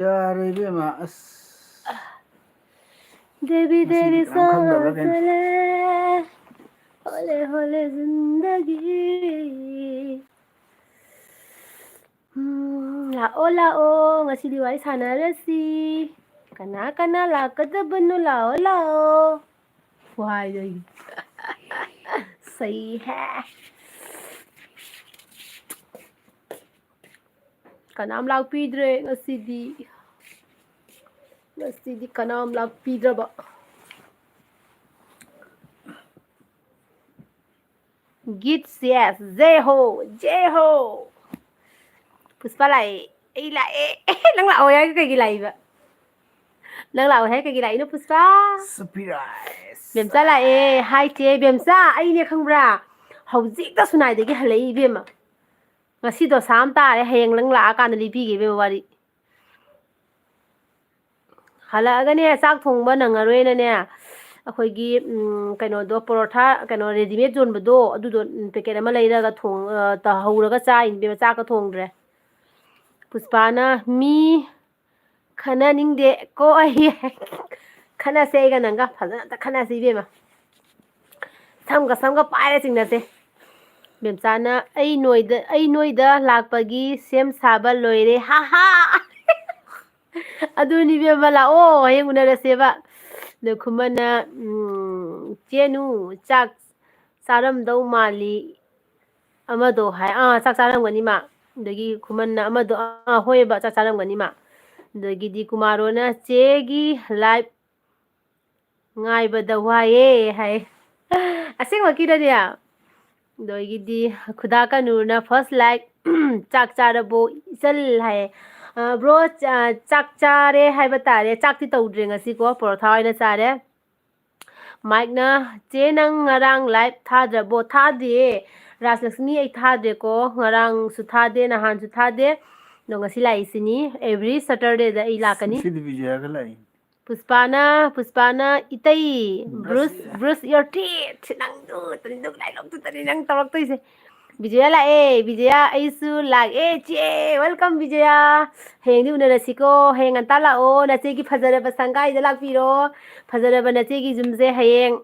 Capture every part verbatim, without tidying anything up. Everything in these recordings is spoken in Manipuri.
ꯌꯥꯔꯦ ꯏꯕꯦꯝꯃ, ꯑꯁ꯫ ꯗꯦꯕꯤ ꯉꯁꯤꯗꯤ ꯗꯦꯕꯤ ꯀꯅꯥꯝ ꯈꯪꯗꯕ꯭ꯔꯥ ꯀꯩꯅꯣ? ꯁꯥꯖꯂꯦ, ꯍꯣꯂꯦ ꯍꯣꯂꯦ ꯖꯤꯟꯗꯒꯤ꯫ ꯎꯝ, ꯂꯥꯛꯑꯣ ꯂꯥꯛꯑꯣ, ꯉꯁꯤꯗꯤ ꯋꯥꯔꯤ ꯁꯥꯟꯅꯔꯁꯤ꯫ ꯀꯅꯥ ꯀꯅꯥ ꯂꯥꯛꯀꯗꯕꯅꯣ? ꯂꯥꯛꯑꯣ ꯂꯥꯛꯑꯣ꯫ ꯈꯨꯍꯥꯏꯗꯣ ꯑꯩꯒꯤ꯫ ꯁꯩ ꯍꯦ꯫ ꯀꯅꯥꯝ ꯂꯥꯛꯄꯤꯗ꯭ꯔꯦ ꯉꯁꯤꯗꯤ꯫ ꯉꯁꯤꯗꯤ ꯀꯅꯥꯝ ꯂꯥꯛꯄꯤꯗ꯭ꯔꯕ꯫ ꯒꯤꯠꯁ ꯌꯦꯁ, ꯖꯦ ꯍꯣ, ꯖꯦ ꯍꯣ꯫ ꯄꯨꯁꯄꯥ ꯂꯥꯛꯑꯦ, ꯑꯩ ꯂꯥꯛꯑꯦ꯫ ꯅꯪ ꯂꯥꯛꯑꯣ ꯍꯥꯏꯔꯒ ꯀꯩꯒꯤ ꯂꯥꯛꯏꯕ? ꯅꯪ ꯂꯥꯛꯑꯣ ꯍꯥꯏꯔꯒ ꯀꯩꯒꯤ ꯂꯥꯛꯏꯅꯣ, ꯄꯨꯁꯄꯥ? Surprise! ꯕꯦꯝꯆꯥ ꯂꯥꯛꯑꯦ꯫ ꯍꯥꯏ ꯆꯦ ꯕꯦꯝꯆꯥ, ꯑꯩꯅꯦ ꯈꯪꯕ꯭ꯔꯥ? ꯍꯧꯖꯤꯛꯇ ꯁꯨꯅꯥꯏꯗꯒꯤ ꯍꯜꯂꯛꯏ ꯏꯕꯦꯝꯃ꯫ ꯉꯁꯤ ꯗꯣꯁꯥ ꯑꯃ ꯇꯥꯔꯦ, ꯍꯌꯦꯡ ꯅꯪ ꯂꯥꯛꯑꯀꯥꯟꯗ ꯂꯤꯕꯤꯒꯦ ꯏꯕꯦꯝꯃ ꯋꯥꯔꯤ꯫ ꯍꯜꯂꯛꯑꯒꯅꯦ, ꯆꯥꯛ ꯊꯣꯡꯕ ꯅꯪꯉꯔꯣꯏꯅꯅꯦ, ꯑꯩꯈꯣꯏꯒꯤ, ꯎꯝ, ꯀꯩꯅꯣꯗꯣ, ꯄꯔꯣꯊꯥ, ꯀꯩꯅꯣ, readymade ꯌꯣꯟꯕꯗꯣ, ꯑꯗꯨꯗꯣ, ꯎꯝ, packet ꯑꯃ ꯂꯩꯔꯒ ꯊꯣꯡ-, ꯑ, ꯇ-, ꯍꯧꯔꯒ ꯆꯥꯏꯅꯤ ꯏꯕꯦꯝꯃ, ꯆꯥꯛꯀ ꯊꯣꯡꯗ꯭ꯔꯦ꯫ ꯄꯨꯁꯄꯥꯅ, "ꯃꯤ ꯈꯟꯅꯅꯤꯡꯗꯦ ꯀꯣ ꯑꯩ꯫" ꯈꯟꯅꯁꯦ, ꯑꯩꯒ ꯅꯪꯒ ꯐꯖꯅ ꯑꯝꯇ ꯈꯟꯅꯁꯤ ꯏꯕꯦꯝꯃ꯫ ꯁꯝꯒ ꯁꯝꯒ ꯄꯥꯏꯔ ꯆꯤꯡꯅꯁꯦ꯫ ꯕꯦꯝꯆꯥꯅ, "ꯑꯩ ꯅꯣꯏꯗ, ꯑꯩ ꯅꯣꯏꯗ ꯂꯥꯛꯄꯒꯤ ꯁꯦꯝ ꯁꯥꯕ ꯂꯣꯏꯔꯦ, ꯍꯥ ꯍꯥ!" ꯑꯗꯨꯅꯤ ꯏꯕꯦꯝꯃ, ꯂꯥꯛꯑꯣ, ꯍꯌꯦꯡ ꯎꯅꯔꯁꯦꯕ꯫ ꯑꯗꯣ ꯈꯨꯃꯟꯅ, ꯎꯝ, "ꯆꯦꯅꯨ, ꯆꯥꯛ ꯆꯥꯔꯝꯗꯧ ꯃꯥꯜꯂꯤ ꯑꯃꯗꯣ" ꯍꯥꯏ꯫ "ꯑꯥ, ꯆꯥꯛ ꯆꯥꯔꯝꯒꯅꯤ ꯃꯥ"꯫ ꯑꯗꯒꯤ ꯈꯨꯃꯟꯅ ꯑꯃꯗꯣ, "ꯑꯥ, ꯍꯣꯏꯕ, ꯆꯥꯛ ꯆꯥꯔꯝꯒꯅꯤ ꯃꯥ"꯫ ꯑꯗꯒꯤꯗꯤ ꯀꯨꯃꯥꯔꯣꯅ, "ꯆꯦꯒꯤ live ꯉꯥꯏꯕꯗ ꯋꯥꯏꯌꯦ" ꯍꯥꯏ꯫ ꯑꯁꯦꯡꯃꯛꯀꯤꯔꯅꯦ? ꯑꯗꯒꯤꯗꯤ ꯈꯨꯗꯥ ꯀꯅꯨꯔꯅ first like, "ꯆꯥꯛ ꯆꯥꯔꯕꯣ ꯏꯆꯜ?" ꯍꯥꯏ꯫ ꯑ, bro, ꯆꯥ-, ꯆꯥꯛ ꯆꯥꯔꯦ ꯍꯥꯏꯕ ꯇꯥꯔꯦ꯫ ꯆꯥꯛꯇꯤ ꯇꯧꯗ꯭ꯔꯦ ꯉꯁꯤꯀꯣ, ꯄꯔꯣꯊꯥ ꯑꯣꯏꯅ ꯆꯥꯔꯦ꯫ ꯃꯥꯏꯛꯅ, "ꯆꯦ, ꯅꯪ ꯉꯔꯥꯡ live ꯊꯥꯗ꯭ꯔꯕꯣ?" ꯊꯥꯗꯦ꯫ ꯔꯥꯖꯂꯛꯁꯃꯤ, ꯑꯩ ꯊꯥꯗ꯭ꯔꯦꯀꯣ꯫ ꯉꯔꯥꯡꯁꯨ ꯊꯥꯗꯦ, ꯅꯍꯥꯟꯁꯨ ꯊꯥꯗꯦ꯫ ꯑꯗꯣ ꯉꯁꯤ ꯂꯥꯛꯏꯁꯤꯅꯤ꯫ Every Saturdayꯗ ꯑꯩ ꯂꯥꯛꯀꯅꯤ꯫ ꯉꯁꯤꯗꯤ ꯕꯤꯖꯌꯥꯒ ꯂꯥꯛꯏ꯫ ꯄꯨꯁꯄꯥꯅ, ꯄꯨꯁꯄꯥꯅ, "ꯏꯇꯩ, brush, brush your teeth." ꯅꯪꯗꯨ, ꯇꯅꯤꯗꯨ, ꯂꯥꯏ ꯂꯧꯗꯨ, ꯇꯅꯤ ꯅꯪ ꯇꯧꯔꯛꯇꯣꯏꯁꯦ꯫ ꯕꯤꯖꯌꯥ ꯂꯥꯛꯑꯦ, ꯕꯤꯖꯌꯥ, ꯑꯩꯁꯨ ꯂꯥꯛꯑꯦ, ꯆꯦ꯫ Welcome, ꯕꯤꯖꯌꯥ꯫ ꯍꯌꯦꯡꯗꯤ ꯎꯅꯔꯁꯤꯀꯣ꯫ ꯍꯌꯦꯡ ꯉꯟꯇꯥ ꯂꯥꯛꯑꯣ, ꯅꯆꯦꯒꯤ ꯐꯖꯔꯕ ꯁꯪꯒꯥꯏꯗ ꯂꯥꯛꯄꯤꯔꯣ꯫ ꯐꯖꯔꯕ ꯅꯆꯦꯒꯤ ꯌꯨꯝꯁꯦ ꯍꯌꯦꯡ,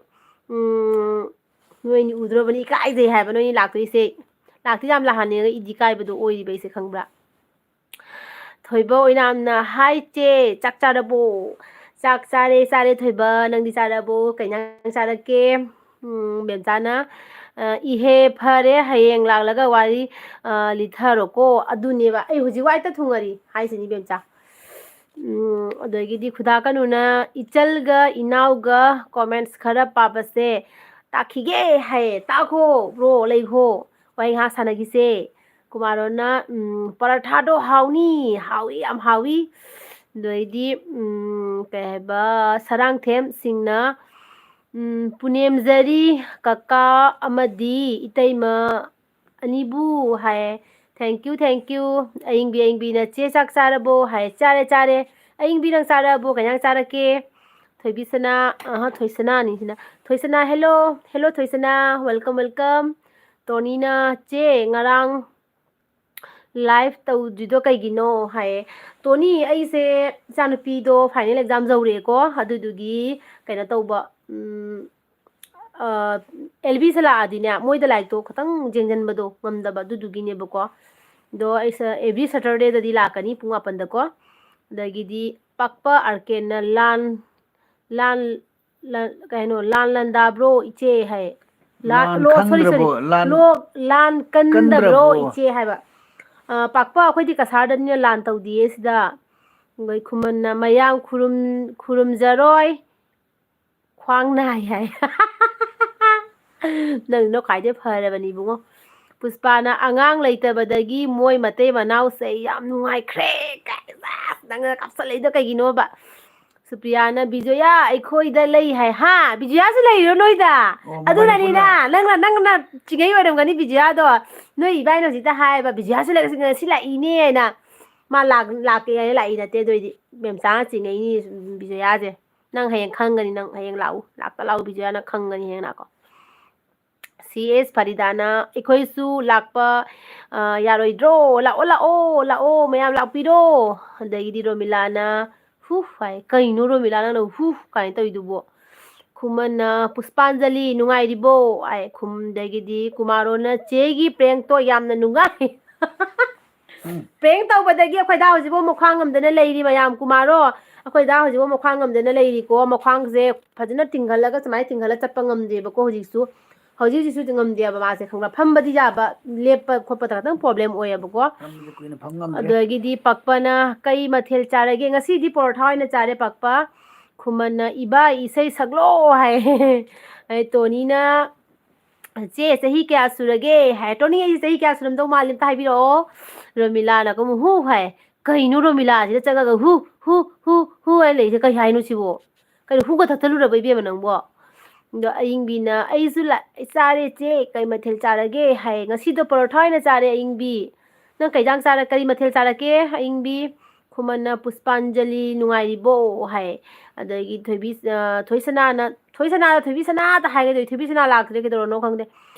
ꯎꯝ, ꯅꯣꯏꯅꯤ ꯎꯗ꯭ꯔꯕꯅꯤ, ꯏꯀꯥꯏꯖꯩ ꯍꯥꯏꯕ ꯅꯣꯏꯅꯤ ꯂꯥꯛꯇꯣꯏꯁꯦ꯫ ꯂꯥꯛꯇꯤ ꯌꯥꯝ ꯂꯥꯛꯍꯟꯅꯤꯡꯉꯒ ꯏꯗꯤ ꯀꯥꯏꯕꯗꯣ ꯑꯣꯏꯔꯤꯕ ꯑꯩꯁꯦ, ꯈꯪꯕ꯭ꯔꯥ? ꯊꯣꯏꯕ ꯑꯣꯏꯅꯥꯝꯅ, "ꯍꯥꯏ ꯆꯦ, ꯆꯥꯛ ꯆꯥꯔꯕꯣ?" "ꯆꯥꯛ ꯆꯥꯔꯦ, ꯆꯥꯔꯦ ꯊꯣꯏꯕ, ꯅꯪꯗꯤ ꯆꯥꯔꯕꯣ? ꯀꯩ ꯏꯟꯖꯥꯡ ꯆꯥꯔꯛꯀꯦ?" ꯎꯝ, ꯕꯦꯝꯆꯥꯅ, ꯑ, "ꯏꯍꯦ ꯐꯔꯦ, ꯍꯌꯦꯡ ꯂꯥꯛꯂꯒ ꯋꯥꯔꯤ, ꯑ, ꯂꯤꯊꯔꯣꯀꯣ꯫" ꯑꯗꯨꯅꯦꯕ ꯑꯩ ꯍꯧꯖꯤꯛ ꯋꯥꯏꯇ ꯊꯨꯡꯉꯔꯤ ꯍꯥꯏꯁꯤꯅꯤ ꯕꯦꯝꯆꯥ꯫ ꯎꯝ, ꯑꯗꯒꯤꯗꯤ ꯈꯨꯗꯥ ꯀꯅꯨꯅ, "ꯏꯆꯜꯒ ꯏꯅꯥꯎꯒ comments ꯈꯔ ꯄꯥꯕꯁꯦ ꯇꯥꯛꯈꯤꯒꯦ ꯍꯥꯏꯌꯦ꯫" ꯇꯥꯛꯈꯣ bro, ꯂꯩꯈꯣ, ꯋꯥꯍꯩ ꯉꯥꯏꯍꯥꯛ ꯁꯥꯟꯅꯈꯤꯁꯦ꯫ ꯀꯨꯃꯥꯔꯣꯟꯅ, ꯎꯝ, "ꯄꯔꯥꯊꯥꯗꯣ ꯍꯥꯎꯅꯤ, ꯍꯥꯎꯏ, ꯌꯥꯝ ꯍꯥꯎꯏ꯫" ꯑꯗꯩꯗꯤ, ꯎꯝ, ꯀꯩ ꯍꯥꯏꯕ, ꯁꯔꯥꯡꯊꯦꯝ ꯁꯤꯡꯅ, ꯎꯝ, "ꯄꯨꯅꯦꯝꯖꯔꯤ ꯀꯀꯥ ꯑꯃꯗꯤ ꯏꯇꯩꯃ ꯑꯅꯤꯕꯨ" ꯍꯥꯏꯌꯦ꯫ Thank you, thank you꯫ ꯑꯌꯤꯡꯕꯤ, ꯑꯌꯤꯡꯕꯤꯅ, "ꯆꯦ ꯆꯥꯛ ꯆꯥꯔꯕꯣ?" ꯍꯥꯏ꯫ "ꯆꯥꯔꯦ, ꯆꯥꯔꯦ꯫" ꯑꯌꯤꯡꯕꯤ, ꯅꯪ ꯆꯥꯔꯕꯣ? ꯀꯩ ꯏꯟꯖꯥꯡ ꯆꯥꯔꯛꯀꯦ? ꯊꯣꯏꯕꯤ ꯁꯅꯥ, ꯑꯍ, ꯊꯣꯏꯁꯅꯥꯅꯤ ꯁꯤꯅ꯫ ꯊꯣꯏꯁꯅꯥ, hello, hello ꯊꯣꯏꯁꯅꯥ, welcome, welcome꯫ ꯇꯣꯅꯤꯅ, "ꯆꯦ, ꯉꯔꯥꯡ live ꯇꯧꯗ꯭ꯔꯤꯗꯣ ꯀꯩꯒꯤꯅꯣ?" ꯍꯥꯏꯌꯦ꯫ ꯇꯣꯅꯤ, ꯑꯩꯁꯦ ꯏꯆꯥꯅꯨꯄꯤꯗꯣ final exam ꯌꯧꯔꯛꯑꯦꯀꯣ, ꯑꯗꯨꯗꯨꯒꯤ ꯀꯩꯅꯣ ꯇꯧꯕ, ꯎꯝ, ꯑ, ꯑꯦꯜ ꯕꯤꯁꯦ ꯂꯥꯛꯑꯗꯤꯅꯦ, ꯃꯣꯏꯗ ꯂꯥꯏꯔꯤꯛꯇꯣ ꯈꯤꯇꯪ ꯌꯦꯡꯁꯤꯟꯕꯗꯣ ꯉꯝꯗꯕ, ꯑꯗꯨꯗꯨꯒꯤꯅꯦꯕꯀꯣ꯫ ꯑꯗꯣ ꯑꯩꯁꯦ every Saturdayꯗꯗꯤ ꯂꯥꯛꯀꯅꯤ ꯄꯨꯡ ꯃꯥꯄꯟꯗꯀꯣ꯫ ꯑꯗꯒꯤꯗꯤ ꯄꯥꯛꯄ ꯑꯥꯔꯀꯦꯟꯅ ꯂꯥꯟ, ꯂꯥꯟ, ꯂꯥꯟ, ꯀꯩꯅꯣ, "ꯂꯥꯟ ꯂꯟꯗꯥꯕ꯭ꯔꯣ ꯏꯆꯦ?" ꯍꯥꯏ꯫ ꯂꯥꯟ, ꯂꯥꯟ ꯂꯣ, sorry, sorry꯫ ꯈꯪꯗ꯭ꯔꯕꯣ? ꯂꯥꯟ ꯂꯣ, "ꯂꯥꯟ ꯀꯟꯗꯕ꯭ꯔꯣ ꯀꯟꯗ꯭ꯔꯕꯣ? ꯏꯆꯦ?" ꯍꯥꯏꯕ꯫ ꯑ, ꯄꯥꯛꯄ, ꯑꯩꯈꯣꯏꯗꯤ ꯀꯁꯥꯔꯗꯅꯤꯅ ꯂꯥꯟ ꯇꯧꯗꯤꯌꯦ ꯁꯤꯗ꯫ ꯑꯗꯩ ꯈꯨꯃꯟꯅ, "ꯃꯌꯥꯝ ꯈꯨꯔꯨꯝ-, ꯈꯨꯔꯨꯝꯖꯔꯣꯏ, ꯈ꯭ꯋꯥꯡ ꯅꯥꯏ" ꯍꯥꯏ꯫ ꯅꯪ ꯅꯣꯛꯈꯥꯏꯗꯤ ꯐꯔꯕꯅꯤ ꯏꯕꯨꯡꯉꯣ꯫ ꯄꯨꯁꯄꯥꯅ, "ꯑꯉꯥꯡ ꯂꯩꯇꯕꯗꯒꯤ ꯃꯣꯏ ꯃꯇꯩ ꯃꯅꯥꯎꯁꯦ ꯌꯥꯝ ꯅꯨꯡꯉꯥꯏꯈ꯭ꯔꯦ" ꯀꯥꯏꯅ꯫ ꯑꯁ, ꯅꯪꯅ ꯀꯥꯞꯁꯜꯂꯛꯏꯗꯣ ꯀꯩꯒꯤꯅꯣꯕ? ꯁꯨꯄ꯭ꯔꯤꯌꯥꯅ, "ꯕꯤꯖꯣꯌꯥ ꯑꯩꯈꯣꯏꯗ ꯂꯩ" ꯍꯥꯏ꯫ ꯍꯥ? ꯕꯤꯖꯣꯌꯥꯁꯨ ꯂꯩꯔꯤꯔꯣ ꯅꯣꯏꯗ? ꯑꯣ, ꯃꯕꯥꯅꯤ ꯑꯗꯨꯅꯅꯤꯅ, ꯄꯨꯟꯅ꯫ ꯅꯪꯅ, ꯅꯪꯅ ꯆꯤꯡꯉꯩ ꯑꯣꯏꯔꯝꯒꯅꯤ ꯕꯤꯖꯣꯌꯥꯗꯣ꯫ ꯅꯣꯏ ꯏꯕꯥꯏꯅ ꯍꯧꯖꯤꯛꯇ ꯍꯥꯏꯌꯦꯕ, "ꯕꯤꯖꯣꯌꯥꯁꯨ ꯂꯩ-, ꯉꯁꯤ ꯂꯥꯛꯏꯅꯦ" ꯍꯥꯏꯅ꯫ ꯃꯥ ꯂꯥꯛ-, ꯂꯥꯛꯀꯦ ꯍꯥꯏꯅ ꯂꯥꯛꯏ ꯅꯠꯇꯦ, ꯑꯗꯨ ꯑꯣꯏꯗꯤ ꯃꯦꯝꯆꯥꯅ ꯆꯤꯡꯉꯩꯅꯤ ꯕꯤꯖꯣꯌꯥꯁꯦ꯫ ꯅꯪ ꯍꯌꯦꯡ ꯈꯪꯒꯅꯤ, ꯅꯪ ꯍꯌꯦꯡ ꯂꯥꯛꯎ꯫ ꯂꯥꯛꯇ ꯂꯥꯛꯎ, ꯕꯤꯖꯣꯌꯥꯅ ꯈꯪꯒꯅꯤ ꯍꯌꯦꯡ ꯂꯥꯛꯀꯣ꯫ ꯁꯤ ꯑꯦꯁ ꯐꯔꯤꯗꯥꯅ, "ꯑꯩꯈꯣꯏꯁꯨ ꯂꯥꯛꯄ, ꯑ, ꯌꯥꯔꯣꯏꯗ꯭ꯔꯣ? ꯂꯥꯛꯑꯣ, ꯂꯥꯛꯑꯣ, ꯂꯥꯛꯑꯣ, ꯃꯌꯥꯝ ꯂꯥꯛꯄꯤꯔꯣ!" ꯑꯗꯒꯤꯗꯤ ꯔꯣꯃꯤꯂꯥꯅ, "ꯍꯨ" ꯍꯥꯏ꯫ "ꯀꯩꯅꯣ ꯔꯣꯃꯤꯂꯥ, ꯅꯪꯅ ꯍꯨ ꯀꯥꯏꯅ ꯇꯧꯔꯤꯗꯨꯕꯣ?" ꯈꯨꯃꯟꯅ, "ꯄꯨꯁꯄꯥꯟꯖꯂꯤ, ꯅꯨꯡꯉꯥꯏꯔꯤꯕꯣ?" ꯍꯥꯏ꯫ ꯈꯨꯝꯗꯒꯤꯗꯤ ꯀꯨꯃꯥꯔꯣꯅ, "ꯆꯦꯒꯤ prank ꯇꯣ ꯌꯥꯝꯅ ꯅꯨꯡꯉꯥꯏ꯫" ꯎꯝ꯫ Prank ꯇꯧꯕꯗꯒꯤ ꯑꯩꯈꯣꯏ ꯗꯥ ꯍꯧꯖꯤꯛꯐꯥꯎ ꯃꯈ꯭ꯋꯥꯡ ꯉꯝꯗꯅ ꯂꯩꯔꯤ, ꯃꯌꯥꯝ꯫ ꯀꯨꯃꯥꯔꯣ, ꯑꯩꯈꯣꯏ ꯗꯥ ꯍꯧꯖꯤꯛꯐꯥꯎ ꯃꯈ꯭ꯋꯥꯡ ꯉꯝꯗꯅ ꯂꯩꯔꯤꯀꯣ꯫ ꯃꯈ꯭ꯋꯥꯡꯁꯦ ꯐꯖꯅ ꯇꯤꯡꯍꯜꯂꯒ, ꯁꯨꯃꯥꯏꯅ ꯇꯤꯡꯍꯜꯂ ꯆꯠꯄ ꯉꯝꯗꯦꯕꯀꯣ ꯍꯧꯖꯤꯛꯁꯨ꯫ ꯍꯧꯖꯤꯛ ꯍꯧꯖꯤꯛꯁꯨ ꯉꯝꯗꯦꯕ ꯃꯥꯁꯦ, ꯈꯪꯕ꯭ꯔꯥ? ꯐꯝꯕꯗꯤ ꯌꯥꯕ, ꯂꯦꯞꯄ ꯈꯣꯠꯄꯗ ꯈꯇꯪ problem ꯑꯣꯏꯌꯦꯕꯀꯣ꯫ ꯐꯝꯕꯁꯦ ꯀꯨꯏꯅ ꯐꯝ ꯉꯝꯗ꯭ꯔꯦ꯫ ꯑꯗꯒꯤꯗꯤ ꯄꯛꯄꯅ, "ꯀꯩ ꯃꯊꯦꯜ ꯆꯥꯔꯒꯦ?" "ꯉꯁꯤꯗꯤ ꯄꯔꯣꯊꯥ ꯑꯣꯏꯅ ꯆꯥꯔꯦ, ꯄꯛꯄ꯫" ꯈꯨꯃꯟꯅ, "ꯏꯕꯥ, ꯏꯁꯩ ꯁꯛꯂꯣ" ꯍꯥꯏ꯫ ꯑꯩ ꯇꯣꯅꯤꯅ, "ꯆꯦ, ꯆꯍꯤ ꯀꯌꯥ ꯁꯨꯔꯒꯦ?" ꯍꯥꯏ꯫ "ꯇꯣꯅꯤ, ꯑꯩꯁꯦ ꯆꯍꯤ ꯀꯌꯥ ꯁꯨꯔꯝꯗꯧ ꯃꯥꯜꯂꯤ? ꯑꯝꯇ ꯍꯥꯏꯕꯤꯔꯛꯑꯣ꯫" ꯔꯣꯃꯤꯂꯥꯅ ꯀꯨꯝ ꯍꯨ ꯍꯥꯏ꯫ "ꯀꯩꯅꯣ ꯔꯣꯃꯤꯂꯥꯁꯤꯗ ꯆꯪꯉꯒ ꯍꯨ, ꯍꯨ, ꯍꯨ, ꯍꯨ" ꯍꯥꯏ ꯂꯩꯁꯦ? ꯀꯩ ꯍꯥꯏꯅꯣ ꯁꯤꯕꯣ? ꯀꯩꯅꯣ, ꯍꯨꯒ ꯊꯛꯇꯂꯨꯔꯕ ꯏꯕꯦꯝꯃ ꯅꯪꯕꯣ? ꯑꯗꯣ ꯑꯏꯪꯕꯤꯅ, "ꯑꯩꯁꯨ ꯂꯥ-, ꯆꯥꯔꯦ ꯆꯦ, ꯀꯩ ꯃꯊꯦꯜ ꯆꯥꯔꯒꯦ?" ꯍꯥꯏ꯫ "ꯉꯁꯤꯗꯣ ꯄꯔꯣꯊꯥ ꯑꯣꯏꯅ ꯆꯥꯔꯦ ꯑꯏꯪꯕꯤ꯫ ꯅꯪ ꯀꯩ ꯏꯟꯖꯥꯡ ꯆꯥꯔ-, ꯀꯔꯤ ꯃꯊꯦꯜ ꯆꯥꯔꯛꯀꯦ ꯑꯏꯪꯕꯤ?" ꯈꯨꯃꯟꯅ, "ꯄꯨꯁꯄꯥꯟꯖꯂꯤ, ꯅꯨꯡꯉꯥꯏꯔꯤꯕꯣ?" ꯍꯥꯏ꯫ ꯑꯗꯒꯤ ꯊꯣꯏꯕꯤ, ꯑ, ꯊꯣꯏꯁꯅꯥꯅ, ꯊꯣꯏꯁꯅꯥꯗ ꯊꯣꯏꯕꯤꯁꯅꯥꯗ ꯍꯥꯏꯒꯗꯣꯏ, ꯊꯣꯏꯕꯤꯁꯅꯥ ꯂꯥꯛꯇ꯭ꯔꯦ, ꯀꯩꯗꯧꯔꯅꯣ ꯈꯪꯗꯦ꯫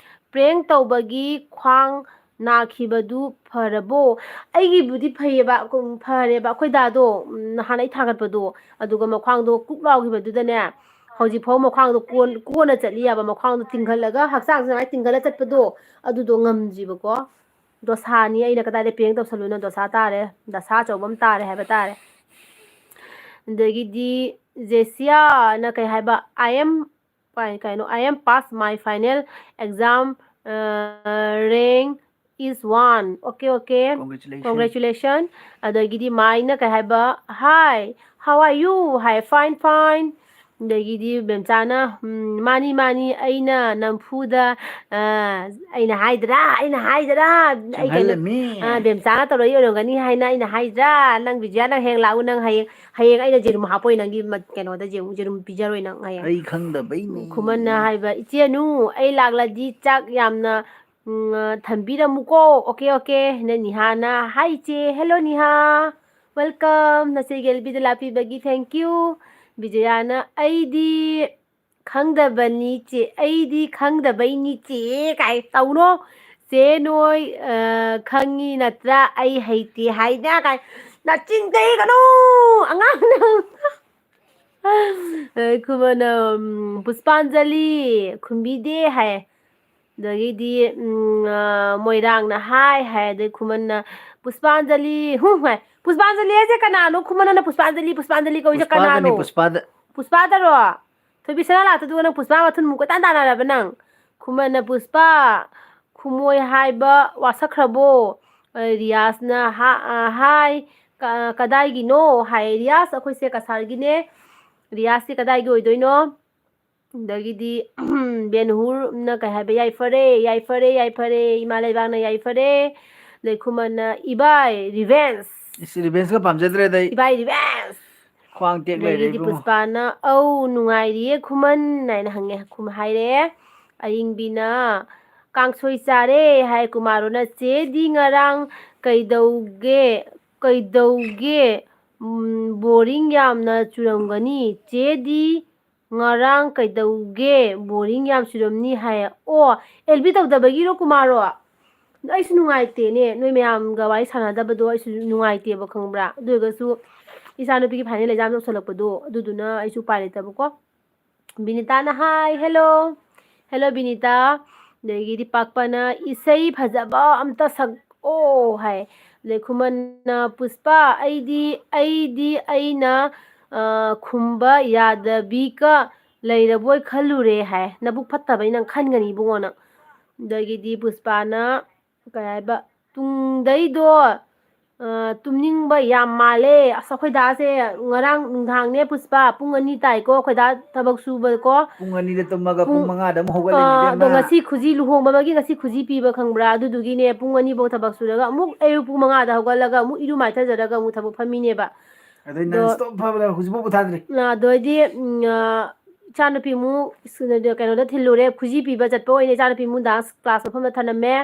"Prank ꯇꯧꯕꯒꯤ ꯈ꯭ꯋꯥꯡ ꯅꯥꯈꯤꯕꯗꯨ ꯐꯔꯕꯣ?" ꯑꯩꯒꯤꯕꯨꯗꯤ ꯐꯩꯌꯦꯕ, ꯀꯨꯝ-, ꯐꯔꯦꯕ꯫ ꯑꯩꯈꯣꯏ ꯗꯥꯗꯣ, ꯎꯝ, ꯅꯍꯥꯟ ꯑꯩ ꯊꯥꯒꯠꯄꯗꯣ, ꯑꯗꯨꯒ ꯃꯈ꯭ꯋꯥꯡꯗꯣ ꯀꯨꯛ ꯂꯥꯎꯈꯤꯕꯗꯨꯗꯅꯦ, ꯍꯧꯖꯤꯛꯐꯥꯎ ꯃꯈ꯭ꯋꯥꯡꯗꯣ ꯀꯣꯟ-, ꯀꯣꯟꯅ ꯆꯠꯂꯤ ꯍꯥꯏꯕ꯫ ꯃꯈ꯭ꯋꯥꯡꯗꯣ ꯇꯤꯡꯈꯠꯂꯒ, ꯍꯛꯆꯥꯡꯁꯦ ꯁꯨꯃꯥꯏꯅ ꯇꯤꯡꯈꯠꯂ ꯆꯠꯄꯗꯣ, ꯑꯗꯨꯗꯣ ꯉꯝꯗ꯭ꯔꯤꯕꯀꯣ꯫ ꯗꯣꯁꯥꯅꯤ, ꯑꯩꯅ ꯀꯗꯥꯏꯗ prank ꯇꯧꯁꯜꯂꯨꯅꯣ? ꯗꯣꯁꯥ ꯇꯥꯔꯦ, ꯗꯁꯥ ꯑꯆꯧꯕ ꯑꯃ ꯇꯥꯔꯦ ꯍꯥꯏꯕ ꯇꯥꯔꯦ꯫ ꯑꯗꯒꯤꯗꯤ ꯖꯦꯁꯤꯌꯥꯅ ꯀꯩ ꯍꯥꯏꯕ? "I am, ꯀꯩ-, ꯀꯩꯅꯣ? "I am pass my final exam, uh, rank is one." Okay, okay. Congratulations. Congratulations. ꯑꯗꯒꯤꯗꯤ ꯃꯥꯏꯅ ꯀꯩ ꯍꯥꯏꯕ? "Hi, how are you?" High, "Fine, fine." ꯑꯗꯒꯤꯗꯤ ꯕꯦꯝꯆꯥꯅ, ꯎꯝ, "ꯃꯥꯅꯤ, ꯃꯥꯅꯤ, ꯑꯩꯅ ꯅꯝꯐꯨꯗ, ꯑ, ꯑꯩꯅ ꯍꯥꯏꯗ꯭ꯔꯥ? ꯑꯩꯅ ꯍꯥꯏꯗ꯭ꯔꯥ? ꯑꯩ ꯀꯩꯅꯣ, ꯆꯪꯍꯜꯂꯝꯃꯤ꯫ ꯑ, ꯕꯦꯝꯆꯥꯅ ꯇꯧꯔꯛꯏ ꯑꯣꯏꯔꯝꯒꯅꯤ ꯍꯥꯏꯅ ꯑꯩꯅ ꯍꯥꯏꯗ꯭ꯔꯥ? ꯅꯪ ꯕꯤꯖꯌꯥ, ꯅꯪ ꯍꯌꯦꯡ ꯂꯥꯛꯎ, ꯅꯪ ꯍꯌꯦꯡ, ꯍꯌꯦꯡ ꯑꯩꯅ ꯖꯦꯔꯨꯝ ꯍꯥꯞꯄꯣꯏ ꯅꯪꯒꯤ ꯃ-, ꯀꯩꯅꯣꯗ, ꯖꯦꯔꯨꯝ, ꯖꯦꯔꯨꯝ ꯄꯤꯖꯔꯣꯏ ꯅꯪ ꯍꯌꯦꯡ꯫" ꯑꯩ ꯈꯪꯗꯕꯩꯅꯤ꯫ ꯈꯨꯃꯟꯅ ꯍꯥꯏꯕ, "ꯏꯆꯦ ꯑꯅꯨ, ꯑꯩ ꯂꯥꯛꯂꯗꯤ ꯆꯥꯛ ꯌꯥꯝꯅ, ꯎꯝ, ꯑ, ꯊꯝꯕꯤꯔꯝꯃꯨꯀꯣ꯫ Okay, okay." ꯅꯦ ꯅꯤꯍꯥꯅ, "Hi ꯏꯆꯦ, hello ꯅꯤꯍꯥ꯫ Welcome, ꯅꯆꯦꯒꯤ ꯑꯦꯜꯕꯤꯗ ꯂꯥꯛꯄꯤꯕꯒꯤ thank you꯫" ꯕꯤꯖꯌꯥꯅ, "ꯑꯩꯗꯤ, "ꯈꯪꯗꯕꯅꯤ ꯆꯦ, ꯑꯩꯗꯤ ꯈꯪꯗꯕꯩꯅꯤ ꯆꯦ" ꯀꯥꯏ ꯇꯧꯅꯣ꯫ "ꯆꯦ ꯅꯣꯏ, ꯑ, ꯈꯪꯉꯤ ꯅꯠꯇ꯭ꯔꯥ ꯑꯩ ꯍꯩꯇꯦ ꯍꯥꯏꯅ" ꯀꯥꯏ꯫ ꯅꯆꯤꯟ ꯊꯤꯒꯅꯨ, ꯑꯉꯥꯡꯅ꯫ ꯑ, ꯈꯨꯃꯟꯅ, ꯎꯝ, "ꯄꯨꯁꯄꯥꯟꯖꯂꯤ ꯈꯨꯝꯕꯤꯗꯦ" ꯍꯥꯏ꯫ ꯑꯗꯒꯤꯗꯤ, ꯎꯝ, ꯑ, ꯃꯣꯏꯔꯥꯡꯅ "ꯍꯥꯏ" ꯍꯥꯏ꯫ ꯑꯗꯩ ꯈꯨꯃꯟꯅ, "ꯄꯨꯁꯄꯥꯟꯖꯂꯤ ꯍꯨꯝ" ꯍꯥꯏ꯫ "ꯄꯨꯁꯄꯥꯟꯖꯂꯤ ꯍꯥꯏꯁꯦ ꯀꯅꯥꯅꯣ?" ꯈꯨꯃꯟꯅ "ꯄꯨꯁꯄꯥꯟꯖꯂꯤ, ꯄꯨꯁꯄꯥꯟꯖꯂꯤ ꯀꯧꯏꯁꯦ ꯄꯨꯁꯄꯥꯗꯅꯤ, ꯀꯅꯥꯅꯣ?" ꯄꯨꯁꯄꯥꯗ꯫ "ꯄꯨꯁꯄꯥꯗꯔꯣ?" ꯊꯣꯏꯕꯤꯁꯅꯥ ꯂꯥꯛꯇꯗꯨꯒ ꯅꯪ ꯄꯨꯁꯄꯥ ꯃꯊꯨꯟ ꯃꯨꯛ ꯀꯣꯏꯇꯥꯟ ꯇꯥꯟꯅꯔꯕ ꯅꯪ꯫ ꯈꯨꯃꯟꯅ, "ꯄꯨꯁꯄꯥ, ꯈꯨꯃꯣꯏ ꯍꯥꯏꯕ ꯋꯥꯁꯛꯈ꯭ꯔꯕꯣ?" ꯑ, ꯔꯤꯌꯥꯁꯅ, "ꯍꯥ-, ꯑ, ꯍꯥꯏ, ꯀ-, ꯀꯗꯥꯏꯒꯤꯅꯣ?" ꯍꯥꯏ꯫ "ꯔꯤꯌꯥꯁ, ꯑꯩꯈꯣꯏꯁꯦ ꯀꯁꯥꯔꯒꯤꯅꯦ꯫ ꯔꯤꯌꯥꯁꯁꯦ ꯀꯗꯥꯏꯒꯤ ꯑꯣꯏꯗꯣꯏꯅꯣ?" ꯑꯗꯒꯤꯗꯤ ꯕꯦꯟꯍꯨꯔꯅ ꯀꯩ ꯍꯥꯏꯕ? "ꯌꯥꯏꯐꯔꯦ, ꯌꯥꯏꯐꯔꯦ, ꯌꯥꯏꯐꯔꯦ, ꯏꯃꯥ ꯂꯩꯕꯥꯛꯅ ꯌꯥꯏꯐꯔꯦ"꯫ ꯑꯗꯩ ꯈꯨꯃꯟꯅ, "ꯏꯕꯥꯏ, revenge!" ꯏꯁ, revenge ꯀ ꯄꯥꯝꯖꯗ꯭ꯔꯦꯗ ꯑꯩ꯫ "ꯏꯕꯥꯏ, revenge!" ꯈ꯭ꯋꯥꯡ ꯇꯦꯛ ꯂꯩꯔꯦ ꯑꯗꯒꯤꯗꯤ ꯏꯕꯨꯡꯉꯣ꯫ ꯄꯨꯁꯄꯥꯅ, "ꯑꯧ, ꯅꯨꯡꯉꯥꯏꯔꯤꯌꯦ ꯈꯨꯃꯟ" ꯍꯥꯏꯅ ꯍꯪꯉꯦ, ꯈꯨꯝ ꯍꯥꯏꯔꯦ꯫ ꯑꯌꯤꯡꯕꯤꯅ, "ꯀꯥꯡꯁꯣꯏ ꯆꯥꯔꯦ" ꯍꯥꯏ꯫ ꯀꯨꯃꯥꯔꯣꯅ, "ꯆꯦꯗꯤ ꯉꯔꯥꯡ ꯀꯩꯗꯧꯒꯦ, ꯀꯩꯗꯧꯒꯦ, ꯎꯝ, boring ꯌꯥꯝꯅ ꯆꯨꯔꯝꯒꯅꯤ꯫ ꯆꯦꯗꯤ ꯉꯔꯥꯡ ꯀꯩꯗꯧꯒꯦ, boring ꯌꯥꯝ ꯆꯨꯔꯝꯅꯤ" ꯍꯥꯏ꯫ ꯑꯣ, ꯑꯦꯜꯕꯤ ꯇꯧꯗꯕꯒꯤꯔꯣ ꯀꯨꯃꯥꯔꯣ? ꯑꯩꯁꯨ ꯅꯨꯡꯉꯥꯏꯇꯦꯅꯦ, ꯅꯣꯏ ꯃꯌꯥꯝꯒ ꯋꯥꯔꯤ ꯁꯥꯟꯅꯗꯕꯗꯣ ꯑꯩꯁꯨ ꯅꯨꯡꯉꯥꯏꯇꯦꯕ, ꯈꯪꯕ꯭ꯔꯥ? ꯑꯗꯨ ꯑꯣꯏꯔꯒꯁꯨ ꯏꯆꯥꯅꯨꯄꯤꯒꯤ final exam ꯌꯧꯁꯜꯂꯛꯄꯗꯣ, ꯑꯗꯨꯗꯨꯅ ꯑꯩꯁꯨ ꯎꯄꯥꯏ ꯂꯩꯇꯕꯀꯣ꯫ ꯕꯤꯅꯤꯇꯥꯅ, "Hi, hello, hello ꯕꯤꯅꯤꯇꯥ"꯫ ꯑꯗꯒꯤꯗꯤ ꯄꯥꯛꯄꯅ, "ꯏꯁꯩ ꯐꯖꯕ ꯑꯝꯇ ꯁꯛꯑꯣ" ꯍꯥꯏ꯫ ꯑꯗꯩ ꯈꯨꯃꯟꯅ, "ꯄꯨꯁꯄꯥ, ꯑꯩꯗꯤ, ꯑꯩꯗꯤ ꯑꯩꯅ, ꯑ, ꯈꯨꯝꯕ ꯌꯥꯗꯕꯤꯒ ꯂꯩꯔꯕꯣꯏ ꯈꯜꯂꯨꯔꯦ" ꯍꯥꯏ꯫ "ꯅꯕꯨꯛ ꯐꯠꯇꯕꯩ ꯅꯪ ꯈꯟꯒꯅꯤ ꯏꯕꯨꯡꯉꯣ ꯅꯪ"꯫ ꯑꯗꯒꯤꯗꯤ ꯄꯨꯁꯄꯥꯅ ꯀꯩ ꯍꯥꯏꯕ, "ꯇꯨꯡꯗꯩꯗꯣ, ꯑ, ꯇꯨꯝꯅꯤꯡꯕ ꯌꯥꯝ ꯃꯥꯜꯂꯦ꯫ ꯑꯁ, ꯑꯩꯈꯣꯏ ꯗꯥꯁꯦ ꯉꯔꯥꯡ ꯅꯨꯡꯗꯥꯡꯅꯦ ꯄꯨꯁꯄꯥ, ꯄꯨꯡ ꯑꯅꯤ ꯇꯥꯏꯀꯣ ꯑꯩꯈꯣꯏ ꯗꯥ ꯊꯕꯛ ꯁꯨꯕꯀꯣ꯫ ꯄꯨꯡ ꯑꯅꯤꯗ ꯇꯨꯝꯃꯒ ꯄꯨꯡ ꯄꯨꯡ ꯃꯉꯥꯗ ꯑꯃꯨꯛ ꯍꯧꯒꯠꯂꯤꯅꯤ ꯑꯥ, ꯑꯗꯣ ꯏꯕꯦꯝꯃ꯫ ꯉꯁꯤ ꯈꯨꯖꯤ ꯂꯨꯍꯣꯡꯕ ꯑꯃꯒꯤ ꯉꯁꯤ ꯈꯨꯖꯤ ꯄꯤꯕ ꯈꯪꯕ꯭ꯔꯥ? ꯑꯗꯨꯗꯨꯒꯤꯅꯦ ꯄꯨꯡ ꯑꯅꯤ ꯐꯥꯎ ꯊꯕꯛ ꯁꯨꯔꯒ ꯑꯃꯨꯛ ꯑꯌꯨꯛ ꯄꯨꯡ ꯃꯉꯥꯗ ꯍꯧꯒꯠꯂꯒ ꯑꯃꯨꯛ ꯏꯔꯨ ꯃꯥꯏꯊꯖꯔꯒ ꯑꯃꯨꯛ ꯊꯕꯛ ꯐꯝꯃꯤꯅꯦꯕ"꯫ ꯑꯗꯩ ꯑꯗꯣ non stop ꯐꯝꯕꯗ ꯍꯧꯖꯤꯛꯐꯥꯎ ꯄꯣꯊꯥꯗ꯭ꯔꯤ꯫ ꯑ, ꯑꯗꯩꯗꯤ, ꯎꯝ, ꯑ, ꯏꯆꯥꯅꯨꯄꯤ ꯑꯃꯨꯛ ꯁ꯭ꯀꯨꯜ-, ꯀꯩꯅꯣꯗ ꯊꯤꯜꯂꯨꯔꯦ, ꯈꯨꯖꯤ ꯄꯤꯕ ꯆꯠꯄ ꯑꯣꯏꯅ ꯏꯆꯥꯅꯨꯄꯤ ꯑꯃꯨꯛ dance class ꯃꯐꯝꯗ ꯊꯅꯝꯃꯦ꯫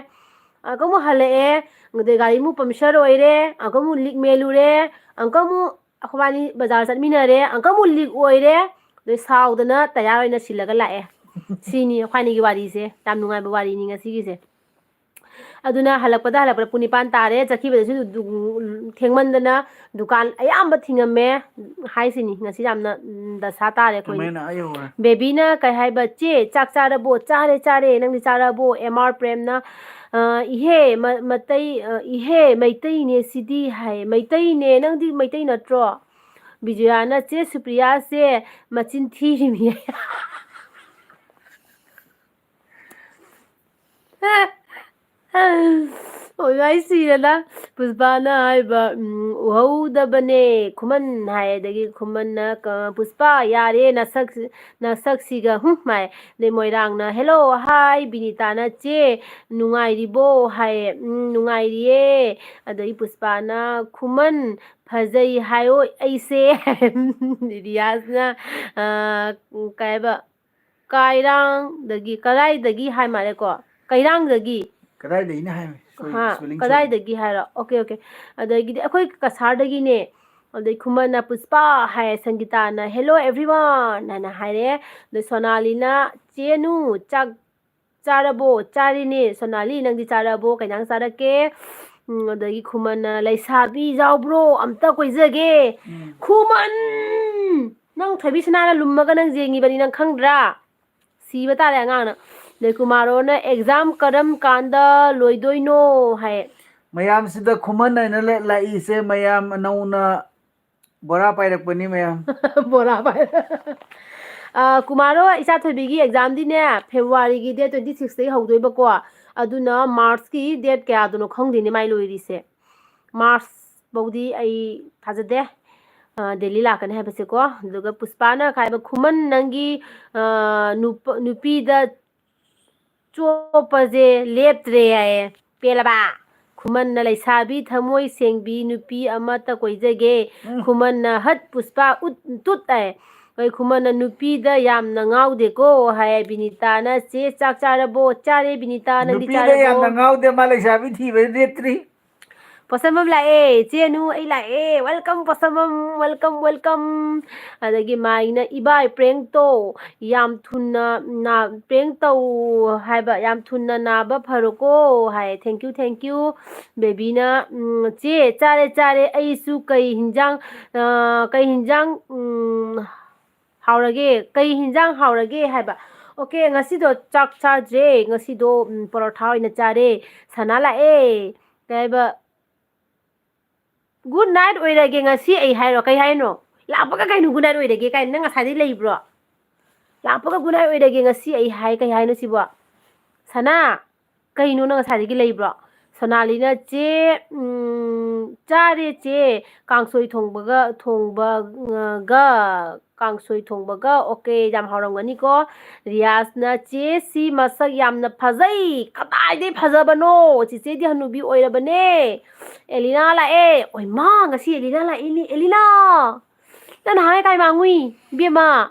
ꯑꯃꯨꯛꯀ ꯑꯃꯨꯛ ꯍꯜꯂꯛꯑꯦ, ꯑꯗꯩ ꯒꯥꯔꯤ ꯑꯃꯨꯛ puncture ꯑꯣꯏꯔꯦ, ꯑꯃꯨꯛꯀ ꯑꯃꯨꯛ leak ꯃꯦꯜꯂꯨꯔꯦ, ꯑꯃꯨꯛꯀ ꯑꯃꯨꯛ ꯑꯩꯈꯣꯏꯕꯥꯅꯤ ꯕꯖꯥꯔ ꯆꯠꯃꯤꯟꯅꯔꯦ, ꯑꯃꯨꯛꯀ ꯑꯃꯨꯛ leak ꯑꯣꯏꯔꯦ, ꯑꯗꯩ ꯁꯥꯎꯗꯅ ꯇꯌꯥꯔ ꯑꯣꯏꯅ ꯁꯤꯜꯂꯒ ꯂꯥꯛꯑꯦ꯫ ꯁꯤꯅꯤ ꯑꯩꯈꯣꯏꯅꯤꯒꯤ ꯋꯥꯔꯤꯁꯦ꯫ ꯌꯥꯝ ꯅꯨꯡꯉꯥꯏꯕ ꯋꯥꯔꯤꯅꯤ ꯉꯁꯤꯒꯤꯁꯦ꯫ ꯑꯗꯨꯅ ꯍꯜꯂꯛꯄꯗ, ꯍꯜꯂꯛꯄꯗ ꯄꯨꯡ ꯅꯤꯄꯥꯟ ꯇꯥꯔꯦ꯫ ꯆꯠꯈꯤꯕꯗꯁꯨ ꯗꯨ-, ꯊꯦꯡꯃꯟꯗꯅ ꯗꯨꯀꯥꯟ ꯑꯌꯥꯝꯕ ꯊꯤꯡꯉꯝꯃꯦ ꯍꯥꯏꯁꯤꯅꯤ꯫ ꯉꯁꯤ ꯌꯥꯝꯅ, ꯎꯝ, ꯗꯁꯥ ꯇꯥꯔꯦ ꯑꯩꯈꯣꯏ꯫ ꯆꯨꯝꯃꯦꯅ, ꯑꯩ ꯍꯧꯔꯦ꯫ ꯕꯦꯕꯤꯅ ꯀꯩ ꯍꯥꯏꯕ, "ꯆꯦ, ꯆꯥꯛ ꯆꯥꯔꯕꯣ?" "ꯆꯥꯔꯦ, ꯆꯥꯔꯦ꯫ ꯅꯪꯗꯤ ꯆꯥꯔꯕꯣ?" ꯑꯦꯝ ꯑꯥꯔ ꯄ꯭ꯔꯦꯝꯅ, ꯑ, "ꯏꯍꯦ, ꯃ-, ꯃꯇꯩ-, ꯑ, ꯏꯍꯦ, ꯃꯩꯇꯩꯅꯦ ꯁꯤꯗꯤ" ꯍꯥꯏ꯫ "ꯃꯩꯇꯩꯅꯦ, ꯅꯪꯗꯤ ꯃꯩꯇꯩ ꯅꯠꯇ꯭ꯔꯣ?" ꯕꯤꯖꯌꯥꯅ, "ꯆꯦ ꯁꯨꯄ꯭ꯔꯤꯌꯥꯁꯦ ꯃꯆꯤꯟ ꯊꯤꯔꯤꯃꯤ"꯫ ꯑꯣꯏ ꯃꯥꯏ ꯁꯤꯔꯦꯗ꯫ ꯄꯨꯁꯄꯥꯅ ꯍꯥꯏꯕ, ꯎꯝ, "ꯎꯍꯧꯗꯕꯅꯦ ꯈꯨꯃꯟ" ꯍꯥꯏ꯫ ꯑꯗꯒꯤ ꯈꯨꯃꯟꯅ, ꯀ-, "ꯄꯨꯁꯄꯥ, ꯌꯥꯔꯦ ꯅꯁꯛ-, ꯅꯁꯛꯁꯤꯒ, ꯍꯨꯝ" ꯍꯥꯏ꯫ ꯑꯗꯩ ꯃꯣꯏꯔꯥꯡꯅ, "ꯍꯦꯜꯂꯣ, ꯍꯥꯏ, ꯕꯤꯅꯤꯇꯥꯅ, ꯆꯦ, ꯅꯨꯡꯉꯥꯏꯔꯤꯕꯣ?" ꯍꯥꯏꯌꯦ꯫ "ꯎꯝ, ꯅꯨꯡꯉꯥꯏꯔꯤꯌꯦ"꯫ ꯑꯗꯒꯤ ꯄꯨꯁꯄꯥꯅ, "ꯈꯨꯃꯟ, ꯐꯖꯩ ꯍꯥꯏꯌꯣ ꯑꯩꯁꯦ"꯫ ꯔꯤꯌꯥꯁꯅ, ꯑ, ꯀꯩ ꯍꯥꯏꯕ, ꯀꯥꯏꯔꯥꯡꯗꯒꯤ, ꯀꯗꯥꯏꯗꯒꯤ ꯍꯥꯏ ꯃꯥꯜꯂꯦꯀꯣ? ꯀꯩꯔꯥꯡꯗꯒꯤ꯫ ꯀꯗꯥꯏꯗꯒꯤꯅ ꯍꯥꯏꯃꯤ? ꯁꯣꯏ-, ꯍꯥ, spelling ꯁꯣꯏ꯫ ꯀꯗꯥꯏꯗꯒꯤ ꯍꯥꯏꯔꯣ? Okay, okay. ꯑꯗꯒꯤꯗꯤ ꯑꯩꯈꯣꯏ ꯀꯁꯥꯔꯗꯒꯤꯅꯦ꯫ ꯑꯗꯩ ꯈꯨꯃꯟꯅ "ꯄꯨꯁꯄꯥ" ꯍꯥꯏ, ꯁꯪꯒꯤꯇꯥꯅ "Hello everyone" ꯍꯥꯏꯅ ꯍꯥꯏꯔꯦ꯫ ꯑꯗꯩ ꯁꯣꯅꯥꯂꯤꯅ "ꯆꯦꯅꯨ, ꯆꯥꯛ ꯆꯥꯔꯕꯣ?" "ꯆꯥꯔꯦꯅꯦ꯫ ꯁꯣꯅꯥꯂꯤ, ꯅꯪꯗꯤ ꯆꯥꯔꯕꯣ? ꯀꯩ ꯏꯟꯖꯥꯡ ꯆꯥꯔꯛꯀꯦ?" ꯎꯝ, ꯑꯗꯒꯤ ꯈꯨꯃꯟꯅ "ꯂꯩꯁꯥꯕꯤ ꯌꯥꯎꯕ꯭ꯔꯣ? ꯑꯝꯇ ꯀꯣꯏꯖꯒꯦ"꯫ ꯎꯝ꯫ ꯈꯨꯃꯟ! ꯅꯪ ꯊꯣꯏꯕꯤ ꯁꯅꯥꯅ ꯂꯨꯝꯃꯒ ꯅꯪ ꯌꯦꯡꯉꯤꯕꯅꯤ, ꯅꯪ ꯈꯪꯗ꯭ꯔꯥ? ꯁꯤꯕ ꯇꯥꯔꯦ ꯑꯉꯥꯡꯅ꯫ ꯑꯗꯩ ꯀꯨꯃꯥꯔꯣꯅ "Exam ꯀꯔꯝ ꯀꯥꯟꯗ ꯂꯣꯏꯗꯣꯏꯅꯣ?" ꯍꯥꯏ꯫ ꯃꯌꯥꯝꯁꯤꯗ ꯈꯨꯃꯟ ꯍꯥꯏꯅ ꯂ-, ꯂꯥꯛꯏꯁꯦ ꯃꯌꯥꯝ ꯅꯧꯅ ꯕꯣꯔꯥ ꯄꯥꯏꯔꯛꯄꯅꯤ ꯃꯌꯥꯝ꯫ ꯕꯣꯔꯥ ꯄꯥꯏꯔꯛ-, ꯑ, ꯀꯨꯃꯥꯔꯣ, ꯏꯆꯥ ꯊꯣꯏꯕꯤꯒꯤ exam ꯗꯤꯅꯦ February ꯒꯤ date twenty six ꯇꯒꯤ ꯍꯧꯗꯣꯏꯕꯀꯣ꯫ ꯑꯗꯨꯅ March ꯀꯤ date ꯀꯌꯥꯗꯅꯣ ꯈꯪꯗꯦꯅꯦ ꯃꯥꯏ ꯂꯣꯏꯔꯤꯁꯦ꯫ March ꯐꯥꯎꯗꯤ ꯑꯩ ꯊꯥꯖꯗꯦ꯫ ꯑ, ꯗꯦꯜꯂꯤ ꯂꯥꯛꯀꯅꯤ ꯍꯥꯏꯕꯁꯦꯀꯣ꯫ ꯑꯗꯨꯒ ꯄꯨꯁꯄꯥꯅ ꯍꯥꯏꯕ, "ꯈꯨꯃꯟ ꯅꯪꯒꯤ, ꯑ, ꯅꯨꯄ-, ꯅꯨꯄꯤꯗ ꯆꯣꯞꯄꯁꯦ ꯂꯦꯞꯇ꯭ꯔꯦ" ꯍꯥꯏꯌꯦ꯫ ꯄꯦꯜꯂꯕ? ꯈꯨꯃꯟꯅ "ꯂꯩꯁꯥꯕꯤ ꯊꯃꯣꯏ ꯁꯦꯡꯕꯤ ꯅꯨꯄꯤ ꯑꯃꯠꯇ ꯀꯣꯏꯖꯒꯦ"꯫ ꯎꯝ꯫ ꯈꯨꯃꯟꯅ "ꯍꯠ ꯄꯨꯁꯄꯥ ꯎꯠ ꯇꯨꯠ" ꯍꯥꯏ꯫ ꯑꯩ ꯈꯨꯃꯟꯅ "ꯅꯨꯄꯤꯗ ꯌꯥꯝꯅ ꯉꯥꯎꯗꯦꯀꯣ" ꯍꯥꯏ꯫ ꯕꯤꯅꯤꯇꯥꯅ "ꯆꯦ ꯆꯥꯛ ꯆꯥꯔꯕꯣ?" "ꯆꯥꯔꯦ ꯕꯤꯅꯤꯇꯥ, ꯅꯪꯗꯤ ꯅꯨꯄꯤꯗ ꯆꯥꯔꯕꯣ?" ꯌꯥꯝꯅ ꯉꯥꯎꯗꯦ, ꯃꯥ ꯂꯩꯁꯥꯕꯤ ꯊꯤꯕ ꯂꯦꯞꯇ꯭ꯔꯤ꯫ ꯄꯣꯠꯁꯝꯕꯝ ꯂꯥꯛꯑꯦ꯫ ꯆꯦꯅꯨ, ꯑꯩ ꯂꯥꯛꯑꯦ꯫ Welcome, ꯄꯣꯠꯁꯝꯕꯝ꯫ Welcome, welcome꯫ ꯑꯗꯒꯤ ꯃꯥꯏꯅ, "ꯏꯕꯥꯏ, prank ꯇꯧ꯫ ꯌꯥꯝ ꯊꯨꯅ ꯅꯥ-, prank ꯇꯧ ꯍꯥꯏꯕ, ꯌꯥꯝ ꯊꯨꯅ ꯅꯥꯕ ꯐꯔꯣꯀꯣ" ꯍꯥꯏ꯫ Thank you, thank you꯫ ꯕꯦꯕꯤꯅ, ꯎꯝ, "ꯆꯦ, ꯆꯥꯔꯦ, ꯆꯥꯔꯦ꯫ ꯑꯩꯁꯨ ꯀꯩ ꯍꯤꯟꯖꯥꯡ, ꯑ, ꯀꯩ ꯍꯤꯟꯖꯥꯡ, ꯎꯝ, ꯍꯥꯎꯔꯒꯦ? ꯀꯩ ꯍꯤꯟꯖꯥꯡ ꯍꯥꯎꯔꯒꯦ?" ꯍꯥꯏꯕ꯫ Okay, ꯉꯁꯤꯗꯣ ꯆꯥꯛ ꯆꯥꯗ꯭ꯔꯦ꯫ ꯉꯁꯤꯗꯣ, ꯎꯝ, ꯄꯔꯣꯊꯥ ꯑꯣꯏꯅ ꯆꯥꯔꯦ꯫ ꯁꯅꯥ ꯂꯥꯛꯑꯦ꯫ ꯀꯩ ꯍꯥꯏꯕ? "Good night ꯑꯣꯏꯔꯒꯦ ꯉꯁꯤ ꯑꯩ" ꯍꯥꯏꯔꯣ? ꯀꯩ ꯍꯥꯏꯅꯣ? ꯂꯥꯛꯄꯒ ꯀꯩꯅꯣ "Good night ꯑꯣꯏꯔꯒꯦ" ꯀꯥꯏꯅ? ꯅꯪ ꯉꯁꯥꯏꯗꯩ ꯂꯩꯕ꯭ꯔꯣ? ꯂꯥꯛꯄꯒ "Good night ꯑꯣꯏꯔꯒꯦ ꯉꯁꯤ ꯑꯩ" ꯍꯥꯏ, ꯀꯩ ꯍꯥꯏꯅꯣ ꯁꯤꯕꯣ? ꯁꯅꯥ, ꯀꯩꯅꯣ ꯅꯪ ꯉꯁꯥꯏꯗꯒꯤ ꯂꯩꯕ꯭ꯔꯣ? ꯁꯣꯅꯥꯂꯤꯅ, "ꯆꯦ, ꯎꯝ, ꯆꯥꯔꯦ ꯆꯦ, ꯀꯥꯡꯁꯣꯏ ꯊꯣꯡꯕꯒ, ꯊꯣꯡꯕꯒ, ꯀꯥꯡꯁꯣꯏ ꯊꯣꯡꯕꯒ, okay, ꯌꯥꯝ ꯍꯥꯎꯔꯝꯒꯅꯤꯀꯣ"꯫ ꯔꯤꯌꯥꯁꯅ, "ꯆꯦ, ꯁꯤ ꯃꯁꯛ ꯌꯥꯝꯅ ꯐꯖꯩ"꯫ ꯀꯗꯥꯏꯗꯩ ꯐꯖꯕꯅꯣ? ꯆꯤꯆꯦꯗꯤ ꯍꯅꯨꯕꯤ ꯑꯣꯏꯔꯕꯅꯦ꯫ ꯑꯦꯂꯤꯅꯥ ꯂꯥꯛꯑꯦ꯫ ꯑꯣꯏꯃꯥ, ꯉꯁꯤ ꯑꯦꯂꯤꯅꯥ ꯂꯥꯛꯏꯅꯦ꯫ ꯑꯦꯂꯤꯅꯥ! ꯅꯪ ꯅꯍꯥꯟꯒꯩ ꯀꯥꯏ ꯃꯥꯡꯉꯨꯏ, ꯏꯕꯦꯝꯃ?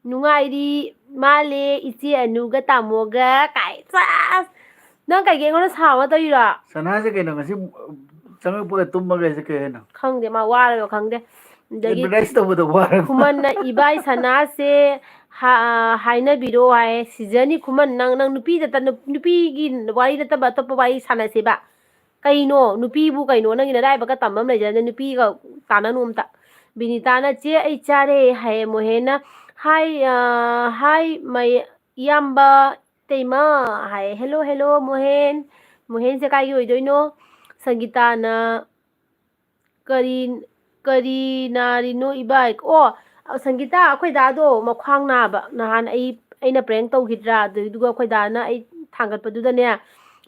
"ꯅꯨꯡꯉꯥꯏꯔꯤ ꯃꯥꯜꯂꯦ ꯏꯆꯦ ꯑꯅꯨꯒ ꯇꯥꯃꯣꯒ" ꯀꯥꯏ꯫ ꯆꯥꯁ! ꯅꯪ ꯀꯩꯒꯤ ꯑꯩꯉꯣꯟꯗ ꯁꯥꯎꯅ ꯇꯧꯔꯤꯔꯣ? ꯁꯅꯥꯁꯦ ꯀꯩꯅꯣ, ꯉꯁꯤ ꯆꯪꯉꯛꯄꯒ ꯇꯨꯝꯃꯒ ꯍꯥꯏꯁꯦ ꯀꯩ ꯍꯥꯏꯅꯣ? ꯈꯪꯗꯦ, ꯃꯥ ꯋꯥꯔꯕ ꯈꯪꯗꯦ꯫ ꯑꯗꯒꯤ advertise ꯇꯧꯕꯗ ꯋꯥꯔꯕ꯫ ꯈꯨꯃꯟꯅ, "ꯏꯕꯥꯏ ꯁꯅꯥꯁꯦ ꯍꯥ-, ꯍꯥꯏꯅꯕꯤꯔꯣ" ꯍꯥꯏ꯫ ꯁꯤꯖꯅꯤ ꯈꯨꯃꯟ, ꯅꯪ, ꯅꯪ ꯅꯨꯄꯤ ꯅꯠꯇ-, ꯅꯨ-, ꯅꯨꯄꯤꯒꯤ ꯋꯥꯔꯤ ꯅꯠꯇꯕ ꯑꯇꯣꯞꯄ ꯋꯥꯔꯤ ꯁꯥꯟꯅꯁꯦꯕ꯫ ꯀꯩꯅꯣ? ꯅꯨꯄꯤꯕꯨ ꯀꯩꯅꯣ? ꯅꯪꯒꯤ ꯅꯔꯥꯏꯕꯛꯀ ꯇꯝꯕ ꯑꯃ ꯂꯩꯖꯗꯦ꯫ ꯅꯨꯄꯤꯒ ꯇꯥꯟꯅꯅꯨ ꯑꯝꯇ꯫ ꯕꯤꯅꯤꯇꯥꯅ, "ꯆꯦ, ꯑꯩ ꯆꯥꯔꯦ" ꯍꯥꯏꯌꯦ꯫ ꯃꯣꯍꯦꯟꯅ, "ꯍꯥꯏ, ꯑ, ꯍꯥꯏ, ꯃꯩ-, ꯏꯌꯥꯝꯕ ꯇꯩꯃ" ꯍꯥꯏꯌꯦ꯫ "Hello, hello, ꯃꯣꯍꯦꯟ"꯫ ꯃꯣꯍꯦꯟꯁꯦ ꯀꯥꯏꯒꯤ ꯑꯣꯏꯗꯣꯏꯅꯣ? ꯁꯪꯒꯤꯇꯥꯅ, "ꯀꯔꯤ, ꯀꯔꯤ ꯅꯥꯔꯤꯅꯣ ꯏꯕꯥꯏ?" ꯑꯣ, ꯁꯪꯒꯤꯇꯥ, ꯑꯩꯈꯣꯏ ꯗꯥꯗꯣ ꯃꯈ꯭ꯋꯥꯡ ꯅꯥꯕ꯫ ꯅꯍꯥꯟ ꯑꯩ, ꯑꯩꯅ prank ꯇꯧꯈꯤꯗ꯭ꯔꯥ? ꯑꯗꯨꯏꯗꯨꯒ ꯑꯩꯈꯣꯏ ꯗꯥꯅ ꯑꯩ ꯊꯥꯡꯒꯠꯄꯗꯨꯗꯅꯦ,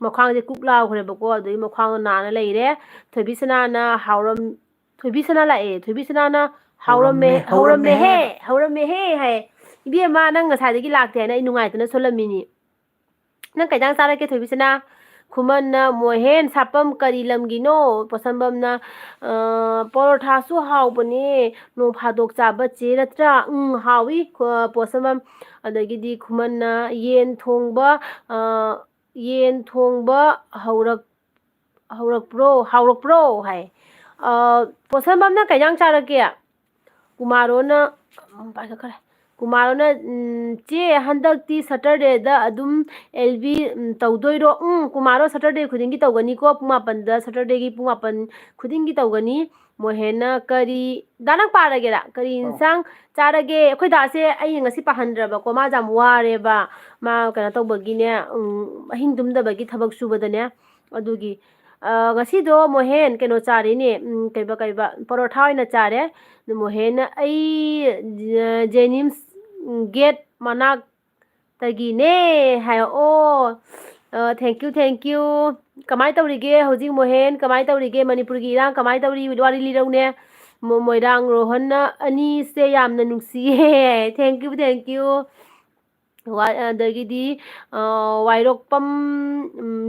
ꯃꯈ꯭ꯋꯥꯡꯁꯦ ꯀꯨꯛ ꯂꯥꯎꯈ꯭ꯔꯦꯕꯀꯣ꯫ ꯑꯗꯨꯒꯤ ꯃꯈ꯭ꯋꯥꯡꯗꯣ ꯅꯥꯅ ꯂꯩꯔꯦ꯫ ꯊꯣꯏꯕꯤꯁꯅꯥꯅ ꯍꯥꯎꯔꯝ-, ꯊꯣꯏꯕꯤꯁꯅꯥ ꯂꯥꯛꯑꯦ꯫ ꯊꯣꯏꯕꯤꯁꯅꯥꯅ, "ꯍꯥꯎꯔꯝꯃꯦ, ꯍꯧꯔꯝꯃꯦ, ꯍꯧꯔꯝꯃꯦꯍꯦ, ꯍꯧꯔꯝꯃꯦꯍꯦ" ꯍꯥꯏꯌꯦ꯫ ꯏꯕꯦꯝꯃ, ꯅꯪ ꯉꯁꯥꯏꯗꯒꯤ ꯂꯥꯛꯇꯦ ꯍꯥꯏꯅ ꯑꯩ ꯅꯨꯡꯉꯥꯏꯇꯅ ꯁꯣꯜꯂꯝꯃꯤꯅꯤ꯫ ꯅꯪ ꯀꯩ ꯏꯟꯖꯥꯡ ꯆꯥꯔꯛꯀꯦ, ꯊꯣꯏꯕꯤꯁꯅꯥ? ꯈꯨꯃꯟꯅ, "ꯃꯣꯍꯦꯟ, ꯁꯥꯄꯝ ꯀꯔꯤ ꯂꯝꯒꯤꯅꯣ?" ꯄꯣꯠꯁꯝꯕꯝꯅ, "ꯑ, ꯄꯔꯣꯊꯥꯁꯨ ꯍꯥꯎꯕꯅꯦ, ꯅꯣꯡ ꯐꯥꯗꯣꯛ ꯆꯥꯕ ꯆꯦ ꯅꯠꯇ꯭ꯔꯥ?" "ꯎꯝ, ꯍꯥꯎꯏ", ꯈꯨ-, ꯄꯣꯠꯁꯝꯕꯝ꯫ ꯑꯗꯒꯤꯗꯤ ꯈꯨꯃꯟꯅ, "ꯌꯦꯟ ꯊꯣꯡꯕ, ꯑ, ꯌꯦꯟ ꯊꯣꯡꯕ ꯍꯧꯔꯛ-, ꯍꯧꯔꯛꯄ꯭ꯔꯣ, ꯍꯥꯎꯔꯛꯄ꯭ꯔꯣ ꯍꯥꯏ꯫ ꯑ, ꯄꯣꯠꯁꯝꯕꯝꯅ ꯀꯩ ꯏꯟꯖꯥꯡ ꯆꯥꯔꯛꯀꯦ? ꯀꯨꯃꯥꯔꯣꯅ, ꯎꯝ, ꯄꯥꯏꯈꯠꯈ꯭ꯔꯦ꯫ ꯀꯨꯃꯥꯔꯣꯅ, ꯎꯝ, "ꯆꯦ, ꯍꯟꯗꯛꯇꯤ Saturdayꯗ ꯑꯗꯨꯝ L B, ꯎꯝ, ꯇꯧꯗꯣꯏꯔꯣ?" ꯎꯝ, ꯀꯨꯃꯥꯔꯣ Saturday ꯈꯨꯗꯤꯡꯒꯤ ꯇꯧꯒꯅꯤꯀꯣ, ꯄꯨꯡ ꯃꯥꯄꯟꯗ, Saturdayꯒꯤ ꯄꯨꯡ ꯃꯥꯄꯟ ꯈꯨꯗꯤꯡꯒꯤ ꯇꯧꯒꯅꯤ꯫ ꯃꯣꯍꯦꯟꯅ ꯀꯔꯤ, ꯗꯥ, ꯅꯪ ꯄꯥꯔꯒꯦꯔꯥ? "ꯀꯔꯤ ꯑꯧ꯫ ꯏꯟꯁꯥꯡ ꯆꯥꯔꯒꯦ?" ꯑꯩꯈꯣꯏ ꯗꯥꯁꯦ ꯑꯩ ꯉꯁꯤ ꯄꯥꯍꯟꯗ꯭ꯔꯕꯀꯣ, ꯃꯥꯁꯦ ꯌꯥꯝ ꯋꯥꯔꯦꯕ, ꯃꯥ ꯀꯩꯅꯣ ꯇꯧꯕꯒꯤꯅꯦ, ꯎꯝ, ꯑꯍꯤꯡ ꯇꯨꯝꯗꯕꯒꯤ ꯊꯕꯛ ꯁꯨꯕꯗꯅꯦ꯫ ꯑꯗꯨꯒꯤ, ꯑ, ꯉꯁꯤꯗꯣ ꯃꯣꯍꯦꯟ ꯀꯩꯅꯣ ꯆꯥꯔꯦꯅꯦ, ꯎꯝ, ꯀꯩꯕ, ꯀꯩꯕ, ꯄꯔꯣꯊꯥ ꯑꯣꯏꯅ ꯆꯥꯔꯦ꯫ ꯑꯗꯨ ꯃꯣꯍꯦꯟꯅ ꯑꯩ, ꯑ, ꯖꯦꯅꯤꯝꯁ, ꯎꯝ, gate ꯃꯅꯥꯛꯇꯒꯤꯅꯦ ꯍꯥꯏ꯫ ꯑꯣ, ꯑ, thank you, thank you꯫ ꯀꯃꯥꯏ ꯇꯧꯔꯤꯒꯦ ꯍꯧꯖꯤꯛ ꯃꯣꯍꯦꯟ? ꯀꯃꯥꯏ ꯇꯧꯔꯤꯒꯦ? ꯃꯅꯤꯄꯨꯔꯒꯤ ꯏꯔꯥꯡ ꯀꯃꯥꯏ ꯇꯧꯔꯤ? ꯋꯥꯔꯤ ꯂꯤꯔꯧꯅꯦ꯫ ꯃꯣ-, ꯃꯣꯏꯔꯥꯡ ꯔꯣꯍꯟꯅ "ꯑꯅꯤꯁꯦ ꯌꯥꯝꯅ ꯅꯨꯡꯁꯤꯌꯦ"꯫ Thank you, thank you꯫ ꯋꯥ-, ꯑꯗꯒꯤꯗꯤ, ꯑ, ꯋꯥꯏꯔꯣꯛꯄꯝ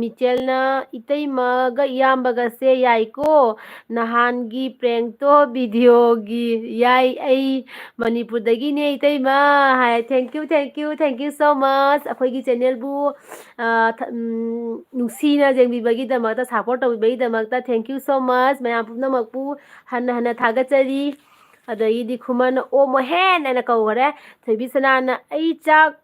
ꯃꯤꯆꯦꯜꯅ, "ꯏꯇꯩꯃꯒ ꯏꯌꯥꯝꯕꯒꯁꯦ ꯌꯥꯏꯀꯣ, ꯅꯍꯥꯟꯒꯤ prankꯇꯣ videoꯒꯤ ꯌꯥꯏ, ꯑꯩ ꯃꯅꯤꯄꯨꯔꯗꯒꯤꯅꯦ ꯏꯇꯩꯃ" ꯍꯥꯏ꯫ Thank you, thank you, thank you so much꯫ ꯑꯩꯈꯣꯏꯒꯤ channelꯕꯨ, ꯑ, ꯊ-, ꯎꯝ, ꯅꯨꯡꯁꯤꯅ ꯌꯦꯡꯕꯤꯕꯒꯤꯗꯃꯛꯇ, support ꯇꯧꯕꯤꯕꯒꯤꯗꯃꯛꯇ thank you so much꯫ ꯃꯌꯥꯝ ꯄꯨꯝꯅꯃꯛꯄꯨ ꯍꯟꯅ ꯍꯟꯅ ꯊꯥꯒꯠꯆꯔꯤ꯫ ꯑꯗꯒꯤꯗꯤ ꯈꯨꯃꯟ "ꯑꯣ ꯃꯣꯍꯦꯟ" ꯍꯥꯏꯅ ꯀꯧꯈꯔꯦ꯫ ꯊꯣꯏꯕꯤ ꯁꯅꯥꯅ "ꯑꯩ ꯆꯥꯛ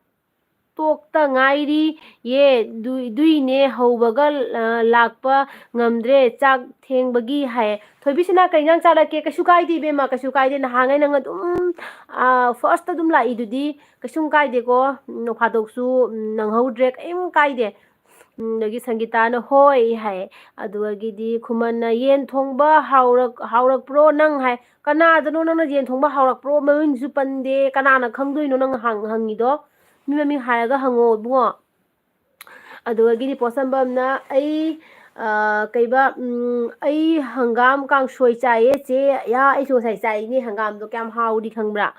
ꯇꯣꯛꯇ ꯉꯥꯏꯔꯤ ꯌꯦ, ꯑꯗꯨ-, ꯑꯗꯨꯏꯅꯦ ꯍꯧꯕꯒ, ꯑ, ꯂꯥꯛꯄ ꯉꯝꯗ꯭ꯔꯦ, ꯆꯥꯛ ꯊꯦꯡꯕꯒꯤ" ꯍꯥꯏ꯫ ꯊꯣꯏꯕꯤ ꯁꯅꯥ, ꯀꯩ ꯏꯟꯖꯥꯡ ꯆꯥꯔꯛꯀꯦ? ꯀꯩꯁꯨ ꯀꯥꯏꯗꯦ ꯏꯕꯦꯝꯃ, ꯀꯩꯁꯨ ꯀꯥꯏꯗꯦ꯫ ꯅꯍꯥꯟꯉꯩ ꯅꯪ ꯑꯗꯨꯝ, ꯑ, firstꯇ ꯑꯗꯨꯝ ꯂꯥꯛꯏꯗꯨꯗꯤ, ꯀꯩꯁꯨꯝ ꯀꯥꯏꯗꯦꯀꯣ꯫ ꯅꯣꯡ ꯐꯥꯗꯣꯛꯁꯨ, ꯎꯝ, ꯅꯪꯍꯧꯗ꯭ꯔꯦ, ꯀꯔꯤꯝ ꯀꯥꯏꯗꯦ꯫ ꯎꯝ, ꯑꯗꯒꯤ ꯁꯪꯒꯤꯇꯥꯅ "ꯍꯣꯏ" ꯍꯥꯏ꯫ ꯑꯗꯨꯗꯒꯤꯗꯤ ꯈꯨꯃꯟꯅ "ꯌꯦꯟ ꯊꯣꯡꯕ ꯍꯥꯎꯔꯛ-, ꯍꯥꯎꯔꯛꯄ꯭ꯔꯣ ꯅꯪ?" ꯍꯥꯏ꯫ ꯀꯅꯥꯗꯅꯣ ꯅꯪꯅ "ꯌꯦꯟ ꯊꯣꯡꯕ ꯍꯥꯎꯔꯛꯄ꯭ꯔꯣ"? ꯃꯃꯤꯡꯁꯨ ꯄꯟꯗꯦ꯫ ꯀꯅꯥꯅ ꯈꯪꯗꯣꯏꯅꯣ ꯅꯪ ꯍꯪ-, ꯍꯪꯉꯤꯗꯣ? ꯃꯤ ꯃꯃꯤꯡ ꯍꯥꯏꯔꯒ ꯍꯪꯉꯣ ꯏꯕꯨꯡꯉꯣ꯫ ꯑꯗꯨꯗꯒꯤꯗꯤ ꯄꯣꯠꯁꯝꯕꯝꯅ "ꯑꯩ, ꯑ, ꯀꯩꯕ, ꯎꯝ, ꯑꯩ ꯍꯪꯒꯥꯝ ꯀꯥꯡꯁꯣꯏ ꯆꯥꯏꯌꯦ ꯆꯦ꯫ ꯌꯥ, ꯑꯩꯁꯨ ꯉꯁꯥꯏ ꯆꯥꯏꯅꯦ ꯍꯪꯒꯥꯝꯗꯣ, ꯀꯌꯥꯝ ꯍꯥꯎꯔꯤ ꯈꯪꯕ꯭ꯔꯥ?"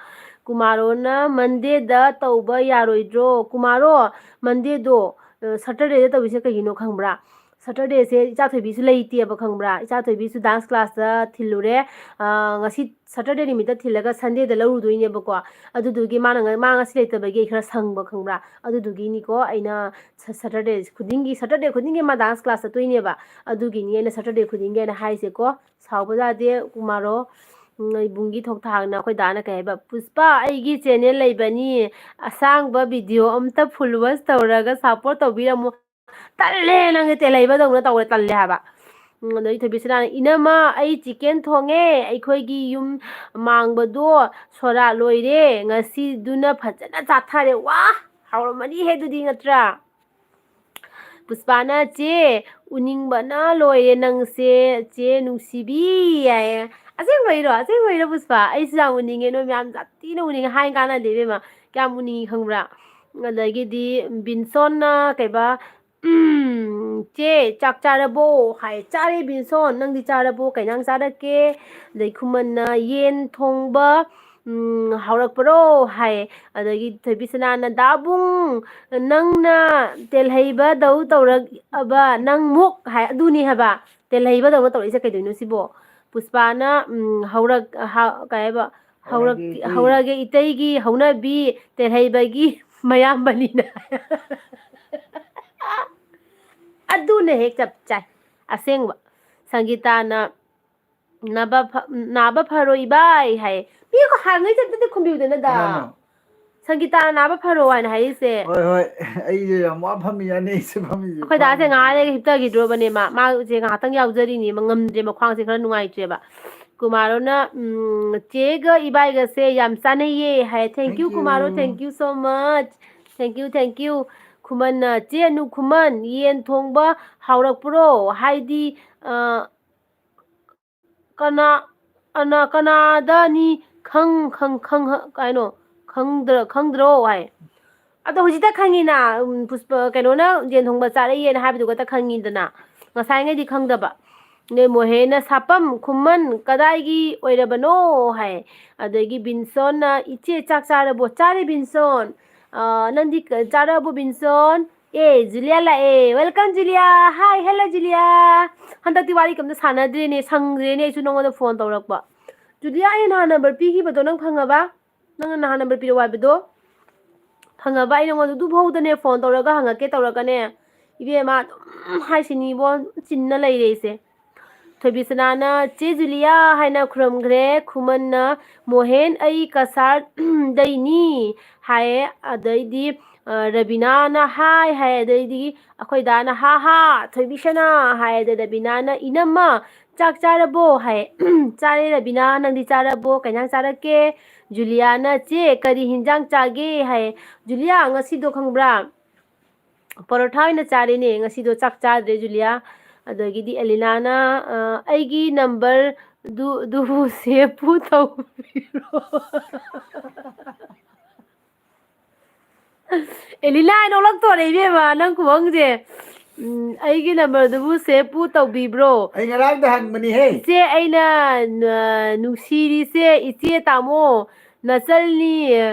ꯀꯨꯃꯥꯔꯣꯅ "Mondayꯗ ꯇꯧꯕ ꯌꯥꯔꯣꯏꯗ꯭ꯔꯣ?" ꯀꯨꯃꯥꯔꯣ, Mondayꯗꯣ, ꯑ, Saturdayꯗ ꯇꯧꯔꯤꯁꯦ ꯀꯩꯒꯤꯅꯣ ꯈꯪꯕ꯭ꯔꯥ? ꯁꯇꯔꯗꯦꯁꯦ ꯏꯆꯥ ꯊꯣꯏꯕꯤꯁꯨ ꯂꯩꯇꯦꯕ, ꯈꯪꯕ꯭ꯔꯥ? ꯏꯆꯥ ꯊꯣꯏꯕꯤꯁꯨ ꯗꯥꯟꯁ ꯀ꯭ꯂꯥꯁꯇ ꯊꯤꯜꯂꯨꯔꯦ꯫ ꯑ, ꯉꯁꯤ ꯁꯇꯔꯗꯦ ꯅꯨꯃꯤꯠꯇ ꯊꯤꯜꯂꯒ ꯁꯟꯗꯦꯗ ꯂꯧꯔꯨꯗꯣꯏꯅꯦꯕꯀꯣ꯫ ꯑꯗꯨꯗꯨꯒꯤ ꯃꯥꯅ ꯉ-, ꯃꯥ ꯉꯁꯤ ꯂꯩꯇꯕꯒꯤ ꯑꯩ ꯈꯔ ꯁꯪꯕ, ꯈꯪꯕ꯭ꯔꯥ? ꯑꯗꯨꯗꯨꯒꯤꯅꯤꯀꯣ ꯑꯩꯅ ꯁ-, ꯁꯇꯔꯗꯦ ꯈꯨꯗꯤꯡꯒꯤ, ꯁꯇꯔꯗꯦ ꯈꯨꯗꯤꯡꯒꯤ ꯃꯥ ꯗꯥꯟꯁ ꯀ꯭ꯂꯥꯁ ꯆꯠꯇꯣꯏꯅꯦꯕ꯫ ꯑꯗꯨꯒꯤꯅꯤ ꯑꯩꯅ ꯁꯇꯔꯗꯦ ꯈꯨꯗꯤꯡꯒꯤ ꯑꯩꯅ ꯍꯥꯏꯁꯦꯀꯣ꯫ ꯁꯥꯎꯕ ꯌꯥꯗꯦ, ꯀꯨꯃꯥꯔꯣ꯫ ꯎꯝ, ꯏꯕꯨꯡꯒꯤ ꯊꯣꯛ ꯊꯥꯛꯅ ꯑꯩꯈꯣꯏ ꯗꯥꯅ ꯀꯩ ꯍꯥꯏꯕ, "ꯄꯨꯁꯄꯥ, ꯑꯩꯒꯤ ꯆꯦꯅꯦꯜ ꯂꯩꯕꯅꯤ, ꯑꯁꯥꯡꯕ ꯚꯤꯗꯤꯑꯣ ꯑꯝꯇ ꯐꯨꯜ ꯋꯥꯆ ꯇꯧꯔꯒ ꯁꯞꯄꯣꯔꯠ ꯇꯧꯕꯤꯔꯝꯃꯨ"꯫ "ꯇꯜꯂꯦ, ꯅꯪꯗꯤ ꯇꯦꯜꯍꯩꯕꯗꯧꯅ ꯇꯧꯔꯦ, ꯇꯜꯂꯦ" ꯍꯥꯏꯕ꯫ ꯎꯝ, ꯑꯗꯩ ꯊꯣꯏꯕꯤꯁꯅꯥꯅ, "ꯏꯅꯝꯃ, ꯑꯩ ꯆꯤꯀꯦꯟ ꯊꯣꯡꯉꯦ, ꯑꯩꯈꯣꯏꯒꯤ ꯌꯨꯝ ꯃꯥꯡꯕꯗꯣ ꯁꯣꯔꯥꯠ ꯂꯣꯏꯔꯦ, ꯉꯁꯤꯗꯨꯅ ꯐꯖꯅ ꯆꯥꯊꯔꯦ꯫ ꯋꯥ, ꯍꯥꯎꯔꯝꯃꯅꯤꯍꯦ ꯑꯗꯨꯗꯤ, ꯅꯠꯇ꯭ꯔꯥ?" ꯄꯨꯁꯄꯥꯅ, "ꯆꯦ, ꯎꯅꯤꯡꯕꯅ ꯂꯣꯏꯔꯦ ꯅꯪꯁꯦ, ꯆꯦ ꯅꯨꯡꯁꯤꯕꯤ" ꯍꯥꯏꯌꯦ꯫ ꯑꯁꯦꯡꯕꯩꯔꯣ? ꯑꯁꯦꯡꯕꯩꯔꯣ, ꯄꯨꯁꯄꯥ? ꯑꯩꯁꯨ ꯌꯥꯝ ꯎꯅꯤꯡꯉꯦ, ꯅꯣꯏ ꯃꯌꯥꯝ ꯌꯥꯝ ꯊꯤꯅ ꯎꯅꯤꯡꯉꯦ꯫ ꯍꯥꯏ ꯀꯥꯟꯅꯗꯦ, ꯏꯕꯦꯝꯃ꯫ ꯀꯌꯥꯝ ꯎꯅꯤꯡꯉꯤ ꯈꯪꯕ꯭ꯔꯥ? ꯑꯗꯒꯤꯗꯤ ꯕꯤꯟꯁꯣꯟꯅ ꯀꯩꯕ, "ꯎꯝ, ꯆꯦ, ꯆꯥꯛ ꯆꯥꯔꯕꯣ?" ꯍꯥꯏ꯫ "ꯆꯥꯔꯦ, ꯕꯤꯟꯁꯣꯟ꯫ ꯅꯪꯗꯤ ꯆꯥꯔꯕꯣ? ꯀꯩ ꯏꯟꯖꯥꯡ ꯆꯥꯔꯛꯀꯦ?" ꯑꯗꯩ ꯈꯨꯃꯟꯅ, "ꯌꯦꯟ ꯊꯣꯡꯕ, ꯎꯝ, ꯍꯥꯎꯔꯛꯄ꯭ꯔꯣ?" ꯍꯥꯏ꯫ ꯑꯗꯒꯤ ꯊꯣꯏꯕꯤꯁꯅꯥꯅ, "ꯗꯥꯕꯨꯡ, ꯅꯪꯅ ꯇꯦꯜꯍꯩꯕꯗꯧ ꯇꯧꯔꯛꯑꯕ ꯅꯪ ꯃꯨꯛ" ꯍꯥꯏ꯫ ꯑꯗꯨꯅꯤ ꯍꯥꯏꯕ, ꯇꯦꯜꯍꯩꯕꯗꯧꯅ ꯇꯧꯔꯛꯏꯁꯦ ꯀꯩꯗꯧꯅꯣ ꯁꯤꯕꯣ? ꯄꯨꯁꯄꯥꯅ, ꯎꯝ, ꯍꯧꯔꯛ-, ꯍ-, ꯀꯩ ꯍꯥꯏꯕ? ꯍꯧꯔꯛ-, ꯍꯧꯔꯒꯦ ꯏꯇꯩ꯫ ꯍꯧꯔꯒꯦ ꯏꯇꯩꯒꯤ ꯍꯧꯅꯕꯤ ꯇꯦꯜꯍꯩꯕꯒꯤ ꯃꯌꯥꯝꯕꯅꯤꯅ꯫ ꯑꯗꯨꯅ ꯍꯦꯛ ꯆꯞ ꯆꯥꯏ꯫ ꯑꯁꯦꯡꯕ꯫ ꯁꯪꯒꯤꯇꯥꯅ, "ꯅꯥꯕ ꯐ-, ꯅꯥꯕ ꯐꯔꯣꯏ ꯏꯕꯥꯏ" ꯍꯥꯏ꯫ ꯃꯤ ꯍꯥꯡꯉꯩꯁꯦ ꯑꯝꯇꯗꯤ ꯈꯨꯝꯕꯤꯌꯨꯗꯅ, ꯗꯥ꯫ ꯀꯅꯥꯅꯣ? ꯁꯪꯒꯤꯇꯥꯅ "ꯅꯥꯕ ꯐꯔꯣ" ꯍꯥꯏꯅ ꯍꯥꯏꯔꯤꯁꯦ꯫ ꯍꯣꯏ, ꯍꯣꯏ꯫ ꯑꯩꯁꯦ ꯌꯥꯝ ꯋꯥ ꯐꯝꯃꯤ ꯌꯥꯅꯤ, ꯑꯩꯁꯦ ꯐꯝꯃꯤꯁꯦ ꯑꯩꯈꯣꯏ ꯗꯥꯁꯦ ꯈ꯭ꯋꯥꯡ ꯉꯥꯏꯍꯥꯛ ꯂꯩꯔꯒ ꯍꯤꯞꯊꯈꯤꯗ꯭ꯔꯣꯕꯅꯦ ꯃꯥ꯫ ꯃꯥꯁꯦ ꯉꯥꯏꯍꯥꯛꯇꯪ ꯌꯥꯎꯖꯔꯤꯅꯦ, ꯃꯥ ꯉꯝꯗ꯭ꯔꯦ, ꯃꯈ꯭ꯋꯥꯡꯁꯦ ꯈꯔ ꯅꯨꯡꯉꯥꯏꯇ꯭ꯔꯦꯕ꯫ ꯀꯨꯃꯥꯔꯣꯅ, ꯎꯝ, "ꯆꯦꯒ ꯏꯕꯥꯏꯒꯁꯦ ꯌꯥꯝ ꯆꯥꯟꯅꯩꯌꯦ" ꯍꯥꯏ꯫ Thank you, Thank you꯫ ꯀꯨꯃꯥꯔꯣ, thank you so much꯫ Thank you, thank you꯫ ꯈꯨꯃꯟꯅ, "ꯆꯦ ꯑꯅꯨ ꯈꯨꯃꯟ, ꯌꯦꯟ ꯊꯣꯡꯕ ꯍꯥꯎꯔꯛꯄ꯭ꯔꯣ? ꯍꯥꯏꯗꯤ, ꯑ, ꯀꯅꯥ, ꯑꯅ-, ꯀꯅꯥꯗꯅꯤ ꯈꯪ-, ꯈꯪ-, ꯈꯪ-, ꯀꯩꯅꯣ, ꯈꯪꯗ꯭ꯔ-, ꯈꯪꯗ꯭ꯔꯣ?" ꯍꯥꯏ꯫ ꯑꯗꯣ ꯍꯧꯖꯤꯛꯇ ꯈꯪꯉꯤꯅ, ꯎꯝ, ꯄꯨꯁꯄ-, ꯀꯩꯅꯣꯅ ꯌꯦꯟ ꯊꯣꯡꯕ ꯆꯥꯔꯛꯏꯅ ꯍꯥꯏꯕꯗꯨꯒꯇ ꯈꯪꯉꯤꯗꯅ꯫ ꯉꯁꯥꯏꯉꯩꯗꯤ ꯈꯪꯗꯕ꯫ ꯅꯣꯏ ꯃꯣꯍꯦꯅ, "ꯁꯥꯄꯝ ꯈꯨꯃꯟ ꯀꯗꯥꯏꯒꯤ ꯑꯣꯏꯔꯕꯅꯣ?" ꯍꯥꯏ꯫ ꯑꯗꯒꯤ ꯕꯤꯟꯁꯣꯟꯅ, "ꯏꯆꯦ ꯆꯥꯛ ꯆꯥꯔꯕꯣ?" "ꯆꯥꯔꯦ ꯕꯤꯟꯁꯣꯟ꯫ ꯑ, ꯅꯪꯗꯤ ꯀ-, ꯆꯥꯔꯕꯣ ꯕꯤꯟꯁꯣꯟ?" ꯑꯦ, ꯖꯨꯂꯤꯌꯥ ꯂꯥꯛꯑꯦ꯫ Welcome, ꯖꯨꯂꯤꯌꯥ꯫ Hi, hello, ꯖꯨꯂꯤꯌꯥ꯫ ꯍꯟꯗꯛꯇꯤ ꯋꯥꯔꯤ ꯀꯝꯇ ꯁꯥꯟꯅꯗ꯭ꯔꯦꯅꯦ, ꯁꯪꯗ꯭ꯔꯦꯅꯦ ꯑꯩꯁꯨ ꯅꯉꯣꯟꯗ ꯐꯣꯟ ꯇꯧꯔꯛꯄ꯫ ꯖꯨꯂꯤꯌꯥ, ꯑꯩꯅ ꯅꯍꯥꯟ ꯅꯝꯕꯔ ꯄꯤꯈꯤꯕꯗꯣ ꯅꯪ ꯐꯪꯉꯕ? ꯅꯪꯅ ꯅꯍꯥꯟ ꯅꯝꯕꯔ ꯄꯤꯔꯛꯑꯣ ꯍꯥꯏꯕꯗꯣ ꯐꯪꯉꯕ? ꯑꯩ ꯅꯉꯣꯟꯗ ꯑꯗꯨꯐꯥꯎꯗꯅꯦ ꯐꯣꯟ ꯇꯧꯔꯒ ꯍꯪꯉꯛꯀꯦ ꯇꯧꯔꯒꯅꯦ, ꯏꯕꯦꯝꯃ, ꯑꯗꯨꯝ ꯍꯥꯏꯁꯤꯅꯤꯕꯣ, ꯆꯤꯟꯅ ꯂꯩꯔꯦ ꯑꯩꯁꯦ꯫ ꯊꯣꯏꯕꯤꯁꯅꯥꯅ "ꯆꯦ ꯖꯨꯂꯤꯌꯥ" ꯍꯥꯏꯅ ꯈꯨꯔꯨꯝꯈ꯭ꯔꯦ꯫ ꯈꯨꯃꯟꯅ "ꯃꯣꯍꯦꯟ, ꯑꯩ ꯀꯁꯥꯔꯗꯩꯅꯤ" ꯍꯥꯏꯌꯦ꯫ ꯑꯗꯩꯗꯤ, ꯑ, ꯔꯕꯤꯅꯥꯅ "ꯍꯥꯏ" ꯍꯥꯏ꯫ ꯑꯗꯩꯗꯤ ꯑꯩꯈꯣꯏ ꯗꯥꯅ "ꯍꯥ ꯍꯥ, ꯊꯣꯏꯕꯤꯁꯅꯥ" ꯍꯥꯏ꯫ ꯑꯗ ꯔꯕꯤꯅꯥꯅ "ꯏꯅꯝꯃ, ꯆꯥꯛ ꯆꯥꯔꯕꯣ?" ꯍꯥꯏ꯫ "ꯆꯥꯔꯦ ꯔꯕꯤꯅꯥ, ꯅꯪꯗꯤ ꯆꯥꯔꯕꯣ? ꯀꯩ ꯏꯟꯖꯥꯡ ꯆꯥꯔꯛꯀꯦ?" ꯖꯨꯂꯤꯌꯥꯅ "ꯆꯦ, ꯀꯔꯤ ꯍꯤꯟꯖꯥꯡ ꯆꯥꯒꯦ?" ꯍꯥꯏ꯫ ꯖꯨꯂꯤꯌꯥ, ꯉꯁꯤꯗꯣ ꯈꯪꯕ꯭ꯔꯥ? ꯄꯔꯣꯊꯥ ꯑꯣꯏꯅ ꯆꯥꯔꯦꯅꯦ꯫ ꯉꯁꯤꯗꯣ ꯆꯥꯛ ꯆꯥꯗ꯭ꯔꯦ, ꯖꯨꯂꯤꯌꯥ꯫ ꯑꯗꯒꯤꯗꯤ ꯑꯦꯂꯤꯅꯥꯅ, ꯑ, "ꯑꯩꯒꯤ ꯅꯝꯕꯔ ꯗꯨ-, ꯗꯨꯕꯨ ꯁꯦꯞꯄꯨ ꯇꯧꯕꯤꯔꯣ?" ꯑꯦꯂꯤꯅꯥ, ꯑꯩ ꯅꯣꯛꯂꯛꯇꯣꯔꯦ ꯏꯕꯦꯝꯃ, ꯅꯪ ꯈꯨꯍꯪꯁꯦ꯫ ꯎꯝ, "ꯑꯩꯒꯤ ꯅꯝꯕꯔꯗꯨꯕꯨ ꯁꯦꯞꯄꯨ ꯇꯧꯕꯤꯕ꯭ꯔꯣ?" ꯑꯩ ꯉꯔꯥꯡꯗ ꯍꯪꯕꯅꯤꯍꯦ꯫ "ꯏꯆꯦ, ꯑꯩꯅ, ꯑ, ꯅꯨꯡꯁꯤꯔꯤꯁꯦ ꯏꯆꯦ ꯇꯥꯃꯣ ꯅꯆꯜꯅꯤ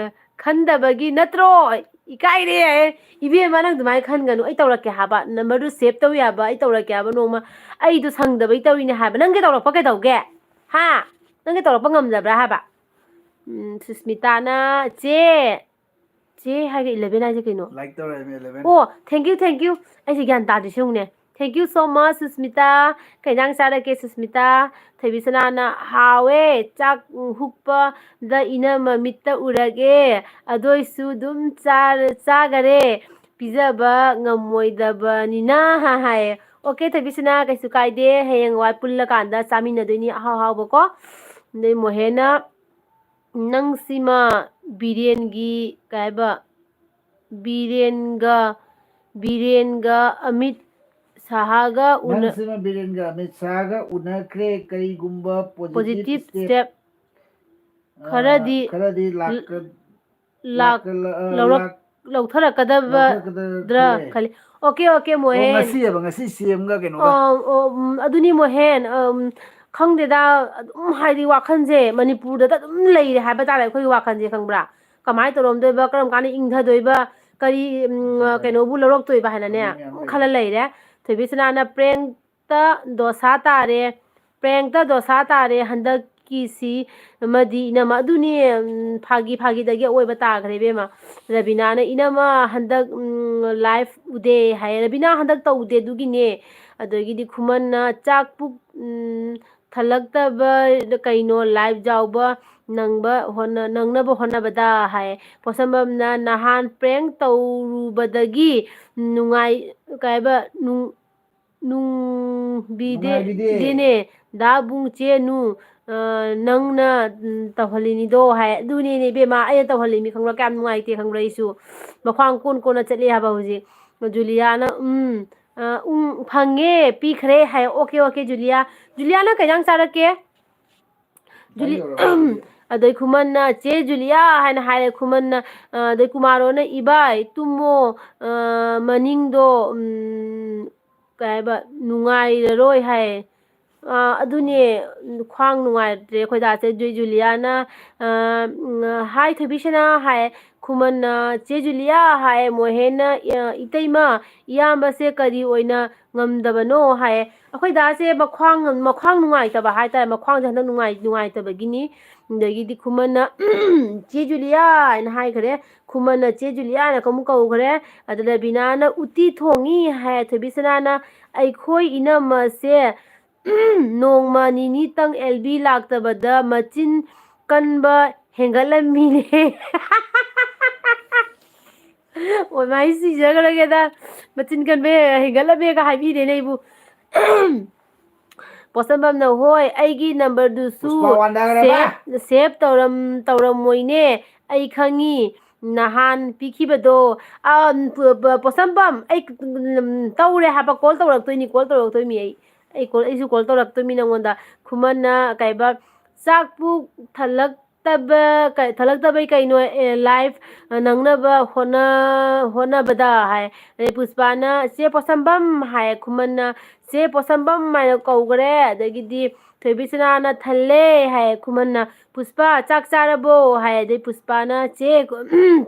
ꯈꯟꯗꯕꯒꯤ ꯅꯠꯇ꯭ꯔꯣ?" ꯏꯀꯥꯏꯔꯦ꯫ ꯏꯕꯦꯝꯃ, ꯅꯪ ꯑꯗꯨꯃꯥꯏꯅ ꯈꯟꯒꯅꯨ꯫ ꯑꯩ ꯇꯧꯔꯛꯀꯦ ꯍꯥꯏꯕ, ꯅꯝꯕꯔꯗꯨ ꯁꯦꯞ ꯇꯧ ꯌꯥꯕ ꯑꯩ ꯇꯧꯔꯛꯀꯦ ꯍꯥꯏꯕ ꯅꯣꯡꯃ꯫ ꯑꯩꯗꯣ ꯁꯪꯗꯕꯩ ꯇꯧꯔꯤꯅꯦ ꯍꯥꯏꯕ꯫ ꯅꯪꯒꯤ ꯇꯧꯔꯛꯄ ꯀꯩꯗꯧꯒꯦ? ꯍꯥ? ꯅꯪꯒꯤ ꯇꯧꯔꯛꯄ ꯉꯝꯗꯕ꯭ꯔꯥ ꯍꯥꯏꯕ? ꯎꯝ, ꯁꯨꯁꯃꯤꯇꯥꯅ, "ꯆꯦ", ꯆꯦ ꯍꯥꯏꯒ eleven ꯍꯥꯏꯁꯦ ꯀꯩꯅꯣ? Like ꯇꯧꯔꯛꯑꯦꯃꯤ, eleven꯫ ꯑꯣ, thank you, thank you꯫ ꯑꯩꯁꯦ ꯒ꯭ꯌꯥꯟ ꯇꯥꯗ꯭ꯔꯤꯁꯦ ꯌꯦꯡꯉꯨꯅꯦ꯫ Thank you so much, Susmita. ꯀꯩ ꯏꯟꯖꯥꯡ ꯆꯥꯔꯛꯀꯦ, ꯁꯨꯁꯃꯤꯇꯥ? ꯊꯣꯏꯕꯤꯁꯅꯥꯅ, "ꯍꯥꯎꯋꯦ, ꯆꯥꯛ ꯍꯨꯛꯄꯗ ꯏꯅꯝꯃ ꯃꯤꯠꯇ ꯎꯔꯛꯑꯦ, ꯑꯗꯣꯏꯁꯨ ꯑꯗꯨꯝ ꯆꯥꯔ-, ꯆꯥꯒꯔꯦ, ꯄꯤꯖꯕ ꯉꯝꯃꯣꯏꯗꯕꯅꯤꯅ", ꯍꯥꯏꯌꯦ꯫ ꯑꯣꯀꯦ, ꯊꯣꯏꯕꯤꯁꯅꯥ, ꯀꯩꯁꯨ ꯀꯥꯏꯗꯦ, ꯍꯌꯦꯡꯋꯥꯏ ꯄꯨꯜꯂꯀꯥꯟꯗ ꯆꯥꯃꯤꯟꯅꯗꯣꯏꯅꯤ ꯑꯍꯥꯎ ꯑꯍꯥꯎꯕꯀꯣ꯫ ꯑꯗꯩ ꯃꯣꯍꯦꯟꯅ, "ꯅꯪꯁꯤꯃ ꯕꯤꯔꯦꯟꯒꯤ", ꯀꯩ ꯍꯥꯏꯕ, ꯕꯤꯔꯦꯟꯒ, ꯕꯤꯔꯦꯟꯒ ꯑꯃꯤꯠ ꯁꯥꯍꯒ ꯎꯅ-, ꯅꯪꯁꯤꯃ ꯕꯤꯔꯦꯟꯒ ꯑꯃꯤꯠ ꯁꯥꯍꯒ ꯎꯅꯈ꯭ꯔꯦ꯫ ꯀꯔꯤꯒꯨꯝꯕ positive positive step step ꯑ, ꯈꯔꯗꯤ ꯈꯔꯗꯤ ꯂꯥꯛꯀ-, ꯂꯥꯛ-, ꯂꯥꯛꯀ-, ꯑ, ꯂꯧꯔꯛ-, ꯂꯥꯛ-, ꯂꯧꯊꯔꯛꯀꯗꯕ ꯂꯧꯊꯔꯛꯀꯗ꯭ꯔꯥ ꯗ꯭ꯔꯥ ꯈꯜꯂꯦ꯫ ꯈꯜꯂꯦ꯫ ꯑꯣꯀꯦ, ꯑꯣꯀꯦ, ꯑꯣ, ꯃꯣꯍꯦꯟ꯫ ꯉꯁꯤ ꯍꯥꯏꯕ, ꯉꯁꯤ ꯁꯤ ꯑꯦꯝꯒ ꯀꯩꯅꯣꯒ꯫ ꯑꯣ, ꯑꯣ, ꯎꯝ, ꯑꯗꯨꯅꯤ ꯃꯣꯍꯦꯟ꯫ ꯑꯝ, ꯈꯪꯗꯦꯗ, ꯑꯗꯨꯝ ꯍꯥꯏꯗꯤ ꯋꯥꯈꯜꯁꯦ ꯃꯅꯤꯄꯨꯔꯗꯇ ꯑꯗꯨꯝ ꯂꯩꯔꯦ ꯍꯥꯏꯕ ꯇꯥꯔꯦ ꯑꯩꯈꯣꯏꯒꯤ ꯋꯥꯈꯜꯁꯦ, ꯈꯪꯕ꯭ꯔꯥ? ꯀꯃꯥꯏꯅ ꯇꯧꯔꯝꯗꯣꯏꯕ, ꯀꯔꯝ ꯀꯥꯟꯗ ꯏꯪꯊꯗꯣꯏꯕ, ꯀꯔꯤ, ꯎꯝ, ꯀꯩꯅꯣꯕꯨ ꯂꯧꯔꯛꯇꯣꯏꯕ ꯍꯥꯏꯅꯅꯦ, ꯈꯜꯂ ꯂꯩꯔꯦ꯫ ꯊꯣꯏꯕꯤꯁꯅꯥꯅ ꯄ꯭ꯔꯦꯡꯇ ꯗꯣꯁꯥ ꯇꯥꯔꯦ, ꯄ꯭ꯔꯦꯡꯇ ꯗꯣꯁꯥ ꯇꯥꯔꯦ ꯍꯟꯗꯛꯀꯤꯁꯤ꯫ ꯑꯃꯗꯤ ꯏꯅꯝꯃ ꯑꯗꯨꯅꯦ, ꯎꯝ, ꯐꯥꯒꯤ ꯐꯥꯒꯤꯗꯒꯤ ꯑꯑꯣꯏꯕ ꯇꯥꯈ꯭ꯔꯦ ꯏꯕꯦꯝꯃ꯫ ꯔꯕꯤꯅꯥꯅ, "ꯏꯅꯝꯃ ꯍꯟꯗꯛ, ꯎꯝ, live ꯎꯗꯦ" ꯍꯥꯏ꯫ ꯔꯕꯤꯅꯥ ꯍꯟꯗꯛ ꯇꯧꯗꯦ ꯑꯗꯨꯒꯤꯅꯦ꯫ ꯑꯗꯒꯤꯗꯤ ꯈꯨꯃꯟꯅ, "ꯆꯥꯛ ꯄꯨꯛ, ꯎꯝ, ꯊꯜꯂꯛꯇꯕ ꯀꯩꯅꯣ live ꯌꯥꯎꯕ ꯅꯪꯕ ꯍꯣꯠꯅ-, ꯅꯪꯅꯕ ꯍꯣꯠꯅꯕꯗ" ꯍꯥꯏ꯫ ꯄꯣꯠꯁꯝꯕꯝꯅ, "ꯅꯍꯥꯟ prank ꯇꯧꯔꯨꯕꯗꯒꯤ ꯅꯨꯡꯉꯥꯏ-, ꯀꯩ ꯍꯥꯏꯕ, ꯅꯨꯡ-, ꯅꯨꯡꯕꯤꯗꯦ-, ꯅꯨꯡꯉꯥꯏꯕꯤꯗꯦ꯫ ꯗꯦꯅꯦ꯫ ꯗꯥ ꯕꯨꯡ ꯆꯦꯅꯨ, ꯑ, ꯅꯪꯅ, ꯎꯝ, ꯇꯧꯍꯜꯂꯤꯅꯤꯗꯣ" ꯍꯥꯏ꯫ ꯑꯗꯨꯅꯦꯅꯦ ꯏꯕꯦꯝꯃ, ꯑꯩꯅ ꯇꯧꯍꯜꯂꯤꯃꯤ ꯈꯪꯕ꯭ꯔꯥ? ꯀꯌꯥꯝ ꯅꯨꯡꯉꯥꯏꯇꯦ ꯈꯪꯕ꯭ꯔꯥ? ꯑꯩꯁꯨ ꯃꯈ꯭ꯋꯥꯡ ꯀꯣꯟ ꯀꯣꯟꯅ ꯆꯠꯂꯦ ꯍꯥꯏꯕ ꯍꯧꯖꯤꯛ꯫ ꯖꯨꯂꯤꯌꯥꯅ, "ꯎꯝ, ꯑ, ꯎꯝ, ꯐꯪꯉꯦ, ꯄꯤꯈ꯭ꯔꯦ" ꯍꯥꯏ꯫ "ꯑꯣꯀꯦ, ꯑꯣꯀꯦ, ꯖꯨꯂꯤꯌꯥ"꯫ ꯖꯨꯂꯤꯌꯥꯅ ꯀꯩ ꯏꯟꯖꯥꯡ ꯆꯥꯔꯛꯀꯦ? ꯖꯨꯂꯤ-, ꯑꯗꯩ ꯈꯨꯃꯟꯅ, "ꯆꯦ ꯖꯨꯂꯤꯌꯥ" ꯍꯥꯏꯅ ꯍꯥꯏꯔꯦ ꯈꯨꯃꯟꯅ꯫ ꯑ, ꯑꯗꯩ ꯀꯨꯃꯥꯔꯣꯅ, "ꯏꯕꯥꯏ, ꯇꯨꯝꯃꯣ, ꯑ, ꯃꯅꯤꯡꯗꯣ, ꯎꯝ, ꯀꯩ ꯍꯥꯏꯕ, ꯅꯨꯡꯉꯥꯏꯔꯔꯣꯏ" ꯍꯥꯏ꯫ ꯑ, ꯑꯗꯨꯅꯦ, ꯈ꯭ꯋꯥꯡ ꯅꯨꯡꯉꯥꯏꯇ꯭ꯔꯦ ꯑꯩꯈꯣꯏ ꯗꯥꯁꯦ꯫ ꯑꯗꯨꯏ ꯖꯨꯂꯤꯌꯥꯅ, ꯑ, ꯎꯝ, "ꯍꯥꯏ ꯊꯣꯏꯕꯤꯁꯅꯥ" ꯍꯥꯏ꯫ ꯈꯨꯃꯟꯅ, "ꯆꯦ ꯖꯨꯂꯤꯌꯥ" ꯍꯥꯏ꯫ ꯃꯣꯍꯦꯟꯅ, ꯑ, "ꯏꯇꯩꯃ, ꯏꯌꯥꯝꯕꯁꯦ ꯀꯔꯤ ꯑꯣꯏꯅ ꯉꯝꯗꯕꯅꯣ?" ꯍꯥꯏ꯫ ꯑꯩꯈꯣꯏ ꯗꯥꯁꯦ ꯃꯈ꯭ꯋꯥꯡ, ꯃꯈ꯭ꯋꯥꯡ ꯅꯨꯡꯉꯥꯏꯇꯕ ꯍꯥꯏꯇꯥꯔꯦ, ꯃꯈ꯭ꯋꯥꯡꯁꯦ ꯍꯟꯗꯛ ꯅꯨꯡꯉꯥꯏ-, ꯅꯨꯡꯉꯥꯏꯇꯕꯒꯤꯅꯤ꯫ ꯑꯗꯒꯤꯗꯤ ꯈꯨꯃꯟꯅ, "ꯆꯦ ꯖꯨꯂꯤꯌꯥ" ꯍꯥꯏꯅ ꯍꯥꯏꯈ꯭ꯔꯦ꯫ ꯈꯨꯃꯟꯅ "ꯆꯦ ꯖꯨꯂꯤꯌꯥ" ꯍꯥꯏꯅ ꯑꯃꯨꯛ ꯀꯧꯈ꯭ꯔꯦ꯫ ꯑꯗ ꯔꯕꯤꯅꯥꯅ "ꯎꯇꯤ ꯊꯣꯡꯉꯤ" ꯍꯥꯏ꯫ ꯊꯣꯏꯕꯤꯁꯅꯥꯅ, "ꯑꯩꯈꯣꯏ ꯏꯅꯝꯃꯁꯦ ꯅꯣꯡꯃ ꯅꯤꯅꯤꯇꯪ ꯑꯦꯜ ꯕꯤ ꯂꯥꯛꯇꯕꯗ ꯃꯆꯤꯟ ꯀꯟꯕ ꯍꯦꯟꯒꯠꯂꯝꯃꯤꯅꯦ"꯫ ꯑꯣ ꯃꯥꯏ, ꯁꯤꯖꯈ꯭ꯔꯒꯦꯗ꯫ "ꯃꯆꯤꯟ ꯀꯟꯕ ꯍꯦꯟꯒꯠꯂꯝꯃꯦꯒ" ꯍꯥꯏꯕꯤꯔꯦꯅꯦ ꯑꯩꯕꯨ꯫ ꯄꯣꯠꯁꯝꯕꯝꯅ, "ꯍꯣꯏ, ꯑꯩꯒꯤ ꯅꯝꯕꯔꯗꯨꯁꯨ ꯄꯨꯁꯄꯥ ꯋꯥꯟꯗꯒ꯭ꯔꯕ? ꯁꯦꯞ, ꯁꯦꯞ ꯇꯧꯔꯝ-, ꯇꯧꯔꯝꯃꯣꯏꯅꯦ, ꯑꯩ ꯈꯪꯉꯤ, ꯅꯍꯥꯟ ꯄꯤꯈꯤꯕꯗꯣ"꯫ ꯑ, ꯄ-, ꯄ-, ꯄꯣꯠꯁꯝꯕꯝ, ꯑꯩ, ꯎꯝ, ꯇꯧꯔꯦ ꯍꯥꯏꯕ, ꯀꯣꯜ ꯇꯧꯔꯛꯇꯣꯏꯅꯤ, ꯀꯣꯜ ꯇꯧꯔꯛꯇꯣꯏꯅꯤ ꯑꯩ꯫ ꯑꯩ ꯀꯣꯜ, ꯑꯩꯁꯨ ꯀꯣꯜ ꯇꯧꯔꯛꯇꯣꯏꯅꯤ ꯅꯪꯉꯣꯟꯗ꯫ ꯈꯨꯃꯟꯅ ꯀꯩꯕ, "ꯆꯥꯛꯄꯨ ꯊꯜꯂꯛ-, ꯊꯜꯂꯛꯇꯕ-, ꯀ-, ꯊꯜꯂꯛꯇꯕꯩ ꯀꯩꯅꯣ, ꯑꯦ, live, ꯑ, ꯅꯪꯅꯕ ꯍꯣꯠꯅ-, ꯍꯣꯠꯅꯕꯗ ꯍꯥꯏ꯫ ꯑꯗꯩ ꯄꯨꯁꯄꯥꯅ, "ꯆꯦ ꯄꯣꯠꯁꯝꯕꯝ" ꯍꯥꯏ꯫ ꯈꯨꯃꯟꯅ, "ꯆꯦ ꯄꯣꯠꯁꯝꯕꯝ" ꯍꯥꯏꯅ ꯀꯧꯈ꯭ꯔꯦ꯫ ꯑꯗꯒꯤꯗꯤ ꯊꯣꯏꯕꯤꯁꯅꯥꯅ "ꯊꯜꯂꯦ" ꯍꯥꯏ꯫ ꯈꯨꯃꯟꯅ, "ꯄꯨꯁꯄꯥ, ꯆꯥꯛ ꯆꯥꯔꯕꯣ?" ꯍꯥꯏ꯫ ꯑꯗꯩ ꯄꯨꯁꯄꯥꯅ, "ꯆꯦ,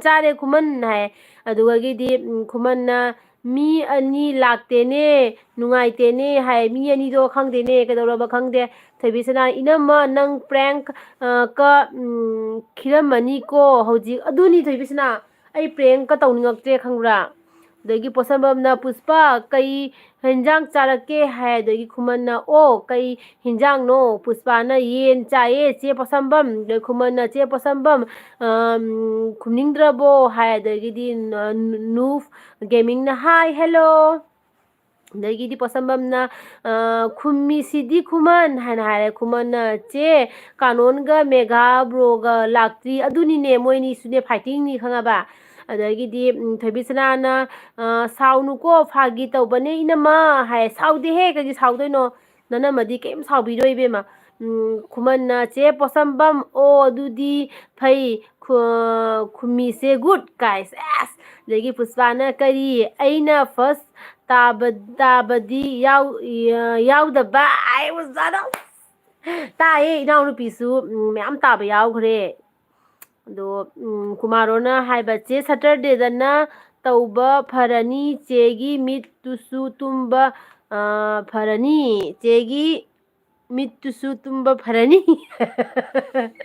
ꯆꯥꯔꯦ ꯈꯨꯃꯟ" ꯍꯥꯏ꯫ ꯑꯗꯨꯗꯒꯤꯗꯤ, ꯎꯝ, ꯈꯨꯃꯟꯅ, "ꯃꯤ ꯑꯅꯤ ꯂꯥꯛꯇꯦꯅꯦ, ꯅꯨꯡꯉꯥꯏꯇꯦꯅꯦ" ꯍꯥꯏ꯫ ꯃꯤ ꯑꯅꯤꯗꯣ ꯈꯪꯗꯦꯅꯦ, ꯀꯩꯗꯧꯔꯕ ꯈꯪꯗꯦ꯫ ꯊꯣꯏꯕꯤꯁꯅꯥ, "ꯏꯅꯝꯃ, ꯅꯪ prank, ꯑ, ꯀ, ꯎꯝ, ꯈꯤꯔꯝꯃꯅꯤꯀꯣ ꯍꯧꯖꯤꯛ"꯫ ꯑꯗꯨꯅꯤ ꯊꯣꯏꯕꯤꯁꯅꯥ, ꯑꯩ prank ꯀ ꯇꯧꯅꯤꯡꯉꯛꯇ꯭ꯔꯦ ꯈꯪꯕ꯭ꯔꯥ꯫ ꯑꯗꯒꯤ ꯄꯣꯠꯁꯝꯕꯝꯅ, "ꯄꯨꯁꯄꯥ, ꯀꯩ ꯍꯦꯟꯖꯥꯡ ꯆꯥꯔꯛꯀꯦ?" ꯍꯥꯏ꯫ ꯑꯗꯒꯤ ꯈꯨꯃꯟꯅ, "ꯑꯣ, ꯀꯩ ꯍꯤꯟꯖꯥꯡꯅꯣ?" ꯄꯨꯁꯄꯥꯅ, "ꯌꯦꯟ ꯆꯥꯏꯌꯦ ꯆꯦ ꯄꯣꯠꯁꯝꯕꯝ"꯫ ꯑꯗꯩ ꯈꯨꯃꯟꯅ, "ꯆꯦ ꯄꯣꯠꯁꯝꯕꯝ, ꯑꯝ, ꯈꯨꯝꯅꯤꯡꯗ꯭ꯔꯕꯣ?" ꯍꯥꯏ꯫ ꯑꯗꯒꯤꯗꯤ ꯅ-, ꯅꯨꯐ ꯒꯦꯃꯤꯡꯅ, "Hi, hello"꯫ ꯑꯗꯒꯤꯗꯤ ꯄꯣꯠꯁꯝꯕꯝꯅ, ꯑ, "ꯈꯨꯝꯃꯤꯁꯤꯗꯤ ꯈꯨꯃꯟ" ꯍꯥꯏꯅ ꯍꯥꯏꯔꯦ꯫ ꯈꯨꯃꯟꯅ, "ꯆꯦ, ꯀꯥꯅꯣꯟꯒ ꯃꯦꯒꯥ ꯕ꯭ꯔꯣꯒ ꯂꯥꯛꯇ꯭ꯔꯤ"꯫ ꯑꯗꯨꯅꯤꯅꯦ, ꯃꯣꯏꯅꯤꯁꯨꯅꯦ fighting ꯅꯤ ꯈꯪꯉꯕ꯫ ꯑꯗꯒꯤꯗꯤ, ꯎꯝ, ꯊꯣꯏꯕꯤꯁꯅꯥꯅ, ꯑ, "ꯁꯥꯎꯅꯨꯀꯣ, ꯐꯥꯒꯤ ꯇꯧꯕꯅꯦ ꯏꯅꯝꯃ" ꯍꯥꯏ꯫ "ꯁꯥꯎꯗꯦꯍꯦ, ꯀꯩꯒꯤ ꯁꯥꯎꯗꯣꯏꯅꯣ? ꯅꯅꯝꯃꯗꯤ ꯀꯩꯝ ꯁꯥꯎꯕꯤꯔꯣꯏ ꯏꯕꯦꯝꯃ"꯫ ꯎꯝ, ꯈꯨꯃꯟꯅ, "ꯆꯦ ꯄꯣꯠꯁꯝꯕꯝ, ꯑꯣ, ꯑꯗꯨꯗꯤ ꯐꯩ, ꯈꯨ-, ꯈꯨꯝꯃꯤꯁꯦ good ꯀꯥꯏ"꯫ ꯑꯁ! ꯑꯗꯒꯤ ꯄꯨꯁꯄꯥꯅ, "ꯀꯔꯤ? ꯑꯩꯅ first ꯇꯥꯕ-, ꯇꯥꯕꯗꯤ ꯌꯥꯎ-, ꯌꯥꯎꯗꯕ?" ꯑꯩ ꯄꯨꯁꯄꯥꯅ, ꯇꯥꯏꯌꯦ, ꯏꯅꯥꯎꯅꯨꯄꯤꯁꯨ, ꯎꯝ, ꯃꯌꯥꯝ ꯇꯥꯕ ꯌꯥꯎꯈ꯭ꯔꯦ꯫ ꯑꯗꯣ, ꯎꯝ, ꯀꯨꯃꯥꯔꯣꯅ ꯍꯥꯏꯕ, "ꯆꯦ, Saturday ꯗꯅ ꯇꯧꯕ ꯐꯔꯅꯤ, ꯆꯦꯒꯤ ꯃꯤꯠꯇꯨꯁꯨ ꯇꯨꯝꯕ, ꯑ, ꯐꯔꯅꯤ, ꯆꯦꯒꯤ ꯃꯤꯠꯇꯨꯁꯨ ꯇꯨꯝꯕ ꯐꯔꯅꯤ"꯫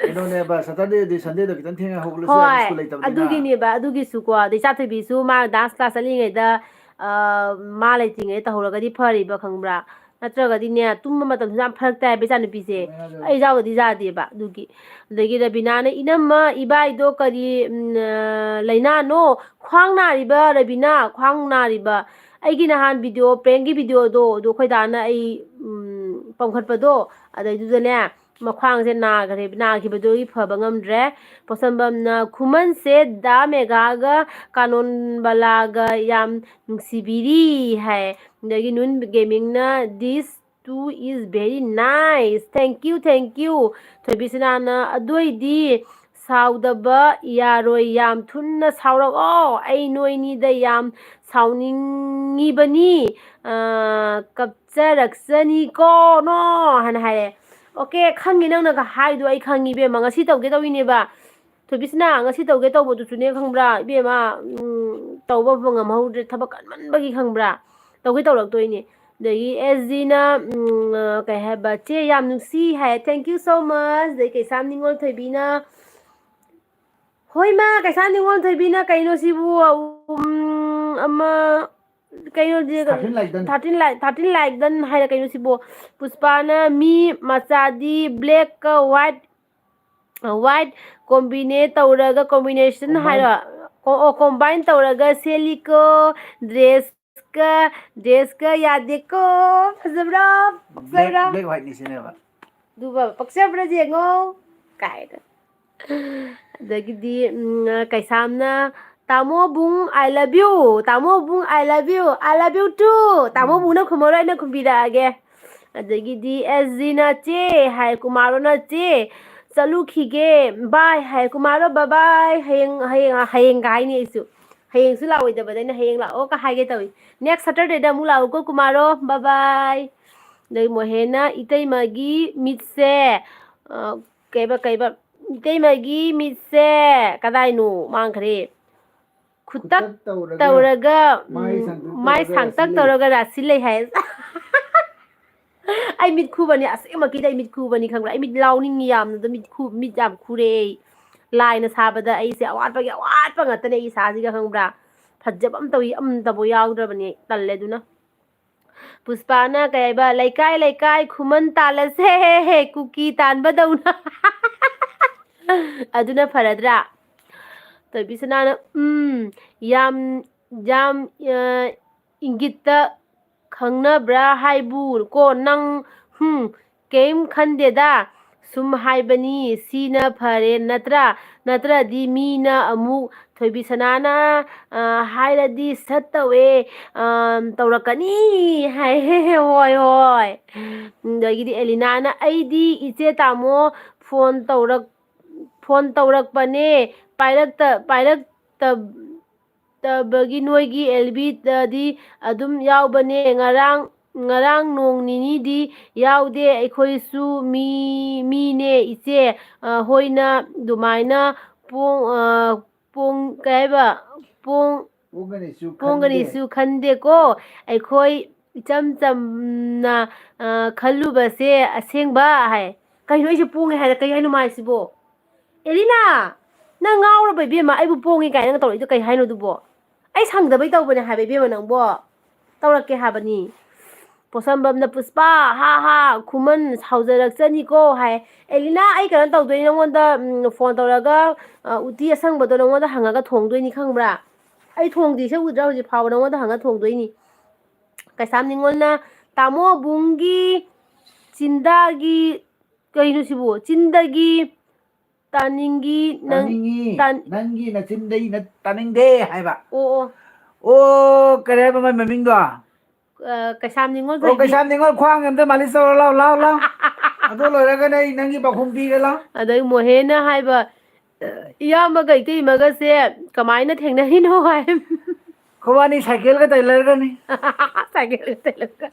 ꯀꯩꯅꯣꯅꯦꯕ, Saturday ꯗꯤ Sunday ꯗ ꯈꯤꯇꯪ ꯊꯦꯡꯅ ꯍꯧꯒꯠꯂꯁꯨ ꯌꯥꯏ, ꯍꯣꯏ, ꯁ꯭ꯀꯨꯜ ꯂꯩꯇꯕꯅꯤꯅ꯫ ꯑꯗꯨꯒꯤꯅꯦꯕ, ꯑꯗꯨꯒꯤꯁꯨꯀꯣ, ꯑꯗꯩ ꯆꯥꯊꯣꯏꯕꯤꯁꯨ ꯃꯥ dance class ꯆꯠꯂꯤꯉꯩꯗ, ꯑ, ꯃꯥ ꯂꯩꯇ꯭ꯔꯤꯉꯩꯗ ꯇꯧꯍꯧꯔꯒꯗꯤ ꯐꯔꯤꯕ, ꯈꯪꯕ꯭ꯔꯥ? ꯅꯠꯇ꯭ꯔꯒꯗꯤ ꯇꯨꯝꯕ ꯃꯇꯝꯁꯨ ꯌꯥꯝ ꯐꯔꯛ ꯇꯥꯏꯕ ꯏꯆꯥꯅꯨꯄꯤꯁꯦ꯫ ꯆꯨꯝꯃꯦ ꯑꯗꯨ꯫ ꯑꯩ ꯌꯥꯎꯗꯗꯤ ꯌꯥꯗꯦꯕ ꯑꯗꯨꯒꯤ꯫ ꯑꯗꯒꯤ ꯔꯕꯤꯅꯥꯅ, "ꯏꯅꯝꯃ, ꯏꯕꯥꯏꯗꯣ ꯀꯔꯤ, ꯎꯝ, ꯑ, ꯂꯩꯅꯥꯅꯣ? ꯈ꯭ꯋꯥꯡ ꯅꯥꯔꯤꯕ ꯔꯕꯤꯅꯥ, ꯈ꯭ꯋꯥꯡ ꯅꯥꯔꯤꯕ?" ꯑꯩꯒꯤ ꯅꯍꯥꯟ video, prank ꯀꯤ video ꯗꯣ, ꯑꯗꯣ ꯑꯩꯈꯣꯏ ꯗꯥꯅ ꯑꯩ, ꯎꯝ, ꯄꯝꯈꯠꯄꯗꯣ, ꯑꯗꯩꯗꯨꯗꯅꯦ, ꯃꯈ꯭ꯋꯥꯡꯁꯦ ꯅꯥꯈ꯭ꯔꯦ, ꯅꯥꯈꯤꯕꯗꯨꯒꯤ ꯐꯕ ꯉꯝꯗ꯭ꯔꯦ꯫ ꯄꯣꯠꯁꯝꯕꯝꯅ, "ꯈꯨꯃꯟꯁꯦ ꯗꯥ ꯃꯦꯒꯥꯒ ꯀꯥꯅꯣꯟꯕꯂꯥꯒ ꯌꯥꯝ ꯅꯨꯡꯁꯤꯕꯤꯔꯤ" ꯍꯥꯏ꯫ ꯑꯗꯒꯤ ꯅꯨꯟ ꯒꯦꯃꯤꯡꯅ, "This too is very nice. Thank you, thank you. ꯊꯣꯏꯕꯤꯁꯅꯥꯅ, ꯑꯗꯨ ꯑꯣꯏꯗꯤ ꯁꯥꯎꯗꯕ ꯌꯥꯔꯣꯏ, ꯌꯥꯝ ꯊꯨꯅ ꯁꯥꯎꯔꯛꯑꯣ, ꯑꯩ ꯅꯣꯏꯅꯤꯗ ꯌꯥꯝ ꯁꯥꯎꯅꯤꯡꯉꯤꯕꯅꯤ, ꯑ, ꯀꯞꯆꯔꯛꯆꯅꯤꯀꯣ ꯅꯣ ꯍꯥꯏꯅ ꯍꯥꯏꯔꯦ꯫ ꯑꯣꯀꯦ, ꯈꯪꯉꯤ, ꯅꯪꯅꯒ ꯍꯥꯏꯗꯣ ꯑꯩ ꯈꯪꯉꯤ ꯏꯕꯦꯝꯃ, ꯉꯁꯤ ꯇꯧꯒꯦ ꯇꯧꯔꯤꯅꯦꯕ꯫ ꯊꯣꯏꯕꯤꯁꯅꯥ, ꯉꯁꯤ ꯇꯧꯒꯦ ꯇꯧꯕꯗꯨꯁꯨꯅꯦ ꯈꯪꯕ꯭ꯔꯥ ꯏꯕꯦꯝꯃ, ꯎꯝ, ꯇꯧꯕ ꯉꯝꯍꯧꯗ꯭ꯔꯦ, ꯊꯕꯛ ꯀꯟꯃꯟꯕꯒꯤ ꯈꯪꯕ꯭ꯔꯥ, ꯇꯧꯒꯦ ꯇꯧꯔꯛꯇꯣꯏꯅꯦ꯫ ꯑꯗꯒꯤ ꯑꯦꯁ ꯖꯤꯅ, ꯎꯝ, ꯀꯩ ꯍꯥꯏꯕ, "ꯆꯦ ꯌꯥꯝ ꯅꯨꯡꯁꯤ" ꯍꯥꯏ, thank you so much꯫ ꯑꯗꯩ ꯀꯩꯁꯥꯝ ꯅꯤꯉꯣꯜ ꯊꯣꯏꯕꯤꯅ, ꯍꯣꯏ ꯃꯥ, ꯀꯩꯁꯥꯝ ꯅꯤꯉꯣꯜ ꯊꯣꯏꯕꯤꯅ ꯀꯩꯅꯣ ꯁꯤꯕꯨ, ꯎꯝ, ꯑꯃ, ꯀꯩꯅꯣꯗꯤ, thirteen like done. Thirteen like, thirteen like done ꯍꯥꯏꯔ ꯀꯩꯅꯣ ꯁꯤꯕꯨ? ꯄꯨꯁꯄꯥꯅ ꯃꯤ ꯃꯆꯥꯗꯤ ꯕ꯭ꯂꯦꯛꯀ ꯋꯥꯏꯠ, ꯋꯥꯏꯠ ꯀꯣꯝꯕꯤꯅꯦ ꯇꯧꯔꯒ, ꯀꯣꯝꯕꯤꯅꯦꯁꯟ ꯀꯣꯝꯕꯥꯏꯟ꯫ ꯍꯥꯏꯔꯣ? ꯑꯣ, ꯑꯣ, ꯀꯣꯝꯕꯥꯏꯟ ꯇꯧꯔꯒ ꯁꯦꯠꯂꯤꯀꯣ, ꯗ꯭ꯔꯦꯁꯀ, ꯗ꯭ꯔꯦꯁꯀ ꯌꯥꯗꯦꯀꯣ꯫ ꯐꯖꯕ꯭ꯔꯥ? ꯕ꯭ꯂꯦꯛ, ꯄꯛꯆꯕ꯭ꯔꯥ? ꯕ꯭ꯂꯦꯛ ꯋꯥꯏꯠꯅꯤ ꯁꯤꯅꯦꯕ꯫ ꯑꯗꯨꯒ ꯄꯛꯆꯕ꯭ꯔꯥ ꯌꯦꯡꯉꯣ ꯀꯥꯏꯅ꯫ ꯑꯗꯒꯤꯗꯤ, ꯎꯝ, ꯀꯩꯁꯥꯝꯅ, "ꯇꯥꯃꯣ ꯕꯨꯡ, I love you, ꯇꯥꯃꯣ ꯕꯨꯡ, I love you, I love you too." ꯇꯥꯃꯣ ꯎꯝ꯫ ꯕꯨꯡꯅ ꯈꯨꯝꯃꯔꯣꯏ, ꯑꯩꯅ ꯈꯨꯝꯕꯤꯔꯛꯑꯒꯦ꯫ ꯑꯗꯒꯤꯗꯤ ꯑꯦꯁ ꯖꯤꯅ, "ꯆꯦ" ꯍꯥꯏ, ꯀꯨꯃꯥꯔꯣꯅ, "ꯆꯦ, ꯆꯠꯂꯨꯈꯤꯒꯦ, ꯕꯥꯏ" ꯍꯥꯏ, ꯀꯨꯃꯥꯔꯣ, "ꯕꯥ ꯕꯥꯏ, ꯍꯌꯦꯡ, ꯍꯌꯦꯡ, ꯍꯌꯦꯡꯒ" ꯍꯥꯏꯅꯤ ꯑꯩꯁꯨ꯫ ꯍꯌꯦꯡꯁꯨ ꯂꯥꯛꯑꯣꯏꯗꯕꯗ ꯑꯩꯅ "ꯍꯌꯦꯡ ꯂꯥꯛꯑꯣ" ꯀ ꯍꯥꯏꯒꯦ ꯇꯧꯏ꯫ "Next Saturday ꯗ ꯑꯃꯨꯛ ꯂꯥꯛꯎꯀꯣ ꯀꯨꯃꯥꯔꯣ, ꯕꯥ ꯕꯥꯏ"꯫ ꯑꯗꯩ ꯃꯣꯍꯦꯟꯅ, "ꯏꯇꯩꯃꯒꯤ ꯃꯤꯠꯁꯦ", ꯑ, ꯀꯩꯕ, ꯀꯩꯕ, "ꯏꯇꯩꯃꯒꯤ ꯃꯤꯠꯁꯦ ꯀꯗꯥꯏꯅꯣ ꯃꯥꯡꯈ꯭ꯔꯦ?" ꯈꯨꯇꯛ ꯈꯨꯇꯛ ꯇꯧꯔꯒ, ꯇꯧꯔꯒ, ꯃꯥꯏ ꯎꯝ, ꯁꯥꯡꯇꯛ ꯃꯥꯏ ꯇꯧꯔꯒ ꯁꯥꯡꯇꯛ ꯔꯥꯁꯤ ꯂꯩ꯫ ꯇꯧꯔꯒ ꯔꯥꯁꯤ ꯂꯩ ꯍꯥꯏ꯫ ꯑꯩ ꯃꯤꯠ ꯈꯨꯕꯅꯤ, ꯑꯁꯦꯡꯕꯒꯤꯗꯤ ꯑꯩ ꯃꯤꯠ ꯈꯨꯕꯅꯤ, ꯈꯪꯕ꯭ꯔꯥ? ꯑꯩ ꯃꯤꯠ ꯂꯥꯎꯅꯤꯡꯉꯤ ꯌꯥꯝꯅ, ꯑꯗꯣ ꯃꯤꯠ ꯈꯨ-, ꯃꯤꯠ ꯌꯥꯝ ꯈꯨꯔꯦ ꯑꯩ꯫ ꯂꯥꯏꯅ ꯁꯥꯕꯗ ꯑꯩꯁꯦ ꯑꯋꯥꯠꯄꯒꯤ ꯑꯋꯥꯠꯄ ꯉꯥꯛꯇꯅꯦ ꯑꯩ ꯏꯁꯥꯁꯤꯒ, ꯈꯪꯕ꯭ꯔꯥ? ꯐꯖꯕ ꯑꯝꯇꯕꯨ, ꯑꯝꯇꯕꯨ ꯌꯥꯎꯗ꯭ꯔꯕꯅꯦ, ꯇꯜꯂꯦ ꯑꯗꯨꯅ꯫ ꯄꯨꯁꯄꯥꯅ ꯀꯩ ꯍꯥꯏꯕ, "ꯂꯩꯀꯥꯏ ꯂꯩꯀꯥꯏ ꯈꯨꯃꯟ ꯇꯥꯜꯂꯁꯦ, ꯀꯨꯀꯤ ꯇꯥꯟꯕꯗꯧꯅ"꯫ ꯑꯗꯨꯅ ꯐꯔꯗ꯭ꯔꯥ? ꯊꯣꯏꯕꯤꯁꯅꯥꯅ, "ꯎꯝ, ꯌꯥꯝ, ꯌꯥꯝ, ꯑ, ꯏꯪꯒꯤꯠꯇ ꯈꯪꯅꯕ꯭ꯔꯥ ꯍꯥꯏꯕꯨ ꯀꯣ ꯅꯪ, ꯍꯨꯝ, ꯀꯩꯝ ꯈꯟꯗꯦꯗ, ꯁꯨꯝ ꯍꯥꯏꯕꯅꯤ, ꯁꯤꯅ ꯐꯔꯦ ꯅꯠꯇ꯭ꯔꯥ? ꯅꯠꯇ꯭ꯔꯗꯤ ꯃꯤꯅ ꯑꯃꯨꯛ ꯊꯣꯏꯕꯤꯁꯅꯥꯅ, ꯑ, ꯍꯥꯏꯔꯗꯤ ꯁꯠ ꯇꯧꯋꯦ, ꯑ, "ꯇꯧꯔꯛꯀꯅꯤ" ꯍꯥꯏ꯫ "ꯍꯣꯏ, ꯍꯣꯏ"꯫ ꯑꯗꯒꯤꯗꯤ ꯑꯦꯂꯤꯅꯥꯅ, "ꯑꯩꯗꯤ ꯏꯆꯦ ꯇꯥꯃꯣ ꯐꯣꯟ ꯇꯧꯔꯛ-, ꯐꯣꯟ ꯇꯧꯔꯛꯄꯅꯦ, ꯄꯥꯏꯔꯛꯇ-, ꯄꯥꯏꯔꯛꯇ-, ꯇꯕꯒꯤ ꯅꯣꯏꯒꯤ ꯑꯦꯜ ꯕꯤꯗꯗꯤ ꯑꯗꯨꯝ ꯌꯥꯎꯕꯅꯦ꯫ ꯉꯔꯥꯡ, ꯉꯔꯥꯡ ꯅꯣꯡ ꯅꯤꯅꯤꯗꯤ ꯌꯥꯎꯗꯦ꯫ ꯑꯩꯈꯣꯏꯁꯨ ꯃꯤ, ꯃꯤꯅꯦ ꯏꯆꯦ, ꯑ, ꯍꯣꯏꯅ ꯑꯗꯨꯃꯥꯏꯅ ꯄꯣꯡ-, ꯑ, ꯄꯣꯡ-, ꯀꯩ ꯍꯥꯏꯕ? ꯄꯣꯡ-, ꯄꯣꯡꯒꯅꯤꯁꯨ ꯈꯟꯗꯦ꯫ ꯄꯣꯡꯒꯅꯤꯁꯨ ꯈꯟꯗꯦꯀꯣ꯫ ꯑꯩꯈꯣꯏ ꯏꯆꯝ ꯆꯝꯅ, ꯑ, ꯈꯜꯂꯨꯕꯁꯦ ꯑꯁꯦꯡꯕ" ꯍꯥꯏ꯫ ꯀꯩꯅꯣ, ꯑꯩꯁꯦ ꯄꯣꯡꯉꯦ ꯍꯥꯏꯔ ꯀꯩ ꯍꯥꯏꯅꯣ ꯃꯥ ꯍꯥꯏꯁꯤꯕꯣ? "ꯑꯦꯂꯤꯅꯥ, ꯅꯪ ꯉꯥꯎꯔꯕ ꯏꯕꯦꯝꯃ? ꯑꯩꯕꯨ ꯄꯣꯡꯉꯦ ꯀꯥꯏꯅ ꯅꯪ ꯇꯧꯔꯛꯏꯗꯣ ꯀꯩ ꯍꯥꯏꯅꯣ ꯑꯗꯨꯕꯣ? ꯑꯩ ꯁꯪꯗꯕꯩ ꯇꯧꯕꯅꯦ ꯍꯥꯏꯕ ꯏꯕꯦꯝꯃ ꯅꯪꯕꯣ꯫ ꯇꯧꯔꯛꯀꯦ ꯍꯥꯏꯕꯅꯤ"꯫ ꯄꯣꯠꯁꯝꯕꯝꯅ, "ꯄꯨꯁꯄꯥ, ꯍꯥ ꯍꯥ, ꯈꯨꯃꯟ ꯁꯥꯎꯖꯔꯛꯆꯅꯤꯀꯣ" ꯍꯥꯏ꯫ "ꯑꯦꯂꯤꯅꯥ, ꯑꯩ ꯀꯩꯅꯣ ꯇꯧꯗꯣꯏꯅꯤ, ꯅꯪꯉꯣꯟꯗ, ꯎꯝ, ꯐꯣꯟ ꯇꯧꯔꯒ, ꯑ, ꯎꯇꯤ ꯑꯁꯪꯕꯗꯣ ꯅꯪꯉꯣꯟꯗ ꯍꯪꯉꯒ ꯊꯣꯡꯗꯣꯏꯅꯤ, ꯈꯪꯕ꯭ꯔꯥ? ꯑꯩ ꯊꯣꯡꯗ꯭ꯔꯤ, ꯁꯦ ꯎꯗ꯭ꯔꯥ? ꯍꯧꯖꯤꯛ ꯐꯥꯎꯕ ꯅꯪꯉꯣꯟꯗ ꯍꯪꯉ ꯊꯣꯡꯗꯣꯏꯅꯤ"꯫ ꯀꯩꯁꯥꯝ ꯅꯤꯉꯣꯜꯅ, "ꯇꯥꯃꯣ ꯑꯕꯨꯡꯒꯤ ꯆꯤꯟꯗꯥꯒꯤ", ꯀꯩꯅꯣ ꯁꯤꯕꯨ? "ꯆꯤꯟꯗꯒꯤ ꯇꯥꯅꯤꯡꯒꯤ ꯅꯪ-, ꯇꯥꯅꯤꯡꯉꯤ, ꯇꯥꯟ-" ꯅꯪꯒꯤ ꯅꯆꯤꯟꯗꯩ ꯅꯠ-, ꯇꯥꯅꯤꯡꯗꯦ ꯍꯥꯏꯕ꯫ ꯑꯣ, ꯑꯣ꯫ ꯑꯣ, ꯀꯔꯤ ꯍꯥꯏꯕ ꯃꯥꯏ ꯃꯃꯤꯡꯗꯣ? ꯑ, ꯀꯩꯁꯥꯝ ꯅꯤꯉꯣꯜ ꯑꯣ, ꯊꯣꯏꯕꯤ꯫ ꯀꯩꯁꯥꯝ ꯅꯤꯉꯣꯜ ꯈ꯭ꯋꯥꯡ ꯑꯝꯇ ꯃꯥꯂꯤꯁ ꯇꯧꯔꯣ ꯂꯥꯎ, ꯂꯥꯎ, ꯂꯥꯎ꯫ ꯑꯗꯨ ꯂꯣꯏꯔꯒꯅꯦ ꯑꯩ ꯅꯪꯒꯤ ꯄꯥꯎꯈꯨꯝ ꯄꯤꯒꯦ ꯂꯥꯎ꯫ ꯑꯗꯩ ꯃꯣꯍꯦꯟꯅ ꯍꯥꯏꯕ, "ꯏꯌꯥꯝꯕꯒ ꯏꯇꯩꯃꯒꯁꯦ ꯀꯃꯥꯏꯅ ꯊꯦꯡꯅꯔꯤꯅꯣ?" ꯍꯥꯏ꯫ ꯈꯣꯏꯕꯥꯅꯤ ꯁꯥꯏꯀꯦꯜꯒ ꯇꯩꯅꯔꯒꯅꯤ꯫ ꯁꯥꯏꯀꯦꯜꯒ ꯇꯩꯅꯔꯒ꯫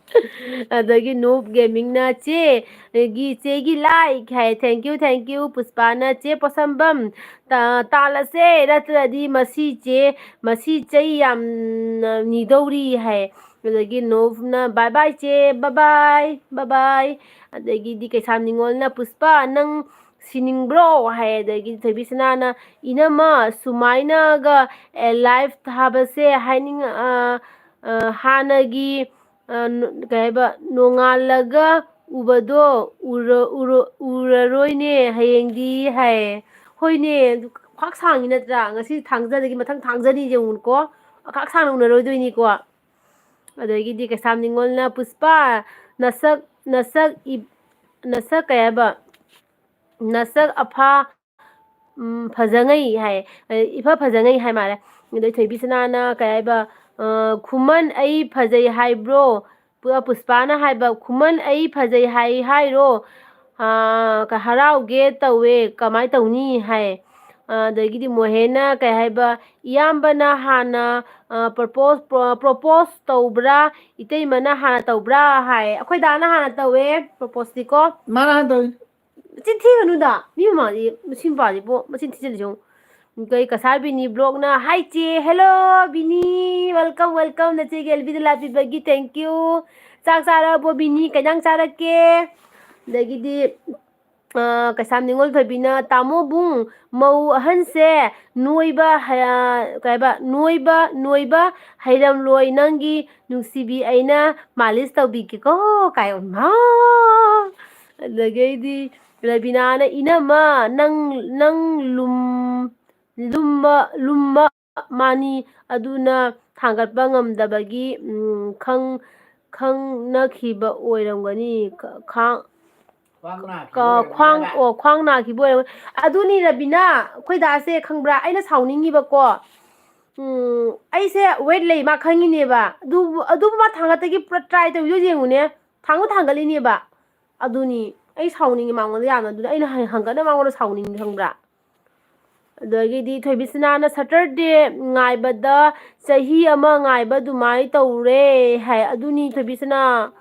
ꯑꯗꯒꯤ ꯅꯨꯞ ꯒꯦꯃꯤꯡꯅ, "ꯆꯦ, ꯒꯤ, ꯆꯦꯒꯤ ꯂꯥꯏꯛ" ꯍꯥꯏ꯫ "Thank you, thank you." ꯄꯨꯁꯄꯥꯅ, "ꯆꯦ ꯄꯣꯁꯝꯕꯝ, ꯇꯥ-, ꯇꯥꯜꯂꯁꯦ, ꯅꯠꯇ꯭ꯔꯗꯤ ꯃꯁꯤ ꯆꯦ, ꯃꯁꯤ ꯆꯩ ꯌꯥꯝꯅ ꯅꯤꯗꯧꯔꯤ" ꯍꯥꯏ꯫ ꯑꯗꯒꯤ ꯅꯨꯞꯅ, "Bye bye ꯆꯦ, bye bye, bye bye." ꯑꯗꯒꯤꯗꯤ ꯀꯩꯁꯥꯝ ꯅꯤꯉꯣꯜꯅ, "ꯄꯨꯁꯄꯥ, ꯅꯪ ꯁꯤꯅꯤꯡꯕ꯭ꯔꯣ?" ꯍꯥꯏ꯫ ꯑꯗꯒꯤ ꯊꯣꯏꯕꯤꯁꯅꯥꯅ, "ꯏꯅꯝꯃ, ꯁꯨꯃꯥꯏꯅꯒ, ꯑꯦ, ꯂꯥꯏꯐ ꯊꯥꯕꯁꯦ ꯍꯥꯏꯅꯤꯡ-, ꯑ, ꯑ, ꯍꯥꯟꯅꯒꯤ, ꯑ, ꯅ-, ꯀꯩ ꯍꯥꯏꯕ, ꯅꯣꯡꯉꯥꯜꯂꯒ ꯎꯕꯗꯣ ꯎꯔ-, ꯎꯔ-, ꯎꯔꯔꯣꯏꯅꯦ ꯍꯌꯦꯡꯗꯤ" ꯍꯥꯏ꯫ ꯍꯣꯏꯅꯦ, ꯑꯗꯨ ꯈ꯭ꯋꯥꯛ ꯁꯥꯡꯉꯤ ꯅꯠꯇ꯭ꯔꯥ? ꯉꯁꯤ ꯊꯥꯡꯖꯗꯒꯤ ꯃꯊꯪ ꯊꯥꯡꯖꯅꯤ ꯌꯦꯡꯉꯨꯀꯣ꯫ ꯈ꯭ꯋꯥꯛ ꯁꯥꯡꯅ ꯎꯅꯔꯣꯏꯗꯣꯏꯅꯤꯀꯣ꯫ ꯑꯗꯒꯤꯗꯤ ꯀꯩꯁꯥꯝ ꯅꯤꯉꯣꯜꯅ, "ꯄꯨꯁꯄꯥ, ꯅꯁꯛ, ꯅꯁꯛ ꯏ-, ꯅꯁꯛ ꯀꯩ ꯍꯥꯏꯕ? ꯅꯁꯛ ꯑꯐꯥ-, ꯎꯝ, ꯐꯖꯉꯩ ꯍꯥꯏ, ꯏꯐ ꯐꯖꯉꯩ ꯍꯥꯏ ꯃꯥꯜꯂꯦ꯫ ꯑꯗꯩ ꯊꯣꯏꯕꯤ ꯁꯅꯥꯅ ꯀꯩ ꯍꯥꯏꯕ, ꯑ, "ꯈꯨꯃꯟ ꯑꯩ ꯐꯖꯩ ꯍꯥꯏꯕ꯭ꯔꯣ?" ꯄꯨ-, ꯄꯨꯁꯄꯥꯅ ꯍꯥꯏꯕ, "ꯈꯨꯃꯟ ꯑꯩ ꯐꯖꯩ ꯍꯥꯏ ꯍꯥꯏꯔꯣ? ꯑ, ꯀ-, ꯍꯔꯥꯎꯒꯦ ꯇꯧꯋꯦ, ꯀꯃꯥꯏ ꯇꯧꯅꯤ?" ꯍꯥꯏ꯫ ꯑ, ꯑꯗꯒꯤꯗꯤ ꯃꯣꯍꯦꯟꯅ ꯀꯩ ꯍꯥꯏꯕ, "ꯏꯌꯥꯝꯕꯅ ꯍꯥꯟꯅ, ꯑ, propose, pro-, propose ꯇꯧꯕ꯭ꯔꯥ, ꯏꯇꯩꯃꯅ ꯍꯥꯟꯅ ꯇꯧꯕ꯭ꯔꯥ?" ꯍꯥꯏ꯫ ꯑꯩꯈꯣꯏ ꯗꯥꯅ ꯍꯥꯟꯅ ꯇꯧꯋꯦ proposeꯇꯤꯀꯣ꯫ ꯃꯥꯅ ꯍꯥꯟꯅ ꯇꯧꯋꯤ꯫ ꯆꯤꯟ ꯊꯤꯒꯅꯨꯗ꯫ ꯃꯤ ꯃꯃꯥꯡꯗꯤ ꯃꯁꯤ ꯅꯨꯄꯥꯁꯤꯕꯨ ꯃꯆꯤꯟ ꯊꯤꯖꯤꯜꯂꯤꯁꯤ ꯌꯦꯡꯉꯨ꯫ ꯀꯩ ꯀꯁꯥꯔ ꯕꯤꯅꯤ ꯕ꯭ꯂꯣꯛꯅ, "ꯍꯥꯏ ꯆꯦ, hello ꯕꯤꯅꯤ, welcome, welcome, ꯅꯆꯦꯒꯤ ꯑꯦꯜꯕꯤꯗ ꯂꯥꯛꯄꯤꯕꯒꯤ thank you꯫ ꯆꯥꯛ ꯆꯥꯔꯕꯣ ꯕꯤꯅꯤ? ꯀꯩ ꯏꯟꯖꯥꯡ ꯆꯥꯔꯛꯀꯦ?" ꯑꯗꯒꯤꯗꯤ, ꯑ, ꯀꯩꯁꯥꯝ ꯅꯤꯉꯣꯜ ꯊꯣꯏꯕꯤꯅ, "ꯇꯥꯃꯣ ꯕꯨꯡ, ꯃꯧ ꯑꯍꯟꯁꯦ ꯅꯣꯏꯕ ꯍ-, ꯀꯩ ꯍꯥꯏꯕ, ꯅꯣꯏꯕ, ꯅꯣꯏꯕ ꯍꯩꯔꯝꯂꯣꯏ, ꯅꯪꯒꯤ ꯅꯨꯡꯁꯤꯕꯤ ꯑꯩꯅ ꯃꯥꯂꯤꯁ ꯇꯧꯕꯤꯒꯦꯀꯣ" ꯀꯥꯏ꯫ ꯃꯥ! ꯑꯗꯒꯤꯗꯤ ꯔꯕꯤꯅꯥꯅ, "ꯏꯅꯝꯃ, ꯅꯪ, ꯅꯪ ꯂꯨꯝ-, ꯂꯨꯝꯕ, ꯂꯨꯝꯕ ꯃꯥꯅꯤ, ꯑꯗꯨꯅ ꯊꯥꯡꯒꯠꯄ ꯉꯝꯗꯕꯒꯤ, ꯎꯝ, ꯈꯪ-, ꯈꯪꯅꯈꯤꯕ ꯑꯣꯏꯔꯝꯒꯅꯤ꯫ ꯈ-, ꯈꯥꯡ-, ꯈ꯭ꯋꯥꯡ ꯅꯥꯈꯤꯕ ꯀ-, ꯑꯣꯏꯔꯝꯒꯅꯤ ꯈ꯭ꯋꯥꯡ, ꯍꯥꯏꯕ꯫ ꯑꯣ, ꯈ꯭ꯋꯥꯡ ꯅꯥꯈꯤꯕ ꯑꯣꯏꯔꯝꯒꯅꯤ"꯫ ꯑꯗꯨꯅꯤ ꯔꯕꯤꯅꯥ, ꯑꯩꯈꯣꯏ ꯗꯥꯁꯦ ꯈꯪꯕ꯭ꯔꯥ? ꯑꯩꯅ ꯁꯥꯎꯅꯤꯡꯉꯤꯕꯀꯣ꯫ ꯎꯝ, ꯑꯩꯁꯦ weight ꯂꯩ ꯃꯥ ꯈꯪꯉꯤꯅꯦꯕ꯫ ꯑꯗꯨꯕꯨ, ꯑꯗꯨꯕꯨ ꯃꯥ ꯊꯥꯡꯒꯠꯇꯒꯤ ꯄꯨꯔꯥ try ꯇꯧꯔꯤꯗꯣ ꯌꯦꯡꯉꯨꯅꯦ꯫ ꯊꯥꯡꯒꯠ ꯊꯥꯡꯒꯠꯂꯤꯅꯦꯕ꯫ ꯑꯗꯨꯅꯤ ꯑꯩ ꯁꯥꯎꯅꯤꯡꯉꯤ ꯃꯉꯣꯟꯗ ꯌꯥꯝꯅ꯫ ꯑꯗꯨꯅ ꯑꯩꯅ ꯍ-, ꯍꯪꯒꯠꯅ ꯃꯉꯣꯟꯗ ꯁꯥꯎꯅꯤꯡꯉꯤ ꯈꯪꯕ꯭ꯔꯥ? ꯑꯗꯒꯤꯗꯤ ꯊꯣꯏꯕꯤꯁꯅꯥꯅ, "Saturday ꯉꯥꯏꯕꯗ ꯆꯍꯤ ꯑꯃ ꯉꯥꯏꯕ ꯑꯗꯨꯃꯥꯏ ꯇꯧꯔꯦ" ꯍꯥꯏ꯫ ꯑꯗꯨꯅꯤ ꯊꯣꯏꯕꯤꯁꯅꯥ꯫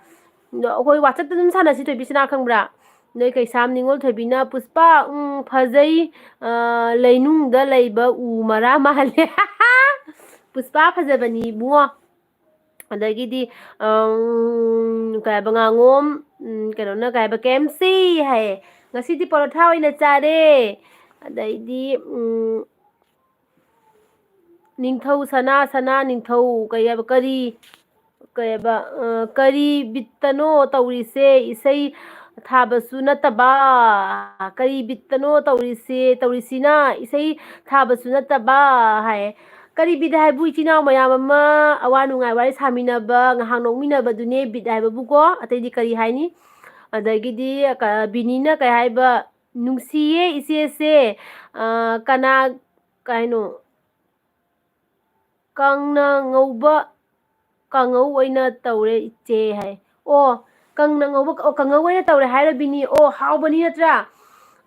ꯑꯗꯣ ꯑꯩꯈꯣꯏ WhatsAppꯇ ꯑꯗꯨꯝ ꯁꯥꯟꯅꯁꯤ ꯊꯣꯏꯕꯤꯁꯅꯥ, ꯈꯪꯕ꯭ꯔꯥ? ꯅꯣꯏ ꯀꯩꯁꯥꯝ ꯅꯤꯉꯣꯜ ꯊꯣꯏꯕꯤꯅ, "ꯄꯨꯁꯄꯥ, ꯎꯝ, ꯐꯖꯩ, ꯑ, ꯂꯩꯅꯨꯡꯗ ꯂꯩꯕ ꯎ ꯃꯔꯥ ꯃꯥꯜꯂꯦ"꯫ ꯄꯨꯁꯄꯥ ꯐꯖꯕꯅꯤ ꯏꯕꯨꯡꯉꯣ꯫ ꯑꯗꯒꯤꯗꯤ, ꯑꯝ, ꯀꯩ ꯍꯥꯏꯕ, ꯉꯥꯉꯣꯝ, ꯎꯝ, ꯀꯩꯅꯣꯅ ꯀꯩ ꯍꯥꯏꯕ, "ꯀꯦ ꯑꯦꯝ ꯁꯤ" ꯍꯥꯏꯌꯦ, "ꯉꯁꯤꯗꯤ ꯄꯔꯣꯊꯥ ꯑꯣꯏꯅ ꯆꯥꯔꯦ"꯫ ꯑꯗꯩꯗꯤ, ꯎꯝ, ꯅꯤꯡꯊꯧ ꯁꯅꯥ, ꯁꯅꯥ ꯅꯤꯡꯊꯧ, ꯀꯩ ꯍꯥꯏꯕ, ꯀꯔꯤ, ꯀꯩ ꯍꯥꯏꯕ, ꯑ, "ꯀꯔꯤ ꯕꯤꯠꯇꯅꯣ ꯇꯧꯔꯤꯁꯦ, ꯏꯁꯩ ꯊꯥꯕꯁꯨ ꯅꯠꯇꯕ, ꯀꯔꯤ ꯕꯤꯠꯇꯅꯣ ꯇꯧꯔꯤꯁꯦ, ꯇꯧꯔꯤꯁꯤꯅ, ꯏꯁꯩ ꯊꯥꯕꯁꯨ ꯅꯠꯇꯕ" ꯍꯥꯏꯌꯦ꯫ ꯀꯔꯤ ꯕꯤꯠ ꯍꯥꯏꯕꯨ, ꯏꯆꯤꯟ ꯏꯅꯥꯎ ꯃꯌꯥꯝ ꯑꯃ ꯑꯋꯥ ꯅꯨꯡꯉꯥꯏ ꯋꯥꯔꯤ ꯁꯥꯃꯤꯟꯅꯕ, ꯉꯥꯏꯍꯥꯛ ꯅꯣꯛꯃꯤꯟꯅꯕꯗꯨꯅꯦ ꯕꯤꯠ ꯍꯥꯏꯕꯕꯨꯀꯣ, ꯑꯇꯩꯗꯤ ꯀꯔꯤ ꯍꯥꯏꯅꯤ? ꯑꯗꯒꯤꯗꯤ ꯀ-, ꯕꯤꯅꯤꯅ ꯀꯩ ꯍꯥꯏꯕ, "ꯅꯨꯡꯁꯤꯌꯦ ꯏꯆꯦꯁꯦ, ꯑ, ꯀꯅꯥ, ꯀꯩꯅꯣ, ꯀꯪꯅ ꯉꯧꯕ ꯀꯥꯡꯉꯧ ꯑꯣꯏꯅ ꯇꯧꯔꯦ ꯏꯆꯦ" ꯍꯥꯏ꯫ ꯑꯣ, ꯀꯪꯅ ꯉꯧꯕ, ꯑꯣ, ꯀꯥꯡꯉꯧ ꯑꯣꯏꯅ ꯇꯧꯔꯦ ꯍꯥꯏꯔꯕꯤꯅꯤ꯫ ꯑꯣ, ꯍꯥꯎꯕꯅꯤ ꯅꯠꯇ꯭ꯔꯥ?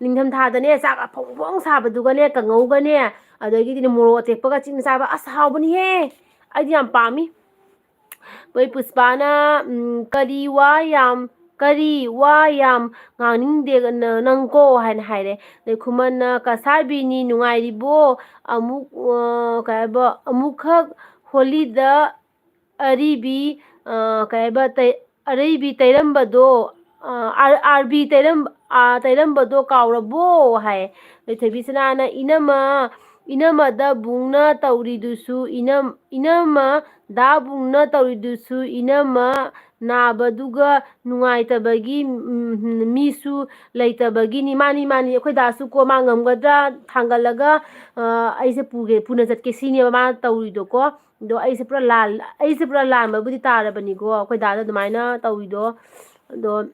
ꯅꯤꯡꯊꯝꯊꯥꯗꯅꯦ, ꯆꯥꯛ ꯑꯐꯣꯡ ꯐꯣꯡ ꯁꯥꯕꯗꯨꯒꯅꯦ, ꯀꯥꯡꯉꯧꯒꯅꯦ, ꯑꯗꯒꯤꯗꯤꯅꯦ, ꯃꯣꯔꯣꯛ ꯑꯇꯦꯛꯄꯒ ꯆꯤꯛꯅ ꯆꯥꯕ, ꯑꯁ, ꯍꯥꯎꯕꯅꯤꯍꯦ! ꯑꯩꯗꯤ ꯌꯥꯝ ꯄꯥꯝꯃꯤ꯫ ꯃꯣꯏ ꯄꯨꯁꯄꯥꯅ, ꯎꯝ, "ꯀꯔꯤ ꯋꯥ ꯌꯥꯝ, ꯀꯔꯤ ꯋꯥ ꯌꯥꯝ ꯉꯥꯡꯅꯤꯡꯗꯦ ꯅ-, ꯅꯪꯀꯣ?" ꯍꯥꯏꯅ ꯍꯥꯏꯔꯦ꯫ ꯑꯗꯩ ꯈꯨꯃꯟꯅ, "ꯀꯁꯥꯔꯕꯤꯅꯤ, ꯅꯨꯡꯉꯥꯏꯔꯤꯕꯣ? ꯑꯃꯨꯛ, ꯑ, ꯀꯩ ꯍꯥꯏꯕ, ꯑꯃꯨꯛꯈꯛ ꯍꯣꯂꯤꯗ ꯑꯔꯤꯕꯤ, ꯑ, ꯀꯩ ꯍꯥꯏꯕ, ꯇꯩ-, ꯑꯔꯩꯕꯤ ꯇꯩꯔꯝꯕꯗꯣ, ꯑ, ꯑꯥꯔ-, ꯑꯥꯔꯕꯤ ꯇꯩꯔꯝ-, ꯑ, ꯇꯩꯔꯝꯕꯗꯣ ꯀꯥꯎꯔꯕꯣ?" ꯍꯥꯏ꯫ ꯑꯗꯩ ꯊꯣꯏꯕꯤꯁꯅꯥꯅ, "ꯏꯅꯝꯃ, ꯏꯅꯝꯃꯗ ꯕꯨꯡꯅ ꯇꯧꯔꯤꯗꯨꯁꯨ, ꯏꯅꯝ-, ꯏꯅꯝꯃ ꯗꯥ ꯕꯨꯡꯅ ꯇꯧꯔꯤꯗꯨꯁꯨ, ꯏꯅꯝꯃ ꯅꯥꯕꯗꯨꯒ ꯅꯨꯡꯉꯥꯏꯇꯕꯒꯤ, ꯎꯝ, ꯃꯤꯁꯨ ꯂꯩꯇꯕꯒꯤꯅꯤ꯫ ꯃꯥꯅꯤ, ꯃꯥꯅꯤ, ꯑꯩꯈꯣꯏ ꯗꯥꯁꯨ ꯀꯣ, ꯃꯥ ꯉꯝꯒꯗ꯭ꯔꯥ ꯊꯥꯡꯒꯠꯂꯒ, ꯑ, ꯑꯩꯁꯦ ꯄꯨꯒꯦ, ꯄꯨꯅ ꯆꯠꯀꯦ ꯁꯤꯅꯦꯕ ꯃꯥꯅ ꯇꯧꯔꯤꯗꯣ ꯀꯣ꯫ ꯑꯗꯣ ꯑꯩꯁꯦ ꯄꯨꯔꯥ ꯂꯥꯟ-, ꯑꯩꯁꯦ ꯄꯨꯔꯥ ꯂꯥꯟꯕꯕꯨꯗꯤ ꯇꯥꯔꯕꯅꯤꯀꯣ, ꯑꯩꯈꯣꯏ ꯗꯥꯗ ꯑꯗꯨꯃꯥꯏꯅ ꯇꯧꯔꯤꯗꯣ꯫ ꯑꯗꯣ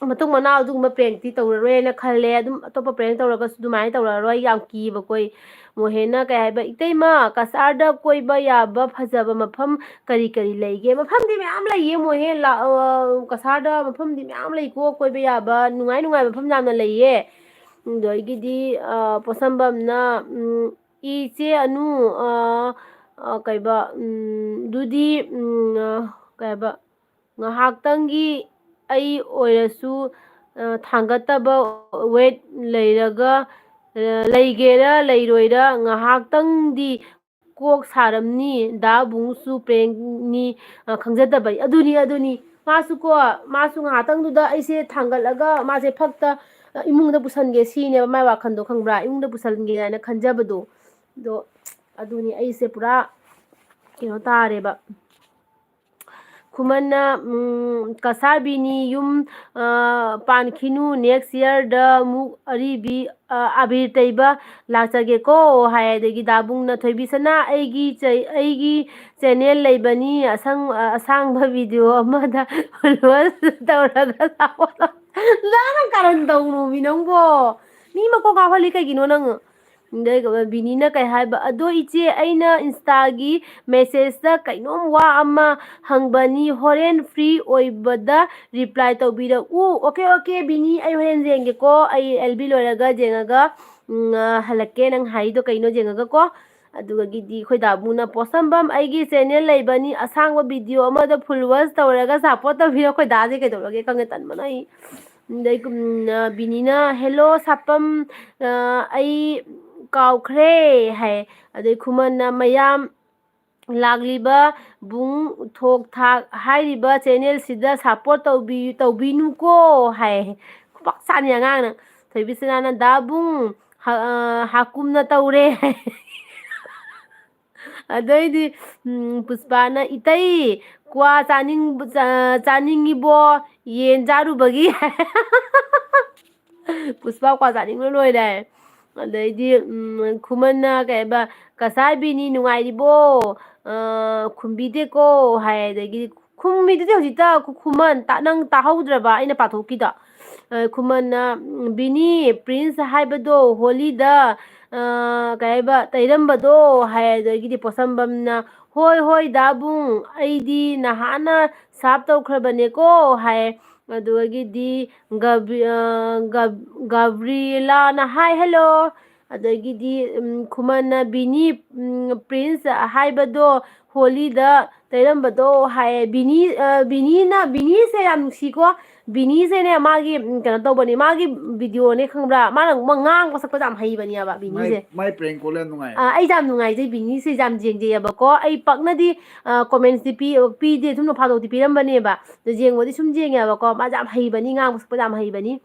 ꯃꯇꯨꯡ ꯃꯅꯥꯎ ꯑꯗꯨꯒꯨꯝꯕ ꯄ꯭ꯔꯦꯡꯛꯇꯤ ꯇꯧꯔꯔꯣꯏꯅ ꯈꯜꯂꯦ꯫ ꯑꯗꯨꯝ ꯑꯇꯣꯞꯄ ꯄ꯭ꯔꯦꯡꯛ ꯇꯧꯔꯒꯁꯨ ꯑꯗꯨꯃꯥꯏꯅ ꯇꯧꯔꯛꯑꯔꯣꯏ, ꯑꯩ ꯌꯥꯝ ꯀꯤꯕꯀꯣ ꯑꯩ꯫ ꯃꯣꯍꯦꯟꯅ ꯀꯩ ꯍꯥꯏꯕ, "ꯏꯇꯩꯃ, ꯀꯁꯥꯔꯗ ꯀꯣꯏꯕ ꯌꯥꯕ ꯐꯖꯕ ꯃꯐꯝ ꯀꯔꯤ ꯀꯔꯤ ꯂꯩꯒꯦ?" ꯃꯐꯝꯗꯤ ꯃꯌꯥꯝ ꯂꯩꯌꯦ ꯃꯣꯍꯦꯟ, ꯂꯥꯛ-, ꯑ, ꯀꯁꯥꯔꯗ ꯃꯐꯝꯗꯤ ꯃꯌꯥꯝ ꯂꯩꯀꯣ, ꯀꯣꯏꯕ ꯌꯥꯕ ꯅꯨꯡꯉꯥꯏ ꯅꯨꯡꯉꯥꯏꯕ ꯃꯐꯝ ꯌꯥꯝꯅ ꯂꯩꯌꯦ꯫ ꯑꯗꯒꯤꯗꯤ, ꯑ, ꯄꯣꯠꯁꯝꯕꯝꯅ, ꯎꯝ, "ꯏꯆꯦ ꯑꯅꯨ, ꯑ, ꯑ, ꯀꯩꯕ, ꯎꯝ, ꯑꯗꯨꯗꯤ, ꯎꯝ, ꯑ, ꯀꯩꯕ, ꯉꯥꯏꯍꯥꯛꯇꯪꯒꯤ ꯑꯩ ꯑꯣꯏꯔꯁꯨ, ꯑ, ꯊꯥꯡꯒꯠꯇꯕ ꯋꯦꯠ ꯂꯩꯔꯒ, ꯑ, ꯂꯩꯒꯦꯔꯥ ꯂꯩꯔꯣꯏꯔꯥ ꯉꯥꯏꯍꯥꯛꯇꯪꯗꯤ ꯀꯣꯛ ꯁꯥꯔꯝꯅꯤ, ꯗꯥ ꯕꯨꯡꯁꯨ ꯄ꯭ꯔꯦꯡꯅꯤ, ꯑ, ꯈꯪꯖꯗꯕ"꯫ ꯑꯗꯨꯅꯤ, ꯑꯗꯨꯅꯤ꯫ ꯃꯥꯁꯨ ꯀꯣ, ꯃꯥꯁꯨ ꯉꯥꯏꯍꯥꯛꯇꯪꯗꯨꯗ ꯑꯩꯁꯦ ꯊꯥꯡꯒꯠꯂꯒ ꯃꯥꯁꯦ ꯐꯛꯇ, ꯑ, ꯏꯃꯨꯡꯗ ꯄꯨꯁꯟꯒꯦ ꯁꯤꯅꯦꯕ ꯃꯥꯏ ꯋꯥꯈꯜꯗꯣ, ꯈꯪꯕ꯭ꯔꯥ? ꯏꯃꯨꯡꯗ ꯄꯨꯁꯟꯒꯦ ꯍꯥꯏꯅ ꯈꯟꯖꯕꯗꯣ꯫ ꯑꯗꯣ, ꯑꯗꯨꯅꯤ, ꯑꯩꯁꯦ ꯄꯨꯔꯥ ꯀꯩꯅꯣ ꯇꯥꯔꯦꯕ꯫ ꯈꯨꯃꯟꯅ, ꯎꯝ, "ꯀꯁꯥꯔꯕꯤꯅꯤ ꯌꯨꯝ, ꯑ, ꯄꯥꯟꯈꯤꯅꯨ, next yearꯗ ꯑꯃꯨꯛ ꯑꯔꯤꯕꯤ, ꯑ, ꯑꯕꯤꯔ ꯇꯩꯕ ꯂꯥꯛꯆꯒꯦꯀꯣ" ꯍꯥꯏ꯫ ꯑꯗꯒꯤ ꯗꯥꯕꯨꯡꯅ, "ꯊꯣꯏꯕꯤꯁꯅꯥ, ꯑꯩꯒꯤ ꯆꯩ-, ꯑꯩꯒꯤ channel ꯂꯩꯕꯅꯤ, ꯑꯁꯪ-, ꯑ, ꯑꯁꯥꯡꯕ video ꯑꯃꯗ roast ꯇꯧꯔꯒ ꯂꯥꯛꯑꯣ"꯫ ꯅꯪ ꯀꯔꯟ ꯇꯧꯅꯣꯃꯤ ꯅꯪꯕꯣ꯫ ꯃꯤ ꯃꯀꯣꯛ ꯉꯥꯎꯍꯜꯂꯤ ꯀꯩꯒꯤꯅꯣ ꯅꯪ? ꯑꯗꯩ ꯕꯤꯅꯤꯅ ꯀꯩ ꯍꯥꯏꯕ? "ꯑꯗꯣ ꯏꯆꯦ, ꯑꯩꯅ Insta-ꯒꯤ message-ꯇ ꯀꯩꯅꯣꯝ ꯋꯥ ꯑꯃ ꯍꯪꯕꯅꯤ, ꯍꯣꯔꯦꯟ free ꯑꯣꯏꯕꯗ reply ꯇꯧꯕꯤꯔꯛꯎ꯫" "ꯑꯣꯀꯦ, ꯑꯣꯀꯦ, ꯕꯤꯅꯤ, ꯑꯩ ꯍꯣꯔꯦꯟ ꯌꯦꯡꯒꯦꯀꯣ꯫ ꯑꯩ L B ꯂꯣꯏꯔꯒ ꯌꯦꯡꯉꯒ, ꯎꯝ, ꯑ, ꯍꯜꯂꯛꯀꯦ, ꯅꯪ ꯍꯥꯏꯗꯣ ꯀꯩꯅꯣ ꯌꯦꯡꯉꯒꯀꯣ꯫" ꯑꯗꯨꯗꯒꯤꯗꯤ ꯑꯩꯈꯣꯏ ꯗꯥꯕꯨꯡꯅ, "ꯄꯣꯠꯁꯝꯕꯝ, ꯑꯩꯒꯤ channel ꯂꯩꯕꯅꯤ, ꯑꯁꯥꯡꯕ video ꯑꯃꯗ full watch ꯇꯧꯔꯒ support ꯇꯧꯕꯤꯔꯣ꯫" ꯑꯩꯈꯣꯏ ꯗꯥꯁꯦ ꯀꯩꯗꯧꯔꯒꯦ ꯈꯪꯗꯦ, ꯇꯟꯕꯅ ꯑꯩ꯫ ꯑꯗꯩ ꯀꯨꯝ-, ꯑ, ꯕꯤꯅꯤꯅ, "Hello ꯁꯥꯄꯝ, ꯑ, ꯑꯩ ꯀꯥꯎꯈ꯭ꯔꯦ" ꯍꯥꯏ꯫ ꯑꯗꯩ ꯈꯨꯃꯟꯅ, "ꯃꯌꯥꯝ ꯂꯥꯛꯂꯤꯕ ꯕꯨꯡ ꯊꯣꯛ ꯊꯥꯛ ꯍꯥꯏꯔꯤꯕ channel-ꯁꯤꯗ support ꯇꯧꯕꯤ-, ꯇꯧꯕꯤꯅꯨꯀꯣ" ꯍꯥꯏ꯫ ꯈꯨꯄꯥꯛ ꯆꯥꯅꯤ ꯑꯉꯥꯡꯅ꯫ ꯊꯣꯏꯕꯤꯁꯅꯥꯅ, "ꯗꯥ ꯕꯨꯡ, ꯍ-, ꯑ, ꯍꯥꯀꯨꯝꯅ ꯇꯧꯔꯦ" ꯍꯥꯏ꯫ ꯑꯗꯩꯗꯤ, ꯎꯝ, ꯄꯨꯁꯄꯥꯅ, "ꯏꯇꯩ, ꯀ꯭ꯋꯥ ꯆꯥꯅꯤꯡꯕ-, ꯆꯥ-, ꯆꯥꯅꯤꯡꯉꯤꯕꯣ, ꯌꯦꯟ ꯆꯥꯔꯨꯕꯒꯤ?" ꯄꯨꯁꯄꯥ ꯀ꯭ꯋꯥ ꯆꯥꯅꯤꯡꯕꯅ ꯂꯣꯏꯔꯦ꯫ ꯑꯗꯩꯗꯤ, ꯎꯝ, ꯈꯨꯃꯟꯅ ꯀꯩ ꯍꯥꯏꯕ, "ꯀꯁꯥꯏ ꯕꯤꯅꯤ ꯅꯨꯡꯉꯥꯏꯔꯤꯕꯣ? ꯑ, ꯈꯨꯝꯕꯤꯗꯦꯀꯣ" ꯍꯥꯏ꯫ ꯑꯗꯒꯤꯗꯤ ꯈꯨꯝꯃꯤꯗꯨꯗꯤ ꯍꯧꯖꯤꯛꯇ ꯈꯨ-, ꯈꯨꯃꯟ, ꯇꯥ-, ꯅꯪ ꯇꯥꯍꯧꯗ꯭ꯔꯕ ꯑꯩꯅ ꯄꯥꯊꯣꯛꯈꯤꯗꯣ? ꯑ, ꯈꯨꯃꯟꯅ, ꯎꯝ, "ꯕꯤꯅꯤ, Prince ꯍꯥꯏꯕꯗꯣ ꯍꯣꯂꯤꯗ, ꯑ, ꯀꯩ ꯍꯥꯏꯕ, ꯇꯩꯔꯝꯕꯗꯣ" ꯍꯥꯏ꯫ ꯑꯗꯒꯤꯗꯤ ꯄꯣꯠꯁꯝꯕꯝꯅ, "ꯍꯣꯏ, ꯍꯣꯏ, ꯗꯥꯕꯨꯡ, ꯑꯩꯗꯤ ꯅꯍꯥꯟꯅ ꯁꯥꯞ ꯇꯧꯈ꯭ꯔꯕꯅꯦꯀꯣ" ꯍꯥꯏ꯫ ꯑꯗꯨꯗꯒꯤꯗꯤ ꯒꯕ꯭ꯔꯤ-, ꯑ, ꯒꯕ-, ꯒꯕ꯭ꯔꯤꯂꯥꯅ, "Hi, hello"꯫ ꯑꯗꯒꯤꯗꯤ, ꯎꯝ, ꯈꯨꯃꯟꯅ, "ꯕꯤꯅꯤ, ꯎꯝ, Prince ꯍꯥꯏꯕꯗꯣ ꯍꯣꯂꯤꯗ ꯇꯩꯔꯝꯕꯗꯣ" ꯍꯥꯏꯌꯦ꯫ ꯕꯤꯅꯤ, ꯑ, ꯕꯤꯅꯤꯅ, ꯕꯤꯅꯤꯁꯦ ꯌꯥꯝ ꯅꯨꯡꯁꯤꯀꯣ꯫ ꯕꯤꯅꯤꯁꯦꯅꯦ, ꯃꯥꯒꯤ, ꯎꯝ, ꯀꯩꯅꯣ ꯇꯧꯕꯅꯦ, ꯃꯥꯒꯤ video-ꯅꯦ ꯈꯪꯕ꯭ꯔꯥ? ꯃꯥꯅ ꯉꯥꯡꯕ ꯁꯛꯄꯁꯦ ꯌꯥꯝ ꯍꯩꯕꯅꯦꯕ, ꯕꯤꯅꯤꯁꯦ꯫ ꯃꯥꯏ, ꯃꯥꯏ prank call ꯌꯥꯝ ꯅꯨꯡꯉꯥꯏ꯫ ꯑ, ꯑꯩꯁꯦ ꯌꯥꯝ ꯅꯨꯡꯉꯥꯏꯖꯩ, ꯕꯤꯅꯤꯁꯦ ꯌꯥꯝ ꯌꯦꯡꯖꯩꯌꯦꯕꯀꯣ꯫ ꯑꯩ ꯄꯥꯛꯅꯗꯤ, ꯑ, comments-ꯇꯤ ꯄꯤ-, ꯄꯤꯗꯦ, ꯁꯨꯝ ꯅꯣꯡꯐꯥꯗꯣꯛꯇꯤ ꯄꯤꯔꯝꯕꯅꯦꯕ꯫ ꯑꯗꯣ ꯌꯦꯡꯕꯗꯤ ꯁꯨꯝ ꯌꯦꯡꯉꯦꯕꯀꯣ꯫ ꯃꯥꯁꯦ ꯌꯥꯝ ꯍꯩꯕꯅꯤ, ꯉꯥꯡꯕ ꯁꯛꯄꯁꯦ ꯌꯥꯝ ꯍꯩꯕꯅꯤ꯫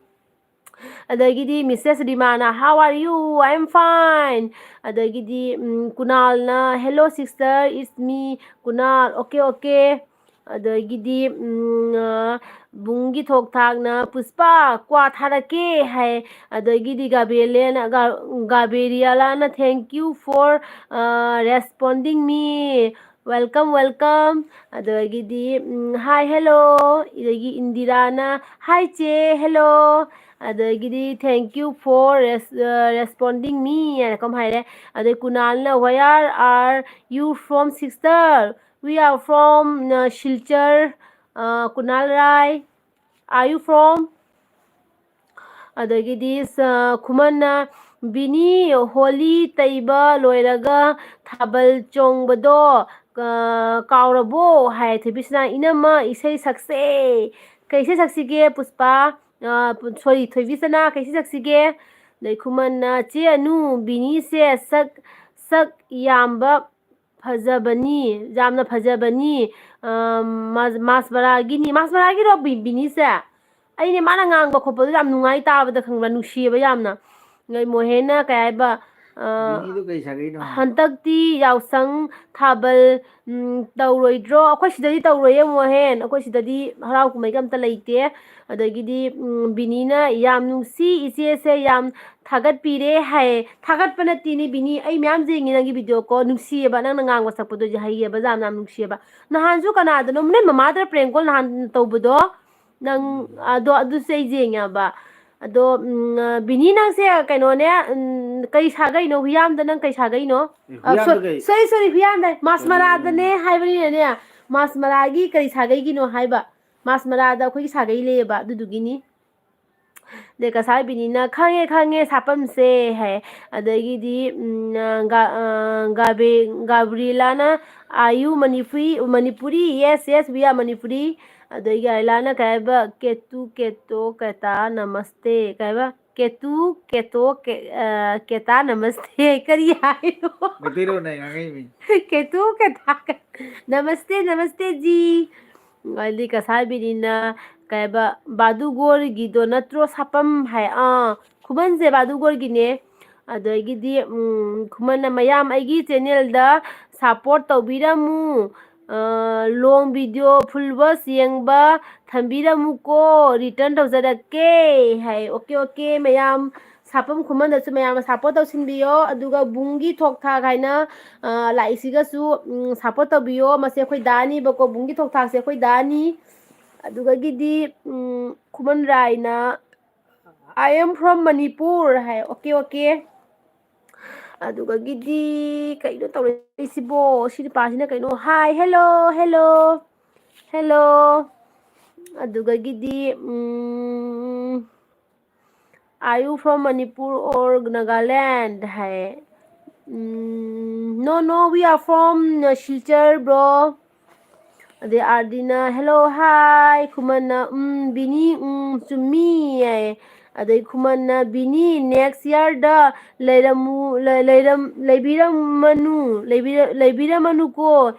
ꯑꯗꯒꯤꯗꯤ Missus ꯔꯤꯃꯥꯅ, "How are you? I am fine." ꯑꯗꯒꯤꯗꯤ, ꯎꯝ, ꯀꯨꯅꯥꯜꯅ, "Hello sister, it's me, ꯀꯨꯅꯥꯜ, okay, okay." ꯑꯗꯒꯤꯗꯤ, ꯎꯝ, ꯑ, ꯕꯨꯡꯒꯤ ꯊꯣꯛ ꯊꯥꯛꯅ, "ꯄꯨꯁꯄꯥ, ꯀ꯭ꯋꯥ ꯊꯥꯔꯛꯀꯦ" ꯍꯥꯏ꯫ ꯑꯗꯒꯤꯗꯤ ꯒꯥꯕ꯭ꯔꯤꯌꯦꯂꯦꯅ, ꯒꯥ-, ꯒꯥꯕ꯭ꯔꯤꯌꯦꯂꯥꯅ, "Thank you for, ꯑ, responding me." Welcome, welcome. ꯑꯗꯒꯤꯗꯤ, ꯎꯝ, hi, hello. ꯑꯗꯒꯤ ꯏꯟꯗꯤꯔꯥꯅ, hi, ꯆꯦ, hello. ꯑꯗꯒꯤꯗꯤ, thank you for res-, uh, responding me ꯍꯥꯏꯅ ꯀꯝ ꯍꯥꯏꯔꯦ꯫ ꯑꯗꯩ ꯀꯨꯅꯥꯜꯅ, where are you from, sister? We are from, uh, Silchar, uh, Kunal Rai. Are you from? ꯑꯗꯒꯤꯗꯤ ꯁ-, ꯈꯨꯃꯟꯅ, ꯕꯤꯅꯤ, ꯍꯣꯂꯤ ꯇꯩꯕ ꯂꯣꯏꯔꯒ ꯊꯥꯕꯜ ꯆꯣꯡꯕꯗꯣ, ꯑ, ꯀꯥꯎꯔꯕꯣ? ꯍꯥꯏ꯫ ꯊꯣꯏꯕꯤꯁꯅꯥ, ꯏꯅꯝꯃ, ꯏꯁꯩ ꯁꯛꯁꯦ꯫ ꯀꯩ ꯏꯁꯩ ꯁꯛꯁꯤꯒꯦ, ꯄꯨꯁꯄꯥ? ꯑ, ꯄꯨ-, sorry, ꯊꯣꯏꯕꯤꯁꯅꯥ, ꯀꯩ ꯏꯁꯩ ꯁꯛꯁꯤꯒꯦ? ꯑꯗꯩ ꯈꯨꯃꯟꯅ, ꯆꯦ ꯑꯅꯨ, ꯕꯤꯅꯤꯁꯦ ꯁꯛ, ꯁꯛ ꯌꯥꯝꯕ ꯐꯖꯕꯅꯤ, ꯌꯥꯝꯅ ꯐꯖꯕꯅꯤ꯫ ꯑ, ꯃꯥꯁ-, ꯃꯥꯁ ꯕꯔꯥꯒꯤꯅꯤ꯫ ꯃꯥꯁ ꯕꯔꯥꯒꯤꯔꯣ ꯕꯤ-, ꯕꯤꯅꯤꯁꯦ? ꯑꯩꯅꯦ ꯃꯥꯅ ꯉꯥꯡꯕ ꯈꯣꯠꯄꯗꯣ ꯌꯥꯝ ꯅꯨꯡꯉꯥꯏ ꯇꯥꯕꯗ, ꯈꯪꯕ꯭ꯔꯥ? ꯅꯨꯡꯁꯤꯌꯦꯕ ꯌꯥꯝꯅ꯫ ꯅꯣꯏ ꯃꯣꯍꯦꯟꯅ ꯀꯩ ꯍꯥꯏꯕ, ꯑ, ꯕꯤꯅꯤꯗꯣ ꯀꯩ ꯁꯥꯒꯩꯅꯣ? ꯍꯟꯗꯛꯇꯤ ꯌꯥꯎꯁꯪ ꯊꯥꯕꯜ, ꯎꯝ, ꯇꯧꯔꯣꯏꯗ꯭ꯔꯣ? ꯑꯩꯈꯣꯏ ꯁꯤꯗꯗꯤ ꯇꯧꯔꯣꯏꯌꯦ ꯃꯣꯍꯦꯟ, ꯑꯩꯈꯣꯏ ꯁꯤꯗꯗꯤ ꯍꯔꯥꯎ ꯀꯨꯝꯍꯩꯒ ꯑꯝꯇ ꯂꯩꯇꯦ꯫ ꯑꯗꯒꯤꯗꯤ, ꯎꯝ, ꯕꯤꯅꯤꯅ, "ꯌꯥꯝ ꯅꯨꯡꯁꯤ ꯏꯆꯦꯁꯦ, ꯌꯥꯝ ꯊꯥꯒꯠꯄꯤꯔꯦ" ꯍꯥꯏꯌꯦ꯫ ꯊꯥꯒꯠꯄ ꯅꯠꯇꯦꯅꯦ ꯕꯤꯅꯤ, ꯑꯩ ꯃꯌꯥꯝ ꯌꯦꯡꯉꯤ ꯅꯪꯒꯤ video ꯀꯣ, ꯅꯨꯡꯁꯤꯌꯦꯕ, ꯅꯪꯅ ꯉꯥꯡꯕ ꯁꯛꯄꯗꯣ ꯍꯩꯌꯦꯕ, ꯌꯥꯝ, ꯌꯥꯝ ꯅꯨꯡꯁꯤꯌꯦꯕ꯫ ꯅꯍꯥꯟꯁꯨ ꯀꯅꯥꯗꯅꯣ, ꯅꯣꯏ ꯃꯃꯥꯗꯔ prank call ꯅꯍꯥꯟ ꯇꯧꯕꯗꯣ, ꯅꯪ, ꯎꯝ꯫ ꯑꯗꯣ, ꯑꯗꯨꯁꯨ ꯑꯩ ꯌꯦꯡꯉꯦꯕ꯫ ꯑꯗꯣ, ꯎꯝ, ꯑ, ꯕꯤꯅꯤ, ꯅꯪꯁꯦ ꯀꯩꯅꯣꯅꯦ, ꯎꯝ, ꯀꯩ ꯁꯥꯒꯩꯅꯣ? ꯍꯨꯏꯌꯥꯝꯗ ꯅꯪ ꯀꯩ ꯁꯥꯒꯩꯅꯣ? ꯑꯦ, ꯑ, ꯍꯨꯏꯌꯥꯝꯗ ꯁꯣ-, ꯀꯩ? Sorry, sorry, ꯍꯨꯏꯌꯥꯝꯗ, ꯃꯥꯁ ꯎꯝ꯫ ꯃꯔꯥꯗꯅꯦ ꯍꯥꯏꯕꯅꯤꯅꯅꯦ, ꯃꯥꯁ ꯃꯔꯥꯒꯤ ꯀꯔꯤ ꯁꯥꯒꯩꯒꯤꯅꯣ ꯍꯥꯏꯕ? ꯃꯥꯁ ꯃꯔꯥꯗ ꯑꯩꯈꯣꯏꯒꯤ ꯁꯥꯒꯩ ꯂꯩꯌꯦꯕ, ꯑꯗꯨꯗꯨꯒꯤꯅꯤ꯫ ꯑꯗꯩ ꯀꯁꯥꯔ ꯕꯤꯅꯤꯅ, "ꯈꯪꯉꯦ, ꯈꯪꯉꯦ, ꯁꯥꯄꯝꯁꯦ" ꯍꯥꯏ꯫ ꯑꯗꯒꯤꯗꯤ, ꯎꯝ, ꯑ, ꯒꯥ-, ꯑ, ꯒꯥꯕꯦ-, ꯒꯥꯕ꯭ꯔꯤꯂꯥꯅ, "Are you Manipuri, Manipuri?" "Yes, yes, we are Manipuri." ꯑꯗꯒꯤ ꯑꯥꯏꯂꯥꯅ ꯀꯩ ꯍꯥꯏꯕ, "ꯀꯦꯇꯨ, ꯀꯦꯇꯣ, ꯀꯦꯇꯥ, ꯅꯃꯁꯇꯦ", ꯀꯩ ꯍꯥꯏꯕ? "ꯀꯦꯇꯨ, ꯀꯦꯇꯣ, ꯀꯦ-, ꯑ, ꯀꯦꯇꯥ, ꯅꯃꯁꯇꯦ"꯫ ꯀꯔꯤ ꯍꯥꯏꯅꯣ? ꯃꯩꯇꯩꯂꯣꯟꯅ ꯉꯥꯡꯉꯛꯏꯃꯤ꯫ "ꯀꯦꯇꯨ, ꯀꯦꯇꯥ, ꯀꯦ-, ꯅꯃꯁꯇꯦ, ꯅꯃꯁꯇꯦ ꯖꯤ"꯫ ꯑꯗꯩ ꯀꯁꯥꯔ ꯕꯤꯅꯤꯅ ꯀꯩ ꯍꯥꯏꯕ, "ꯕꯥꯗꯨꯒꯣꯔꯒꯤꯗꯣ ꯅꯠꯇ꯭ꯔꯣ ꯁꯥꯄꯝ?" ꯍꯥꯏ꯫ ꯑꯥ, ꯈꯨꯃꯟꯁꯦ ꯕꯥꯗꯨꯒꯣꯔꯒꯤꯅꯦ꯫ ꯑꯗꯒꯤꯗꯤ, ꯎꯝ, ꯈꯨꯃꯟꯅ, "ꯃꯌꯥꯝ ꯑꯩꯒꯤ channelꯗ support ꯇꯧꯕꯤꯔꯝꯃꯨ꯫ ꯑ, long video full watch ꯌꯦꯡꯕ ꯊꯝꯕꯤꯔꯝꯃꯨꯀꯣ, return ꯇꯧꯖꯔꯛꯀꯦ" ꯍꯥꯏ꯫ Okay, okay, ꯃꯌꯥꯝ ꯁꯥꯄꯝ ꯈꯨꯃꯟꯗꯁꯨ ꯃꯌꯥꯝꯅ ꯁꯞꯄꯣꯔꯠ ꯇꯧꯁꯤꯟꯕꯤꯌꯣ꯫ ꯑꯗꯨꯒ ꯕꯨꯡꯒꯤ ꯊꯣꯛ ꯊꯥꯛ ꯍꯥꯏꯅ, ꯑ, ꯂꯥꯛꯏꯁꯤꯒꯁꯨ, ꯎꯝ, ꯁꯞꯄꯣꯔꯠ ꯇꯧꯕꯤꯌꯣ꯫ ꯃꯁꯤ ꯑꯩꯈꯣꯏ ꯗꯥꯅꯤꯕꯀꯣ, ꯕꯨꯡꯒꯤ ꯊꯣꯛ ꯊꯥꯛꯁꯦ ꯑꯩꯈꯣꯏ ꯗꯥꯅꯤ꯫ ꯑꯗꯨꯗꯒꯤꯗꯤ, ꯎꯝ, ꯈꯨꯃꯟ ꯔꯥꯏꯅ, "I am from Manipur" ꯍꯥꯏ꯫ Okay, okay. ꯑꯗꯨꯗꯒꯤꯗꯤ ꯀꯩꯅꯣ ꯇꯧꯔꯛꯏꯁꯤꯕꯣ? ꯁꯤ ꯅꯨꯄꯥꯁꯤꯅ ꯀꯩꯅꯣ? Hi, hello, hello, hello. ꯑꯗꯨꯗꯒꯤꯗꯤ, ꯎꯝ, "Are you from Manipur or Nagaland?" High. Um, "No, no, we are from, uh, Silchar, bro." ꯑꯗꯩ ꯑꯥꯔꯗꯤꯅ, "Hello, hi." ꯈꯨꯃꯟꯅ, "ꯎꯝ, ꯕꯤꯅꯤ, ꯎꯝ, ꯆꯨꯝꯃꯤ," ꯍꯥꯏ꯫ ꯑꯗꯩ ꯈꯨꯃꯟꯅ, "ꯕꯤꯅꯤ, next year ꯗ ꯂꯩꯔꯝꯃꯨ, ꯂꯩ-, ꯂꯩꯔꯝ-, ꯂꯩꯕꯤꯔꯝꯃꯅꯨ, ꯂꯩꯕꯤꯔ-, ꯂꯩꯕꯤꯔꯝꯃꯅꯨꯀꯣ,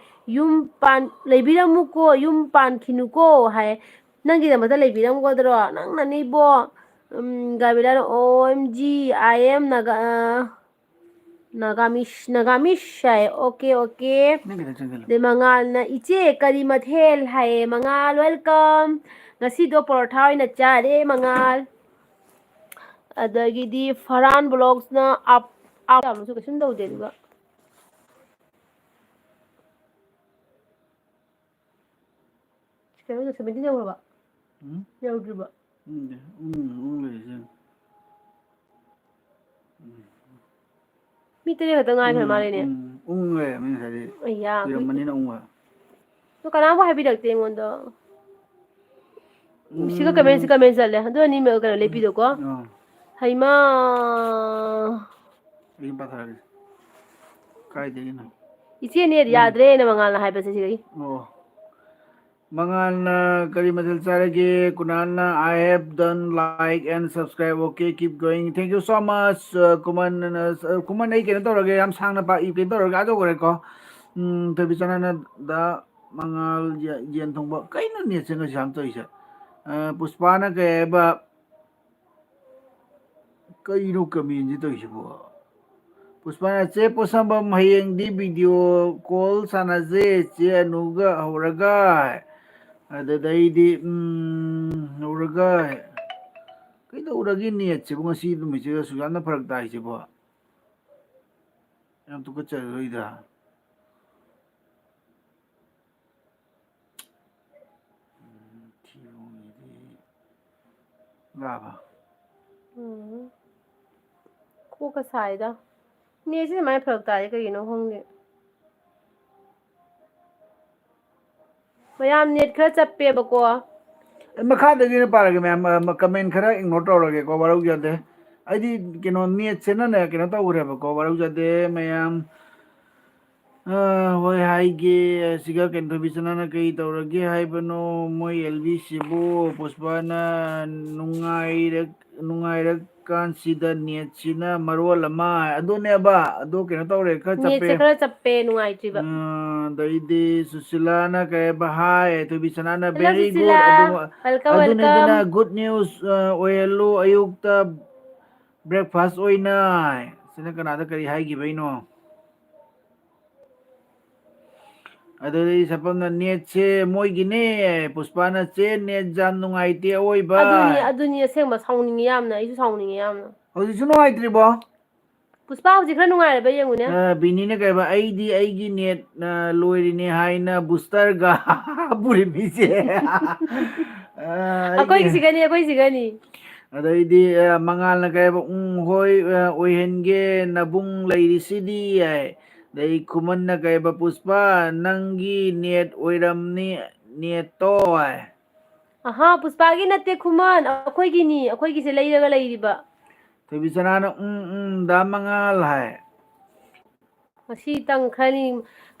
ꯌꯨꯝ ꯄꯥꯟ-, ꯂꯩꯕꯤꯔꯝꯃꯨꯀꯣ, ꯌꯨꯝ ꯄꯥꯟꯈꯤꯅꯨꯀꯣ," ꯍꯥꯏ꯫ "ꯅꯪꯒꯤꯗꯃꯛꯇ ꯂꯩꯕꯤꯔꯝꯒꯗ꯭ꯔꯣ? ꯅꯪꯅꯅꯤꯕꯣ?" ꯎꯝ, ꯒꯥꯕꯤꯂꯥꯅ, "O M G, I am Naga, uh, Nagamish, Nagamish" ꯍꯥꯏ꯫ "Okay, okay." ꯅꯪ ꯈꯤꯇꯪ ꯆꯪꯁꯤꯜꯂꯣ꯫ ꯑꯗꯩ ꯃꯉꯥꯜꯅ, "ꯏꯆꯦ, ꯀꯔꯤ ꯃꯊꯦꯜ?" ꯍꯥꯏꯌꯦ꯫ ꯃꯉꯥꯜ, welcome. ꯉꯁꯤꯗꯣ ꯄꯔꯣꯊꯥ ꯑꯣꯏꯅ ꯆꯥꯔꯦ, ꯃꯉꯥꯜ꯫ ꯑꯗꯒꯤꯗꯤ ꯐꯔꯥꯟ ꯕ꯭ꯂꯣꯛꯁꯅ ꯑꯞ, ꯑꯞ ꯌꯥꯝꯅꯁꯨ ꯀꯩꯁꯨꯝ ꯇꯧꯗꯦ, ꯑꯗꯨꯒ ꯀꯩꯅꯣꯗꯣ seventeen ꯌꯧꯈ꯭ꯔꯕ? ꯎꯝ? ꯌꯧꯗ꯭ꯔꯤꯕ? ꯈꯪꯗꯦ꯫ ꯎꯝ, ꯎꯝ ꯂꯩꯔꯤꯁꯦ꯫ ꯎꯝ꯫ ꯃꯤ ꯇꯔꯦꯠ ꯈꯛꯇ ꯉꯥꯏꯈ꯭ꯔ ꯎꯝ, ꯃꯥꯜꯂꯦꯅꯦ꯫ ꯎꯝ, ꯎꯪ ꯂꯩꯔꯝꯃꯦ ꯉꯁꯥꯏꯗꯤ꯫ ꯑꯩꯌꯥ, ꯃꯤ ꯀꯨꯏꯔꯝꯃꯅꯤꯅ ꯎꯪꯕ꯫ ꯑꯗꯣ ꯀꯅꯥꯝꯕꯨ ꯍꯥꯏꯕꯤꯔꯛꯇꯦ ꯑꯩꯉꯣꯟꯗ꯫ ꯎꯝ꯫ ꯁꯤꯒ comment, ꯁꯤ comment ꯆꯠꯂꯦ꯫ ꯑꯗꯨ ꯑꯅꯤ ꯀꯩꯅꯣ ꯎꯝ꯫ ꯂꯦꯞꯄꯤꯗꯣꯀꯣ꯫ ꯑꯥ꯫ ꯍꯩꯃꯥ꯫ ꯑꯩ ꯄꯥꯊꯔꯒꯦ꯫ ꯀꯥꯏꯗꯒꯤꯅꯣ? ꯏꯆꯦ net ꯎꯝ꯫ ꯌꯥꯗ꯭ꯔꯦꯅ ꯃꯉꯥꯜꯅ ꯍꯥꯏꯕꯁꯦ ꯁꯤꯗꯒꯤ꯫ ꯑꯣ꯫ ꯃꯉꯥꯜꯅ ꯀꯔꯤ ꯃꯊꯦꯜ ꯆꯥꯔꯒꯦ? ꯀꯨꯅꯥꯜꯅ, "I have done like and subscribe, okay, keep going, thank you so much." ꯑ, ꯀꯨꯃꯟ, ꯑ, ꯀꯨꯃꯟ, ꯑꯩ ꯀꯩꯅꯣ ꯇꯧꯔꯒꯦ, ꯌꯥꯝ ꯁꯥꯡꯅ ꯄꯥ-, ꯀꯩꯅꯣ ꯇꯧꯔꯒꯦ, ꯑꯥ ꯇꯧꯈ꯭ꯔꯦꯀꯣ꯫ ꯎꯝ, ꯊꯣꯏꯕꯤꯆꯥꯟꯅꯅ ꯗ ꯃꯉꯥꯜ ꯌꯦ-, ꯌꯦꯟ ꯊꯣꯡꯕ꯫ ꯀꯩꯅꯣ ꯅꯦꯠꯁꯦ ꯉꯁꯤ ꯌꯥꯝ ꯇꯧꯔꯤꯁꯦ? ꯑ, ꯄꯨꯁꯄꯥꯅ ꯀꯩ ꯍꯥꯏꯕ? ꯀꯩꯅꯣ comment ꯁꯤ ꯇꯧꯔꯤꯁꯤꯕꯣ? ꯄꯨꯁꯄꯥꯅ, "ꯆꯦ ꯄꯣꯠꯁꯝꯕꯝ, ꯍꯌꯦꯡꯗꯤ video call ꯁꯥꯟꯅꯁꯦ, ꯆꯦ ꯑꯅꯨꯒ ꯍꯧꯔꯒ꯫" ꯑꯗꯨꯗꯩꯗꯤ, ꯎꯝ, ꯍꯧꯔꯒ꯫ ꯀꯩꯗꯧꯔꯒꯦ ꯅꯦꯠꯁꯤꯕꯨ ꯉꯁꯤ ꯅꯨꯃꯤꯠꯁꯤꯗ ꯑꯁꯨꯛ ꯌꯥꯝꯅ ꯐꯔꯛ ꯇꯥꯏꯁꯤꯕꯣ? ꯌꯥꯝ ꯇꯨꯀꯠꯆꯔꯣꯏꯗ꯫ ꯎꯝ, ꯊꯤꯕꯣꯡꯒꯤꯗꯤ ꯂꯥꯕ꯫ ꯎꯝ꯫ ꯀꯣꯛꯀ ꯁꯥꯏꯗ꯫ ꯅꯦꯠꯁꯤ ꯑꯗꯨꯃꯥꯏꯅ ꯐꯔꯛ ꯇꯥꯏꯁꯦ ꯀꯩꯒꯤꯅꯣ ꯈꯪꯗꯦ꯫ ꯃꯌꯥꯝ ꯅꯦꯠ ꯈꯔ ꯆꯞꯄꯦꯕꯀꯣ꯫ ꯑꯩ ꯃꯈꯥꯗꯒꯤ ꯑꯣꯏꯅ ꯄꯥꯔꯒꯦ ꯃꯌꯥꯝ, ꯑ, ꯃ-, ꯀꯃꯦꯟ ꯈꯔ ꯏꯒꯅꯣꯔ ꯇꯧꯔꯒꯦꯀꯣ, ꯋꯥꯔꯧꯕꯤꯒꯅꯨ꯫ ꯑꯩꯗꯤ ꯀꯩꯅꯣ, ꯅꯦꯠꯁꯤꯅꯅꯦ ꯀꯩꯅꯣ ꯇꯧꯈ꯭ꯔꯦꯕꯀꯣ, ꯋꯥꯔꯧꯕꯤꯒꯅꯨ ꯃꯌꯥꯝ꯫ ꯑ, ꯍꯣꯏ ꯍꯥꯏꯒꯦ꯫ ꯑꯁꯤꯒ ꯀꯩꯅꯣ, ꯊꯣꯏꯕꯤꯆꯅꯥꯅ ꯀꯩ ꯇꯧꯔꯒꯦ ꯍꯥꯏꯕꯅꯣ? ꯃꯣꯏ ꯑꯦꯜ ꯕꯤꯁꯤꯕꯨ ꯄꯨꯁꯄꯥꯅ ꯅꯨꯡꯉꯥꯏꯔꯛ-, ꯅꯨꯡꯉꯥꯏꯔꯛ ꯀꯥꯟꯁꯤꯗ ꯅꯦꯠꯁꯤꯅ ꯃꯔꯣꯜ ꯑꯃ꯫ ꯑꯗꯨꯅꯦꯕ, ꯑꯗꯨ ꯀꯩꯅꯣ ꯇꯧꯔꯦ, ꯈꯔ ꯅꯦꯠꯁꯦ ꯆꯞꯄꯦ꯫ ꯈꯔ ꯆꯞꯄꯦ, ꯅꯨꯡꯉꯥꯏꯇ꯭ꯔꯤꯕ꯫ ꯑ, ꯑꯗꯩꯗꯤ ꯁꯨꯁꯤꯂꯥꯅ ꯀꯩ ꯍꯥꯏꯕ? ꯍꯥꯏ, ꯊꯣꯏꯕꯤꯁꯅꯥꯅ, hello, very good꯫ ꯁꯨꯁꯤꯂꯥ꯫ ꯑꯗꯨ, welcome, ꯑꯗꯨꯅꯤꯗꯅ, welcome꯫ Good news, ꯑ, ꯑꯣꯏꯍꯜꯂꯨ ꯑꯌꯨꯛꯇ breakfast ꯑꯣꯏꯅ꯫ ꯁꯤꯅ ꯀꯅꯥꯗ ꯀꯔꯤ ꯍꯥꯏꯈꯤꯕꯩꯅꯣ? ꯑꯗꯨꯗꯤ ꯁꯐꯝꯅ, "ꯅꯦꯠꯁꯦ ꯃꯣꯏꯒꯤꯅꯦ, ꯄꯨꯁꯄꯥꯅ ꯆꯦ, ꯅꯦꯠ ꯌꯥꯝ ꯅꯨꯡꯉꯥꯏꯇꯦ ꯑꯑꯣꯏꯕ"꯫ ꯑꯗꯨꯅꯤ, ꯑꯗꯨꯅꯤ, ꯑꯁꯦꯡꯕ ꯁꯥꯎꯅꯤꯡꯉꯤ ꯌꯥꯝꯅ, ꯑꯩꯁꯨ ꯁꯥꯎꯅꯤꯡꯉꯤ ꯌꯥꯝꯅ꯫ ꯍꯧꯖꯤꯛꯁꯨ ꯅꯨꯡꯉꯥꯏꯇ꯭ꯔꯤꯕꯣ? ꯄꯨꯁꯄꯥ ꯍꯧꯖꯤꯛ ꯈꯔ ꯅꯨꯡꯉꯥꯏꯔꯕ ꯌꯦꯡꯉꯨꯅꯦ꯫ ꯑ, ꯕꯤꯅꯤꯅ ꯀꯩ ꯍꯥꯏꯕ? "ꯑꯩꯗꯤ ꯑꯩꯒꯤ ꯅꯦꯠ, ꯑ, ꯂꯣꯏꯔꯤꯅꯦ" ꯍꯥꯏꯅ booster ꯒ ꯄꯨꯔꯤꯃꯤꯁꯦ꯫ ꯑ, ꯑꯩꯒꯤ ꯑꯩꯈꯣꯏ ꯁꯤꯒꯅꯤ, ꯑꯩꯈꯣꯏ ꯁꯤꯒꯅꯤ꯫ ꯑꯗꯩꯗꯤ, ꯑ, ꯃꯉꯥꯜꯅ ꯀꯩ ꯍꯥꯏꯕ? "ꯎꯝ, ꯍꯣꯏ, ꯑ, ꯑꯣꯏꯍꯟꯒꯦ, ꯅꯕꯨꯡ ꯂꯩꯔꯤꯁꯤꯗꯤ" ꯍꯥꯏ꯫ ꯑꯗꯩ ꯈꯨꯃꯟꯅ ꯀꯩ ꯍꯥꯏꯕ? "ꯄꯨꯁꯄꯥ, ꯅꯪꯒꯤ ꯅꯦꯠ ꯑꯣꯏꯔꯝꯅꯤ, ꯅꯦꯠꯇꯣ" ꯍꯥꯏ꯫ ꯑꯍꯥ, ꯄꯨꯁꯄꯥꯒꯤ ꯅꯠꯇꯦ ꯈꯨꯃꯟ, ꯑꯩꯈꯣꯏꯒꯤꯅꯤ, ꯑꯩꯈꯣꯏꯒꯤꯁꯦ ꯂꯩꯔꯒ ꯂꯩꯔꯤꯕ꯫ ꯊꯣꯏꯕꯤꯆꯅꯥꯅ "ꯎꯝ, ꯎꯝ, ꯗꯥ ꯃꯉꯥꯜ" ꯍꯥꯏ꯫ ꯉꯁꯤꯇꯪ ꯈꯔꯅꯤ,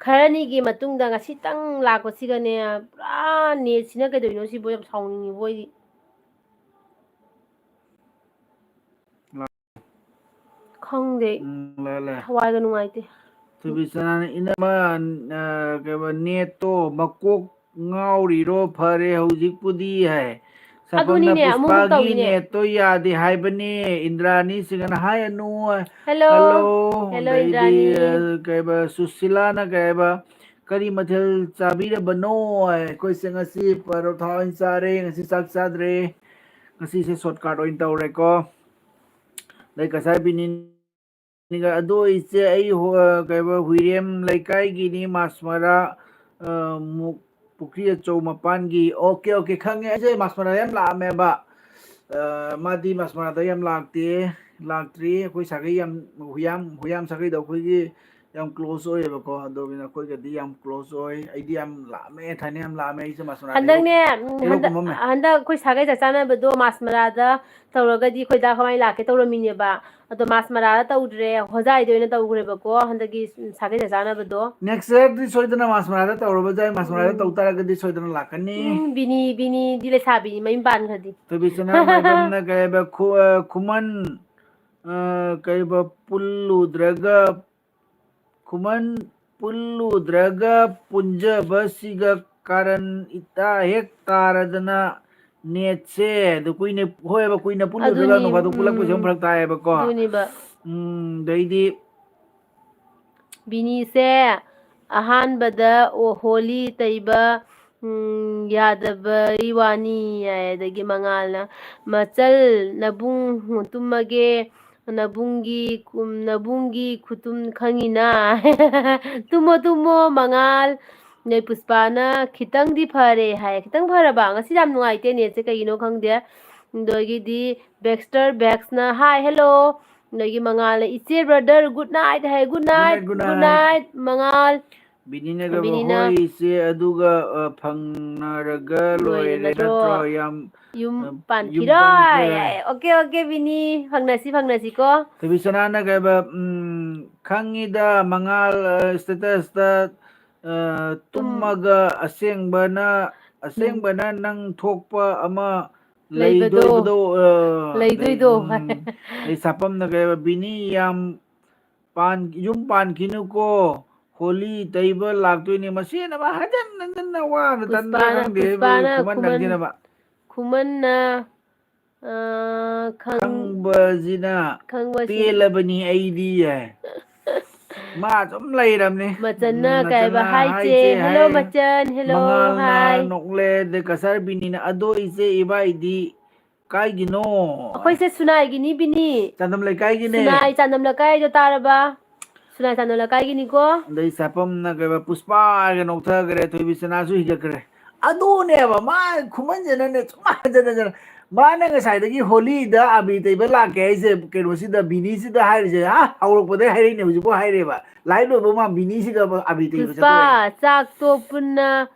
ꯈꯔꯅꯤꯒꯤ ꯃꯇꯨꯡꯗ ꯉꯁꯤꯇꯪ ꯂꯥꯛꯄꯁꯤꯒꯅꯦ, ꯄꯨꯔꯥ ꯅꯦꯠꯁꯤꯅ ꯀꯩꯗꯧꯔꯤꯅꯣ ꯁꯤꯕꯣ, ꯌꯥꯝ ꯁꯥꯎꯅꯤꯡꯉꯤꯕꯣ ꯑꯩꯗꯤ꯫ ꯈꯪꯗꯦ꯫ ꯎꯝ, ꯂꯥꯛꯑꯦ, ꯂꯥꯛꯑꯦ꯫ ꯊꯋꯥꯏꯒ ꯅꯨꯡꯉꯥꯏꯇꯦ꯫ ꯊꯣꯏꯕꯤꯆꯅꯥꯅ, "ꯏꯅꯝꯃ, ꯑ, ꯀꯩꯕ, ꯅꯦꯠꯇꯣ ꯃꯀꯣꯛ ꯉꯥꯎꯔꯤꯔꯣ? ꯐꯔꯦ ꯍꯧꯖꯤꯛꯄꯨꯗꯤ" ꯍꯥꯏ꯫ ꯁꯐꯝꯅ, ꯑꯗꯨꯅꯤꯅꯦ, ꯑꯃꯨꯛꯃꯨꯛ "ꯄꯨꯁꯄꯥꯒꯤ ꯇꯧꯏꯅꯦ꯫ ꯅꯦꯠꯇꯣ ꯌꯥꯗꯦ ꯍꯥꯏꯕꯅꯦ, ꯏꯟꯗ꯭ꯔꯥꯅꯤ ꯁꯤꯡꯅ ꯍꯥꯏ ꯑꯅꯨ"꯫ Hello꯫ Hello, ꯑꯗꯩꯗꯤ, ꯏꯟꯗ꯭ꯔꯥꯅꯤ꯫ ꯑ, ꯀꯩꯕ, ꯁꯨꯁꯤꯂꯥꯅ ꯀꯩꯕ, "ꯀꯔꯤ ꯃꯊꯦꯜ ꯆꯥꯕꯤꯔꯕꯅꯣ?" ꯍꯥꯏ꯫ ꯑꯩꯈꯣꯏꯁꯦ ꯉꯁꯤ ꯄꯔꯣꯊꯥ ꯑꯣꯏꯅ ꯆꯥꯔꯦ, ꯉꯁꯤ ꯆꯥꯛ ꯆꯥꯗ꯭ꯔꯦ꯫ ꯉꯁꯤꯁꯦ shortcut ꯑꯣꯏꯅ ꯇꯧꯔꯦꯀꯣ꯫ ꯑꯗꯩ ꯀꯁꯥꯔ ꯕꯤꯅꯤꯒ, "ꯑꯗꯣ ꯏꯆꯦ, ꯑꯩ ꯍꯣ-, ꯀꯩꯕ, ꯍꯨꯏꯔꯦꯝ ꯂꯩꯀꯥꯏꯒꯤꯅꯤ, ꯃꯥꯁꯃꯔꯥ, ꯑ, ꯃꯨꯛ-, ꯄꯨꯈ꯭ꯔꯤ ꯑꯆꯧ ꯃꯄꯥꯟꯒꯤ"꯫ ꯑꯣꯀꯦ, ꯑꯣꯀꯦ, ꯈꯪꯉꯦ꯫ ꯑꯩꯁꯦ ꯃꯥꯁꯃꯔꯥ ꯌꯥꯝ ꯂꯥꯛꯑꯝꯃꯦꯕ꯫ ꯑ, ꯃꯥꯗꯤ ꯃꯥꯁꯃꯔꯥꯗ ꯌꯥꯝ ꯂꯥꯛꯇꯦ, ꯂꯥꯛꯇ꯭ꯔꯤ꯫ ꯑꯩꯈꯣꯏ ꯁꯥꯒꯩ ꯌꯥꯝ, ꯍꯨꯌꯥꯝ, ꯍꯨꯌꯥꯝ ꯁꯥꯒꯩꯗꯣ ꯑꯩꯈꯣꯏꯒꯤ ꯌꯥꯝ close ꯑꯣꯏꯌꯦꯕꯀꯣ꯫ ꯑꯗꯨꯒꯤꯅ ꯑꯩꯈꯣꯏꯒꯗꯤ ꯌꯥꯝ close ꯑꯣꯏ꯫ ꯑꯩꯗꯤ ꯌꯥꯝ ꯂꯥꯛꯑꯝꯃꯦ, ꯊꯥꯏꯅ ꯌꯥꯝ ꯂꯥꯛꯑꯝꯃꯦ꯫ ꯑꯩꯁꯦ ꯃꯥꯁꯃꯔꯥꯗ ꯍꯦꯔꯣ-, ꯍꯟꯗꯛꯅꯦ, ꯎꯝ, ꯍꯦꯔꯣ ꯍꯟꯗꯛ, ꯀꯨꯝꯃꯝꯃꯦ꯫ ꯍꯟꯗꯛ ꯑꯩꯈꯣꯏ ꯁꯥꯒꯩ ꯆꯥꯛ ꯆꯥꯅꯕꯗꯣ ꯃꯥꯁꯃꯔꯥꯗ ꯇꯧꯔꯒꯗꯤ ꯑꯩꯈꯣꯏ ꯗꯥ ꯀꯃꯥꯏꯅ ꯂꯥꯛꯀꯦ ꯇꯧꯔꯝꯃꯤꯅꯦꯕ꯫ ꯑꯗꯣ ꯃꯥꯁꯃꯔꯥꯗ ꯇꯧꯗ꯭ꯔꯦ, ꯍꯣꯖꯥꯏꯗ ꯑꯣꯏꯅ ꯇꯧꯈ꯭ꯔꯦꯕꯀꯣ, ꯍꯟꯗꯛꯀꯤ ꯁꯥꯒꯩ ꯆꯥꯛ ꯆꯥꯅꯕꯗꯣ꯫ Next yearꯗꯤ ꯁꯣꯏꯗꯅ ꯃꯥꯁꯃꯔꯥꯗ ꯇꯧꯔꯕꯁꯨ ꯌꯥꯏ, ꯃꯥꯁꯃꯔꯥꯗ ꯎꯝ꯫ ꯇꯧ ꯇꯥꯔꯒꯗꯤ ꯁꯣꯏꯗꯅ ꯂꯥꯛꯀꯅꯤ꯫ ꯎꯝ, ꯕꯤꯅꯤ, ꯕꯤꯅꯤꯗꯤ ꯂꯩꯁꯥꯕꯤꯅꯤ, ꯃꯌꯨꯝ ꯄꯥꯟꯈ꯭ꯔꯗꯤ꯫ ꯊꯣꯏꯕꯤꯁꯅꯥ ꯃꯥꯏꯕꯝꯅ ꯀꯩ ꯍꯥꯏꯕ, ꯈꯨ-, ꯑ, ꯈꯨꯃꯟ, ꯑ, ꯀꯩꯕ, ꯄꯨꯜꯂꯨꯗ꯭ꯔꯒ, ꯈꯨꯃꯟ ꯄꯨꯜꯂꯨꯗ꯭ꯔꯒ ꯄꯨꯟꯖꯕꯁꯤꯒ ꯀꯥꯔꯟ ꯏꯇꯥ ꯍꯦꯛ ꯇꯥꯔꯗꯅ ꯅꯦꯠꯁꯦ꯫ ꯑꯗꯨ ꯀꯨꯏꯅ, ꯍꯣꯏꯕ, ꯀꯨꯏꯅ ꯄꯨꯜꯂꯨꯗ꯭ꯔꯒ ꯑꯗꯨꯅꯤ, ꯅꯣꯡ ꯐꯥꯗꯣꯛ ꯄꯨꯜꯂꯛꯄꯁꯦ ꯑꯃꯨꯛ ꯎꯝ꯫ ꯐꯔꯛ ꯇꯥꯏꯌꯦꯕꯀꯣ꯫ ꯑꯗꯨꯅꯤꯕ꯫ ꯎꯝ, ꯑꯗꯩꯗꯤ ꯕꯤꯅꯤꯁꯦ ꯑꯍꯥꯟꯕꯗ ꯑꯣ-, ꯍꯣꯂꯤ ꯇꯩꯕ, ꯎꯝ, ꯌꯥꯗꯕꯩ ꯋꯥꯅꯤ ꯍꯥꯏ꯫ ꯑꯗꯒꯤ ꯃꯉꯥꯜꯅ, "ꯃꯆꯜ, ꯅꯕꯨꯡ ꯇꯨꯝꯃꯒꯦ, ꯅꯕꯨꯡꯒꯤ ꯀꯨꯝ-, ꯅꯕꯨꯡꯒꯤ ꯈꯨꯇꯨꯝ ꯈꯪꯉꯤꯅ?" ꯇꯨꯝꯃꯣ, ꯇꯨꯝꯃꯣ, ꯃꯉꯥꯜ꯫ ꯅꯣꯏ ꯄꯨꯁꯄꯥꯅ, "ꯈꯤꯇꯪꯗꯤ ꯐꯔꯦ" ꯍꯥꯏ꯫ ꯈꯤꯇꯪ ꯐꯔꯕ? ꯉꯁꯤ ꯌꯥꯝ ꯅꯨꯡꯉꯥꯏꯇꯦ ꯅꯦꯠꯁꯦ, ꯀꯩꯒꯤꯅꯣ ꯈꯪꯗꯦ꯫ ꯑꯗꯒꯤꯗꯤ ꯕꯦꯛꯁꯇꯔ ꯕꯦꯛꯁꯅ, "Hi, hello." ꯑꯗꯒꯤ ꯃꯉꯥꯜꯅ, "ꯏꯆꯦ, brother, good night" ꯍꯥꯏ꯫ Good night, good night, good night, ꯃꯉꯥꯜ꯫ ꯕꯤꯅꯤꯅꯒ, ꯕꯤꯅꯤꯅ, "ꯍꯣꯏ ꯏꯆꯦ, ꯑꯗꯨꯒ, ꯑ, ꯐꯪꯅꯔꯒ ꯂꯣꯏꯔꯦ ꯂꯣꯏꯔꯦ ꯅꯠꯇ꯭ꯔꯣ? ꯅꯠꯇ꯭ꯔꯣ? ꯌꯥꯝ, ꯌꯨꯝ ꯑ, ꯌꯨꯝ ꯄꯥꯟꯈꯤꯔꯣꯏ꯫ ꯄꯥꯟꯈ꯭ꯔꯦ꯫" Okay, okay, ꯕꯤꯅꯤ, ꯐꯪꯅꯁꯤ, ꯐꯪꯅꯁꯤꯀꯣ꯫ ꯊꯣꯏꯕꯤꯁꯅꯥꯅ ꯀꯩꯕ, ꯎꯝ, "ꯈꯪꯉꯤꯗ, ꯃꯉꯥꯜ, ꯑ, statusꯇ, ꯑ, ꯇꯨꯝ-, ꯇꯨꯝꯃꯒ ꯑꯁꯦꯡꯕꯅ, ꯎꯝ, ꯑꯁꯦꯡꯕꯅ ꯅꯪ ꯊꯣꯛꯄ ꯑꯃ ꯂꯩꯕꯗꯣ, ꯂꯩꯗꯣꯏꯕꯗꯣ, ꯑ, ꯂꯩꯗꯣꯏꯗꯣ꯫ ꯂꯩ-, ꯎꯝ, ꯑꯗꯩ ꯁꯥꯄꯝꯅ ꯀꯩꯕ, ꯕꯤꯅꯤ ꯌꯥꯝ ꯄꯥꯟ-, ꯌꯨꯝ ꯄꯥꯟꯈꯤꯅꯨꯀꯣ, ꯍꯣꯂꯤ ꯇꯩꯕ ꯂꯥꯛꯇꯣꯏꯅꯦ꯫ ꯃꯁꯤꯅ ꯑꯃ ꯍꯟꯖꯟ ꯍꯟꯖꯟꯅ ꯋꯥꯅ ꯇꯟꯕ꯭ꯔꯥ ꯄꯨꯁꯄꯥꯅ, ꯈꯪꯗꯦ, ꯄꯨꯁꯄꯥꯅ ꯈꯨꯃꯟ ꯈꯨꯃꯟ-, ꯅꯪꯁꯤꯅꯕ꯫ ꯈꯨꯃꯟꯅ, ꯑ, ꯈꯪ-, ꯈꯪꯕꯁꯤꯅ ꯈꯪꯕꯁꯤ-, ꯄꯦꯜꯂꯕꯅꯤ ꯑꯩꯗꯤ ꯍꯥꯏ꯫ ꯃꯥ ꯑꯗꯨꯝ ꯂꯩꯔꯕꯅꯤ꯫ ꯃꯆꯟꯅ ꯎꯝ, ꯀꯩ ꯍꯥꯏꯕ? ꯃꯆꯟꯅ, "Hi, hi, ꯏꯆꯦ, ꯏꯆꯦ, hello, hi꯫ ꯃꯆꯟ, hello, ꯃꯉꯥꯜꯅ hi꯫ ꯅꯣꯛꯂꯦ, ꯑꯗꯩ ꯀꯁꯥꯔ ꯕꯤꯅꯤꯅ, "ꯑꯗꯣ ꯏꯆꯦ, ꯏꯕꯥꯏꯗꯤ ꯀꯥꯏꯒꯤꯅꯣ? ꯑꯩꯈꯣꯏꯁꯦ ꯁꯨꯅꯥꯏꯒꯤꯅꯤ ꯕꯤꯅꯤ꯫ ꯆꯥꯟꯗꯝ ꯂꯩꯀꯥꯏꯒꯤꯅꯦ꯫ ꯁꯨꯅꯥꯏ ꯆꯥꯟꯗꯝ ꯂꯩꯀꯥꯏꯗꯣ ꯇꯥꯔꯕ? ꯁꯨꯅꯥꯏ ꯆꯥꯟꯗꯝ ꯂꯩꯀꯥꯏꯒꯤꯅꯤꯀꯣ꯫ ꯑꯗꯩ ꯁꯥꯄꯝꯅ ꯀꯩꯕ, ꯄꯨꯁꯄꯥꯒ ꯅꯣꯛꯊꯈ꯭ꯔꯦ, ꯊꯣꯏꯕꯤꯁꯅꯥꯁꯨ ꯍꯤꯒꯠꯈ꯭ꯔꯦ꯫ ꯑꯗꯨꯅꯦꯕ ꯃꯥ ꯈꯨꯃꯟꯁꯤꯅꯅꯦ ꯁꯨꯝ ꯍꯟꯖꯟ ꯍꯟꯖꯟ, ꯃꯥꯅ ꯉꯁꯥꯏꯗꯒꯤ ꯍꯣꯂꯤꯗ ꯑꯕꯤ ꯇꯩꯕ ꯂꯥꯛꯀꯦ ꯍꯥꯏꯁꯦ ꯀꯩꯅꯣꯁꯤꯗ, ꯕꯤꯅꯤꯁꯤꯗ ꯍꯥꯏꯔꯤꯁꯦ, ꯍꯥ? ꯍꯧꯔꯛꯄꯗꯩ ꯍꯥꯏꯔꯛꯏꯅꯦ, ꯍꯧꯖꯤꯛꯐꯥꯎ ꯍꯥꯏꯔꯤꯕ꯫ ꯂꯥꯏꯚ ꯂꯣꯏꯕ ꯃꯥ ꯕꯤꯅꯤꯁꯤꯒ ꯑꯕꯤ ꯇꯩꯕ ꯄꯨꯁꯄꯥ, ꯆꯠꯇꯣꯔꯦ꯫ ꯆꯥꯛꯇꯣ ꯄꯨꯟꯅ,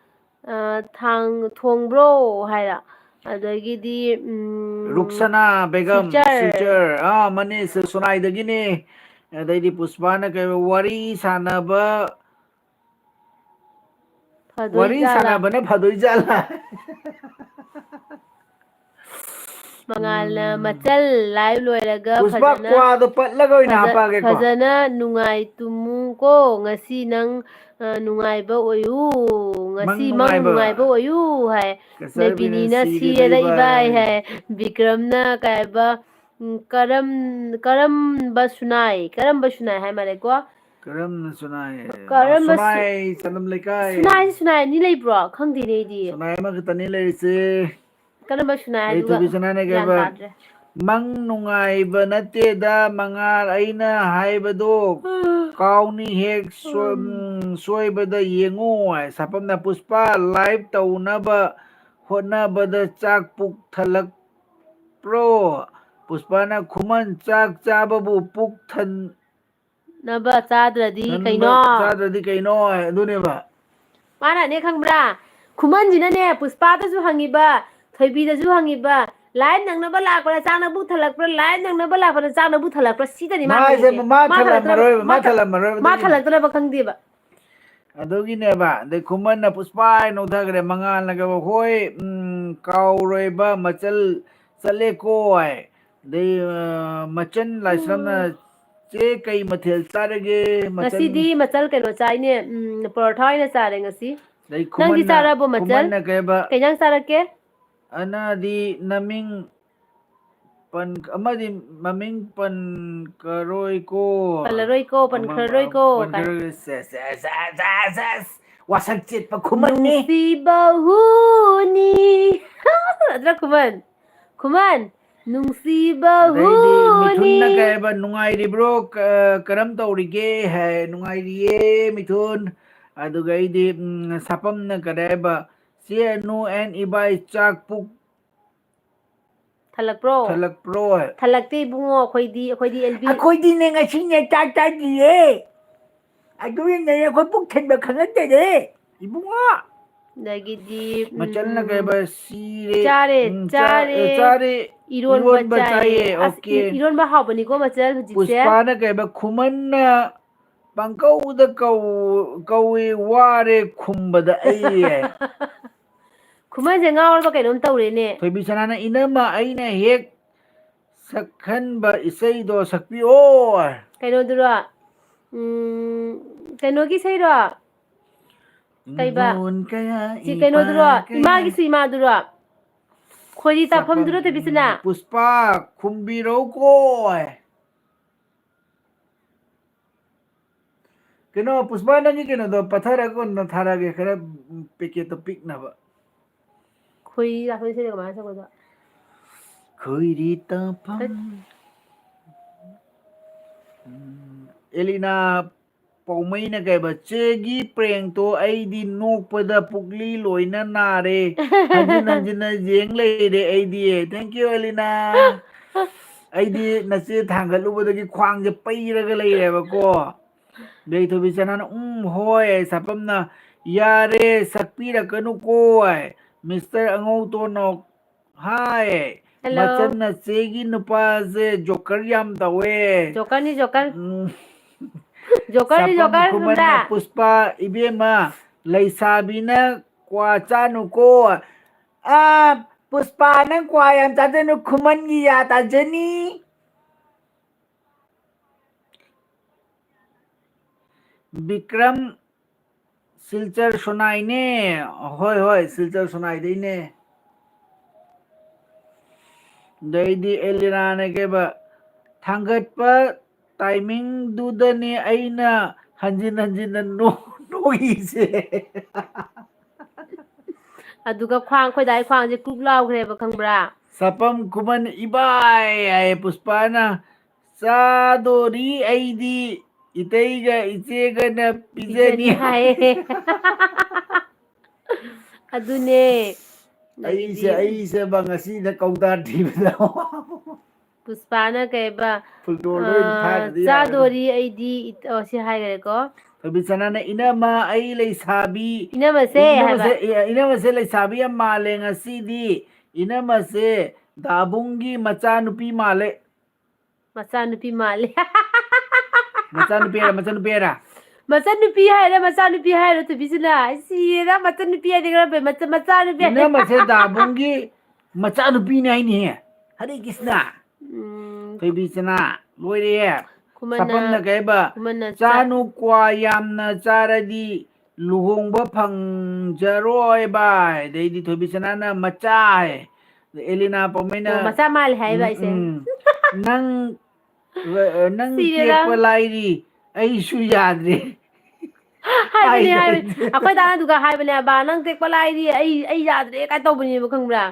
ꯑ, ꯊꯥꯡ ꯊꯣꯡꯕ꯭ꯔꯣ ꯍꯥꯏꯔ, ꯑꯗꯒꯤꯗꯤ, ꯎꯝ, ꯔꯨꯛꯁꯅꯥ ꯕꯦꯒꯝ, ꯁꯤꯜꯆꯔ꯫ ꯁꯤꯜꯆꯔ, ꯑꯥ, ꯃꯅꯦ ꯁꯨ-, ꯁꯨꯅꯥꯏꯗꯒꯤꯅꯦ꯫ ꯑꯗꯩꯗꯤ ꯄꯨꯁꯄꯥꯅ ꯀꯩ, ꯋꯥꯔꯤ ꯁꯥꯟꯅꯕ, ꯐꯗꯣꯏ ꯋꯥꯔꯤ ꯖꯥꯠꯂꯥ? ꯁꯥꯟꯅꯕꯅ ꯐꯗꯣꯏ ꯖꯥꯠꯂꯥ? ꯃꯉꯥꯜꯅ ꯎꯝ꯫ ꯃꯆꯜ ꯂꯥꯏꯚ ꯂꯣꯏꯔꯒ ꯄꯨꯁꯄꯥ, ꯐꯖꯅ, ꯀ꯭ꯋꯥꯗꯣ ꯄꯠꯂꯒ ꯑꯣꯏꯅ ꯐꯖ-, ꯍꯥꯞꯄꯛꯑꯒꯦꯀꯣ꯫ ꯐꯖꯅ ꯅꯨꯡꯉꯥꯏ ꯇꯨꯝꯃꯨꯀꯣ, ꯉꯁꯤ ꯅꯪ, ꯑ, ꯅꯨꯡꯉꯥꯏꯕ ꯑꯣꯏꯌꯨ, ꯉꯁꯤ ꯃꯪ ꯃꯪ ꯅꯨꯡꯉꯥꯏꯕ꯫ ꯅꯨꯡꯉꯥꯏꯕ ꯑꯣꯏꯌꯨ ꯍꯥꯏ꯫ ꯀꯆꯥꯔꯕꯤꯅ ꯅꯕꯤꯅꯤꯅ ꯁꯤꯔꯦꯗ ꯁꯤꯔꯦꯗ ꯏꯕꯥꯏ ꯏꯕꯥꯏ꯫ ꯍꯥꯏ꯫ ꯕꯤꯀ꯭ꯔꯝꯅ ꯀꯩ ꯍꯥꯏꯕ, ꯎꯝ, ꯀꯔꯝ-, ꯀꯔꯝꯕ ꯁꯨꯅꯥꯏ, ꯀꯔꯝꯕ ꯁꯨꯅꯥꯏ ꯍꯥꯏ ꯃꯥꯜꯂꯦꯀꯣ꯫ ꯀꯔꯝꯅ ꯁꯨꯅꯥꯏ? ꯀꯔꯝꯕ ꯁꯨ-, ꯁꯨꯅꯥꯏ ꯆꯥꯟꯗꯝ ꯂꯩꯀꯥꯏ꯫ ꯁꯨꯅꯥꯏ, ꯁꯨꯅꯥꯏ ꯑꯅꯤ ꯂꯩꯕ꯭ꯔꯣ? ꯈꯪꯗꯦꯅꯦ ꯑꯩꯗꯤ꯫ ꯁꯨꯅꯥꯏ ꯑꯃꯈꯛꯇꯅꯤ ꯂꯩꯔꯤꯁꯦ꯫ ꯀꯔꯝꯕ ꯁꯨꯅꯥꯏ ꯑꯩ ꯑꯗꯨꯒ ꯊꯣꯏꯕꯤꯁꯅꯥꯅ ꯀꯩ ꯒ꯭ꯌꯥꯟ ꯍꯥꯏꯕ? ꯇꯥꯗ꯭ꯔꯦ꯫ ꯃꯪ ꯅꯨꯡꯉꯥꯏꯕ ꯅꯠꯇꯦꯗ ꯃꯉꯥꯜ, ꯑꯩꯅ ꯍꯥꯏꯕꯗꯣ ꯀꯥꯎꯅꯤ ꯍꯦꯛ ꯁꯣꯏ-, ꯎꯝ, ꯁꯣꯏꯕꯗ ꯌꯦꯡꯉꯨ ꯍꯥꯏ꯫ ꯁꯥꯄꯝꯅ ꯄꯨꯁꯄꯥ ꯂꯥꯏꯚ ꯇꯧꯅꯕ ꯍꯣꯠꯅꯕꯗ ꯆꯥꯛ ꯄꯨꯛ ꯊꯜꯂꯛꯄ꯭ꯔꯣ? ꯄꯨꯁꯄꯥꯅ ꯈꯨꯃꯟ ꯆꯥꯛ ꯆꯥꯕꯕꯨ ꯄꯨꯛ ꯊꯟ-, ꯅꯕ ꯆꯥꯗ꯭ꯔꯗꯤ ꯊꯟꯕ ꯀꯩꯅꯣ? ꯆꯥꯗ꯭ꯔꯗꯤ ꯀꯩꯅꯣ ꯍꯥꯏ꯫ ꯑꯗꯨꯅꯦꯕ꯫ ꯃꯥꯅꯅꯦ ꯈꯪꯕ꯭ꯔꯥ? ꯈꯨꯃꯟꯁꯤꯅꯅꯦ ꯄꯨꯁꯄꯥꯗꯁꯨ ꯍꯪꯉꯤꯕ, ꯊꯣꯏꯕꯤꯗꯁꯨ ꯍꯪꯉꯤꯕ, ꯂꯥꯏꯚ ꯅꯪꯅꯕ ꯂꯥꯛꯄꯗ ꯆꯥꯛ ꯅꯕꯨ ꯊꯜꯂꯛꯄ꯭ꯔꯥ? ꯂꯥꯏꯚ ꯅꯪꯅꯕ ꯂꯥꯛꯄꯗ ꯆꯥꯛ ꯅꯕꯨ ꯊꯜꯂꯛꯄ꯭ꯔꯥ? ꯁꯤꯗꯅꯤ ꯃꯥ ꯃꯥꯁꯦ ꯍꯪꯉꯤꯁꯦ꯫ ꯃꯥ ꯃꯥ ꯊꯜꯂꯛꯇꯅꯕ, ꯊꯜꯂꯝꯃꯔꯣꯏꯕ, ꯃꯥ ꯃꯥ ꯊ-, ꯊꯜꯂꯝꯃꯔꯣꯏꯕ ꯃꯥ ꯑꯗꯨꯒꯤꯅꯤ꯫ ꯊꯜꯂꯛꯇꯅꯕ ꯈꯪꯗꯦꯕ꯫ ꯑꯗꯨꯒꯤꯅꯦꯕ꯫ ꯑꯗꯩ ꯈꯨꯃꯟꯅ ꯄꯨꯁꯄꯥ ꯍꯥꯏꯅ ꯅꯣꯛꯊꯈ꯭ꯔꯦ꯫ ꯃꯉꯥꯜꯅꯒ, "ꯍꯣꯏ, ꯎꯝ, ꯀꯥꯎꯔꯣꯏꯕ ꯃꯆꯜ ꯆꯠꯂꯦꯀꯣ" ꯍꯥꯏ꯫ ꯑꯗꯩ, ꯑ, ꯃꯆꯟ ꯂꯥꯏꯁ꯭ꯔꯝꯅ, "ꯆꯦ, ꯀꯩ ꯃꯊꯦꯜ ꯆꯥꯔꯒꯦ?" ꯃꯆꯟ꯫ ꯉꯁꯤꯗꯤ ꯃꯆꯜ ꯀꯩꯅꯣ ꯆꯥꯏꯅꯦ, ꯎꯝ, ꯄꯔꯣꯊꯥ ꯑꯣꯏꯅ ꯆꯥꯔꯦ ꯉꯁꯤ꯫ ꯑꯗꯩ ꯅꯪꯗꯤ ꯈꯨꯃꯟꯅ, ꯆꯥꯔꯕꯣ ꯃꯆꯜ? ꯈꯨꯃꯟꯅ ꯀꯩꯕ? ꯀꯩ ꯏꯟꯖꯥꯡ ꯆꯥꯔꯛꯀꯦ? ꯑꯅꯥꯗꯤ ꯅꯃꯤꯡ ꯄꯟ-, ꯑꯃꯗꯤ ꯃꯃꯤꯡ ꯄꯟꯈꯔꯣꯏꯀꯣ꯫ ꯄꯜꯂꯔꯣꯏꯀꯣ, ꯑꯃ-, ꯄꯟꯈ꯭ꯔꯔꯣꯏꯀꯣ, ꯀꯥꯏ꯫ ꯄꯟꯈꯔꯣꯏ-, ꯁꯦ, ꯁꯦ, ꯁꯦ, ꯁꯦ, ꯁꯦ, ꯁꯦ꯫ ꯋꯥꯁꯛ ꯆꯦꯠꯄ ꯈꯨꯃꯟꯅꯤ꯫ ꯅꯨꯡꯁꯤꯕ ꯍꯨꯅꯤ꯫ ꯑꯗꯨꯅ ꯈꯨꯃꯟ꯫ ꯈꯨꯃꯟ, ꯅꯨꯡꯁꯤꯕ ꯑꯗꯩꯗꯤ ꯃꯤꯊꯨꯟꯅ ꯍꯨꯅꯤ꯫ ꯀꯩ ꯍꯥꯏꯕ, "ꯅꯨꯡꯉꯥꯏꯔꯤꯕ꯭ꯔꯣ? ꯀ-, ꯀꯔꯝ ꯇꯧꯔꯤꯒꯦ?" ꯍꯥꯏ, "ꯅꯨꯡꯉꯥꯏꯔꯤꯌꯦ, ꯃꯤꯊꯨꯟ"꯫ ꯑꯗꯨꯒ ꯑꯩꯗꯤ, ꯎꯝ, ꯁꯥꯄꯝꯅ ꯀꯔꯤ ꯍꯥꯏꯕ, "ꯆꯦ ꯑꯅꯨ and ꯏꯕꯥꯏ ꯆꯥꯛ ꯄꯨꯛ ꯊꯜꯂꯛꯄ꯭ꯔꯣ? ꯊꯜꯂꯛꯄ꯭ꯔꯣ?" ꯊꯜꯂꯛꯇꯦ ꯏꯕꯨꯡꯉꯣ, ꯑꯩꯈꯣꯏꯗꯤ, ꯑꯩꯈꯣꯏꯗꯤ ꯑꯦꯜ ꯕꯤ ꯑꯩꯈꯣꯏꯗꯤꯅꯦ ꯉꯁꯤꯅꯦ ꯆꯥꯛ ꯆꯥꯗ꯭ꯔꯤꯌꯦ꯫ ꯑꯗꯨꯅꯅꯦ ꯑꯩꯈꯣꯏ ꯄꯨꯛ ꯊꯟꯕ ꯈꯪꯉꯛꯇꯔꯦ, ꯏꯕꯨꯡꯉꯣ꯫ ꯑꯗꯒꯤꯗꯤ, ꯃꯆꯜꯅ ꯎꯝ, ꯀꯩꯕ? ꯁꯤꯔꯦ꯫ ꯆꯥꯔꯦ, ꯎꯝ, ꯆꯥ-, ꯆꯥꯔꯦ꯫ ꯑꯦ, ꯆꯥꯔꯦ꯫ ꯏꯔꯣꯟꯕ ꯏꯔꯣꯟꯕ ꯆꯥꯏꯌꯦ꯫ ꯆꯥꯏꯌꯦ꯫ ꯑꯁ, ꯑꯣꯀꯦ꯫ ꯏ-, ꯏꯔꯣꯟꯕ ꯍꯥꯎꯕꯅꯤꯀꯣ ꯃꯆꯜ ꯍꯧꯖꯤꯛꯁꯦ꯫ ꯄꯨꯁꯄꯥꯅ ꯀꯩꯕ? ꯈꯨꯃꯟꯅ ꯄꯪꯀꯧꯗ ꯀꯧ-, ꯀꯧꯏ, ꯋꯥꯔꯦ ꯈꯨꯝꯕꯗ ꯑꯩ꯫ ꯈꯨꯃꯟꯁꯦ ꯉꯥꯎꯔꯕ ꯀꯩꯅꯣꯝ ꯇꯧꯔꯦꯅꯦ꯫ ꯊꯣꯏꯕꯤꯁꯅꯥꯅ, "ꯏꯅꯝꯃ, ꯑꯩꯅ ꯍꯦꯛ ꯁꯛꯍꯟꯕ ꯏꯁꯩꯗꯣ ꯁꯛꯄꯤꯌꯣ"꯫ ꯀꯩꯅꯣꯗꯨꯔꯣ? ꯎꯝ, ꯀꯩꯅꯣꯒꯤ ꯏꯁꯩꯔꯣ? ꯀꯩꯕ? ꯏꯪꯒꯣꯟ ꯀꯌꯥ, ꯁꯤ ꯏꯄꯥ ꯀꯩꯅꯣꯗꯨꯔꯣ? ꯀꯌꯥ꯫ ꯏꯃꯥꯒꯤꯁꯨ ꯏꯃꯥꯗꯨꯔꯣ? ꯈꯣꯏꯔꯤ ꯇꯥꯐꯝꯗꯨꯔꯣ, ꯊꯣꯏꯕꯤꯁꯅꯥ? ꯄꯨꯁꯄꯥ, ꯈꯨꯝꯕꯤꯔꯧꯀꯣ꯫ ꯀꯩꯅꯣ, ꯄꯨꯁꯄꯥ, ꯅꯪꯒꯤ ꯀꯩꯅꯣꯗꯣ ꯄꯠꯊꯔꯒ ꯀꯣꯟꯅ ꯊꯥꯔꯛꯑꯒꯦ, ꯈꯔ, ꯎꯝ, ꯄꯦꯀꯦꯠꯇꯣ ꯄꯤꯛꯅꯕ꯫ ꯈꯣꯏꯔꯤ ꯇꯥꯐꯝ ꯏꯁꯩꯗꯣ ꯀꯃꯥꯏꯅ ꯁꯛꯄꯗꯣ? ꯈꯣꯏꯔꯤ ꯇꯥꯐꯝ꯫ ꯍꯩꯠ꯫ ꯎꯝ, ꯑꯦꯂꯤꯅꯥ ꯄꯥꯎꯃꯩꯅ ꯀꯩꯕ, "ꯆꯦꯒꯤ ꯄ꯭ꯔꯦꯡꯇꯣ ꯑꯩꯗꯤ ꯅꯣꯛꯄꯗ ꯄꯨꯛꯂꯤ ꯂꯣꯏꯅ ꯅꯥꯔꯦ꯫ ꯍꯟꯖꯤꯟ ꯍꯟꯖꯤꯟꯅ ꯌꯦꯡ ꯂꯩꯔꯦ ꯑꯩꯗꯤ"꯫ Thank you, ꯑꯦꯂꯤꯅꯥ꯫ ꯑꯩꯗꯤ ꯅꯆꯦ ꯊꯥꯡꯒꯠꯂꯨꯕꯗꯒꯤ ꯈ꯭ꯋꯥꯡꯁꯦ ꯄꯩꯔꯒ ꯂꯩꯔꯦꯕꯀꯣ꯫ ꯌꯥꯏꯊꯣꯏꯕꯤ ꯆꯅꯥꯅ, "ꯎꯝ, ꯍꯣꯏ"꯫ ꯁꯥꯄꯝꯅ, "ꯌꯥꯔꯦ, ꯁꯛꯄꯤꯔꯛꯀꯅꯨꯀꯣ"꯫ ꯃꯤꯁꯇꯔ ꯑꯉꯧꯇꯣꯟꯅ, "ꯍꯥꯏ"꯫ ꯍꯜꯂꯣ꯫ ꯃꯆꯟꯅ, "ꯆꯦꯒꯤ ꯅꯨꯄꯥꯁꯦ ꯖꯣꯀꯔ ꯌꯥꯝ ꯇꯧꯋꯦ"꯫ ꯖꯣꯀꯔꯅꯤ, ꯖꯣꯀꯔ꯫ ꯎꯝ꯫ ꯖꯣꯀꯔꯅꯤ, ꯁꯥꯄꯝ ꯖꯣꯀꯔ, ꯈꯨꯃꯟꯅ, ꯁꯣꯝꯗ꯫ "ꯄꯨꯁꯄꯥ ꯏꯕꯦꯝꯃ, ꯂꯩꯁꯥꯕꯤꯅ ꯀ꯭ꯋꯥ ꯆꯥꯅꯨꯀꯣ"꯫ ꯑ, ꯄꯨꯁꯄꯥ, ꯅꯪ ꯀ꯭ꯋꯥ ꯌꯥꯝ ꯆꯥꯖꯅꯨ, ꯈꯨꯃꯟꯒꯤ ꯌꯥ ꯇꯥꯖꯅꯤ꯫ ꯕꯤꯀ꯭ꯔꯝ ꯁꯤꯜꯆꯔ ꯁꯣꯅꯥꯏꯅꯦ꯫ ꯍꯣꯏ, ꯍꯣꯏ, ꯁꯤꯜꯆꯔ ꯁꯣꯅꯥꯏꯗꯩꯅꯦ꯫ ꯑꯗꯩꯗꯤ ꯑꯦꯂꯤꯅꯥꯅ ꯀꯩꯕ, ꯊꯥꯡꯒꯠꯄ timingꯗꯨꯗꯅꯦ ꯑꯩꯅ ꯍꯟꯖꯤꯟ ꯍꯟꯖꯤꯟꯅ ꯅꯣ-, ꯅꯣꯛꯏꯁꯦ꯫ ꯑꯗꯨꯒ ꯈ꯭ꯋꯥꯡ, ꯑꯩꯈꯣꯏ ꯗꯥꯏ ꯈ꯭ꯋꯥꯡꯁꯦ ꯀ꯭ꯔꯨꯛ ꯂꯥꯎꯈ꯭ꯔꯦꯕ, ꯈꯪꯕ꯭ꯔꯥ? ꯁꯥꯄꯝ ꯈꯨꯃꯟ ꯏꯕꯥꯏ ꯍꯥꯏꯌꯦ ꯄꯨꯁꯄꯥꯅ꯫ "ꯆꯥꯗꯣꯔꯤ ꯑꯩꯗꯤ, ꯏꯇꯩꯒ ꯏꯆꯦꯒꯅ ꯄꯤꯖꯅꯤ" ꯄꯤꯖꯅꯤ ꯍꯥꯏꯌꯦ꯫ ꯑꯗꯨꯅꯦ꯫ ꯑꯩꯁꯦ, ꯅꯪꯒꯤꯗꯤ ꯑꯩꯁꯦ ꯕ ꯉꯁꯤꯅ ꯀꯧꯇꯥ ꯊꯤꯕꯗ꯫ ꯄꯨꯁꯄꯥꯅ ꯀꯩꯕ, ꯐꯨꯜꯇꯣꯟ ꯂꯣꯏ ꯑꯥ, ꯐꯥꯗ꯭ꯔꯗꯤ ꯌꯥꯔꯣꯏ꯫ "ꯆꯥꯗꯣꯔꯤ ꯑꯩꯗꯤ ꯏꯠ-," ꯑꯣ, ꯁꯤ ꯍꯥꯏꯈ꯭ꯔꯦꯀꯣ꯫ ꯊꯣꯏꯕꯤꯆꯅꯥꯅ, "ꯏꯅꯝꯃ, ꯑꯩ ꯂꯩꯁꯥꯕꯤ, ꯏꯅꯝꯃꯁꯦ ꯍꯥꯏꯕ꯫ ꯏꯅꯝꯃꯁꯦ, ꯏ-, ꯏꯅꯝꯃꯁꯦ ꯂꯩꯁꯥꯕꯤ ꯌꯥꯝ ꯃꯥꯜꯂꯦ ꯉꯁꯤꯗꯤ꯫ ꯏꯅꯝꯃꯁꯦ ꯗꯥꯕꯨꯡꯒꯤ ꯃꯆꯥꯅꯨꯄꯤ ꯃꯥꯜꯂꯦ"꯫ ꯃꯆꯥꯅꯨꯄꯤ ꯃꯥꯜꯂꯦ꯫ ꯃꯆꯥꯅꯨꯄꯤ ꯍꯥꯏꯔ, ꯃꯆꯥꯅꯨꯄꯤ ꯍꯥꯏꯔ? ꯃꯆꯟꯅꯨꯄꯤ ꯍꯥꯏꯔ, ꯃꯆꯥꯅꯨꯄꯤ ꯍꯥꯏꯔ, ꯊꯣꯏꯕꯤꯆꯅꯥ? ꯑꯩ ꯁꯤꯔꯦꯗ, ꯃꯆꯟꯅꯨꯄꯤ ꯍꯥꯏꯗꯤ ꯈꯔ ꯐꯩ, ꯃꯆ-, ꯃꯆꯥꯅꯨꯄꯤ ꯍꯥꯏ-, ꯏꯅꯝꯃꯁꯦ ꯗꯥꯕꯨꯡꯒꯤ ꯃꯆꯥꯅꯨꯄꯤꯅꯦ ꯍꯥꯏꯅꯦꯍꯦ꯫ ꯍꯔꯦ ꯀ꯭ꯔꯤꯁꯅ꯫ ꯎꯝ꯫ ꯊꯣꯏꯕꯤꯆꯅꯥ, ꯂꯣꯏꯔꯦꯍꯦ꯫ ꯈꯨꯃꯟꯅ, ꯁꯥꯄꯝꯅ ꯀꯩ ꯍꯥꯏꯕ? ꯈꯨꯃꯟꯅ ꯆꯥ-, ꯆꯥꯅꯨ ꯀ꯭ꯋꯥ ꯌꯥꯝꯅ ꯆꯥꯔꯗꯤ ꯂꯨꯍꯣꯡꯕ ꯐꯪꯖꯔꯣꯏ ꯚꯥꯏ꯫ ꯑꯗꯩꯗꯤ ꯊꯣꯏꯕꯤꯆꯅꯥꯅ ꯃꯆꯥ ꯍꯥꯏ꯫ ꯑꯦꯂꯤꯅꯥ ꯄꯥꯎꯃꯩꯅ, ꯑꯣ, ꯃꯆꯥ ꯃꯥꯜꯂꯦ ꯍꯥꯏꯕ ꯎꯝ, ꯑꯩꯁꯦ꯫ ꯎꯝ꯫ "ꯅꯪ, ꯑ, ꯅꯪ ꯁꯤꯔꯦꯗ꯫ ꯇꯦꯛꯄ ꯂꯥꯏꯔꯤ, ꯑꯩꯁꯨ ꯌꯥꯗ꯭ꯔꯦ" ꯍꯥꯏꯕꯅꯦ, ꯍꯥꯏ ꯍꯥꯏꯕꯅꯦ꯫ ꯇꯧꯔꯤꯁꯦ꯫ ꯑꯩꯈꯣꯏ ꯗꯥꯅ ꯑꯗꯨꯒ ꯍꯥꯏꯕꯅꯦꯕ, "ꯅꯪ ꯇꯦꯛꯄ ꯂꯥꯏꯔꯤ, ꯑꯩ, ꯑꯩ ꯌꯥꯗ꯭ꯔꯦ" ꯀꯥꯏ ꯇꯧꯕꯅꯦꯕ, ꯈꯪꯕ꯭ꯔꯥ?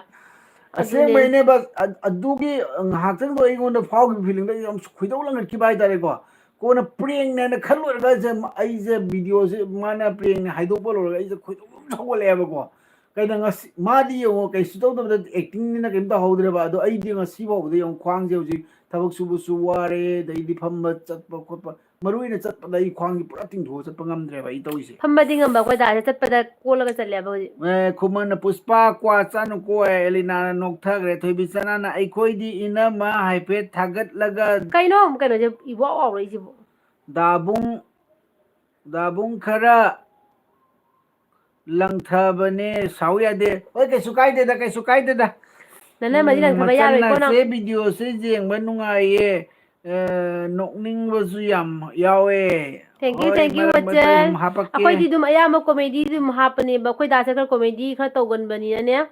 ꯑꯗꯨꯅꯦ꯫ ꯑꯁꯦꯡꯕꯩꯅꯦꯕ, ꯑ-, ꯑꯗꯨꯒꯤ ꯉꯥꯏꯍꯥꯛꯇꯪꯗꯣ ꯑꯩꯉꯣꯟꯗ ꯐꯥꯎꯈꯤꯕ feelingꯗꯣ ꯑꯩ ꯌꯥꯝ ꯈꯣꯏꯗꯧ ꯂꯪꯈꯠꯈꯤꯕ ꯍꯥꯏꯇꯥꯔꯦꯀꯣ꯫ ꯀꯣꯟꯅ prankꯅꯦꯅ ꯈꯜꯂꯨꯔꯒ ꯑꯩꯁꯦ, ꯑꯩꯁꯦ videoꯁꯦ ꯃꯥꯅ prankꯅꯦ ꯍꯥꯏꯗꯣꯛꯄ ꯂꯣꯏꯔꯒ ꯑꯩꯁꯦ ꯈꯣꯏꯗꯧ ꯑꯗꯨꯝ ꯁꯥꯎꯒꯠꯂꯛꯑꯦꯕꯀꯣ꯫ ꯀꯩꯅꯣ ꯉꯁꯤ ꯃꯥꯗꯤ ꯌꯦꯡꯉꯣ, ꯀꯩꯁꯨ ꯇꯧꯗꯕꯗ, actingꯅꯤꯅ ꯀꯩꯝ ꯇꯧꯍꯧꯗ꯭ꯔꯦꯕ꯫ ꯑꯗꯣ ꯑꯩꯗꯤ ꯉꯁꯤ ꯐꯥꯎꯕꯗ ꯌꯦꯡꯉꯣ, ꯈ꯭ꯋꯥꯡꯁꯦ ꯍꯧꯖꯤꯛ ꯊꯕꯛ ꯁꯨꯕꯁꯨ ꯋꯥꯔꯦ, ꯑꯗꯩꯗꯤ ꯐꯝꯕ ꯆꯠꯄ ꯈꯣꯠꯄ, ꯃꯔꯨ ꯑꯣꯏꯅ ꯆꯠꯄꯗ ꯑꯩ ꯈ꯭ꯋꯥꯡꯁꯦ ꯄꯨꯔꯥ ꯇꯤꯡꯊꯣꯛꯑ ꯆꯠꯄ ꯉꯝꯗ꯭ꯔꯦꯕ ꯑꯩ ꯇꯧꯔꯤꯁꯦ꯫ ꯐꯝꯕꯗꯤ ꯉꯝꯕ ꯑꯩꯈꯣꯏ ꯗꯥꯁꯦ ꯆꯠꯄꯗ ꯀꯣꯜꯂꯒ ꯆꯠꯂꯦꯕ ꯍꯧꯖꯤꯛ꯫ ꯑꯦ, ꯈꯨꯃꯟꯅ, "ꯄꯨꯁꯄꯥ ꯀ꯭ꯋꯥ ꯆꯥꯅꯨꯀꯣ" ꯍꯥꯏ꯫ ꯑꯦꯂꯤꯅꯥꯅ ꯅꯣꯛꯊꯈ꯭ꯔꯦ꯫ ꯊꯣꯏꯕꯤꯆꯅꯥꯅ, "ꯑꯩꯈꯣꯏꯗꯤ ꯏꯅꯝꯃ ꯍꯥꯏꯐꯦꯠ ꯊꯥꯒꯠꯂꯒ" ꯀꯩꯅꯣ ꯀꯩꯅꯣꯁꯦ ꯏꯋꯥꯎ ꯋꯥꯎꯔꯛꯏꯁꯤꯕꯣ? ꯗꯥꯕꯨꯡ, ꯗꯥꯕꯨꯡ ꯈꯔ ꯂꯪꯊꯕꯅꯦ, ꯁꯥꯎ ꯌꯥꯗꯦ꯫ ꯍꯣꯏ, ꯀꯩꯁꯨ ꯀꯥꯏꯗꯦꯗ, ꯀꯩꯁꯨ ꯀꯥꯏꯗꯦꯗ꯫ ꯅꯅꯝꯃꯗꯤ ꯎꯝ, ꯂꯪꯊꯕ ꯌꯥꯔꯣꯏꯀꯣ ꯅꯪ꯫ ꯃꯆꯟꯅꯁꯦ videoꯁꯦ ꯌꯦꯡꯕ ꯅꯨꯡꯉꯥꯏꯌꯦ, ꯑ, ꯅꯣꯛꯅꯤꯡꯕꯁꯨ ꯌꯥꯝ ꯌꯥꯎꯋꯦ꯫ Thank you, ꯍꯣꯏ, thank you, ꯃꯔꯛ ꯃꯔꯛꯇ ꯃꯆꯟ꯫ ꯑꯗꯨꯝ ꯍꯥꯄꯛꯀꯦ꯫ ꯑꯩꯈꯣꯏꯗꯤ ꯑꯗꯨꯝ ꯑꯌꯥꯝꯕ comedyꯗꯤ ꯑꯗꯨꯝ ꯍꯥꯞꯄꯅꯦꯕ꯫ ꯑꯩꯈꯣꯏ ꯗꯥꯁꯦ ꯈꯔ comedy ꯈꯔ ꯇꯧꯒꯟꯕꯅꯤꯅꯅꯦ,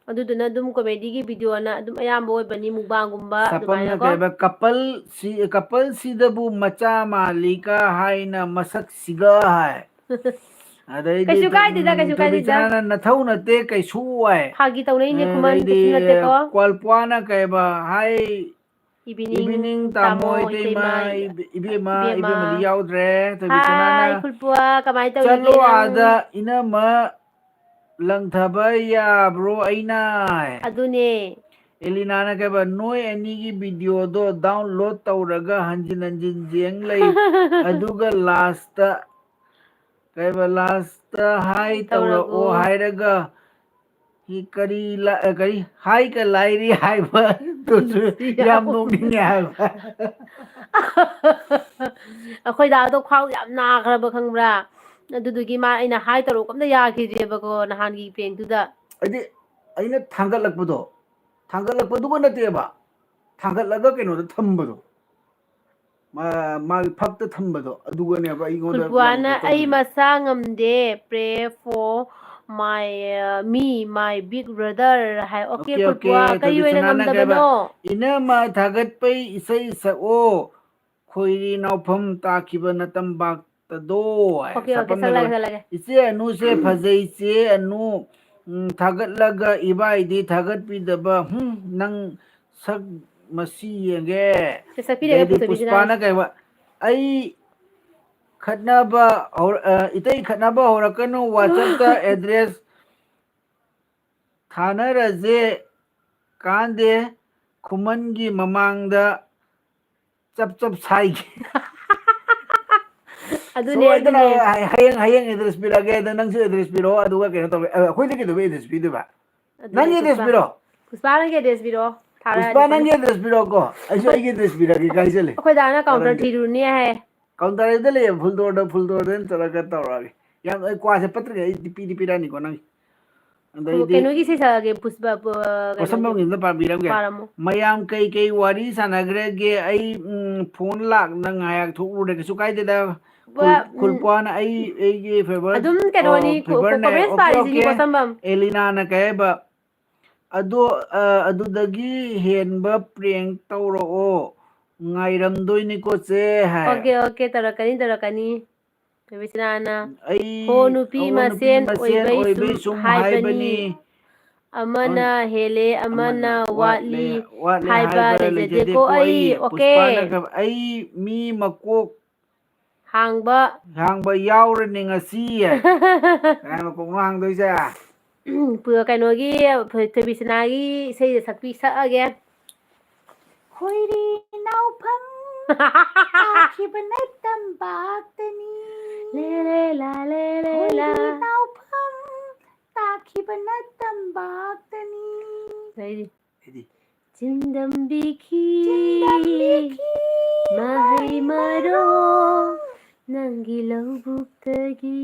ꯑꯗꯨꯗꯨꯅ ꯑꯗꯨꯝ comedyꯒꯤ videoꯅ ꯑꯗꯨꯝ ꯑꯌꯥꯝꯕ ꯑꯣꯏꯕꯅꯤ, ꯃꯨꯛꯕꯥꯡꯒꯨꯝꯕ ꯁꯥꯄꯝꯅ ꯑꯗꯨꯃꯥꯏꯅꯀꯣ꯫ ꯀꯩ ꯍꯥꯏꯕ? "Couple ꯁꯤ-, coupleꯁꯤꯗꯕꯨ ꯃꯆꯥ ꯃꯥꯜꯂꯤꯀ ꯍꯥꯏꯅ ꯃꯁꯛꯁꯤꯒ" ꯍꯥꯏ꯫ ꯑꯗꯩꯗꯤ ꯀꯩꯁꯨ ꯀꯥꯏꯗꯦꯗ, ꯀꯩꯁꯨ ꯀꯥꯏꯗꯦꯗ꯫ ꯊꯣꯏꯕꯤꯆꯥꯅ ꯅꯊꯧ ꯅꯠꯇꯦ ꯀꯩꯁꯨ ꯍꯥꯏ꯫ ꯐꯥꯒꯤ ꯇꯧꯅꯩꯅꯦ, ꯑ, ꯈꯨꯃꯟ, ꯑꯗꯩꯗꯤ, ꯀꯩꯁꯨ ꯅꯠꯇꯦꯀꯣ꯫ ꯀ꯭ꯋꯥꯜꯄ꯭ꯋꯥꯅ ꯀꯩꯕ ꯍꯥꯏ? Evening, Evening, ꯇꯥꯃꯣ, ꯇꯥꯃꯣ, ꯏꯇꯩꯃ, ꯏꯇꯩꯃ, ꯏꯕꯦꯝꯃ, ꯏꯕꯦꯝꯃ꯫ ꯏꯕꯦꯝꯃꯗꯤ ꯌꯥꯎꯗ꯭ꯔꯦ꯫ ꯊꯣꯏꯕꯤꯆꯥꯅ ꯍꯥꯏ, ꯈꯨꯜꯄ꯭ꯋꯥ, ꯀꯃꯥꯏ ꯇꯧꯔꯤꯒꯦ ꯆꯠꯂꯣ ꯅꯪ? ꯑꯥꯗ ꯏꯅꯝꯃ ꯂꯪꯊꯕ ꯌꯥꯕ꯭ꯔꯣ ꯑꯩꯅ? ꯑꯗꯨꯅꯦ꯫ ꯑꯦꯂꯤꯅꯥꯅ ꯀꯩꯕ, "ꯅꯣꯏ ꯑꯅꯤꯒꯤ videoꯗꯣ download ꯇꯧꯔꯒ ꯍꯟꯖꯤꯟ ꯍꯟꯖꯤꯟ ꯌꯦꯡ ꯂꯩ꯫ ꯑꯗꯨꯒ lastꯇ ꯀꯩꯕ, lastꯇ hi ꯇꯧꯔꯛꯑꯣ ꯇꯧꯔꯛꯑꯣ꯫ ꯍꯥꯏꯔꯒ ꯀꯔꯤ ꯂ-, ꯀꯔꯤ ꯍꯥꯏꯒ ꯂꯥꯏꯔꯤ ꯍꯥꯏꯕ?" ꯑꯗꯨꯁꯨ ꯌꯥꯝ ꯅꯣꯛꯅꯤꯡꯉꯦ ꯍꯥꯏꯕ꯫ ꯑꯩꯈꯣꯏ ꯗꯥꯗꯣ ꯈ꯭ꯋꯥꯡ ꯌꯥꯝ ꯅꯥꯈ꯭ꯔꯕ, ꯈꯪꯕ꯭ꯔꯥ? ꯑꯗꯨꯗꯨꯒꯤ ꯃꯥ, ꯑꯩꯅ hi ꯇꯧꯔꯛꯄ ꯑꯝꯇ ꯌꯥꯈꯤꯗ꯭ꯔꯦꯕꯀꯣ ꯅꯍꯥꯟꯒꯤ prankꯇꯨꯗ꯫ ꯍꯥꯏꯗꯤ ꯑꯩꯅ ꯊꯥꯡꯒꯠꯂꯛꯄꯗꯣ, ꯊꯥꯡꯒꯠꯂꯛꯄꯗꯨꯒ ꯅꯠꯇꯦꯕ, ꯊꯥꯡꯒꯠꯂꯒ ꯀꯩꯅꯣꯗ ꯊꯝꯕꯗꯣ, ꯃꯥ-, ꯃꯥꯒꯤ ꯐꯛꯇ ꯊꯝꯕꯗꯣ, ꯑꯗꯨꯒꯅꯦꯕ ꯑꯩꯉꯣꯟꯗ ꯌꯥꯝ ꯈꯨꯜꯄ꯭ꯋꯥꯅ, ꯀꯩꯅꯣ "ꯑꯩ ꯇꯧꯔꯤꯗꯣ꯫ ꯃꯁꯥ ꯉꯝꯗꯦ, pray for my, uh, me, my big brother" high. Okay, Okay, ꯈꯨꯜꯄ꯭ꯋꯥ, okay, ꯀꯔꯤ ꯑꯣꯏꯅ ꯊꯣꯏꯕꯤꯆꯥꯅꯅ ꯀꯩꯕ, ꯉꯝꯗꯕꯅꯣ? "ꯏꯅꯝꯃ ꯊꯥꯒꯠꯄꯩ ꯏꯁꯩ ꯁꯛꯑꯣ, ꯈꯣꯏꯔꯤ ꯅꯥꯎꯐꯝ ꯇꯥꯈꯤꯕ ꯅꯇꯝꯕꯥꯛꯇꯗꯣ" ꯍꯥꯏ꯫ Okay, okay, ꯁꯛꯐꯝꯅ ꯁꯛꯂꯒꯦ, ꯀꯩꯕ, ꯁꯛꯂꯒꯦ꯫ "ꯏꯆꯦ ꯑꯅꯨꯁꯦ ꯐꯖꯩ, ꯏꯆꯦ ꯑꯅꯨ, ꯎꯝ, ꯊꯥꯒꯠꯂꯒ ꯏꯕꯥꯏꯗꯤ ꯊꯥꯒꯠꯄꯤꯗꯕ, ꯍꯨꯝ, ꯅꯪ ꯁꯛ ꯃꯁꯤ ꯌꯦꯡꯒꯦ"꯫ ꯁꯦ, ꯁꯛꯄꯤꯔꯒꯦ, ꯑꯗꯩꯗꯤ ꯄꯨꯊꯣꯛꯄꯤꯁꯤꯅ꯫ ꯄꯨꯁꯄꯥꯅ ꯀꯩꯕ, "ꯑꯩ ꯈꯠꯅꯕ ꯍꯧꯔ-, ꯑ, ꯏꯇꯩ ꯈꯠꯅꯕ ꯍꯧꯔꯛꯀꯅꯨ, WhatsAppꯇ address ꯊꯥꯅꯔꯁꯦ, ꯀꯥꯟꯗꯦ ꯈꯨꯃꯟꯒꯤ ꯃꯃꯥꯡꯗ ꯆꯞ ꯆꯞ ꯁꯥꯏꯒꯦ"꯫ ꯑꯗꯨꯅꯦ, ꯁꯣꯏꯗꯅ ꯑꯗꯨꯅꯦ꯫ ꯍꯌꯦꯡ, ꯍꯌꯦꯡ address ꯄꯤꯔꯛꯑꯒꯦ, ꯑꯗꯣ ꯅꯪꯁꯨ address ꯄꯤꯔꯛꯑꯣ, ꯑꯗꯨꯒ ꯀꯩꯅꯣ ꯇꯧꯒꯦ꯫ ꯑ, ꯑꯩꯈꯣꯏꯗ ꯀꯩꯗꯧꯕꯩ address ꯄꯤꯗꯣꯏꯕ? ꯑꯗꯨꯅꯦ, ꯅꯪꯒꯤ address ꯄꯨꯁꯄꯥ-, ꯄꯤꯔꯛꯑꯣ꯫ ꯄꯨꯁꯄꯥ, ꯅꯪꯒꯤ address ꯄꯤꯔꯛꯑꯣ, ꯊꯥꯔꯛꯑꯒꯦ꯫ ꯄꯨꯁꯄꯥ, ꯅꯪꯒꯤ address ꯄꯤꯔꯛꯑꯣꯀꯣ, ꯑꯩꯁꯨ ꯑꯩꯒꯤ address ꯄꯤꯔꯛꯑꯒꯦ, ꯀꯥꯏ ꯆꯠꯂꯦ? ꯑꯩꯈꯣꯏ ꯗꯥꯅ counter ꯃꯔꯝꯗꯤ ꯊꯤꯔꯨꯅꯤ ꯍꯥꯏ꯫ Counter ꯗ ꯂꯩꯌꯦ, full door ꯗ, full door ꯗ ꯑꯣꯏꯅ ꯆꯠꯂꯒ ꯇꯧꯔꯛꯑꯒꯦ꯫ ꯌꯥꯝ, ꯑꯩ ꯀ꯭ꯋꯥꯁꯦ ꯄꯠꯇ꯭ꯔꯤꯉꯩ ꯑꯩ ꯄꯤꯗꯤ ꯄꯤꯔꯛꯑꯅꯤꯀꯣ ꯅꯪꯒꯤ꯫ ꯑꯗꯩꯗꯤ ꯀꯩꯅꯣꯒꯤ ꯏꯁꯩ ꯁꯛꯑꯒꯦ, ꯄꯨꯁꯄꯥ, ꯄ-, ꯀꯩꯅꯣꯒꯤ꯫ ꯄꯣꯠꯁꯝꯕꯝꯒꯤ ꯑꯝꯇ ꯄꯥꯕꯤꯔꯝꯒꯦ꯫ ꯄꯥꯔꯝꯃꯣ꯫ "ꯃꯌꯥꯝ ꯀꯩ ꯀꯩ ꯋꯥꯔꯤ ꯁꯥꯟꯅꯈ꯭ꯔꯒꯦ? ꯑꯩ, ꯎꯝ, phone ꯂꯥꯛꯅ ꯉꯥꯏꯍꯥꯛ ꯊꯣꯛꯎꯔꯦ, ꯀꯩꯁꯨ ꯀꯥꯏꯗꯦꯗ"꯫ ꯋꯥ-, ꯈꯨꯜ-, ꯎꯝ꯫ ꯈꯨꯜꯄꯥꯅ ꯑꯩ, ꯑꯩꯒꯤ favourite, ꯑꯗꯨꯝ ꯀꯩꯅꯣꯅꯤ, ꯑꯣ, favourite ꯅꯦ꯫ comments Okay, ꯄꯥꯔꯤꯁꯤꯅꯤ, okay꯫ ꯄꯣꯠꯁꯝꯕꯝ꯫ ꯑꯦꯂꯤꯅꯥꯅ ꯀꯩ ꯍꯥꯏꯕ? "ꯑꯗꯣ, ꯑ, ꯑꯗꯨꯗꯒꯤ ꯍꯦꯟꯕ prank ꯇꯧꯔꯛꯑꯣ, ꯉꯥꯏꯔꯝꯗꯣꯏꯅꯤꯀꯣ ꯆꯦ" ꯍꯥꯏ꯫ Okay, okay, ꯇꯧꯔꯛꯀꯅꯤ, ꯇꯧꯔꯛꯀꯅꯤ꯫ ꯅꯨꯃꯤꯠꯁꯤꯅꯥꯅ ꯑꯩ ꯍꯣ ꯅꯨꯄꯤ ꯍꯣ ꯃꯁꯦꯟ ꯅꯨꯄꯤ ꯃꯁꯦꯟ ꯑꯣꯏꯕꯩ ꯑꯣꯏꯕꯩ ꯁꯨꯝ ꯁꯨꯝ ꯍꯥꯏꯕꯅꯤ꯫ ꯍꯥꯏꯕꯅꯤ꯫ ꯑꯃꯅ ꯍꯦꯜꯂꯦ ꯑꯃꯅ ꯑꯃꯅ ꯋꯥꯠꯂꯤ ꯋꯥꯠꯂꯦ ꯍꯥꯏꯕ ꯍꯥꯏꯕ ꯂꯩꯖꯗꯦꯀꯣ꯫ ꯂꯩꯖꯗꯦꯀꯣ꯫ ꯑꯩ ꯑꯩ ꯑꯣꯀꯦ꯫ ꯄꯨꯁꯄꯥꯅ ꯀ-, ꯑꯩ ꯃꯤ ꯃꯀꯣꯛ ꯍꯥꯡꯕ ꯍꯥꯡꯕ ꯌꯥꯎꯔꯅꯤ ꯉꯁꯤ꯫ ꯀꯅꯥ ꯃꯀꯣꯛꯅꯣ ꯍꯥꯡꯗꯣꯏꯁꯦ? ꯄꯨ-, ꯀꯩꯅꯣꯒꯤ ꯊꯣꯏ-, ꯊꯣꯏꯕꯤꯁꯅꯥꯒꯤ ꯏꯁꯩꯗ ꯁꯛꯄꯤ ꯁꯛꯑꯒꯦ꯫ ꯈꯣꯏꯔꯤ ꯅꯥꯎꯐꯝ ꯇꯥꯈꯤꯕꯅ ꯇꯝꯄꯥꯛꯇꯅꯤ꯫ ꯂꯦ ꯂꯦ ꯂꯥ ꯂꯦ ꯂꯦ ꯂꯥ꯫ ꯈꯣꯏꯔꯤ ꯅꯥꯎꯐꯝ ꯇꯥꯈꯤꯕꯅ ꯇꯝꯄꯥꯛꯇꯅꯤ꯫ ꯂꯩꯔꯤ꯫ ꯍꯥꯏꯗꯤ ꯆꯤꯟꯗꯝꯕꯤꯈꯤ ꯆꯤꯟꯗꯝꯕꯤꯈꯤ ꯃꯍꯩ ꯃꯔꯣꯡ ꯅꯪꯒꯤ ꯂꯧꯕꯨꯛꯇꯒꯤ꯫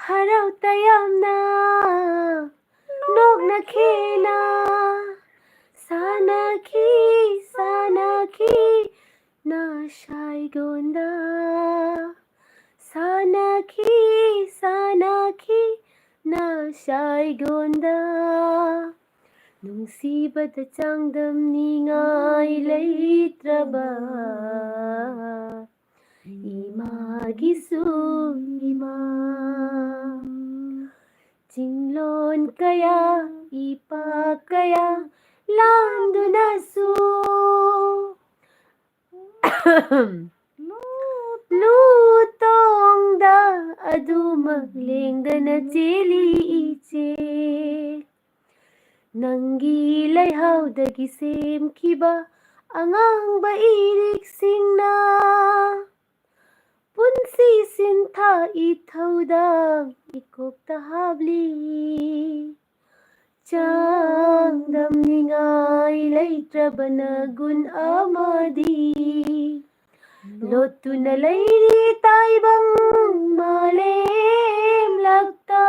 ꯍꯔꯥꯎ ꯇꯌꯥꯝꯅ ꯅꯣꯛꯅꯈꯤꯅ ꯁꯥꯟꯅꯈꯤ, ꯁꯥꯟꯅꯈꯤ ꯅꯁꯥꯏꯒꯣꯟꯗ꯫ ꯁꯥꯟꯅꯈꯤ, ꯁꯥꯟꯅꯈꯤ ꯅꯁꯥꯏꯒꯣꯟꯗ꯫ ꯅꯨꯡꯁꯤꯕꯗ ꯆꯥꯡꯗꯝꯅꯤꯉꯥꯏ ꯂꯩꯇ꯭ꯔꯕ ꯏꯃꯥꯒꯤꯁꯨ ꯏꯃꯥ꯫ ꯆꯤꯡꯂꯣꯟ ꯀꯌꯥ, ꯏꯄꯥꯛ ꯀꯌꯥ ꯂꯥꯟꯗꯨꯅꯁꯨ ꯂꯨ ꯇꯣꯡꯗ ꯑꯗꯨꯃꯛ ꯂꯦꯡꯗꯅ ꯆꯦꯜꯂꯤ ꯏꯆꯦ꯫ ꯅꯪꯒꯤ ꯂꯩꯍꯥꯎꯗꯒꯤ ꯁꯦꯝꯈꯤꯕ ꯑꯉꯥꯡꯕ ꯏꯔꯤꯛꯁꯤꯡꯅ ꯄꯨꯟꯁꯤ ꯁꯤꯟꯊꯥ ꯏꯊꯧꯗꯥꯡ ꯏꯀꯣꯛꯇ ꯍꯥꯞꯂꯤ꯫ ꯆꯥꯡꯗꯝꯅꯤꯉꯥꯏ ꯂꯩꯇ꯭ꯔꯕ ꯅꯒꯨꯟ ꯑꯃꯗꯤ ꯂꯣꯠꯇꯨꯅ ꯂꯩꯔꯤ ꯇꯥꯏꯕꯪ ꯃꯥꯂꯦꯝ ꯂꯛꯇ꯫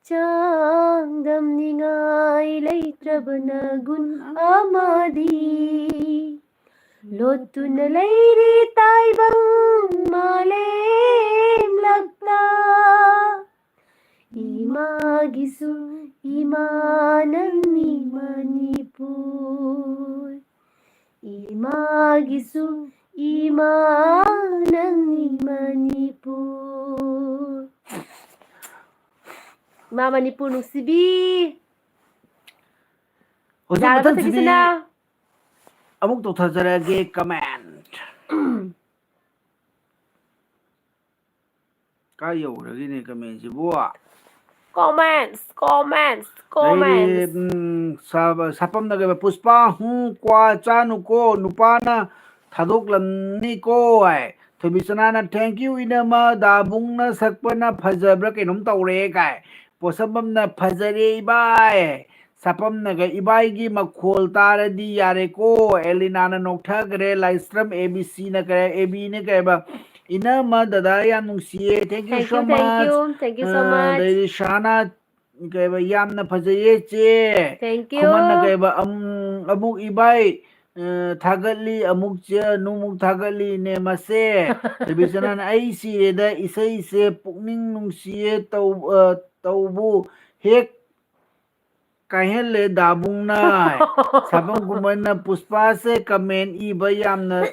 ꯆꯥꯡꯗꯝꯅꯤꯉꯥꯏ ꯂꯩꯇ꯭ꯔꯕ ꯅꯒꯨꯟ ꯑꯃꯗꯤ ꯂꯣꯠꯇꯨꯅ ꯂꯩꯔꯤ ꯇꯥꯏꯕꯪ ꯃꯥꯂꯦꯝ ꯂꯛꯇ꯫ ꯏꯃꯥꯒꯤꯁꯨ ꯏꯃꯥ ꯅꯪꯅꯤ ꯃꯅꯤꯄꯨꯔ꯫ ꯏꯃꯥꯒꯤꯁꯨ ꯏꯃꯥ ꯏꯃꯥ ꯃꯅꯤꯄꯨꯔ ꯅꯨꯡꯁꯤꯕꯤ꯫ ꯍꯧꯖꯤꯛ ꯌꯥꯔꯕ, ꯃꯊꯪꯁꯤꯗꯤ ꯊꯣꯏꯕꯤꯁꯅꯥ? ꯑꯃꯨꯛ ꯇꯧꯊꯖꯔꯛꯑꯒꯦ comment꯫ ꯀꯥꯏ ꯌꯧꯈ꯭ꯔꯒꯦꯅꯦ commentꯁꯤꯕꯨ? Comments, comments, ꯂꯩꯔꯤ, comments. ꯎꯝ, ꯁꯥ-, ꯁꯥꯄꯝꯅ ꯀꯩꯕ, "ꯄꯨꯁꯄꯥ, ꯍꯨꯝ, ꯀ꯭ꯋꯥ ꯆꯥꯅꯨꯀꯣ, ꯅꯨꯄꯥꯅ ꯊꯥꯗꯣꯛꯂꯝꯅꯤꯀꯣ" ꯍꯥꯏ꯫ ꯊꯣꯏꯕꯤꯁꯅꯥꯅ, "Thank you ꯏꯅꯝꯃ, ꯗꯥꯕꯨꯡꯅ ꯁꯛꯄꯅ ꯐꯖꯕ꯭ꯔꯥ ꯀꯩꯅꯣꯝ ꯇꯧꯔꯦ" ꯀꯥꯏ꯫ ꯄꯣꯠꯁꯝꯕꯝꯅ, "ꯐꯖꯔꯦ ꯏꯕꯥꯏ"꯫ ꯁꯥꯄꯝꯅꯒ, "ꯏꯕꯥꯏꯒꯤ ꯃꯈꯣꯜ ꯇꯥꯔꯗꯤ ꯌꯥꯔꯦꯀꯣ"꯫ ꯑꯦꯂꯤꯅꯥꯅ ꯅꯣꯛꯊꯈ꯭ꯔꯦ꯫ ꯂꯥꯏꯁ꯭ꯔꯝ, ꯑꯦ ꯕꯤ ꯁꯤꯅ ꯀꯩ, ꯑꯦ ꯕꯤꯅ ꯀꯩꯕ, "ꯏꯅꯝꯃ ꯗꯗꯥ ꯌꯥꯝ ꯅꯨꯡꯁꯤꯌꯦ, thank you Thank so you, thank much"꯫ you, thank you so ꯑ, much. ꯑꯗꯩꯗꯤ ꯁꯍꯥꯅꯥ ꯀꯩꯕ, "ꯌꯥꯝꯅ ꯐꯖꯩꯌꯦ ꯆꯦ"꯫ Thank you. ꯈꯨꯃꯟꯅ ꯀꯩꯕ, "ꯑꯝ-, ꯑꯃꯨꯛ ꯏꯕꯥꯏ, ꯑ, ꯊꯥꯒꯠꯂꯤ, ꯑꯃꯨꯛ ꯆꯦ, ꯅꯨꯃꯨꯛ ꯊꯥꯒꯠꯂꯤꯅꯦ ꯃꯁꯦ"꯫ ꯊꯣꯏꯕꯤꯁꯅꯥꯅ, "ꯑꯩ ꯁꯤꯔꯦꯗ, ꯏꯁꯩꯁꯦ ꯄꯨꯛꯅꯤꯡ ꯅꯨꯡꯁꯤꯌꯦ ꯇꯧ-, ꯑ, ꯇꯧꯕꯨ ꯍꯦꯛ ꯀꯥꯏꯍꯜꯂꯦ ꯗꯥꯕꯨꯡꯅ"꯫ ꯁꯥꯄꯝ ꯈꯨꯃꯟꯅ, "ꯄꯨꯁꯄꯥꯁꯦ comment ꯏꯕ ꯌꯥꯝꯅ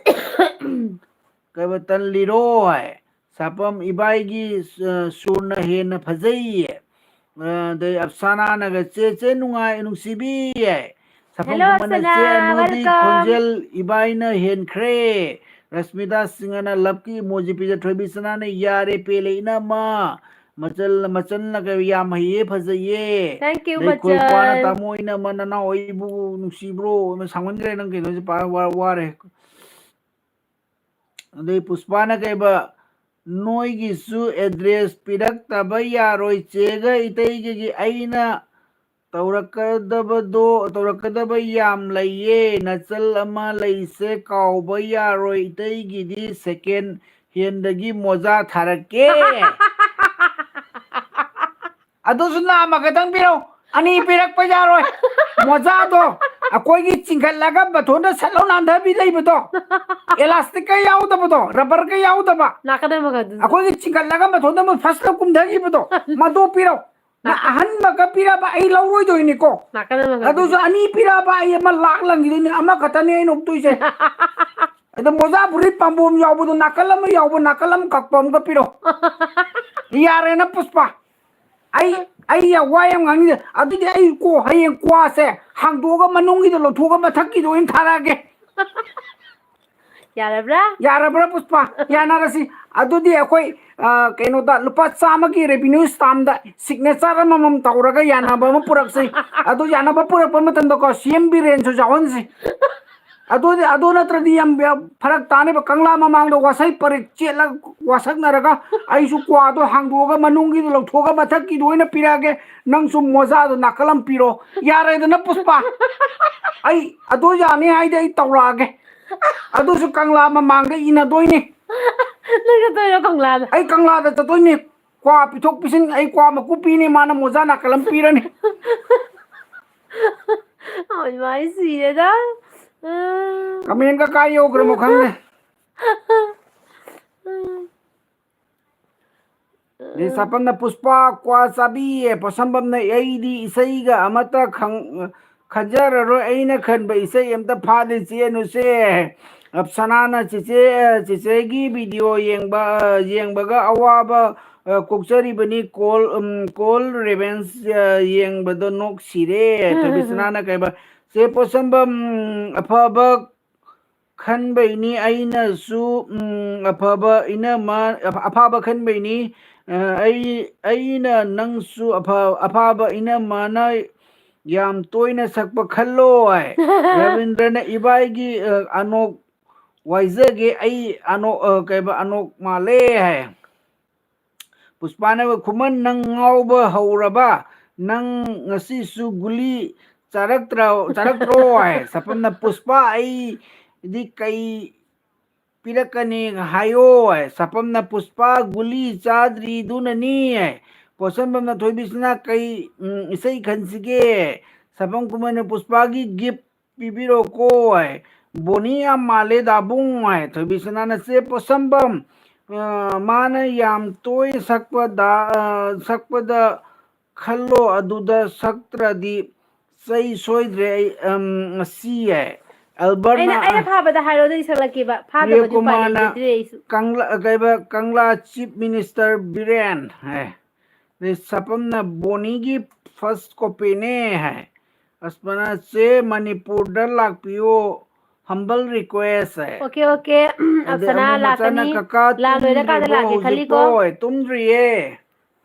ꯀꯩꯕ ꯇꯜꯂꯤꯔꯣ" ꯍꯥꯏ꯫ ꯁꯥꯄꯝ, "ꯏꯕꯥꯏꯒꯤ, ꯑ, ꯁꯨꯔꯅ ꯍꯦꯟꯅ ꯐꯖꯩꯌꯦ"꯫ ꯑ, ꯑꯗꯩ ꯑꯞꯁꯥꯅꯥꯅꯒ, "ꯆꯦ, ꯆꯦ ꯅꯨꯡꯉꯥꯏ, ꯅꯨꯡꯁꯤꯕꯤ" ꯍꯥꯏ꯫ ꯁꯥꯄꯝ Hello, ꯈꯨꯃꯟꯅ, ꯑꯞꯁꯥꯅꯥ, "ꯆꯦ ꯑꯅꯨꯗꯤ welcome. ꯈꯣꯟꯖꯦꯜ ꯏꯕꯥꯏꯅ ꯍꯦꯟꯈ꯭ꯔꯦ"꯫ ꯔꯁꯃꯤꯇꯥ ꯁꯤꯡꯍꯅ love ꯀꯤ emoji ꯄꯤꯖ, ꯊꯣꯏꯕꯤꯁꯅꯥꯅ, "ꯌꯥꯔꯦ, ꯄꯦꯜꯂꯦ ꯏꯅꯝꯃ"꯫ ꯃꯆꯜ, ꯃꯆꯜꯅ ꯀꯩ, "ꯌꯥꯝ ꯍꯩꯌꯦ, ꯐꯖꯩꯌꯦ"꯫ Thank you, ꯑꯗꯩ ꯈꯣꯏꯄꯥꯅ, ꯃꯆꯜ. "ꯇꯥꯃꯣ ꯏꯅꯝꯃ, ꯅꯅꯥꯎ ꯑꯩꯕꯨ ꯅꯨꯡꯁꯤꯕ꯭ꯔꯣ?" ꯁꯥꯡꯃꯟꯈ꯭ꯔꯦ ꯅꯪ ꯀꯩꯅꯣꯁꯦ ꯄꯥ-, ꯋꯥ-, ꯋꯥꯔꯦ꯫ ꯑꯗꯩ ꯄꯨꯁꯄꯥꯅ ꯀꯩꯕ, "ꯅꯣꯏꯒꯤꯁꯨ address ꯄꯤꯔꯛꯇꯕ ꯌꯥꯔꯣꯏ, ꯆꯦꯒ ꯏꯇꯩꯒꯒꯤ ꯑꯩꯅ ꯇꯧꯔꯛꯀꯗꯕꯗꯣ, ꯇꯧꯔꯛꯀꯗꯕ ꯌꯥꯝ ꯂꯩꯌꯦ, ꯅꯆꯜ ꯑꯃ ꯂꯩꯁꯦ ꯀꯥꯎꯕ ꯌꯥꯔꯣꯏ, ꯏꯇꯩꯒꯤꯗꯤ second hand ꯗꯒꯤ ꯃꯣꯖꯥ ꯊꯥꯔꯛꯀꯦ"꯫ ꯑꯗꯨꯁꯨ ꯅꯥꯝꯃ ꯈꯛꯇꯪ ꯄꯤꯔꯛꯎ, ꯑꯅꯤ ꯄꯤꯔꯛꯄ ꯌꯥꯔꯣꯏ꯫ ꯃꯣꯖꯥꯗꯣ ꯑꯩꯈꯣꯏꯒꯤ ꯆꯤꯡꯈꯠꯂꯒ ꯃꯊꯣꯟꯗ ꯁꯠ ꯂꯧ ꯅꯥꯟꯊꯕꯤ ꯂꯩꯕꯗꯣ, elastic ꯀ ꯌꯥꯎꯗꯕꯗꯣ, rubber ꯀ ꯌꯥꯎꯗꯕ, ꯅꯥꯀꯟ ꯑꯃꯒ ꯑꯗꯨꯁꯨ꯫ ꯑꯩꯈꯣꯏꯒꯤ ꯆꯤꯡꯈꯠꯂꯒ ꯃꯊꯣꯟꯗ ꯑꯃ ꯐꯁ ꯂꯧ ꯀꯨꯝꯊꯈꯤꯕꯗꯣ, ꯃꯗꯨ ꯄꯤꯔꯛꯎ꯫ ꯅ ꯑꯍꯟꯕꯒ ꯄꯤꯔꯕ ꯑꯩ ꯂꯧꯔꯣꯏꯗꯣꯏꯅꯤꯀꯣ꯫ ꯅꯥꯀꯟ ꯑꯃꯒ ꯑꯗꯨꯁꯨ ꯑꯅꯤ ꯄꯤꯔꯛꯑꯕ ꯑꯩ ꯑꯃ ꯂꯥꯛ ꯂꯪꯈꯤꯗꯣꯏꯅꯤ, ꯑꯃꯈꯛꯇꯅꯤ ꯑꯩꯅ ꯎꯞꯇꯣꯏꯁꯦ꯫ ꯑꯗꯣ ꯃꯣꯖꯥ ꯐꯨꯔꯤꯠ ꯄꯥꯝꯕꯣꯝ ꯌꯥꯎꯕꯗꯣ ꯅꯥꯀꯜ ꯑꯃ ꯌꯥꯎꯕ, ꯅꯥꯀꯜ ꯑꯃ ꯀꯛꯄ ꯑꯃꯒ ꯄꯤꯔꯛꯑꯣ꯫ ꯌꯥꯔꯦꯅ ꯄꯨꯁꯄꯥ, ꯑꯩ, ꯑꯩ ꯌꯥꯝ ꯋꯥ ꯌꯥꯝ ꯉꯥꯡꯅꯤꯡꯗꯦ꯫ ꯑꯗꯨꯗꯤ ꯑꯩ ꯀꯣ, ꯍꯌꯦꯡ ꯀ꯭ꯋꯥꯁꯦ ꯍꯥꯡꯗꯣꯛꯑꯒ ꯃꯅꯨꯡꯒꯤꯗꯣ ꯂꯧꯊꯣꯛꯑꯒ ꯃꯊꯛꯀꯤꯗꯣ ꯑꯣꯏꯅ ꯊꯥꯔꯛꯑꯒꯦ꯫ ꯌꯥꯔꯕ꯭ꯔꯥ? ꯌꯥꯔꯕ꯭ꯔꯥ, ꯄꯨꯁꯄꯥ? ꯌꯥꯅꯔꯁꯤ꯫ ꯑꯗꯨꯗꯤ ꯑꯩꯈꯣꯏ, ꯑ, ꯀꯩꯅꯣꯗ ꯂꯨꯄꯥ ꯆꯥꯝꯃꯒꯤ revenue stampꯗ signature ꯑꯃꯃꯝ ꯇꯧꯔꯒ ꯌꯥꯅꯕ ꯑꯃ ꯄꯨꯔꯛꯁꯤ꯫ ꯑꯗꯨ ꯌꯥꯅꯕ ꯄꯨꯔꯛꯄ ꯃꯇꯝꯗꯀꯣ, C M ꯕꯤꯔꯦꯟꯁꯨ ꯌꯥꯎꯍꯟꯁꯤ꯫ ꯑꯗꯨꯗꯤ, ꯑꯗꯨ ꯅꯠꯇ꯭ꯔꯗꯤ ꯌꯥꯝ, ꯌꯥꯝ ꯐꯔꯛ ꯇꯥꯅꯦꯕ꯫ ꯀꯪꯂꯥ ꯃꯃꯥꯡꯗ ꯋꯥꯁꯩ ꯄꯔꯦꯛ ꯆꯦꯠꯂ ꯋꯥꯁꯛꯅꯔꯒ ꯑꯩꯁꯨ ꯀ꯭ꯋꯥꯗꯣ ꯍꯥꯡꯗꯣꯛꯑꯒ ꯃꯅꯨꯡꯒꯤꯗꯣ ꯂꯧꯊꯣꯛꯑꯒ ꯃꯊꯛꯀꯤꯗꯣ ꯑꯣꯏꯅ ꯄꯤꯔꯛꯑꯒꯦ꯫ ꯅꯪꯁꯨ ꯃꯣꯖꯥꯗꯣ ꯅꯥꯀꯜ ꯑꯃ ꯄꯤꯔꯣ꯫ ꯌꯥꯔꯦꯗꯅ, ꯄꯨꯁꯄꯥ? ꯑꯩ ꯑꯗꯨ ꯌꯥꯅꯤ ꯍꯥꯏꯗꯤ ꯑꯩ ꯇꯧꯔꯛꯑꯒꯦ꯫ ꯑꯗꯨꯁꯨ ꯀꯪꯂꯥ ꯃꯃꯥꯡꯗ ꯏꯟꯅꯗꯣꯏꯅꯤ꯫ ꯅꯪ ꯆꯠꯇꯣꯏꯔꯣ ꯀꯪꯂꯥꯗ? ꯑꯩ ꯀꯪꯂꯥꯗ ꯆꯠꯇꯣꯏꯅꯤ꯫ ꯀ꯭ꯋꯥ ꯄꯤꯊꯣꯛ ꯄꯤꯁꯤꯟ ꯑꯩ ꯀ꯭ꯋꯥ ꯃꯀꯨ ꯄꯤꯅꯤ, ꯃꯥꯅ ꯃꯣꯖꯥ ꯅꯥꯀꯜ ꯑꯃ ꯄꯤꯔꯅꯤ꯫ ꯑꯣꯏ, ꯃꯥꯏ ꯁꯤꯔꯦꯗ꯫ ꯎꯝ꯫ Commentꯒ ꯀꯥꯏ ꯌꯧꯈ꯭ꯔꯃꯣ ꯈꯪꯗꯦ꯫ ꯎꯝ꯫ ꯑꯗꯩ ꯁꯥꯄꯝꯅ, "ꯄꯨꯁꯄꯥ, ꯀ꯭ꯋꯥ ꯆꯥꯕꯤꯌꯦ"꯫ ꯄꯣꯠꯁꯝꯕꯝꯅ, "ꯑꯩꯗꯤ ꯏꯁꯩꯒ ꯑꯃꯠꯇ ꯈꯪ-, ꯈꯟꯖꯔꯔꯣꯏ, ꯑꯩꯅ ꯈꯟꯕ ꯏꯁꯩ ꯑꯝꯇ ꯐꯥꯗꯦ, ꯆꯦꯟꯅꯨꯁꯦ"꯫ ꯑꯞꯁꯅꯥꯅ, "ꯆꯦꯆꯦ, ꯆꯦꯆꯦꯒꯤ video ꯌꯦꯡꯕ, ꯌꯦꯡꯕꯒ ꯑꯋꯥꯕ, ꯑ, ꯀꯣꯛꯆꯔꯤꯕꯅꯤ, call, ꯎꯝ, call revenge, ꯑ, ꯌꯦꯡꯕꯗ ꯅꯣꯛ ꯁꯤꯔꯦ"꯫ ꯊꯣꯏꯕꯤꯁꯅꯥꯅ ꯀꯩꯕ, "ꯆꯦ ꯄꯣꯠꯁꯝꯕꯝ, ꯑꯐꯕ ꯈꯟꯕꯩꯅꯤ ꯑꯩꯅꯁꯨ, ꯎꯝ, ꯑꯐꯕ ꯏꯅꯃ-, ꯑꯐ-, ꯑꯐꯥꯕ ꯈꯟꯕꯩꯅꯤ꯫ ꯑ, ꯑꯩ, ꯑꯩꯅ ꯅꯪꯁꯨ ꯑꯐ-, ꯑꯐꯥꯕ ꯏꯅꯝꯃꯅ ꯌꯥꯝ ꯇꯣꯏꯅ ꯁꯛꯄ ꯈꯜꯂꯣ" ꯍꯥꯏ꯫ ꯔꯕꯤꯟꯗ꯭ꯔꯅ, "ꯏꯕꯥꯏꯒꯤ, ꯑ, ꯑꯅꯣꯛ ꯋꯥꯏꯖꯒꯦ, ꯑꯩ ꯑꯅꯣꯛ, ꯑ, ꯀꯩꯕ, ꯑꯅꯣꯛ ꯃꯥꯜꯂꯦ" ꯍꯥꯏ꯫ ꯄꯨꯁꯄꯥꯅ, "ꯈꯨꯃꯟ, ꯅꯪ ꯉꯥꯎꯕ ꯍꯧꯔꯕ? ꯅꯪ ꯉꯁꯤꯁꯨ ꯒꯨꯂꯤ ꯆꯥꯔꯛꯇ꯭ꯔ-, ꯆꯥꯔꯛꯇ꯭ꯔꯣ?" ꯍꯥꯏ꯫ ꯁꯥꯄꯝꯅ, "ꯄꯨꯁꯄꯥ, ꯑꯩꯗꯤ ꯀꯩ ꯄꯤꯔꯛꯀꯅꯤ ꯍꯥꯏꯌꯣ" ꯍꯥꯏ꯫ ꯁꯥꯄꯝꯅ, "ꯄꯨꯁꯄꯥ, ꯒꯨꯂꯤ ꯆꯥꯗ꯭ꯔꯤꯗꯨꯅꯅꯤ" ꯍꯥꯏ꯫ ꯄꯣꯠꯁꯝꯕꯝꯅ, "ꯊꯣꯏꯕꯤꯁꯅꯥ, ꯀꯩ, ꯎꯝ, ꯏꯁꯩ ꯈꯟꯁꯤꯒꯦ?" ꯁꯥꯄꯝ ꯀꯨꯃꯥꯔꯅ, "ꯄꯨꯁꯄꯥꯒꯤ gift ꯄꯤꯕꯤꯔꯣꯀꯣ" ꯍꯥꯏ꯫ "ꯕꯣꯅꯤ ꯌꯥꯝ ꯃꯥꯜꯂꯦ ꯗꯥꯕꯨꯡ" ꯍꯥꯏ꯫ ꯊꯣꯏꯕꯤꯁꯅꯥꯅ, "ꯆꯦ ꯄꯣꯠꯁꯝꯕꯝ, ꯑ, ꯃꯥꯅ ꯌꯥꯝ ꯇꯣꯏꯅ ꯁꯛꯄꯗ, ꯑ, ꯁꯛꯄꯗ ꯈꯜꯂꯣ, ꯑꯗꯨꯗ ꯁꯛꯇ꯭ꯔꯗꯤ ꯆꯩ ꯁꯣꯏꯗ꯭ꯔꯦ ꯑꯩ, ꯑꯝ, ꯉꯁꯤ" ꯍꯥꯏ꯫ ꯑꯜꯕꯔꯠꯅ, ꯑꯩꯅ, ꯑꯩꯅ ꯐꯥꯕꯗ ꯍꯥꯏꯔꯣ, ꯑꯗꯨꯗꯤ ꯁꯛꯂꯛꯀꯦꯕ꯫ ꯐꯥꯗꯕꯗꯤ ꯎꯄꯥꯏ ꯄ꯭ꯔꯤꯌꯀꯨꯃꯥꯔꯅ, ꯂꯩꯖꯗ꯭ꯔꯦ ꯑꯩꯁꯨ꯫ "ꯀꯪꯂꯥ-, ꯀꯩꯕ, ꯀꯪꯂꯥ chief minister ꯕꯤꯔꯦꯟ" ꯍꯥꯏ꯫ ꯑꯗꯩ ꯁꯥꯄꯝꯅ ꯕꯣꯅꯤꯒꯤ ꯐꯥꯔꯁ ꯀꯣꯄꯤꯅꯦ ꯍꯥꯏ꯫ ꯑꯁꯃꯅ ꯆꯦ ꯃꯅꯤꯄꯨꯔꯗ ꯂꯥꯛꯄꯤꯌꯨ, humble request ꯍꯥꯏ꯫ Okay okay. ꯑꯗꯩ ꯑꯞꯁꯅꯥ ꯑꯃꯨ ꯃꯆꯥꯅ ꯂꯥꯛꯀꯅꯤ꯫ ꯀꯀꯥ ꯂꯥꯛ ꯂꯣꯏꯔꯀꯥꯟꯗ ꯇꯨꯝꯗ꯭ꯔꯤꯕꯣ ꯂꯥꯛꯀꯦ ꯈꯜꯂꯤꯀꯣ꯫ ꯍꯧꯖꯤꯛꯄꯣ? ꯇꯨꯝꯗ꯭ꯔꯤꯌꯦ꯫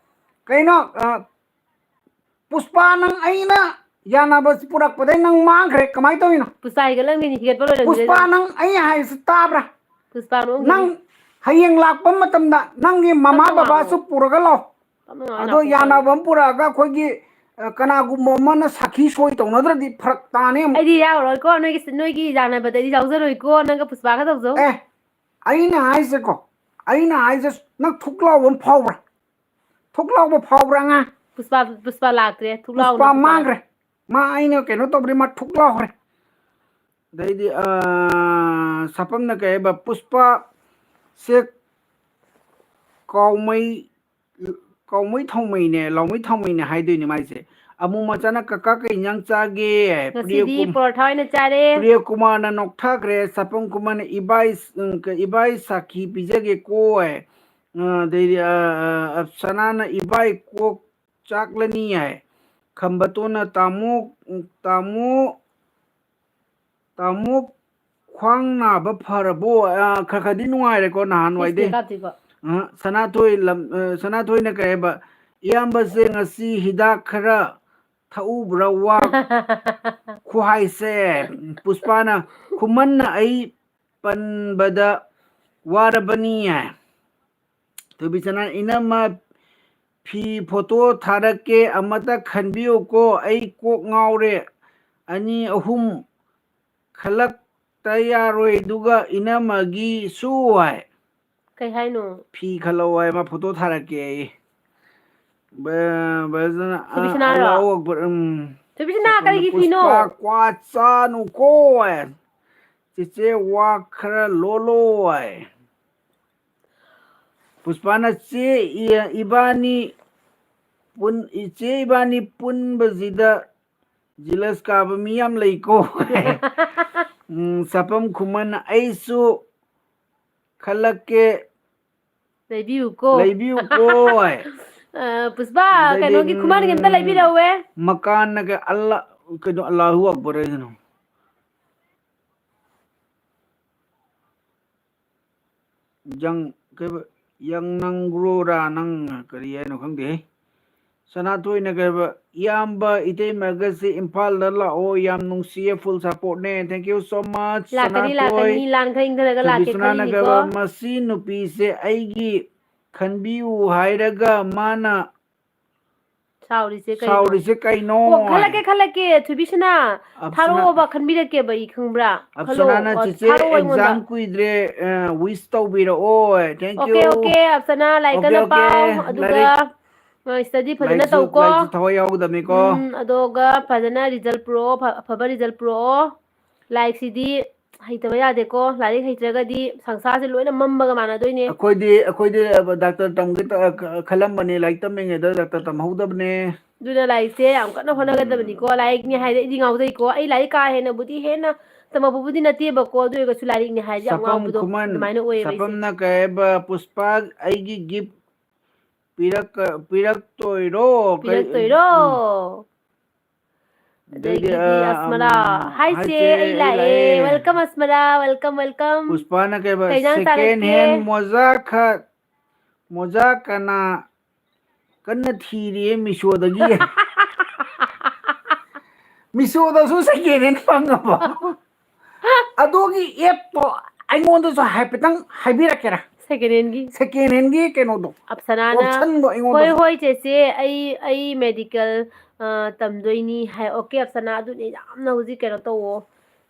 ꯀꯩꯅꯣ ꯑ, ꯄꯨꯁꯄꯥ, ꯅꯪ ꯑꯩꯅ ꯌꯥꯅꯕ ꯄꯨꯔꯛꯄꯗꯩ ꯅꯪ ꯃꯥꯡꯈ꯭ꯔꯦ, ꯀꯃꯥꯏꯅ ꯇꯧꯔꯤꯅꯣ? ꯄꯨꯁꯄꯥ ꯍꯦꯟꯒꯠꯂꯝꯒꯅꯤ, ꯍꯦꯟꯒꯠꯄ ꯂꯣꯏꯔꯝꯒꯤꯅꯤ꯫ ꯄꯨꯁꯄꯥ, ꯅꯪ ꯑꯩ ꯍꯥꯏꯔꯤꯁꯤ ꯇꯥꯕ꯭ꯔꯥ? ꯄꯨꯁꯄꯥ ꯃꯑꯣꯡꯗꯤ ꯅꯪ ꯍꯌꯦꯡ ꯂꯥꯛꯄ ꯃꯇꯝꯗ ꯅꯪꯒꯤ ꯃꯃꯥ ꯇꯞꯅ ꯉꯥꯡꯉꯣ꯫ ꯕꯕꯥꯁꯨ ꯄꯨꯔꯒ ꯂꯥꯛꯑꯣ꯫ ꯇꯞꯅ ꯉꯥꯡꯉꯣ, ꯑꯗꯣ ꯅꯥꯀꯣꯡ ꯌꯥꯅꯕ ꯄꯥꯜꯂꯣ꯫ ꯑꯃ ꯄꯨꯔꯛꯑꯒ ꯑꯩꯈꯣꯏꯒꯤ, ꯑ, ꯀꯅꯥꯒꯨꯝꯕ ꯑꯃꯅ ꯁꯥꯈꯤ ꯁꯣꯏ ꯇꯧꯅꯗ꯭ꯔꯗꯤ ꯐꯔꯛ ꯇꯥꯅꯤ ꯑꯃꯨꯛ꯫ ꯑꯩꯗꯤ ꯌꯥꯎꯔꯣꯏꯀꯣ, ꯅꯣꯏꯒꯤ ꯅꯣꯏꯒꯤ ꯌꯥꯅꯕꯗ ꯑꯩꯗꯤ ꯌꯥꯎꯖꯔꯣꯏꯀꯣ, ꯅꯪꯒ ꯄꯨꯁꯄꯥꯒ ꯇꯧꯖꯧ꯫ ꯑꯦ, ꯑꯩꯅ ꯍꯥꯏꯁꯦꯀꯣ, ꯑꯩꯅ ꯍꯥꯏꯁꯦ, ꯅꯪ ꯊꯨꯛ ꯂꯥꯎꯕ ꯑꯃ ꯐꯥꯎꯕ꯭ꯔꯥ? ꯊꯨꯛ ꯂꯥꯎꯕ ꯐꯥꯎꯕ꯭ꯔꯥ, ꯑꯉꯥꯡ? ꯄꯨꯁꯄꯥ ꯄꯨꯁꯄꯥ ꯂꯥꯛꯇ꯭ꯔꯦ, ꯊꯨꯛ ꯂꯥꯎꯅ ꯄꯨꯁꯄꯥ ꯄꯨꯁꯄꯥ ꯃꯥꯡꯈ꯭ꯔꯦ꯫ ꯃꯥ ꯑꯩꯅ ꯀꯩꯅꯣ ꯇꯧꯕꯗꯤ ꯃꯥ ꯊꯨꯛ ꯂꯥꯎꯈ꯭ꯔꯦ꯫ ꯑꯗꯩꯗꯤ, ꯑ, ꯁꯥꯄꯝꯅ ꯀꯩ ꯍꯥꯏꯕ? ꯄꯨꯁꯄꯥ ꯁꯦ ꯀꯥꯎꯃꯩ, ꯀꯥꯎꯃꯩ ꯊꯥꯎꯃꯩꯅꯦ, ꯂꯥꯎꯃꯩ ꯊꯥꯎꯃꯩꯅꯦ ꯍꯥꯏꯗꯣꯏꯅꯦ ꯃꯥꯏꯁꯦ꯫ ꯑꯃꯨ ꯃꯆꯥꯅ ꯀꯀꯥ ꯀꯩ ꯏꯟꯖꯥꯡ ꯆꯥꯒꯦ? ꯉꯁꯤꯗꯤ ꯄ꯭ꯔꯤꯌꯀꯨꯝ-, ꯄꯔꯣꯊꯥ ꯑꯣꯏꯅ ꯆꯥꯔꯦ꯫ ꯄ꯭ꯔꯤꯌꯀꯨꯃꯥꯔꯅ ꯅꯣꯛꯊꯈ꯭ꯔꯦ꯫ ꯁꯥꯄꯝ ꯈꯨꯃꯟ ꯏꯕꯥꯏ, ꯎꯝ, ꯀ-, ꯏꯕꯥꯏ ꯁꯥꯈꯤ ꯄꯤꯖꯒꯦꯀꯣ ꯍꯥꯏ꯫ ꯑ, ꯑꯗꯩꯗꯤ, ꯑ, ꯑ, ꯑꯞꯁꯅꯥꯅ ꯏꯕꯥꯏ ꯀꯣꯛ ꯆꯥꯛꯂꯅꯤ ꯍꯥꯏ꯫ ꯈꯝꯕꯇꯣꯟꯅ ꯇꯥꯃꯣ, ꯇꯥꯃꯣ, ꯇꯥꯃꯣ ꯈ꯭ꯋꯥꯡ ꯅꯥꯕ ꯐꯔꯕꯣ? ꯑ, ꯈꯔ ꯈꯔꯗꯤ ꯅꯨꯡꯉꯥꯏꯔꯦꯀꯣ ꯅꯍꯥꯟꯋꯥꯏꯗꯩ꯫ ꯏꯁ, ꯀꯥꯞꯇꯣꯏꯕ꯫ ꯑ, ꯁꯅꯥꯊꯣꯏ ꯂꯝ-, ꯑ, ꯁꯅꯥꯊꯣꯏꯅ ꯀꯩ ꯍꯥꯏꯕ? "ꯏꯌꯥꯝꯕꯁꯦ ꯉꯁꯤ ꯍꯤꯗꯥꯛ ꯈꯔ ꯊꯛꯎꯕ꯭ꯔꯥ ꯋꯥ ꯈꯨꯍꯥꯏꯁꯦ?" ꯄꯨꯁꯄꯥꯅ, "ꯈꯨꯃꯟꯅ ꯑꯩ ꯄꯟꯕꯗ ꯋꯥꯔꯕꯅꯤ" ꯍꯥꯏ꯫ ꯊꯣꯏꯕꯤꯁꯅꯥ, "ꯏꯅꯝꯃ ꯐꯤ ꯐꯣꯇꯣ ꯊꯥꯔꯛꯀꯦ, ꯑꯃꯇ ꯈꯟꯕꯤꯌꯨꯀꯣ, ꯑꯩ ꯀꯣꯛ ꯉꯥꯎꯔꯦ, ꯑꯅꯤ ꯑꯍꯨꯝ ꯈꯜꯂꯛꯇ ꯌꯥꯔꯣꯏ, ꯑꯗꯨꯒ ꯏꯅꯝꯃꯒꯤꯁꯨ" ꯍꯥꯏ꯫ ꯀꯩ ꯍꯥꯏꯅꯣ? "ꯐꯤ ꯈꯜꯂꯛꯑꯣ" ꯍꯥꯏ, ꯃꯥ ꯐꯣꯇꯣ ꯊꯥꯔꯛꯀꯦ ꯑꯩ꯫ ꯕ-, ꯕ-, ꯑ, ꯊꯣꯏꯕꯤꯁꯅꯥꯔꯣ? ꯑꯜꯂꯥꯍꯨ ꯑꯛꯕꯔ, ꯎꯝ꯫ ꯊꯣꯏꯕꯤꯁꯅꯥ, ꯀꯔꯤꯒꯤ ꯐꯤꯅꯣ? "ꯄꯨꯁꯄꯥ, ꯀ꯭ꯋꯥ ꯆꯥꯅꯨꯀꯣ" ꯍꯥꯏ꯫ "ꯆꯦꯆꯦ, ꯋꯥ ꯈꯔ ꯂꯣꯜꯂꯣ" ꯍꯥꯏ꯫ ꯄꯨꯁꯄꯥꯅ, "ꯆꯦ, ꯏ-, ꯏꯕꯥꯅꯤ ꯄꯨꯟ-, ꯏꯆꯦ ꯏꯕꯥꯅꯤ ꯄꯨꯟꯕꯁꯤꯗ ꯖꯤꯂꯁ ꯀꯥꯕ ꯃꯤ ꯌꯥꯝ ꯂꯩꯀꯣ" ꯍꯥꯏ꯫ ꯎꯝ, ꯁꯥꯄꯝ ꯈꯨꯃꯟꯅ, "ꯑꯩꯁꯨ ꯈꯜꯂꯛꯀꯦ, ꯂꯩꯕꯤꯌꯨꯀꯣ꯫ ꯂꯩꯕꯤꯌꯨꯀꯣ" ꯍꯥꯏ꯫ ꯑ, ꯄꯨꯁꯄꯥ, ꯑꯗꯩꯗꯤ, ꯀꯩꯅꯣꯒꯤ ꯈꯨꯃꯟꯒꯤ ꯑꯝꯇ ꯎꯝ, ꯂꯩꯕꯤꯔꯛꯎꯋꯦ꯫ ꯃꯀꯥꯟꯅ ꯀꯩ-, ꯑꯜꯂꯥ-, ꯀꯩꯅꯣ, ꯑꯜꯂꯥꯍꯨ ꯑꯛꯕꯔ ꯍꯥꯏꯁꯤꯅꯣ? ꯖꯪ-, ꯀꯩꯕ-, ꯌꯪꯅꯪꯒ꯭ꯔꯣꯔꯥ ꯅꯪ ꯀꯔꯤ ꯍꯥꯏꯅꯣ ꯈꯪꯗꯦꯍꯦ꯫ ꯁꯅꯥꯊꯣꯏꯅ ꯀꯩꯕ, "ꯏꯌꯥꯝꯕ ꯏꯇꯩꯃꯒꯁꯦ ꯏꯝꯐꯥꯜꯗ ꯂꯥꯛꯑꯣ, ꯌꯥꯝ ꯅꯨꯡꯁꯤꯌꯦ, full supportꯅꯦ, thank you so much, ꯂꯥꯛꯀꯅꯤ, ꯁꯅꯥꯊꯣꯏ." ꯂꯥꯛꯀꯅꯤ, ꯂꯥꯟ ꯈꯔ ꯏꯪꯊꯔꯒ ꯂꯥꯛꯀꯦ ꯊꯣꯏꯕꯤꯁꯅꯥꯅ ꯈꯜꯂꯤꯅꯤꯀꯣ꯫ ꯀꯩꯕ, "ꯃꯁꯤ ꯅꯨꯄꯤꯁꯦ ꯑꯩꯒꯤ ꯈꯟꯕꯤꯌꯨ ꯍꯥꯏꯔꯒ ꯃꯥꯅ ꯁꯥꯎꯔꯤꯁꯦ ꯀꯩꯅꯣ? ꯁꯥꯎꯔꯤꯁꯦ ꯀꯩꯅꯣ?" ꯑꯣ, ꯈꯜꯂꯛꯀꯦ, ꯈꯜꯂꯛꯀꯦ, ꯊꯣꯏꯕꯤꯁꯅꯥ꯫ ꯑꯞꯁꯅꯥ-, ꯊꯥꯔꯛꯑꯣꯕ, ꯈꯟꯕꯤꯔꯛꯀꯦꯕ, ꯑꯩ ꯈꯪꯕ꯭ꯔꯥ? ꯈꯜꯂꯣ꯫ ꯑꯞꯁꯅꯥꯅ, ꯑꯣ, "ꯆꯦꯆꯦ, ꯊꯥꯔꯛꯑꯣ ꯑꯩꯉꯣꯟꯗ꯫ Exam ꯀꯨꯏꯗ꯭ꯔꯦ, ꯑ, wish ꯇꯧꯕꯤꯔꯛꯑꯣ꯫ Thank you." Okay, okay, ꯑꯞꯁꯅꯥ, ꯂꯥꯏꯔꯤꯛ, okay, ꯀꯟꯅ, okay, ꯄꯥꯎ, ꯑꯗꯨꯒ, ꯂꯥꯏꯔꯤꯛ, ꯑ, study ꯐꯖꯅ, ꯂꯥꯏꯔꯤꯛꯁꯨ, ꯇꯧꯀꯣ꯫ ꯂꯥꯏꯔꯤꯛꯁꯨ ꯊꯋꯥꯏ ꯌꯥꯎꯒꯗꯕꯅꯤꯀꯣ꯫ ꯎꯝ, ꯑꯗꯨꯒ ꯐꯖꯅ result ꯄꯨꯔꯛꯑꯣ, ꯑꯐ-, ꯑꯐꯕ result ꯄꯨꯔꯛꯑꯣ꯫ ꯂꯥꯏꯔꯤꯛꯁꯤꯗꯤ ꯍꯩꯇꯕ ꯌꯥꯗꯦꯀꯣ꯫ ꯂꯥꯏꯔꯤꯛ ꯍꯩꯇ꯭ꯔꯒꯗꯤ ꯁꯪꯁꯥꯔꯁꯦ ꯂꯣꯏꯅ ꯃꯝꯕꯒ ꯃꯥꯟꯅꯗꯣꯏꯅꯦ꯫ ꯑꯩꯈꯣꯏꯗꯤ, ꯑꯩꯈꯣꯏꯗꯤ, ꯑ, doctor ꯇꯝꯒꯦ ꯇ-, ꯑ, ꯈ-, ꯈꯜꯂꯝꯕꯅꯦ, ꯂꯥꯏꯔꯤꯛ ꯇꯝꯃꯤꯉꯩꯗ doctor ꯇꯝꯍꯧꯗꯕꯅꯦ꯫ ꯑꯗꯨꯅ ꯂꯥꯏꯔꯤꯛꯁꯦ ꯌꯥꯝ ꯀꯟꯅ ꯍꯣꯠꯅꯒꯗꯕꯅꯤꯀꯣ꯫ ꯎꯝ꯫ ꯂꯥꯏꯔꯤꯛꯅꯤ ꯍꯥꯏꯗꯤ ꯑꯩꯗꯤ ꯉꯥꯎꯖꯩꯀꯣ꯫ ꯑꯩ ꯂꯥꯏꯔꯤꯛ ꯀꯥ ꯍꯦꯟꯅꯕꯨꯗꯤ ꯍꯦꯟꯅ ꯇꯝꯃꯛꯄꯕꯨꯗꯤ ꯅꯠꯇꯦꯕꯀꯣ, ꯑꯗꯨ ꯑꯣꯏꯔꯒꯁꯨ ꯂꯥꯏꯔꯤꯛꯅꯤ ꯍꯥꯏꯗꯤ ꯌꯥꯝ ꯁꯥꯄꯝ ꯉꯥꯎꯕꯗꯣ ꯈꯨꯃꯟ, ꯑꯗꯨꯃꯥꯏꯅ ꯑꯣꯏꯌꯦꯕ ꯑꯩꯁꯦ꯫ ꯁꯥꯄꯝꯅ ꯀꯩ ꯍꯥꯏꯕ, "ꯄꯨꯁꯄꯥ, ꯑꯩꯒꯤ gift ꯄꯤꯔꯛꯀ-, ꯄꯤꯔꯛꯇꯣꯏꯔꯣ?" ꯀꯩ-, ꯄꯤꯔꯛꯇꯣꯏꯔꯣ? ꯎꯝ꯫ ꯑꯗꯩꯗꯤ, ꯑꯗꯒꯤꯗꯤ ꯑ, ꯑꯁꯃꯔꯥ꯫ ꯑꯝ, ꯍꯥꯏꯁꯦ, ꯍꯥꯏꯁꯦ, ꯑꯩ ꯑꯩ ꯂꯥꯛꯑꯦ꯫ ꯂꯥꯛꯑꯦ꯫ Welcome, ꯑꯁꯃꯔꯥ, welcome, welcome꯫ ꯄꯨꯁꯄꯥꯅ ꯀꯩꯕ, ꯀꯩ ꯏꯟꯖꯥꯡ "Second ꯆꯥꯔꯛꯀꯦ? Hand ꯃꯣꯖꯥ ꯈꯛ, ꯃꯣꯖꯥ ꯀꯅꯥ ꯀꯟꯅ ꯊꯤꯔꯤꯌꯦ ꯃꯤꯁꯣꯗꯒꯤ"꯫ ꯃꯤꯁꯣꯗꯁꯨ second hand ꯐꯪꯉꯕ? ꯑꯗꯨꯒꯤ appꯇꯣ ꯑꯩꯉꯣꯟꯗꯁꯨ ꯍꯥꯏꯐꯦꯠꯇꯪ ꯍꯥꯏꯕꯤꯔꯛꯀꯦꯔꯥ? Second handꯒꯤ? Second handꯒꯤ ꯀꯩꯅꯣꯗꯣ, ꯑꯞꯁꯅꯥꯅ, optionꯗꯣ ꯑꯩꯉꯣꯟꯗꯁꯨ꯫ "ꯍꯣꯏ, ꯍꯣꯏ, ꯆꯦꯆꯦ, ꯑꯩ, ꯑꯩ medical, ꯑ, ꯇꯝꯗꯣꯏꯅꯤ" ꯍꯥꯏ꯫ Okay, ꯑꯞꯁꯅꯥ, ꯑꯗꯨꯅꯦ ꯌꯥꯝꯅ ꯍꯧꯖꯤꯛ ꯀꯩꯅꯣ ꯇꯧꯋꯣ,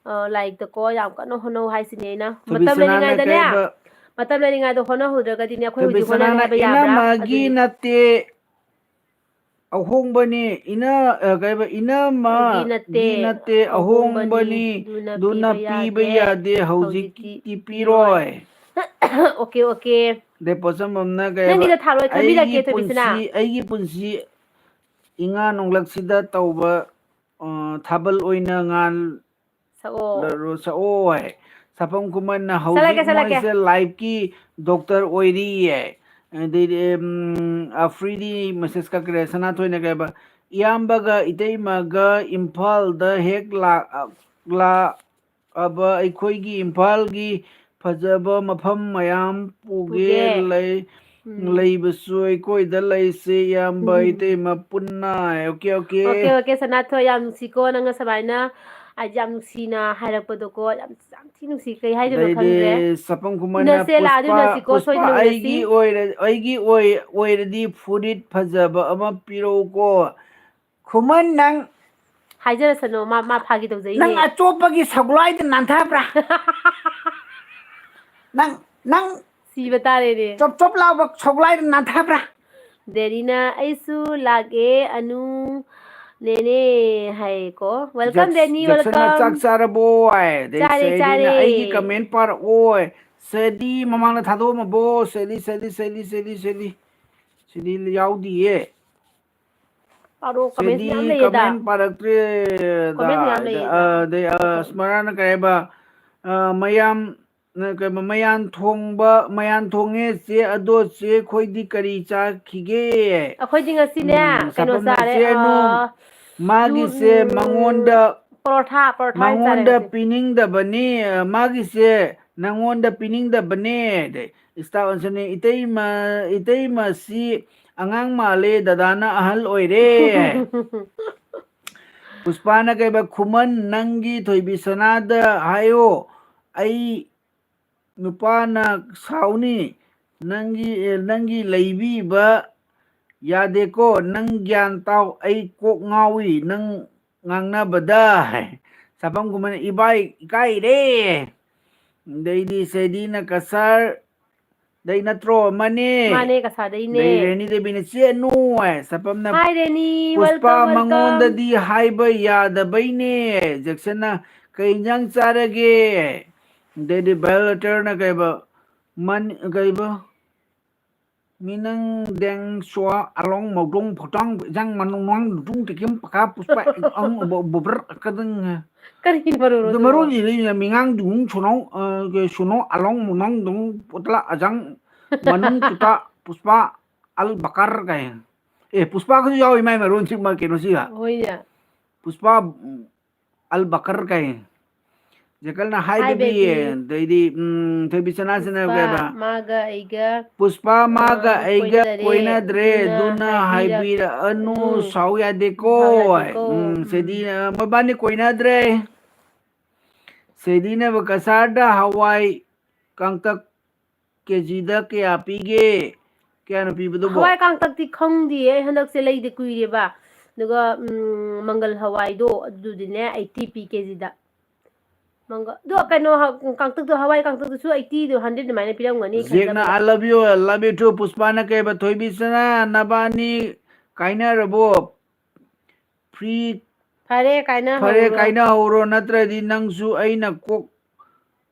ꯑ, ꯂꯥꯏꯔꯤꯛꯇꯀꯣ ꯌꯥꯝ ꯀꯟꯅ ꯍꯣꯠꯅꯧ ꯍꯥꯏꯁꯤꯅꯦ ꯑꯩꯅ꯫ ꯃꯇꯝ ꯊꯣꯏꯕꯤꯁꯅꯥꯅ ꯂꯩꯔꯤꯉꯩꯗꯅꯦ, ꯀꯩꯕ? ꯃꯇꯝ ꯂꯩꯔꯤꯉꯩꯗ ꯍꯣꯠꯅꯍꯧꯗ꯭ꯔꯒꯗꯤꯅꯦ, ꯑꯩꯈꯣꯏ ꯍꯧꯖꯤꯛ ꯊꯣꯏꯕꯤꯁꯅꯥꯅ ꯍꯣꯠꯅꯔꯦ ꯍꯥꯏꯕ ꯌꯥꯕ꯭ꯔꯥ? "ꯏꯅꯝꯃꯒꯤ ꯑꯗꯨꯅꯤ꯫ ꯅꯠꯇꯦ, ꯑꯍꯣꯡꯕꯅꯤ, ꯏꯅ-, ꯑ, ꯀꯩꯕ, ꯏꯅꯝꯃ ꯒꯤ ꯅꯠꯇꯦ, ꯒꯤ ꯅꯠꯇꯦ, ꯑꯍꯣꯡꯕꯅꯤ, ꯑꯍꯣꯡꯕꯅꯤ, ꯑꯗꯨꯅ ꯑꯗꯨꯅ ꯄꯤꯕ ꯄꯤꯕ ꯌꯥꯗꯦ, ꯌꯥꯗꯦ, ꯍꯧꯖꯤꯛꯇꯤ ꯍꯧꯖꯤꯛꯇꯤ ꯄꯤꯔꯣꯏ, ꯄꯤꯔꯣꯏ꯫" Okay, okay꯫ ꯑꯗꯩ ꯄꯣꯠꯁꯝꯕꯝꯅ ꯀꯩ ꯍꯥꯏꯕ, ꯅꯪꯒꯤꯗ ꯊꯥꯔꯣꯏ ꯈꯟꯕꯤꯔꯛꯀꯦ, "ꯑꯩꯒꯤ ꯊꯣꯏꯕꯤꯁꯅꯥ꯫ ꯄꯨꯟꯁꯤ, ꯑꯩꯒꯤ ꯄꯨꯟꯁꯤ ꯏꯉꯥ ꯅꯣꯡꯂꯛꯁꯤꯗ ꯇꯧꯕ, ꯑ, ꯊꯥꯕꯜ ꯑꯣꯏꯅ ꯉꯥꯜ-, ꯁꯛꯑꯣ꯫ ꯂꯔꯣ-, ꯁꯛꯑꯣ" ꯍꯥꯏ꯫ ꯁꯥꯐꯝ ꯈꯨꯃꯟꯅ, ꯁꯛꯂꯛꯀꯦ, "ꯍꯧꯖꯤꯛ ꯁꯛꯂꯛꯀꯦ꯫ ꯃꯣꯏꯁꯦ lifeꯀꯤ doctor ꯑꯣꯏꯔꯤꯌꯦ꯫ ꯑꯗꯩꯗꯤ ꯎꯝ, ꯑ, ꯐ꯭ꯔꯤꯗꯤ ꯃꯦꯁꯦꯖ ꯀꯛꯈ꯭ꯔꯦ꯫ ꯁꯅꯥꯊꯣꯏꯅ ꯀꯩ ꯍꯥꯏꯕ, "ꯏꯌꯥꯝꯕꯒ ꯏꯇꯩꯃꯒ ꯏꯝꯐꯥꯜꯗ ꯍꯦꯛ ꯂꯥꯛ-, ꯂꯥꯛꯑꯕ ꯑꯩꯈꯣꯏꯒꯤ ꯏꯝꯐꯥꯜꯒꯤ ꯐꯖꯕ ꯃꯐꯝ ꯃꯌꯥꯝ ꯄꯨꯒꯦ꯫ ꯄꯨꯒꯦ꯫ ꯂꯩ-, ꯎꯝ꯫ ꯂꯩꯕꯁꯨ ꯑꯩꯈꯣꯏꯗ ꯂꯩꯁꯦ ꯏꯌꯥꯝꯕ ꯎꯝ꯫ ꯏꯇꯩꯃ ꯄꯨꯟꯅ"꯫ Okay, okay. ꯑꯣꯀꯦ, ꯑꯣꯀꯦ, ꯁꯅꯥꯊꯣꯏ, ꯌꯥꯝ ꯅꯨꯡꯁꯤꯀꯣ, ꯅꯪꯅ ꯁꯨꯃꯥꯏꯅ ꯍꯥꯏꯗꯤ ꯌꯥꯝ ꯅꯨꯡꯁꯤꯅ ꯍꯥꯏꯔꯛꯄꯗꯣꯀꯣ, ꯌꯥꯝ, ꯌꯥꯝ ꯊꯤ ꯅꯨꯡꯁꯤ꯫ ꯀꯩ ꯍꯥꯏꯗꯣꯏꯅꯣ ꯑꯗꯩꯗꯤ ꯈꯪꯗ꯭ꯔꯦ꯫ ꯁꯄꯝ ꯈꯨꯃꯟꯅ, ꯎꯅꯁꯦ, ꯂꯥꯛꯑꯗꯤ "ꯄꯨꯁꯄꯥ, ꯎꯅꯁꯤꯀꯣ, ꯄꯨꯁꯄꯥ, ꯁꯣꯏꯗꯅ ꯎꯅꯁꯤ꯫ ꯑꯩꯒꯤ ꯑꯣꯏꯔ-, ꯑꯩꯒꯤ ꯑꯣꯏ-, ꯑꯣꯏꯔꯗꯤ ꯐꯨꯔꯤꯠ ꯐꯖꯕ ꯑꯃ ꯄꯤꯔꯛꯎꯀꯣ"꯫ ꯈꯨꯃꯟ, ꯅꯪ ꯍꯥꯏꯖꯔꯁꯅꯨ, ꯃꯥ, ꯃꯥ ꯐꯥꯒꯤ ꯇꯧꯖꯩꯅꯦ꯫ ꯅꯪ ꯑꯆꯣꯞꯄꯒꯤ ꯁꯒꯣꯜꯍꯋꯥꯏꯗ ꯅꯥꯟꯊꯕ꯭ꯔꯥ? ꯅꯪ, ꯅꯪ ꯁꯤꯕ ꯇꯥꯔꯦꯅꯦ꯫ ꯆꯣꯞ ꯆꯣꯞ ꯂꯥꯎꯕ ꯁꯒꯣꯜꯍꯋꯥꯏꯗ ꯅꯥꯟꯊꯕ꯭ꯔꯥ? ꯗꯦꯅꯤꯅ "ꯑꯩꯁꯨ ꯂꯥꯛꯑꯦ ꯑꯅꯨ ꯅꯦꯅꯦ" ꯍꯥꯏꯀꯣ꯫ Welcome, Jacks-, ꯗꯦꯅꯤ, ꯖꯦꯛꯁꯟꯅ welcome꯫ "ꯆꯥꯛ ꯆꯥꯔꯕꯣ?" ꯍꯥꯏ꯫ ꯑꯗꯩ ꯆꯥꯔꯦ, ꯁꯦꯔꯤꯅ ꯆꯥꯔꯦ꯫ "ꯑꯩꯒꯤ ꯀꯃꯦꯟ ꯄꯥꯔꯛꯑꯣ" ꯍꯥꯏ꯫ ꯁꯦꯗꯤ ꯃꯃꯥꯡꯗ ꯊꯥꯗꯣꯛꯑꯝꯃꯕꯣ? ꯁꯦꯗꯤ, ꯁꯦꯗꯤ, ꯁꯦꯗꯤ, ꯁꯦꯗꯤ, ꯁꯦꯗꯤ꯫ ꯁꯤꯗꯤ ꯌꯥꯎꯗꯤꯌꯦ꯫ ꯄꯥꯔꯣ, comment ꯁꯤꯗꯤ ꯃꯌꯥꯝ ꯂꯩꯌꯦꯗ꯫ Comment ꯄꯥꯔꯛꯇ꯭ꯔꯦꯗ꯫ Comment ꯃꯌꯥꯝ ꯂꯩꯌꯦꯗ꯫ ꯑ, ꯑꯗꯩ, ꯑ, ꯁ꯭ꯃꯔꯥꯅ ꯀꯩ ꯍꯥꯏꯕ? ꯑ, ꯃꯌꯥꯝ, ꯑ, ꯀꯩꯕ, "ꯃꯌꯥꯟ ꯊꯣꯡꯕ, ꯃꯌꯥꯟ ꯊꯣꯡꯉꯦ ꯆꯦ, ꯑꯗꯣ ꯆꯦ ꯈꯣꯏꯗꯤ ꯀꯔꯤ ꯆꯥꯈꯤꯒꯦ?" ꯑꯩꯈꯣꯏꯗꯤ ꯉꯁꯤꯅꯦ, ꯎꯝ, ꯀꯩꯅꯣ ꯁꯥꯐꯝꯅ ꯆꯥꯔꯦ, ꯆꯦ ꯅꯨ, ꯑ, ꯃꯥꯒꯤꯁꯦ ꯅꯨ-, ꯎꯝ, ꯃꯉꯣꯟꯗ, ꯄꯔꯣꯊꯥ, ꯄꯔꯣꯊꯥ ꯑꯣꯏꯅ ꯆꯥꯔꯦ ꯃꯉꯣꯟꯗ ꯉꯁꯤ꯫ ꯄꯤꯅꯤꯡꯗꯕꯅꯤ, ꯑ, ꯃꯥꯒꯤꯁꯦ ꯅꯉꯣꯟꯗ ꯄꯤꯅꯤꯡꯗꯕꯅꯦ꯫ ꯑꯗꯩ staff ꯑꯁꯤꯅ, "ꯏꯇꯩꯃ, ꯏꯇꯩꯃꯁꯤ ꯑꯉꯥꯡ ꯃꯥꯜꯂꯦ, ꯗꯗꯥꯅ ꯑꯍꯜ ꯑꯣꯏꯔꯦ"꯫ ꯄꯨꯁꯄꯥꯅ ꯀꯩꯕ, "ꯈꯨꯃꯟ, ꯅꯪꯒꯤ ꯊꯣꯏꯕꯤ ꯁꯅꯥꯗ ꯍꯥꯏꯌꯣ, ꯑꯩ ꯅꯨꯄꯥꯅ ꯁꯥꯎꯅꯤ, ꯅꯪꯒꯤ, ꯑꯦ, ꯅꯪꯒꯤ ꯂꯩꯕꯤꯕ ꯌꯥꯗꯦꯀꯣ, ꯅꯪ ꯒ꯭ꯌꯥꯟ ꯇꯥꯎ, ꯑꯩ ꯀꯣꯛ ꯉꯥꯎꯏ ꯅꯪ ꯉꯥꯡꯅꯕꯗ"꯫ ꯁꯥꯐꯝ ꯈꯨꯃꯟ, "ꯏꯕꯥꯏ ꯏꯀꯥꯏꯔꯦ"꯫ ꯑꯗꯩꯗꯤ ꯁꯦꯗꯤꯅ, "ꯀꯁꯥꯔ ꯗꯩ ꯅꯠꯇ꯭ꯔꯣ? ꯃꯥꯅꯦ"꯫ ꯃꯥꯅꯦ, ꯀꯁꯥꯔꯗꯩꯅꯦ꯫ ꯑꯗꯩ ꯔꯦꯅꯤ ꯗꯦꯕꯤꯅ, "ꯆꯦ ꯅꯨ" ꯍꯥꯏ꯫ ꯁꯥꯐꯝꯅ, Hi, ꯔꯦꯅꯤ, "ꯄꯨꯁꯄꯥ welcome, welcome꯫ ꯃꯉꯣꯟꯗꯗꯤ ꯍꯥꯏꯕ ꯌꯥꯗꯕꯩꯅꯦ"꯫ ꯖꯦꯛꯁꯟꯅ, "ꯀꯩ ꯏꯟꯖꯥꯡ ꯆꯥꯔꯒꯦ?" ꯑꯗꯩꯗꯤ ꯚꯥꯏꯑꯣꯂꯦꯇꯔꯅ ꯀꯩꯕ, ꯃꯟ-, ꯀꯩꯕ, "ꯃꯤꯅꯪ ꯗꯦꯡ ꯁꯣ ꯑꯂꯣꯡ ꯃꯧꯗꯣꯡ ꯐꯣꯇꯣꯡ ꯏꯟꯖꯥꯡ ꯃꯅꯨꯡ ꯅꯨꯡ ꯗꯨꯡ ꯇꯤꯀꯤꯝ ꯄꯀꯥ ꯄꯨꯁꯄꯥ ꯑꯪ ꯕ-, ꯕ-, ꯕ꯭ꯔ ꯀꯗꯪ"꯫ ꯀꯔꯤ ꯃꯔꯣꯟꯅꯣ ꯑꯗꯨ ꯑꯗꯨꯕꯣ? ꯃꯔꯣꯟꯁꯤꯗꯤ ꯃꯤꯉꯥꯡ ꯗꯨꯡ ꯁꯣꯅꯣ, ꯑ, ꯀꯩ ꯁꯣꯅꯣ ꯑꯂꯣꯡ ꯃꯧꯗꯣꯡ ꯗꯨꯡ ꯄꯣꯇꯂꯥ ꯑꯖꯥꯡ ꯃꯅꯨꯡ ꯇꯨꯇꯥ ꯄꯨꯁꯄꯥ ꯑꯜ ꯕꯀꯔ ꯀꯥꯏ꯫ ꯑꯦ, ꯄꯨꯁꯄꯥꯒꯁꯨ ꯌꯥꯎꯏ ꯃꯥꯏ ꯃꯔꯣꯟꯁꯤ, ꯃꯥ ꯀꯩꯅꯣꯁꯤꯒ꯫ ꯍꯣꯏꯅꯦ꯫ ꯄꯨꯁꯄꯥ, ꯎꯝ, ꯑꯜ ꯕꯀꯔ ꯀꯥꯏ꯫ ꯖꯦꯀꯜꯅ, "Hi, Hi, baby." baby꯫ ꯑꯗꯩꯗꯤ, ꯎꯝ, ꯊꯣꯏꯕꯤꯁꯅꯥꯁꯤꯅ ꯄꯨꯁꯄꯥ, ꯀꯩꯕ? ꯃꯥꯒ ꯑꯩꯒ, "ꯄꯨꯁꯄꯥ, ꯃꯥꯒ ꯑ, ꯑꯩꯒ ꯀꯣꯏꯅꯗꯔꯦ, ꯀꯣꯏꯅꯗ꯭ꯔꯦ, ꯑꯗꯨꯅ ꯑꯗꯨꯅ ꯍꯥꯏꯕꯤꯔꯛ-, ꯍꯥꯏꯕꯤꯔꯛꯑꯅꯨ, ꯎꯝ, ꯁꯥꯎ ꯌꯥꯗꯦꯀꯣ" ꯁꯥꯎ ꯍꯥꯏ꯫ ꯌꯥꯗꯦꯀꯣ꯫ ꯎꯝ, ꯎꯝ꯫ ꯁꯦꯗꯤ, ꯑ, ꯃꯕꯥꯅꯤ ꯀꯣꯏꯅꯗ꯭ꯔꯦ꯫ ꯁꯦꯗꯤꯅ ꯀꯁꯥꯔꯗ ꯍꯋꯥꯏ ꯀꯥꯡꯇꯛ ꯀꯦꯖꯤꯗ ꯀꯌꯥ ꯄꯤꯒꯦ? ꯀꯌꯥꯅꯣ ꯄꯤꯕꯗꯨꯕꯣ? ꯍꯋꯥꯏ ꯀꯥꯡꯇꯛꯇꯤ ꯈꯪꯗꯤꯌꯦ, ꯑꯩ ꯍꯟꯗꯛꯁꯦ ꯂꯩꯗꯤ ꯀꯨꯏꯔꯦꯕ꯫ ꯑꯗꯨꯒ, ꯎꯝ, ꯃꯪꯒꯜ ꯍꯋꯥꯏꯗꯣ ꯑꯗꯨꯗꯤꯅꯦ eighty ꯄꯤ ꯀꯦꯖꯤꯗ꯫ ꯃꯪꯒꯜ, ꯑꯗꯣ ꯀꯩꯅꯣ ꯍ-, ꯀꯥꯡꯇꯛꯇꯣ, ꯍꯋꯥꯏ ꯀꯥꯡꯇꯛꯇꯨꯁꯨ eighty ꯗꯣ, hundred ꯑꯗꯨꯃꯥꯏꯅ ꯄꯤꯔꯝꯒꯅꯤ ꯖꯦꯛꯅ, ꯈꯟꯖꯕꯗ꯫ "I love you, I love you too." ꯄꯨꯁꯄꯥꯅ ꯀꯩꯕ? "ꯊꯣꯏꯕꯤꯁꯅꯥ, ꯅꯕꯥꯅꯤ ꯀꯥꯏꯅꯔꯕꯣ?" Free, ꯐꯔꯦ, ꯀꯥꯏꯅꯍꯧꯔꯣ꯫ ꯐꯔꯦ, ꯀꯥꯏꯅꯍꯧꯔꯣ, ꯅꯠꯇ꯭ꯔꯗꯤ ꯅꯪꯁꯨ ꯑꯩꯅ ꯀꯣꯛ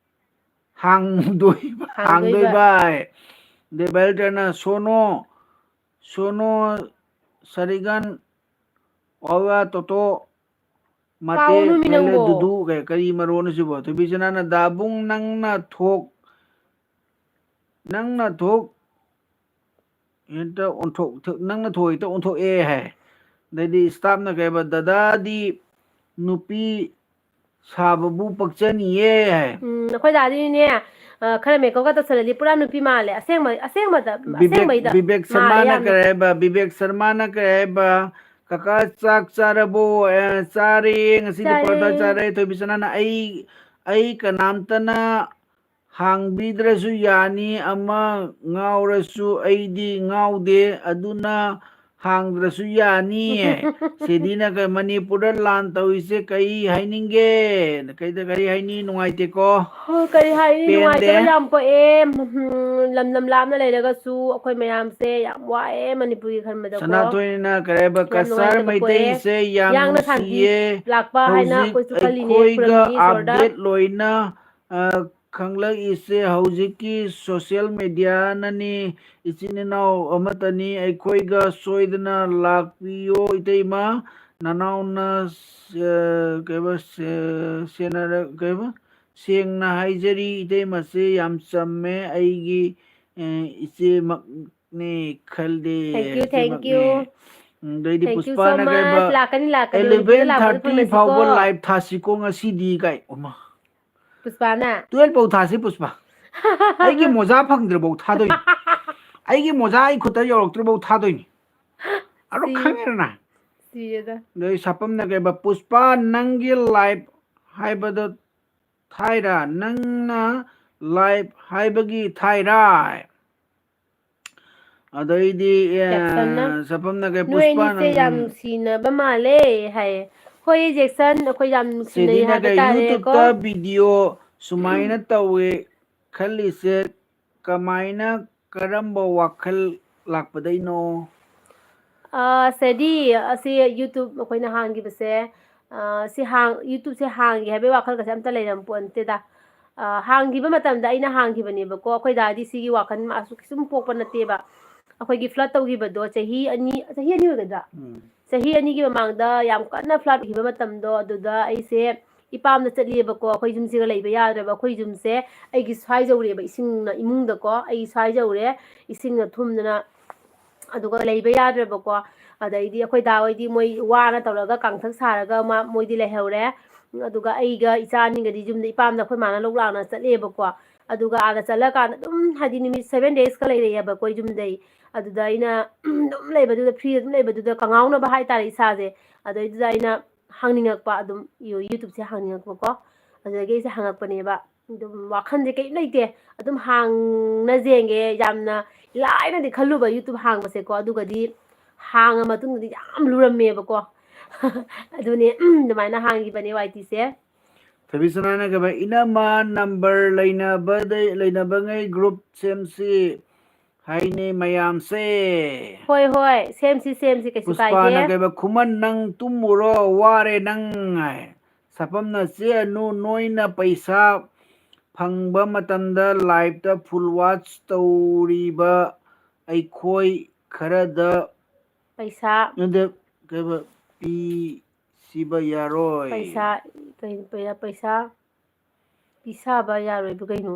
ꯍꯥꯡꯗꯣꯏꯕ, ꯍꯥꯡꯗꯣꯏꯕ꯫ ꯍꯥꯡꯗꯣꯏꯕ꯫ ꯑꯗꯩ ꯚꯥꯏꯔꯦꯜꯇꯅ "ꯁꯣꯅꯣ, ꯁꯣꯅꯣ, ꯁꯔꯤꯒꯟ, ꯑꯣꯋꯥ, ꯇꯣꯇꯣ, ꯃꯇꯦ, ꯄꯥꯎꯅꯨꯃꯤ ꯃꯦꯂꯦ, ꯅꯪꯕꯣ꯫ ꯗꯨꯗꯨ", ꯀꯩ, ꯀꯔꯤ ꯃꯔꯣꯟꯅꯣ ꯁꯤꯕꯣ? ꯊꯣꯏꯕꯤꯁꯅꯥꯅ, "ꯗꯥꯕꯨꯡ, ꯅꯪꯅ ꯊꯣꯛ, ꯅꯪꯅ ꯊꯣꯛ, ꯍꯦꯛꯇ ꯑꯣꯟꯊꯣꯛ-, ꯅꯪꯅ ꯊꯣꯛ ꯍꯦꯛꯇ ꯑꯣꯟꯊꯣꯛꯑꯦ" ꯍꯥꯏ꯫ ꯑꯗꯩꯗꯤ ꯁ꯭ꯇꯥꯐꯅ ꯀꯩꯕ, "ꯗꯗꯥꯗꯤ ꯅꯨꯄꯤ ꯁꯥꯕꯕꯨ ꯄꯛꯆꯅꯤꯌꯦ" ꯍꯥꯏ꯫ ꯎꯝ, ꯑꯩꯈꯣꯏ ꯗꯥꯗꯤꯅꯦ, ꯑ, ꯈꯔ ꯃꯦꯀꯞꯀ ꯇꯧꯁꯜꯂꯗꯤ ꯄꯨꯔꯥ ꯅꯨꯄꯤ ꯃꯥꯜꯂꯦ꯫ ꯑꯁꯦꯡꯕ, ꯑꯁꯦꯡꯕꯗ, ꯕꯤꯕꯦꯛ, ꯑꯁꯦꯡꯕꯩꯗ ꯕꯤꯕꯦꯛ ꯃꯥꯜꯂꯦ ꯁꯔꯃꯥꯅ ꯌꯥꯝꯅ꯫ ꯀꯔꯤ ꯍꯥꯏꯕ? ꯕꯤꯕꯦꯛ ꯁꯔꯃꯥꯅ ꯀꯔꯤ ꯍꯥꯏꯕ? "ꯀꯀꯥ, ꯆꯥꯛ ꯆꯥꯔꯕꯣ?" ꯑꯦ, "ꯆꯥꯔꯦ, ꯉꯁꯤꯗꯤ ꯆꯥꯔꯦ꯫ ꯄꯔꯣꯊꯥ ꯆꯥꯔꯦ"꯫ ꯊꯣꯏꯕꯤꯁꯅꯥꯅ, "ꯑꯩ, ꯑꯩ ꯀꯅꯥꯝꯇꯅ ꯍꯥꯡꯕꯤꯗ꯭ꯔꯁꯨ ꯌꯥꯅꯤ, ꯑꯃ ꯉꯥꯎꯔꯁꯨ ꯑꯩꯗꯤ ꯉꯥꯎꯗꯦ, ꯑꯗꯨꯅ ꯍꯥꯡꯗ꯭ꯔꯁꯨ ꯌꯥꯅꯤꯌꯦ"꯫ ꯁꯦꯗꯤꯅ ꯀꯩ, "ꯃꯅꯤꯄꯨꯔꯗ ꯂꯥꯟ ꯇꯧꯔꯤꯁꯦ ꯀꯩ ꯍꯥꯏꯅꯤꯡꯒꯦ? ꯀꯩꯗ, ꯀꯔꯤ ꯍꯥꯏꯅꯤ? ꯅꯨꯡꯉꯥꯏꯇꯦꯀꯣ?" ꯍꯣ, ꯀꯔꯤ ꯍꯥꯏꯅꯤ? ꯄꯦꯟꯗꯦ꯫ ꯅꯨꯡꯉꯥꯏꯇꯕ ꯌꯥꯝ ꯄꯣꯛꯑꯦ꯫ ꯎꯝ, ꯂꯝ ꯂꯝ ꯂꯥꯞꯅ ꯂꯩꯔꯒꯁꯨ ꯑꯩꯈꯣꯏ ꯃꯌꯥꯝꯁꯦ ꯌꯥꯝ ꯋꯥꯏꯑꯦ ꯃꯅꯤꯄꯨꯔꯒꯤ ꯈꯟꯕꯗꯀꯣ꯫ ꯁꯅꯥꯊꯣꯏꯅ ꯀꯔꯤ ꯍꯥꯏꯕ? ꯌꯥꯝ "ꯀꯁꯥꯔ ꯅꯨꯡꯉꯥꯏꯇꯕ ꯄꯣꯛꯑꯦ꯫ ꯃꯩꯇꯩꯁꯦ ꯌꯥꯝ ꯌꯥꯡꯅ ꯁꯥꯟꯇꯤ ꯅꯨꯡꯁꯤꯌꯦ꯫ ꯂꯥꯛꯄ ꯍꯥꯏꯅ ꯍꯧꯖꯤꯛ ꯑꯩꯈꯣꯏꯁꯨ ꯈꯜꯂꯤꯅꯦ, ꯑꯩꯈꯣꯏꯒ ꯈꯨꯔꯨꯝꯃꯤꯅꯤ ꯏꯁꯣꯔꯗ꯫ Update ꯂꯣꯏꯅ, ꯑ, ꯈꯪꯂꯛꯏꯁꯦ ꯍꯧꯖꯤꯛꯀꯤ social mediaꯅꯅꯤ꯫ ꯏꯆꯤꯟ ꯏꯅꯥꯎ ꯑꯃꯠꯇꯅꯤ꯫ ꯑꯩꯈꯣꯏꯒ ꯁꯣꯏꯗꯅ ꯂꯥꯛꯄꯤꯌꯣ ꯏꯇꯩꯃ꯫ ꯅꯅꯥꯎꯅ, ꯑ, ꯀꯩꯕ, ꯁꯦ-, ꯁꯦꯟꯅꯔ-, ꯀꯩꯕ? ꯁꯦꯡꯅ ꯍꯥꯏꯖꯔꯤ, ꯏꯇꯩꯃꯁꯦ ꯌꯥꯝ ꯆꯝꯃꯦ꯫ ꯑꯩꯒꯤ, ꯑ, ꯏꯆꯦꯃꯛ ꯅꯦ ꯈꯜꯂꯦ꯫ Thank you, thank ꯑꯁꯤꯃꯛꯅꯦ꯫ you. ꯎꯝ, ꯑꯗꯩꯗꯤ Thank you so ꯄꯨꯁꯄꯥꯅ ꯀꯩꯕ, much. ꯂꯥꯛꯀꯅꯤ, ꯂꯥꯛꯀꯅꯤ, ꯑꯣꯂꯤꯝꯄꯤꯛꯇ "ꯑꯦꯂꯦꯚꯦꯟ ꯂꯥꯛꯄꯗ ꯊꯥꯔꯇꯤ ꯐꯥꯎꯕ ꯐꯪꯅꯁꯤꯀꯣ꯫ ꯂꯥꯏꯚ ꯊꯥꯁꯤꯀꯣ ꯉꯁꯤꯗꯤ" ꯀꯥꯏ꯫ ꯑꯃ꯫ ꯄꯨꯁꯄꯥꯅ? "ꯇꯨꯌꯦꯜꯐ ꯐꯥꯎ ꯊꯥꯁꯤ ꯄꯨꯁꯄꯥ꯫ ꯑꯩꯒꯤ ꯃꯣꯖꯥ ꯐꯪꯗ꯭ꯔꯤꯐꯥꯎ ꯊꯥꯗꯣꯏꯅꯤ꯫ ꯑꯩꯒꯤ ꯃꯣꯖꯥ ꯑꯩ ꯈꯨꯠꯇ ꯌꯧꯔꯛꯇ꯭ꯔꯤꯐꯥꯎ ꯊꯥꯗꯣꯏꯅꯤ"꯫ ꯑꯗꯣ ꯁꯤ-, ꯈꯪꯉꯦꯗꯅ꯫ ꯁꯤꯔꯦꯗ꯫ ꯑꯗꯩ ꯁꯥꯄꯝꯅ ꯀꯩꯕ, "ꯄꯨꯁꯄꯥ ꯅꯪꯒꯤ ꯂꯥꯏꯚ ꯍꯥꯏꯕꯗꯣ ꯊꯥꯏꯔꯥ? ꯅꯪꯅ ꯂꯥꯏꯚ ꯍꯥꯏꯕꯒꯤ ꯊꯥꯏꯔꯥ?" ꯑꯗꯩꯗꯤ, ꯑꯦ, ꯖꯦꯛꯁꯟꯅ, ꯁꯥꯄꯝꯅ ꯀꯩ, "ꯅꯣꯏ "ꯄꯨꯁꯄꯥ ꯑꯅꯤꯁꯦ ꯅꯪ"꯫ ꯌꯥꯝ ꯅꯨꯡꯁꯤꯅꯕ ꯃꯥꯜꯂꯦ" ꯍꯥꯏꯌꯦ꯫ ꯍꯣꯏ, ꯖꯦꯛꯁꯟ, ꯑꯩꯈꯣꯏ ꯌꯥꯝ ꯅꯨꯡꯁꯤꯅꯩ ꯁꯦꯗꯤꯅ ꯍꯥꯏꯕ ꯀꯩ, ꯇꯥꯔꯦꯀꯣ꯫ "ꯌꯨꯇꯨꯕꯇ ꯚꯤꯗꯤꯑꯣ ꯁꯨꯃꯥꯏꯅ ꯇꯧꯋꯦ ꯈꯜꯂꯤꯁꯦ ꯀꯃꯥꯏꯅ, ꯀꯔꯝꯕ ꯋꯥꯈꯜ ꯂꯥꯛꯄꯗꯩꯅꯣ?" ꯑꯥ, ꯁꯦꯗꯤ, ꯑꯁꯤ YouTube ꯑꯩꯈꯣꯏꯅ ꯍꯥꯡꯈꯤꯕꯁꯦ, ꯑꯥ, ꯁꯤ ꯍꯥꯡ-, YouTubeꯁꯦ ꯍꯥꯡꯒꯦ ꯍꯥꯏꯕꯒꯤ ꯋꯥꯈꯜꯒꯁꯦ ꯑꯝꯇ ꯂꯩꯔꯝ ꯄꯣꯟꯇꯦꯗ꯫ ꯑꯥ, ꯍꯥꯡꯈꯤꯕ ꯃꯇꯝꯗ ꯑꯩꯅ ꯍꯥꯡꯈꯤꯕꯅꯦꯕꯀꯣ꯫ ꯑꯩꯈꯣꯏ ꯗꯥꯗꯤ ꯁꯤꯒꯤ ꯋꯥꯈꯜ ꯃꯥꯁꯨ ꯀꯩꯁꯨꯝ ꯄꯣꯛꯄ ꯅꯠꯇꯦꯕ꯫ ꯑꯩꯈꯣꯏꯒꯤ flood ꯇꯧꯈꯤꯕꯗꯣ ꯆꯍꯤ ꯑꯅꯤ, ꯆꯍꯤ ꯑꯅꯤ ꯑꯣꯏꯒꯗ꯭ꯔꯥ? ꯎꯝ꯫ ꯆꯍꯤ ꯑꯅꯤꯒꯤ ꯃꯃꯥꯡꯗ ꯌꯥꯝ ꯀꯟꯅ flood ꯑꯣꯏꯈꯤꯕ ꯃꯇꯝꯗꯣ, ꯑꯗꯨꯗ ꯑꯩꯁꯦ ꯏꯄꯥꯝꯗ ꯆꯠꯂꯤꯑꯕꯀꯣ꯫ ꯑꯩꯈꯣꯏ ꯌꯨꯝꯁꯤꯒ ꯂꯩꯕ ꯌꯥꯗ꯭ꯔꯕ꯫ ꯑꯩꯈꯣꯏ ꯌꯨꯝꯁꯦ ꯑꯩꯒꯤ ꯁ꯭ꯋꯥꯏ ꯌꯧꯔꯦꯕ, ꯏꯁꯤꯡꯅ ꯏꯃꯨꯡꯗꯀꯣ, ꯑꯩꯒꯤ ꯁ꯭ꯋꯥꯏ ꯌꯧꯔꯦ, ꯏꯁꯤꯡꯅ ꯊꯨꯝꯗꯅ꯫ ꯑꯗꯨꯒ ꯂꯩꯕ ꯌꯥꯗ꯭ꯔꯦꯕꯀꯣ꯫ ꯑꯗꯩꯗꯤ ꯑꯩꯈꯣꯏ ꯗꯥ ꯍꯣꯏꯗꯤ ꯃꯣꯏ ꯋꯥꯅ ꯇꯧꯔꯒ ꯀꯥꯡꯊꯛ ꯁꯥꯔꯒ ꯃꯥ, ꯃꯣꯏꯗꯤ ꯂꯩꯍꯧꯔꯦ꯫ ꯑꯗꯨꯒ ꯑꯩꯒ ꯏꯆꯥ ꯑꯅꯤꯒꯗꯤ ꯌꯨꯝꯗ ꯏꯄꯥꯝꯗ ꯑꯩꯈꯣꯏ ꯃꯥꯅ ꯂꯧ ꯂꯥꯛꯅ ꯆꯠꯂꯦꯕꯀꯣ꯫ ꯑꯗꯨꯒ ꯑꯥꯗ ꯆꯠꯂꯀꯥꯟꯗ ꯑꯗꯨꯝ ꯍꯥꯏꯗꯤ ꯅꯨꯃꯤꯠ seven daysꯀ ꯂꯩꯔꯛꯑꯦꯕꯀꯣ ꯌꯨꯝꯗꯩ꯫ ꯑꯗꯨꯗ ꯑꯩꯅ ꯑꯗꯨꯝ ꯂꯩꯕꯗꯨꯗ, free ꯑꯗꯨꯝ ꯂꯩꯕꯗꯨꯗ ꯀꯉꯥꯎꯅꯕ ꯍꯥꯏꯇꯥꯔꯦ ꯏꯁꯥꯁꯦ꯫ ꯑꯗꯩꯗꯨꯗ ꯑꯩꯅ ꯍꯪꯅꯤꯡꯉꯛꯄ ꯑꯗꯨꯝ, ꯌꯨ-, YouTubeꯁꯦ ꯍꯪꯅꯤꯡꯉꯛꯄꯀꯣ꯫ ꯑꯗꯨꯗꯒꯤ ꯑꯩꯁꯦ ꯍꯪꯉꯛꯄꯅꯦꯕ꯫ ꯑꯗꯨꯝ ꯋꯥꯈꯜꯁꯦ ꯀꯔꯤꯝ ꯂꯩꯇꯦ꯫ ꯑꯗꯨꯝ ꯍꯥꯡꯅ ꯌꯦꯡꯒꯦ, ꯌꯥꯝꯅ ꯂꯥꯏꯅꯗꯤ ꯈꯜꯂꯨꯕ YouTube ꯍꯥꯡꯕꯁꯦꯀꯣ꯫ ꯑꯗꯨꯒꯗꯤ ꯍꯥꯡꯉ ꯃꯇꯨꯡꯗꯗꯤ ꯌꯥꯝ ꯂꯨꯔꯝꯃꯦꯕꯀꯣ꯫ ꯑꯗꯨꯅꯦ, ꯑꯗꯨꯃꯥꯏꯅ ꯍꯥꯡꯈꯤꯕꯅꯦ YTꯁꯦ꯫ ꯊꯕꯤꯁꯅꯥꯅ ꯀꯩꯕ, "ꯏꯅꯝꯃ number ꯂꯩꯅꯕꯗꯩ, ꯂꯩꯅꯕꯉꯩ group ꯁꯦꯝꯁꯤ ꯍꯥꯏꯅꯦ ꯃꯌꯥꯝꯁꯦ"꯫ ꯍꯣꯏ, ꯍꯣꯏ, ꯁꯦꯝꯁꯤ, ꯁꯦꯝꯁꯤ, ꯀꯩꯁꯨ ꯀꯥꯏꯗꯦ꯫ ꯄꯨꯁꯄꯥꯅ ꯀꯩꯕ, "ꯈꯨꯃꯟ ꯅꯪ ꯇꯨꯝꯃꯨꯔꯣ, ꯋꯥꯔꯦ ꯅꯪ" ꯍꯥꯏ꯫ ꯁꯥꯄꯝꯅ, "ꯆꯦ ꯑꯅꯨ, ꯅꯣꯏꯅ ꯄꯩꯁꯥ ꯐꯪꯕ ꯃꯇꯝꯗ liveꯇ full watch ꯇꯧꯔꯤꯕ ꯑꯩꯈꯣꯏ ꯈꯔꯗ" ꯄꯩꯁꯥ꯫ ꯅꯠꯇꯦ, ꯀꯩꯕ, "ꯄꯤ ꯁꯤꯕ ꯌꯥꯔꯣꯏ"꯫ ꯄꯩꯁꯥ, ꯀꯩꯅꯣ, ꯄꯩ-, ꯄꯩꯁꯥ ꯄꯤꯁꯥꯕ ꯌꯥꯔꯣꯏꯕ ꯀꯩꯅꯣ?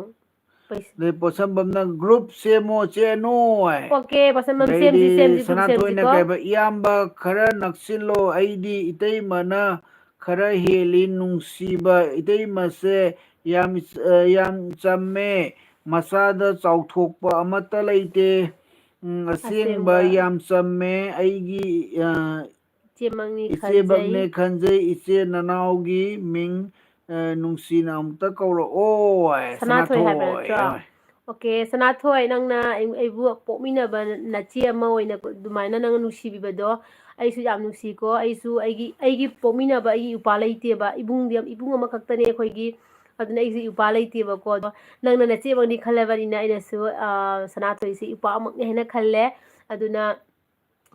ꯑꯗꯩ ꯄꯣꯠꯁꯝꯕꯝꯅ group ꯁꯦꯝꯃꯣ ꯆꯦ ꯑꯅꯨ ꯍꯥꯏ꯫ ꯑꯣꯀꯦ, ꯄꯣꯠꯁꯝꯕꯝ ꯁꯦꯝꯁꯤ, ꯑꯗꯩꯗꯤ ꯁꯦꯝꯁꯤ, group ꯁꯅꯥꯊꯣꯏꯅ ꯁꯦꯝꯁꯤꯀꯣ꯫ ꯀꯩꯕ, "ꯏꯌꯥꯝꯕ ꯈꯔ ꯅꯛꯁꯤꯜꯂꯣ, ꯑꯩꯗꯤ ꯏꯇꯩꯃꯅ ꯈꯔ ꯍꯦꯜꯂꯤ ꯅꯨꯡꯁꯤꯕ, ꯏꯇꯩꯃꯁꯦ ꯌꯥꯝ, ꯑ, ꯌꯥꯝ ꯆꯝꯃꯦ, ꯃꯆꯥꯗ ꯆꯥꯎꯊꯣꯛꯄ ꯑꯃꯠꯇ ꯂꯩꯇꯦ, ꯎꯝ, ꯑꯁꯦꯡꯕ ꯑꯁꯦꯡꯕ꯫ ꯌꯥꯝ ꯆꯝꯃꯦ, ꯑꯩꯒꯤ, ꯑ, ꯏꯆꯦꯃꯛꯅꯤ ꯏꯆꯦꯃꯛꯅꯦ ꯈꯟꯖꯩ꯫ ꯈꯟꯖꯩ, ꯏꯆꯦ ꯅꯅꯥꯎꯒꯤ ꯃꯤꯡ, ꯑ, ꯅꯨꯡꯁꯤꯅ ꯑꯃꯨꯛꯇ ꯀꯧꯔꯛꯑꯣ" ꯍꯥꯏ, ꯁꯅꯥꯊꯣꯏ ꯍꯥꯏꯕ ꯅꯠꯇ꯭ꯔꯣ? ꯍꯣꯏ꯫ ꯑꯣꯀꯦ, ꯁꯅꯥꯊꯣꯏ, ꯅꯪꯅ ꯑꯩ-, ꯑꯩꯕꯨ ꯄꯣꯛꯃꯤꯟꯅꯕ ꯅꯆꯦ ꯑꯃ ꯑꯣꯏꯅ ꯑꯗꯨꯃꯥꯏꯅ ꯅꯪꯅ ꯅꯨꯡꯁꯤꯕꯤꯕꯗꯣ ꯑꯩꯁꯨ ꯌꯥꯝ ꯅꯨꯡꯁꯤꯀꯣ꯫ ꯑꯩꯁꯨ ꯑꯩꯒꯤ, ꯑꯩꯒꯤ ꯄꯣꯛꯃꯤꯟꯅꯕ ꯑꯩꯒꯤ ꯏꯄꯥ ꯂꯩꯇꯦꯕ, ꯏꯕꯨꯡꯗꯤ, ꯏꯕꯨꯡ ꯑꯃꯈꯛꯇꯅꯦ ꯑꯩꯈꯣꯏꯒꯤ, ꯑꯗꯨꯅ ꯑꯩꯁꯨ ꯏꯄꯥ ꯂꯩꯇꯦꯕꯀꯣ꯫ ꯑꯗꯣ ꯅꯪꯅ ꯅꯆꯦꯃꯛꯅꯤ ꯈꯜꯂꯕꯅꯤꯅ ꯑꯩꯅꯁꯨ, ꯑ, ꯁꯅꯥꯊꯣꯏꯁꯦ ꯏꯄꯥꯃꯛꯅꯦ ꯍꯥꯏꯅ ꯈꯜꯂꯦ꯫ ꯑꯗꯨꯅ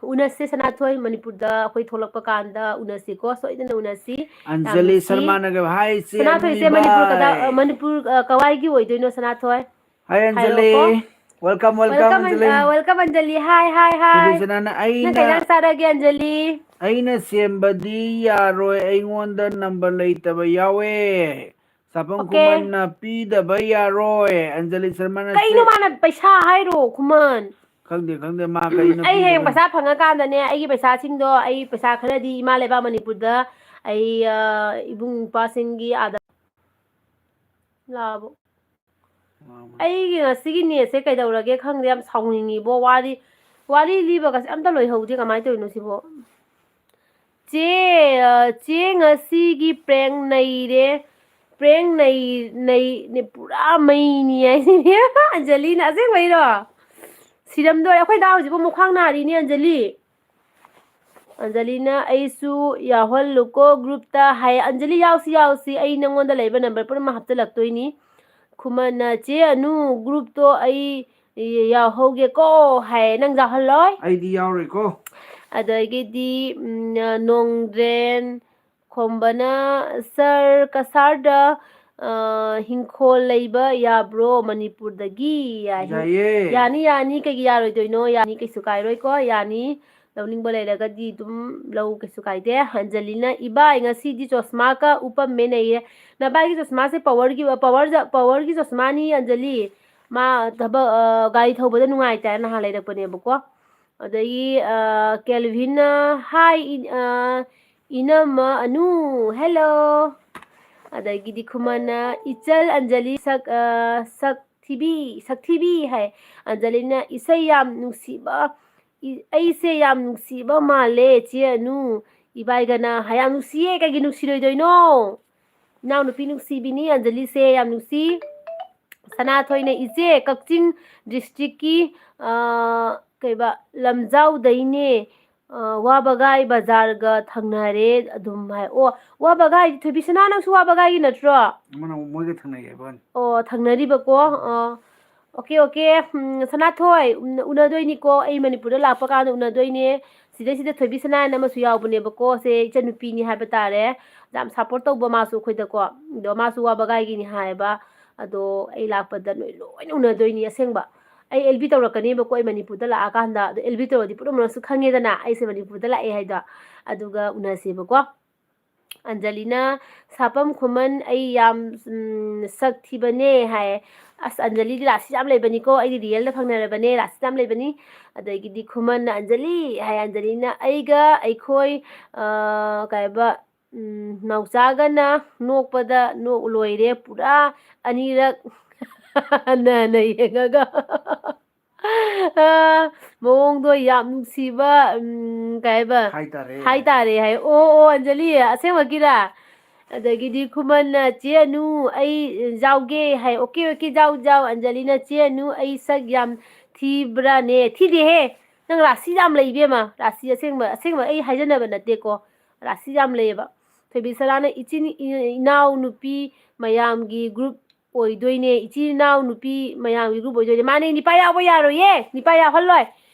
ꯎꯅꯁꯦ ꯁꯅꯥꯊꯣꯏ, ꯃꯅꯤꯄꯨꯔꯗ ꯑꯩꯈꯣꯏ ꯊꯣꯛꯂꯛꯄ ꯀꯥꯟꯗ ꯎꯅꯁꯤꯀꯣ, ꯁꯣꯏꯗꯅ ꯎꯅꯁꯤ꯫ ꯌꯥꯝ ꯑꯟꯖꯂꯤ ꯅꯨꯡꯁꯤ꯫ ꯁꯔꯃꯥꯅꯒ, "Hi ꯆꯦ ꯁꯅꯥꯊꯣꯏꯁꯦ ꯃꯅꯤꯄꯨꯔ ꯀꯗꯥ-, ꯑꯅꯨꯏꯕꯥꯏ"꯫ ꯃꯅꯤꯄꯨꯔ, ꯑ, ꯀꯋꯥꯏꯒꯤ ꯑꯣꯏꯗꯣꯏꯅꯣ ꯁꯅꯥꯊꯣꯏ? Hi Anjali. ꯍꯥꯏꯔꯛꯑꯣꯀꯣ꯫ Welcome, welcome Welcome, Anjali. ꯑ, welcome Anjali. Hi, hi, hi꯫ ꯑꯗꯨ ꯁꯅꯥꯅ ꯅꯪ ꯀꯩ ꯑꯩꯅ, ꯏꯟꯖꯥꯡ ꯆꯥꯔꯒꯦ ꯑꯟꯖꯂꯤ? "ꯑꯩꯅ ꯁꯦꯝꯕꯗꯤ ꯌꯥꯔꯣꯏ, ꯑꯩꯉꯣꯟꯗ number ꯂꯩꯇꯕ ꯌꯥꯎꯋꯦ꯫ ꯆꯥꯐꯝ Okay꯫ ꯈꯨꯃꯟꯅ ꯄꯤꯗꯕ ꯌꯥꯔꯣꯏ"꯫ ꯑꯟꯖꯂꯤ ꯁꯔꯃꯅ ꯀꯩꯅꯣ ꯆꯦ-, ꯃꯥꯅ ꯄꯩꯁꯥ ꯍꯥꯏꯔꯣ ꯈꯨꯃꯟ? ꯈꯪꯗꯦ, ꯈꯪꯗꯦ, ꯃꯥ ꯀꯩꯅꯣ ꯑꯩ ꯍꯌꯦꯡ ꯄꯤꯗꯕꯅꯤ꯫ ꯄꯩꯁꯥ ꯐꯪꯉꯀꯥꯟꯗꯅꯦ, ꯑꯩꯒꯤ ꯄꯩꯁꯥꯁꯤꯡꯗꯣ, ꯑꯩ ꯄꯩꯁꯥ ꯈꯔꯗꯤ ꯏꯃꯥ ꯂꯩꯕꯥꯛ ꯃꯅꯤꯄꯨꯔꯗ ꯑꯩ, ꯑ, ꯏꯕꯨꯡ ꯏꯄ꯭ꯋꯥꯁꯤꯡꯒꯤ ꯑꯥꯗ ꯂꯥꯛꯑꯕꯣ? ꯑꯩꯒꯤ ꯉꯁꯤꯒꯤ netꯁꯦ ꯀꯩꯗꯧꯔꯒꯦ ꯈꯪꯗꯦ, ꯌꯥꯝ ꯁꯥꯎꯅꯤꯡꯉꯤꯕꯣ꯫ ꯋꯥꯔꯤ, ꯋꯥꯔꯤ ꯂꯤꯕꯒꯁꯦ ꯑꯝꯇ ꯂꯣꯏꯍꯧꯗꯦ, ꯀꯃꯥꯏꯅ ꯇꯧꯔꯤꯅꯣ ꯁꯤꯕꯣ? ꯆꯦ, ꯑ, ꯆꯦ, ꯉꯁꯤꯒꯤ prank ꯅꯩꯔꯦ꯫ Prank ꯅꯩ-, ꯅꯩ-, ꯅꯦ-, ꯄꯨꯔꯥ ꯃꯩꯅꯤ ꯍꯥꯏꯁꯤꯅꯦ꯫ ꯑꯟꯖꯂꯤꯅ, ꯑꯁꯦꯡꯕꯩꯔꯣ? ꯁꯤꯔꯝꯗꯣꯔꯦ꯫ ꯑꯩꯈꯣꯏ ꯗꯥ ꯍꯧꯖꯤꯛꯐꯥꯎ ꯃꯈ꯭ꯋꯥꯡ ꯅꯥꯔꯤꯅꯦ, ꯑꯟꯖꯂꯤ꯫ ꯑꯟꯖꯂꯤꯅ, "ꯑꯩꯁꯨ ꯌꯥꯎꯍꯜꯂꯨꯀꯣ groupꯇ" ꯍꯥꯏ꯫ ꯑꯟꯖꯂꯤ, ꯌꯥꯎꯁꯤ, ꯌꯥꯎꯁꯤ꯫ ꯑꯩ ꯅꯪꯉꯣꯟꯗ ꯂꯩꯕ number ꯄꯨꯝꯅꯃꯛ ꯍꯥꯞꯆꯤꯜꯂꯛꯇꯣꯏꯅꯤ꯫ ꯈꯨꯃꯟꯅ, "ꯆꯦ ꯑꯅꯨ, groupꯇꯣ ꯑꯩ ꯌꯥꯎꯍꯧꯒꯦꯀꯣ" ꯍꯥꯏ꯫ ꯅꯪ ꯌꯥꯎꯍꯜꯂꯣꯏ? ꯑꯩꯗꯤ ꯌꯥꯎꯔꯣꯏꯀꯣ꯫ ꯑꯗꯒꯤꯗꯤ, ꯎꯝ, ꯅꯣꯡꯗ꯭ꯔꯦꯟ ꯈꯣꯝꯕꯅ, "Sir, ꯀꯁꯥꯔꯗ, ꯑ, ꯍꯤꯡꯈꯣꯜ ꯂꯩꯕ ꯌꯥꯕ꯭ꯔꯣ ꯃꯅꯤꯄꯨꯔꯗꯒꯤ?" ꯍꯥꯏ꯫ ꯌꯥꯏꯌꯦ꯫ ꯌꯥꯅꯤ, ꯌꯥꯅꯤ, ꯀꯩꯒꯤ ꯌꯥꯔꯣꯏꯗꯣꯏꯅꯣ? ꯌꯥꯅꯤ, ꯀꯩꯁꯨ ꯀꯥꯏꯔꯣꯏꯀꯣ, ꯌꯥꯅꯤ꯫ ꯂꯧꯅꯤꯡꯕ ꯂꯩꯔꯒꯗꯤ ꯑꯗꯨꯝ ꯂꯧ, ꯀꯩꯁꯨ ꯀꯥꯏꯗꯦ꯫ ꯑꯟꯖꯂꯤꯅ, "ꯏꯕꯥꯏ, ꯉꯁꯤꯗꯤ ꯆꯣꯁꯃꯥꯒ ꯎꯞꯄꯝꯃꯦ, ꯅꯩꯔꯦ꯫ ꯅꯕꯥꯏꯒꯤ ꯆꯣꯁꯃꯥꯁꯦ powerꯒꯤ, power, powerꯒꯤ ꯆꯣꯁꯃꯥꯅꯤ, ꯑꯟꯖꯂꯤ꯫ ꯃꯥ ꯊꯕꯛ, ꯑ, ꯒꯥꯔꯤ ꯊꯧꯕꯗ ꯅꯨꯡꯉꯥꯏꯇꯦ ꯍꯥꯏꯅ ꯅꯍꯥꯟ ꯂꯩꯔꯛꯄꯅꯦꯕꯀꯣ꯫" ꯑꯗꯒꯤ, ꯑ, ꯀꯦꯜꯚꯤꯟꯅ, "Hi, ꯏ-, ꯑ, ꯏꯅꯝꯃ ꯑꯅꯨ, hello꯫" ꯑꯗꯒꯤꯗꯤ ꯈꯨꯃꯟꯅ, "ꯏꯆꯜ ꯑꯟꯖꯂꯤ ꯁꯛ, ꯑ, ꯁꯛ ꯊꯤꯕꯤ, ꯁꯛ ꯊꯤꯕꯤ" ꯍꯥꯏ꯫ ꯑꯟꯖꯂꯤꯅ, "ꯏꯁꯩ ꯌꯥꯝ ꯅꯨꯡꯁꯤꯕ, ꯏ-, ꯑꯩꯁꯦ ꯌꯥꯝ ꯅꯨꯡꯁꯤꯕ ꯃꯥꯜꯂꯦ, ꯆꯦ ꯑꯅꯨ, ꯏꯕꯥꯏꯒꯅ" ꯍꯥꯏ꯫ ꯌꯥꯝ ꯅꯨꯡꯁꯤꯌꯦ, ꯀꯩꯒꯤ ꯅꯨꯡꯁꯤꯔꯣꯏꯗꯣꯏꯅꯣ? ꯏꯅꯥꯎꯅꯨꯄꯤ ꯅꯨꯡꯁꯤꯕꯤꯅꯤ ꯑꯟꯖꯂꯤꯁꯦ, ꯌꯥꯝ ꯅꯨꯡꯁꯤ꯫ ꯁꯅꯥꯊꯣꯏꯅ, "ꯏꯆꯦ, ꯀꯛꯆꯤꯡ districtꯀꯤ, ꯑ, ꯀꯩꯕ, ꯂꯝꯖꯥꯎꯗꯩꯅꯦ꯫ ꯑ, ꯋꯥꯕꯒꯥꯏ ꯕꯖꯥꯔꯒ ꯊꯪꯅꯔꯦ ꯑꯗꯨꯝ" ꯍꯥꯏ꯫ ꯑꯣ, ꯋꯥꯕꯒꯥꯏ, ꯊꯣꯏꯕꯤꯁꯅꯥ, ꯅꯪꯁꯨ ꯋꯥꯕꯒꯥꯏꯒꯤ ꯅꯠꯇ꯭ꯔꯣ? ꯃꯥꯅ ꯃꯣꯏꯒ ꯊꯪꯅꯩ ꯍꯥꯏꯕ ꯋꯥꯅꯤ꯫ ꯑꯣ, ꯊꯪꯅꯔꯤꯕꯀꯣ꯫ ꯎꯝ꯫ ꯑꯣ, okay, okay꯫ ꯎꯝ, ꯁꯅꯥꯊꯣꯏ, ꯎꯝ, ꯎꯅꯗꯣꯏꯅꯤꯀꯣ꯫ ꯑꯩ ꯃꯅꯤꯄꯨꯔꯗ ꯂꯥꯛꯄ ꯀꯥꯟꯗ ꯎꯅꯗꯣꯏꯅꯦ꯫ ꯁꯤꯗꯩꯁꯤꯗ ꯊꯣꯏꯕꯤꯁꯅꯥ ꯍꯥꯏꯅ ꯑꯃꯁꯨ ꯌꯥꯎꯕꯅꯦꯕꯀꯣ꯫ ꯁꯦ ꯏꯆꯟꯅꯨꯄꯤꯅꯤ ꯍꯥꯏꯕ ꯇꯥꯔꯦ꯫ ꯌꯥꯝ support ꯇꯧꯕ ꯃꯥꯁꯨ ꯑꯩꯈꯣꯏꯗꯀꯣ꯫ ꯑꯗꯣ ꯃꯥꯁꯨ ꯋꯥꯕꯒꯥꯏꯒꯤꯅꯤ ꯍꯥꯏꯌꯦꯕ꯫ ꯑꯗꯣ ꯑꯩ ꯂꯥꯛꯄꯗ ꯅꯣꯏ ꯂꯣꯏꯅ ꯎꯅꯗꯣꯏꯅꯤ ꯑꯁꯦꯡꯕ꯫ ꯑꯩ L B ꯇꯧꯔꯛꯀꯅꯦꯕꯀꯣ ꯑꯩ ꯃꯅꯤꯄꯨꯔꯗ ꯂꯥꯛꯑꯀꯥꯟꯗ꯫ ꯑꯗꯣ L B ꯇꯧꯔꯗꯤ ꯄꯨꯝꯅꯃꯛꯅꯁꯨ ꯈꯪꯉꯦꯗꯅ ꯑꯩꯁꯦ ꯃꯅꯤꯄꯨꯔꯗ ꯂꯥꯛꯑꯦ ꯍꯥꯏꯗꯣ꯫ ꯑꯗꯨꯒ ꯎꯅꯁꯦꯕꯀꯣ꯫ ꯑꯟꯖꯂꯤꯅ, "ꯁꯥꯄꯝ ꯈꯨꯃꯟ, ꯑꯩ ꯌꯥꯝ, ꯎꯝ, ꯁꯛ ꯊꯤꯕꯅꯦ" ꯍꯥꯏ꯫ ꯑꯁ, ꯑꯟꯖꯂꯤꯗꯤ ꯔꯥꯁꯤ ꯌꯥꯝ ꯂꯩꯕꯅꯤꯀꯣ, ꯑꯩꯗꯤ realꯗ ꯐꯪꯅꯔꯕꯅꯦ, ꯔꯥꯁꯤ ꯌꯥꯝ ꯂꯩꯕꯅꯤ꯫ ꯑꯗꯒꯤꯗꯤ ꯈꯨꯃꯟꯅ, "ꯑꯟꯖꯂꯤ" ꯍꯥꯏ꯫ ꯑꯟꯖꯂꯤꯅ, "ꯑꯩꯒ ꯑꯩꯈꯣꯏ, ꯑ, ꯀꯩ ꯍꯥꯏꯕ, ꯎꯝ, ꯅꯥꯎꯆꯥꯒꯅ ꯅꯣꯛꯄꯗ ꯅꯣꯛ ꯂꯣꯏꯔꯦ ꯄꯨꯔꯥ ꯑꯅꯤꯔꯛ ꯍꯟꯅ ꯍꯟꯅ ꯌꯦꯡꯉꯒ꯫ ꯑ, ꯃꯑꯣꯡꯗꯣ ꯌꯥꯝ ꯅꯨꯡꯁꯤꯕ, ꯎꯝ, ꯀꯩ ꯍꯥꯏꯕ? ꯍꯥꯏꯇꯥꯔꯦ꯫ ꯍꯥꯏꯇꯥꯔꯦ ꯍꯥꯏ꯫ ꯑꯣ, ꯑꯣ, ꯑꯟꯖꯂꯤ, ꯑꯁꯦꯡꯕꯒꯤꯔꯥ?" ꯑꯗꯒꯤꯗꯤ ꯈꯨꯃꯟꯅ, "ꯆꯦ ꯑꯅꯨ, ꯑꯩ ꯌꯥꯎꯒꯦ" ꯍꯥꯏ꯫ "Okay, okay, ꯌꯥꯎ, ꯌꯥꯎ꯫" ꯑꯟꯖꯂꯤꯅ, "ꯆꯦ ꯑꯅꯨ, ꯑꯩ ꯁꯛ ꯌꯥꯝ ꯊꯤꯕ꯭ꯔꯥꯅꯦ?" "ꯊꯤꯗꯦꯍꯦ꯫ ꯅꯪ ꯔꯥꯁꯤ ꯌꯥꯝ ꯂꯩ ꯏꯕꯦꯝꯃ꯫ ꯔꯥꯁꯤ ꯑꯁꯦꯡꯕ, ꯑꯁꯦꯡꯕ ꯑꯩ ꯍꯥꯏꯖꯅꯕ ꯅꯠꯇꯦꯀꯣ꯫ ꯔꯥꯁꯤ ꯌꯥꯝ ꯂꯩꯌꯦꯕ꯫" ꯊꯣꯏꯕꯤꯁꯅꯥꯅ, "ꯏꯆꯤꯟ ꯏ-, ꯏꯅꯥꯎ ꯅꯨꯄꯤ ꯃꯌꯥꯝꯒꯤ group ꯑꯣꯏꯗꯣꯏꯅꯦ꯫ ꯏꯆꯤꯜ ꯏꯅꯥꯎ ꯅꯨꯄꯤ ꯃꯌꯥꯝꯒꯤ group ꯑꯣꯏꯗꯣꯏꯅꯦ꯫" ꯃꯥꯅꯦ, ꯅꯤꯄꯥ ꯌꯥꯎꯕ ꯌꯥꯔꯣꯏꯌꯦ꯫ ꯅꯤꯄꯥ ꯌꯥꯎꯍꯜꯂꯣꯏ꯫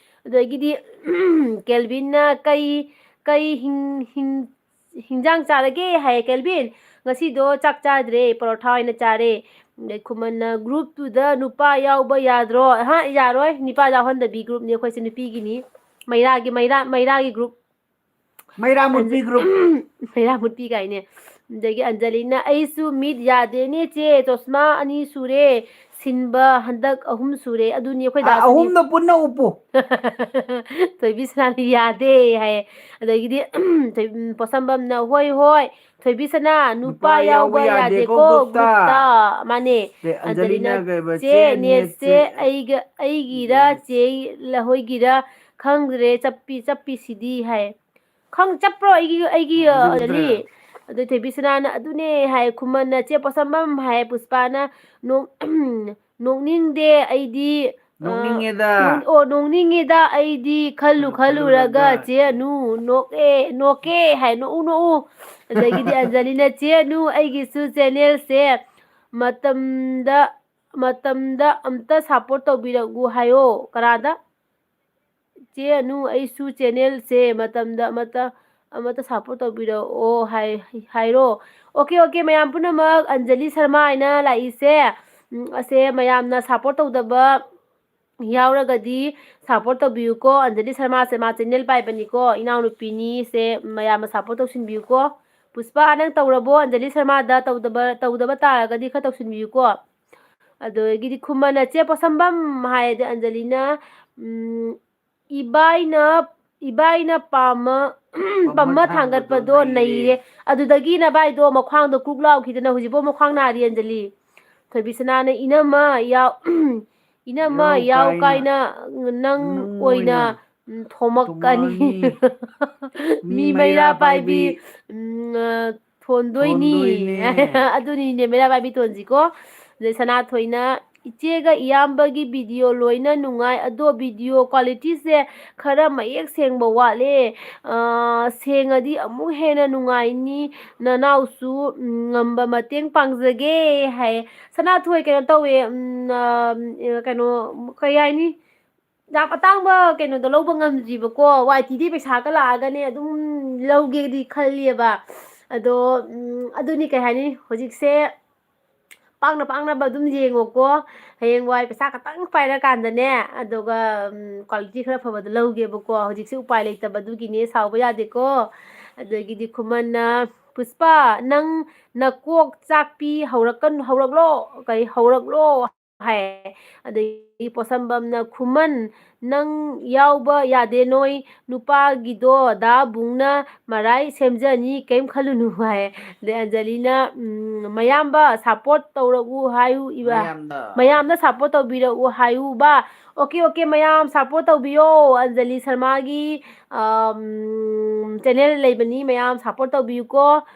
ꯑꯗꯒꯤꯗꯤ ꯀꯦꯜꯚꯤꯟꯅ, "ꯀꯩ, ꯀꯩ ꯍꯤꯡ-, ꯍꯤꯡ-, ꯍꯤꯟꯖꯥꯡ ꯆꯥꯔꯒꯦ?" ꯍꯥꯏꯌꯦ ꯀꯦꯜꯚꯤꯟ꯫ "ꯉꯁꯤꯗꯣ ꯆꯥꯛ ꯆꯥꯗ꯭ꯔꯦ, ꯄꯔꯣꯊꯥ ꯑꯣꯏꯅ ꯆꯥꯔꯦ꯫" ꯑꯗꯩ ꯈꯨꯃꯟꯅ, "Groupꯇꯨꯗ ꯅꯨꯄꯥ ꯌꯥꯎꯕ ꯌꯥꯗ꯭ꯔꯣ?" "ꯑꯍ, ꯌꯥꯔꯣꯏ, ꯅꯨꯄꯥ ꯌꯥꯎꯍꯟꯗꯕꯤ groupꯅꯤ ꯑꯩꯈꯣꯏꯁꯦ, ꯅꯨꯄꯤꯒꯤꯅꯤ꯫" ꯃꯩꯔꯥꯒꯤ, ꯃꯩꯔꯥ, ꯃꯩꯔꯥꯒꯤ group꯫ ꯃꯩꯔꯥ ꯃꯨꯠꯄꯤ group꯫ ꯃꯩꯔꯥ ꯃꯨꯠꯄꯤ ꯀꯥꯏꯅꯦ꯫ ꯑꯗꯒꯤ ꯑꯟꯖꯂꯤꯅ, "ꯑꯩꯁꯨ ꯃꯤꯠ ꯌꯥꯗꯦꯅꯦ ꯆꯦ, ꯆꯣꯁꯃꯥ ꯑꯅꯤ ꯁꯨꯔꯦ ꯁꯤꯟꯕ, ꯍꯟꯗꯛ ꯑꯍꯨꯝ ꯁꯨꯔꯦ, ꯑꯗꯨꯅꯤ ꯑꯩꯈꯣꯏ ꯑ, ꯗꯥꯁꯨꯅꯤ꯫" ꯑꯍꯨꯝꯗꯣ ꯄꯨꯟꯅ ꯎꯞꯄꯨ꯫ ꯊꯣꯏꯕꯤ ꯁꯅꯥꯅ ꯌꯥꯗꯦ ꯍꯥꯏꯌꯦ꯫ ꯑꯗꯒꯤꯗꯤ ꯊꯣꯏ-, ꯎꯝ, ꯄꯣꯠꯁꯝꯕꯝꯅ, "ꯍꯣꯏ, ꯍꯣꯏ, ꯊꯣꯏꯕꯤ ꯁꯅꯥ, ꯅꯨꯄꯥ ꯅꯨꯄꯥ ꯌꯥꯎꯕ ꯌꯥꯎꯕ ꯌꯥꯗꯦꯀꯣ ꯌꯥꯗꯦꯀꯣ group-ꯇ꯫" Group-ꯇ꯫ ꯃꯥꯅꯦ꯫ ꯑꯦ, ꯑꯟꯖꯂꯤꯅ ꯑꯟꯖꯂꯤꯅ ꯀꯩꯕ, ꯆꯦ, "ꯆꯦ, ꯅꯦꯠꯁꯦ ꯅꯦꯠꯁꯦ ꯑꯩꯒ, ꯑꯩꯒꯤꯔ ꯆꯦ ꯂꯍꯣꯏꯒꯤꯔ ꯈꯪꯗ꯭ꯔꯦ, ꯆꯞꯄꯤ, ꯆꯞꯄꯤꯁꯤꯗꯤ" ꯍꯥꯏ꯫ "ꯈꯪ-, ꯆꯞꯄ꯭ꯔꯣ ꯑꯩꯒꯤ, ꯑꯩꯒꯤ, ꯑ, ꯑꯗꯨ ꯑꯟꯖꯂꯤ?" ꯅꯠꯇ꯭ꯔꯒ? ꯑꯗꯨ ꯊꯣꯏꯕꯤ ꯁꯅꯥꯅ, "ꯑꯗꯨꯅꯦ" ꯍꯥꯏ꯫ ꯈꯨꯃꯟꯅ, "ꯆꯦ ꯄꯣꯠꯁꯝꯕꯝ" ꯍꯥꯏ꯫ ꯄꯨꯁꯄꯥꯅ, "ꯅꯣꯛ-, ꯅꯣꯛꯅꯤꯡꯗꯦ ꯑꯩꯗꯤ, ꯑ, ꯅꯣꯛꯅꯤꯡꯉꯦꯗ꯫ ꯅꯣꯛ-, ꯑꯣ, ꯅꯣꯛꯅꯤꯡꯉꯦꯗ ꯑꯩꯗꯤ ꯈꯜꯂꯨ ꯈꯜꯂꯨ ꯈꯜꯂꯨꯔꯒ ꯈꯜꯂꯨꯔꯒ꯫ ꯆꯦ ꯑꯅꯨ ꯅꯣꯛꯑꯦ, ꯅꯣꯛꯀꯦ" ꯍꯥꯏ꯫ "ꯅꯣꯛꯎ, ꯅꯣꯛꯎ꯫" ꯑꯗꯒꯤꯗꯤ ꯑꯟꯖꯂꯤꯅ, "ꯆꯦ ꯑꯅꯨ, ꯑꯩꯒꯤꯁꯨ channel-ꯁꯦ ꯃꯇꯝꯗ, ꯃꯇꯝꯗ ꯑꯝꯇ support ꯇꯧꯕꯤꯔꯛꯎ ꯍꯥꯏꯌꯣ꯫" ꯀꯅꯥꯗ? "ꯆꯦ ꯑꯅꯨ, ꯑꯩꯁꯨ channel-ꯁꯦ ꯃꯇꯝꯗ ꯑꯃꯠꯇ, ꯑꯃꯠꯇ support ꯇꯧꯕꯤꯔꯛꯑꯣ" ꯍꯥꯏ-, ꯍꯥꯏꯔꯣ꯫ OK, OK, ꯃꯌꯥꯝ ꯄꯨꯝꯅꯃꯛ, ꯑꯟꯖꯂꯤ ꯁꯔꯃ ꯍꯥꯏꯅ ꯂꯥꯛꯏꯁꯦ, ꯎꯝ, ꯑꯁꯦ ꯃꯌꯥꯝꯅ support ꯇꯧꯗꯕ ꯌꯥꯎꯔꯒꯗꯤ support ꯇꯧꯕꯤꯌꯨꯀꯣ꯫ ꯑꯟꯖꯂꯤ ꯁꯔꯃꯁꯦ ꯃꯥ channel ꯄꯥꯏꯕꯅꯤꯀꯣ, ꯏꯅꯥꯎꯅꯨꯄꯤꯅꯤ꯫ ꯁꯦ ꯃꯌꯥꯝꯅ support ꯇꯧꯁꯤꯟꯕꯤꯌꯨꯀꯣ꯫ ꯄꯨꯁꯄꯥ, ꯅꯪ ꯇꯧꯔꯕꯣ? ꯑꯟꯖꯂꯤ ꯁꯔꯃꯗ ꯇꯧꯗꯕ, ꯇꯧꯗꯕ ꯇꯥꯔꯒꯗꯤ ꯈꯔ ꯇꯧꯁꯤꯟꯕꯤꯌꯨꯀꯣ꯫ ꯑꯗꯒꯤꯗꯤ ꯈꯨꯃꯟꯅ, "ꯆꯦ ꯄꯣꯠꯁꯝꯕꯝ" ꯍꯥꯏꯗꯤ ꯑꯟꯖꯂꯤꯅ, ꯎꯝ, "ꯏꯕꯥꯏꯅ, ꯏꯕꯥꯏꯅ ꯄꯥꯝꯃ, ꯄꯝꯃ ꯄꯝꯃ ꯊꯥꯡꯒꯠꯄꯗꯣ ꯊꯥꯡꯒꯠꯄꯗꯣ ꯅꯩꯔꯦ꯫" ꯅꯩꯔꯦ꯫ ꯑꯗꯨꯗꯒꯤ ꯅꯕꯥꯏꯗꯣ ꯃꯈ꯭ꯋꯥꯡꯗꯣ ꯀ꯭ꯔꯨꯛ ꯂꯥꯎꯈꯤꯗꯅ ꯍꯧꯖꯤꯛꯐꯥꯎ ꯃꯈ꯭ꯋꯥꯡ ꯅꯥꯔꯤ, ꯑꯟꯖꯂꯤ꯫ ꯊꯣꯏꯕꯤꯁꯅꯥꯅ, "ꯏꯅꯝꯃ ꯌꯥꯎ-, ꯏꯅꯝꯃ ꯌꯥꯎ ꯌꯥꯎ ꯀꯥꯏꯅ ꯀꯥꯏꯅ ꯅꯪ ꯅꯪ ꯑꯣꯏꯅ, ꯑꯣꯏꯅ ꯎꯝ, ꯊꯣꯝꯃꯛꯀꯅꯤ꯫" ꯊꯣꯝꯃꯛꯀꯅꯤ꯫ ꯃꯤ ꯃꯤ ꯃꯩꯔꯥ ꯃꯩꯔꯥ ꯄꯥꯏꯕꯤ, ꯄꯥꯏꯕꯤ꯫ ꯎꯝ, ꯑ, ꯊꯣꯟꯗꯣꯏꯅꯤ꯫ ꯊꯣꯟꯗꯣꯏꯅꯦ꯫ ꯑꯗꯨꯅꯤꯅꯦ, ꯃꯩꯔꯥ ꯄꯥꯏꯕꯤ ꯊꯣꯟꯁꯤꯀꯣ꯫ ꯑꯗꯩ ꯁꯅꯥꯊꯣꯏꯅ, "ꯏꯆꯦꯒ ꯏꯌꯥꯝꯕꯒꯤ video ꯂꯣꯏꯅ ꯅꯨꯡꯉꯥꯏ, ꯑꯗꯣ video quality-ꯁꯦ ꯈꯔ ꯃꯌꯦꯛ ꯁꯦꯡꯕ ꯋꯥꯠꯂꯦ꯫ ꯑ, ꯁꯦꯡꯉꯗꯤ ꯑꯃꯨꯛ ꯍꯦꯟꯅ ꯅꯨꯡꯉꯥꯏꯅꯤ꯫ ꯅꯅꯥꯎꯁꯨ, ꯎꯝ, ꯉꯝꯕ ꯃꯇꯦꯡ ꯄꯥꯡꯖꯒꯦ" ꯍꯥꯏ꯫ ꯁꯅꯥꯊꯣꯏ, ꯀꯩꯅꯣ ꯇꯧꯋꯦ, ꯎꯝ, ꯑ, ꯀꯩꯅꯣ, ꯀꯩ ꯍꯥꯏꯅꯤ? ꯌꯥꯝ ꯑꯇꯥꯡꯕ ꯀꯩꯅꯣꯗꯣ ꯂꯧꯕ ꯉꯝꯗ꯭ꯔꯤꯕꯀꯣ꯫ ꯋꯥꯏ ꯇꯤꯗꯤ ꯄꯩꯁꯥꯒ ꯂꯥꯛꯑꯒꯅꯦ ꯑꯗꯨꯝ ꯂꯧꯒꯦꯗꯤ ꯈꯜꯂꯤꯑꯕ꯫ ꯑꯗꯣ, ꯎꯝ, ꯑꯗꯨꯅꯤ, ꯀꯩ ꯍꯥꯏꯅꯤ, ꯍꯧꯖꯤꯛꯁꯦ ꯄꯥꯛꯅ ꯄꯥꯛꯅꯕ ꯑꯗꯨꯝ ꯌꯦꯡꯉꯣꯀꯣ꯫ ꯍꯌꯦꯡꯋꯥꯏ ꯄꯩꯁꯥ ꯈꯇꯪ ꯄꯥꯏꯔꯀꯥꯟꯗꯅꯦ, ꯑꯗꯨꯒ, ꯎꯝ, quality ꯈꯔ ꯐꯕꯗꯣ ꯂꯧꯒꯦꯕꯀꯣ꯫ ꯍꯧꯖꯤꯛꯁꯦ ꯎꯄꯥꯏ ꯂꯩꯇꯕ, ꯑꯗꯨꯒꯤꯅꯦ, ꯁꯥꯎꯕ ꯌꯥꯗꯦꯀꯣ꯫ ꯑꯗꯒꯤꯗꯤ ꯈꯨꯃꯟꯅ, "ꯄꯨꯁꯄꯥ, ꯅꯪ ꯅꯀꯣꯛ ꯆꯥꯛꯄꯤ ꯍꯧꯔꯛꯀꯅꯨ, ꯍꯧꯔꯛꯂꯣ, ꯀꯩ ꯍꯧꯔꯛꯂꯣ?" ꯍꯥꯏ꯫ ꯑꯗꯒꯤ ꯄꯣꯠꯁꯝꯕꯝꯅ, "ꯈꯨꯃꯟ, ꯅꯪ ꯌꯥꯎꯕ ꯌꯥꯗꯦ ꯅꯣꯏ ꯅꯨꯄꯥꯒꯤꯗꯣ, ꯗꯥ ꯕꯨꯡꯅ ꯃꯔꯥꯏ ꯁꯦꯝꯖꯅꯤ, ꯀꯩꯝ ꯈꯜꯂꯨꯅꯨ" ꯍꯥꯏ꯫ ꯑꯗꯩ ꯑꯟꯖꯂꯤꯅ, ꯎꯝ, "ꯃꯌꯥꯝꯕ support ꯇꯧꯔꯛꯎ ꯍꯥꯏꯌꯨ ꯏꯕ꯫ ꯃꯌꯥꯝꯗ꯫ ꯃꯌꯥꯝꯅ support ꯇꯧꯕꯤꯔꯛꯎ ꯍꯥꯏꯌꯨꯕ꯫ ꯑꯣꯀꯦ, ꯑꯣꯀꯦ, ꯃꯌꯥꯝ support ꯇꯧꯕꯤꯌꯣ꯫ ꯑꯟꯖꯂꯤ ꯁꯔꯃꯥꯒꯤ, ꯑꯝ, channel ꯂꯩꯕꯅꯤ, ꯃꯌꯥꯝ support ꯇꯧꯕꯤꯌꯨꯀꯣ꯫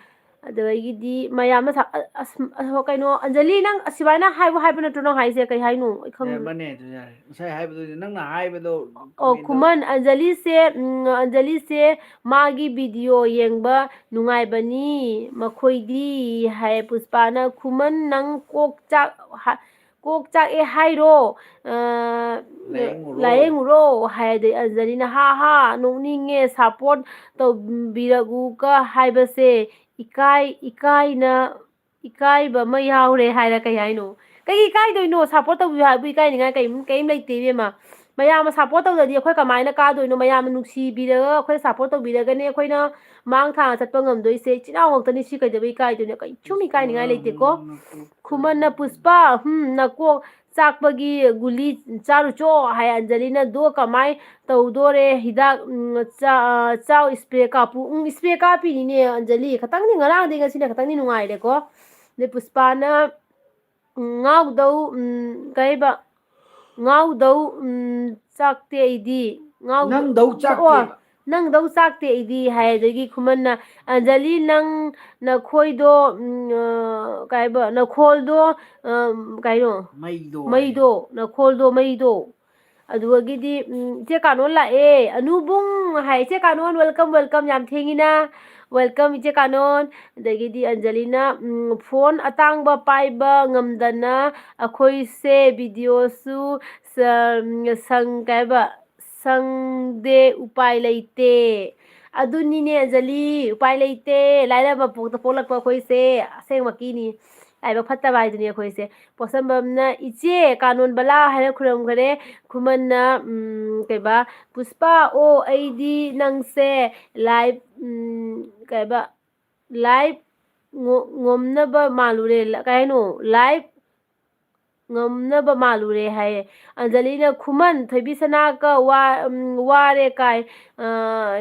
ꯑꯗꯨꯗꯒꯤꯗꯤ ꯃꯌꯥꯝꯅ ꯁ-, ꯑ-, ꯑꯁ, ꯑ, ꯀꯩꯅꯣ, ꯑꯟꯖꯂꯤ, ꯅꯪ ꯑꯁꯨꯃꯥꯏꯅ ꯍꯥꯏꯕ, ꯍꯥꯏꯕ ꯅꯠꯇ꯭ꯔꯣ ꯅꯪ ꯍꯥꯏꯁꯦ? ꯀꯩ ꯍꯥꯏꯅꯣ? ꯑꯩ ꯈꯪꯗ꯭ꯔꯦ꯫ ꯌꯥꯔꯦ, ꯃꯥꯅꯦ, ꯑꯗꯨ ꯌꯥꯔꯦ꯫ ꯉꯁꯥꯏ ꯍꯥꯏꯕꯗꯨꯗꯤ ꯅꯪꯅ ꯍꯥꯏꯕꯗꯣ ꯑꯣ, comment ꯇꯧ꯫ ꯈꯨꯃꯟ, ꯑꯟꯖꯂꯤꯁꯦ, ꯎꯝ, ꯑꯟꯖꯂꯤꯁꯦ ꯃꯥꯒꯤ video ꯌꯦꯡꯕ ꯅꯨꯡꯉꯥꯏꯕꯅꯤ ꯃꯈꯣꯏꯗꯤ ꯍꯥꯏ꯫ ꯄꯨꯁꯄꯥꯅ, "ꯈꯨꯃꯟ, ꯅꯪ ꯀꯣꯛ ꯆꯥꯛ-, ꯍꯥ-, ꯀꯣꯛ ꯆꯥꯛꯑꯦ ꯍꯥꯏꯔꯣ? ꯑ, ꯂꯥꯌꯦꯡꯉꯨꯔꯣ꯫ ꯂꯥꯌꯦꯡꯉꯨꯔꯣ?" ꯍꯥꯏ꯫ ꯑꯗꯩ ꯑꯟꯖꯂꯤꯅ, "ꯍꯥ ꯍꯥ, ꯅꯣꯛꯅꯤꯡꯉꯦ, support ꯇꯧꯕꯤꯔꯛꯎꯒ ꯍꯥꯏꯕꯁꯦ ꯏꯀꯥꯏ, ꯏꯀꯥꯏꯅ, ꯏꯀꯥꯏꯕ ꯑꯃ ꯌꯥꯎꯔꯦ" ꯍꯥꯏꯔ ꯀꯩ ꯍꯥꯏꯅꯣ? ꯀꯩ ꯏꯀꯥꯏꯗꯣꯏꯅꯣ? Support ꯇꯧꯕꯤꯌꯨ ꯍꯥꯏꯕꯨ ꯏꯀꯥꯏꯅꯤꯡꯉꯥꯏ ꯀꯩꯝ, ꯀꯩꯝ ꯂꯩꯇꯦ ꯏꯕꯦꯝꯃ꯫ ꯃꯌꯥꯝꯅ support ꯇꯧꯗ꯭ꯔꯗꯤ ꯑꯩꯈꯣꯏ ꯀꯃꯥꯏꯅ ꯀꯥꯗꯣꯏꯅꯣ? ꯃꯌꯥꯝꯅ ꯅꯨꯡꯁꯤꯕꯤꯔꯒ ꯑꯩꯈꯣꯏꯅ support ꯇꯧꯕꯤꯔꯒꯅꯦ ꯑꯩꯈꯣꯏꯅ ꯃꯥꯡ ꯊꯥꯅ ꯆꯠꯄ ꯉꯝꯗꯣꯏꯁꯦ꯫ ꯏꯆꯤꯟ ꯏꯅꯥꯎ ꯉꯥꯛꯇꯅꯤ, ꯁꯤ ꯀꯩꯗꯧꯕꯩ ꯏꯀꯥꯏꯗꯣꯏꯅꯣ? ꯀꯩꯁꯨꯝ ꯏꯀꯥꯏꯅꯤꯡꯉꯥꯏ ꯂꯩꯇꯦꯀꯣ꯫ ꯈꯨꯃꯟꯅ, "ꯄꯨꯁꯄꯥ, ꯍꯨꯝ, ꯅꯀꯣꯛ ꯆꯥꯛꯄꯒꯤ ꯒꯨꯂꯤ ꯆꯥꯔꯨꯆꯣ" ꯍꯥꯏ꯫ ꯑꯟꯖꯂꯤꯅ, "ꯗꯣ ꯀꯃꯥꯏ ꯇꯧꯗꯣꯔꯦ? ꯍꯤꯗꯥꯛ, ꯎꯝ, ꯆꯥ-, ꯆꯥꯎ, spray ꯀꯥꯞꯄꯨ꯫" ꯎꯝ, spray ꯀꯥꯞꯄꯤꯅꯤꯅꯦ ꯑꯟꯖꯂꯤ꯫ ꯈꯇꯪꯗꯤ, ꯉꯔꯥꯡꯗꯤ ꯉꯁꯤꯅ ꯈꯇꯪꯗꯤ ꯅꯨꯡꯉꯥꯏꯔꯦꯀꯣ꯫ ꯑꯗꯩ ꯄꯨꯁꯄꯥꯅ, ꯎꯝ, "ꯉꯥꯎꯗꯧ, ꯎꯝ, ꯀꯩꯕ? ꯉꯥꯎꯗꯧ, ꯎꯝ, ꯆꯥꯛꯇꯦ ꯑꯩꯗꯤ꯫ ꯉꯥꯎꯗ-, ꯅꯪꯗꯧ ꯆꯥꯛꯇꯦꯕ꯫ ꯑꯣ, ꯅꯪꯗꯧ ꯆꯥꯛꯇꯦ ꯑꯩꯗꯤ" ꯍꯥꯏ꯫ ꯑꯗꯒꯤ ꯈꯨꯃꯟꯅ, "ꯑꯟꯖꯂꯤ, ꯅꯪ ꯅꯈꯣꯏꯗꯣ, ꯎꯝ, ꯑ, ꯀꯩ ꯍꯥꯏꯕ, ꯅꯈꯣꯜꯗꯣ, ꯑ, ꯀꯩꯅꯣ? ꯃꯩꯗꯣ ꯍꯥꯏ꯫ ꯃꯩꯗꯣ, ꯅꯈꯣꯜꯗꯣ ꯃꯩꯗꯣ꯫" ꯑꯗꯨꯗꯒꯤꯗꯤ, ꯎꯝ, ꯏꯆꯦ ꯀꯥꯅꯣꯟ ꯂꯥꯛꯑꯦ꯫ "ꯑꯅꯨꯕꯨꯡ" ꯍꯥꯏ꯫ "ꯏꯆꯦ ꯀꯥꯅꯣꯟ, welcome, welcome, ꯌꯥꯝ ꯊꯦꯡꯉꯤꯅ꯫ Welcome, ꯏꯆꯦ ꯀꯥꯅꯣꯟ꯫" ꯑꯗꯒꯤꯗꯤ ꯑꯟꯖꯂꯤꯅ, ꯎꯝ, "ꯐꯣꯟ ꯑꯇꯥꯡꯕ ꯄꯥꯏꯕ ꯉꯝꯗꯅ ꯑꯩꯈꯣꯏꯁꯦ videoꯁꯨ ꯁ-, ꯁꯪ-, ꯀꯩ ꯍꯥꯏꯕ? ꯁꯪꯗꯦ, ꯎꯄꯥꯏ ꯂꯩꯇꯦ꯫" ꯑꯗꯨꯅꯤꯅꯦ ꯑꯟꯖꯂꯤ, ꯎꯄꯥꯏ ꯂꯩꯇꯦ꯫ ꯂꯥꯏꯔꯕ ꯃꯄꯣꯛꯇ ꯄꯣꯛꯂꯛꯄ ꯑꯩꯈꯣꯏꯁꯦ ꯑꯁꯦꯡꯃꯛꯀꯤꯅꯤ꯫ ꯂꯥꯏꯕꯛ ꯐꯠꯇꯕ ꯍꯥꯏꯗꯨꯅꯤ ꯑꯩꯈꯣꯏꯁꯦ꯫ ꯄꯣꯠꯁꯝꯕꯝꯅ "ꯏꯆꯦ ꯀꯥꯅꯣꯟ ꯕꯂꯥ" ꯍꯥꯏꯅ ꯈꯨꯔꯨꯝꯈꯔꯦ꯫ ꯈꯨꯃꯟꯅ, ꯎꯝ, ꯀꯩꯕ, "ꯄꯨꯁꯄꯥ, ꯑꯣ, ꯑꯩꯗꯤ ꯅꯪꯁꯦ ꯂꯥꯏꯐ, ꯎꯝ, ꯀꯩꯕ, ꯂꯥꯏꯐ ꯉꯣ-, ꯉꯣꯝꯅꯕ ꯃꯥꯜꯂꯨꯔꯦ", ꯀꯩ ꯍꯥꯏꯅꯣ? "ꯂꯥꯏꯐ ꯉꯝꯅꯕ ꯃꯥꯜꯂꯨꯔꯦ" ꯍꯥꯏꯌꯦ꯫ ꯑꯟꯖꯂꯤꯅ, "ꯈꯨꯃꯟ, ꯊꯣꯏꯕꯤꯁꯅꯥꯀ ꯋꯥ-, ꯎꯝ, ꯋꯥꯔꯦ ꯀꯥꯏ, ꯑ,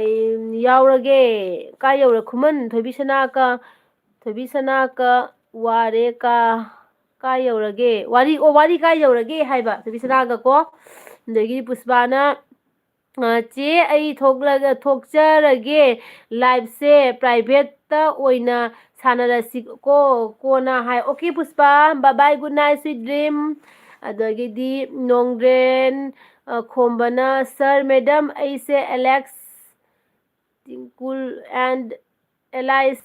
ꯌꯥꯎꯔꯒꯦ, ꯀꯥꯏ ꯌꯧꯔꯦ? ꯈꯨꯃꯟ, ꯊꯣꯏꯕꯤꯁꯅꯥꯀ, ꯊꯣꯏꯕꯤꯁꯅꯥꯀ ꯋꯥꯔꯦ ꯀꯥ-, ꯀꯥꯏ ꯌꯧꯔꯒꯦ? ꯋꯥꯔꯤ, ꯑꯣ, ꯋꯥꯔꯤ ꯀꯥꯏ ꯌꯧꯔꯒꯦ?" ꯍꯥꯏꯕ ꯊꯣꯏꯕꯤꯁꯅꯥꯒ ꯀꯣ꯫ ꯑꯗꯒꯤ ꯄꯨꯁꯄꯥꯅ, ꯑ, "ꯆꯦ, ꯑꯩ ꯊꯣꯛꯂꯒ, ꯊꯣꯛꯆꯔꯒꯦ, ꯂꯥꯏꯐꯁꯦ ꯄ꯭ꯔꯥꯏꯚꯦꯠꯇ ꯑꯣꯏꯅ ꯁꯥꯟꯅꯔꯁꯤ ꯀꯣ ꯀꯣꯟꯅ" ꯍꯥꯏ꯫ "Okay Pushpa, bye bye, good night, sweet dream"꯫ ꯑꯗꯒꯤꯗꯤ ꯅꯣꯡꯗ꯭ꯔꯦꯟ, ꯑ, ꯈꯣꯝꯕꯅ, "Sir, madam, ꯑꯩꯁꯦ ꯑꯦꯂꯦꯛꯁ ꯇꯤꯡꯀꯨꯜ and ꯑꯦꯂꯥꯏꯁ,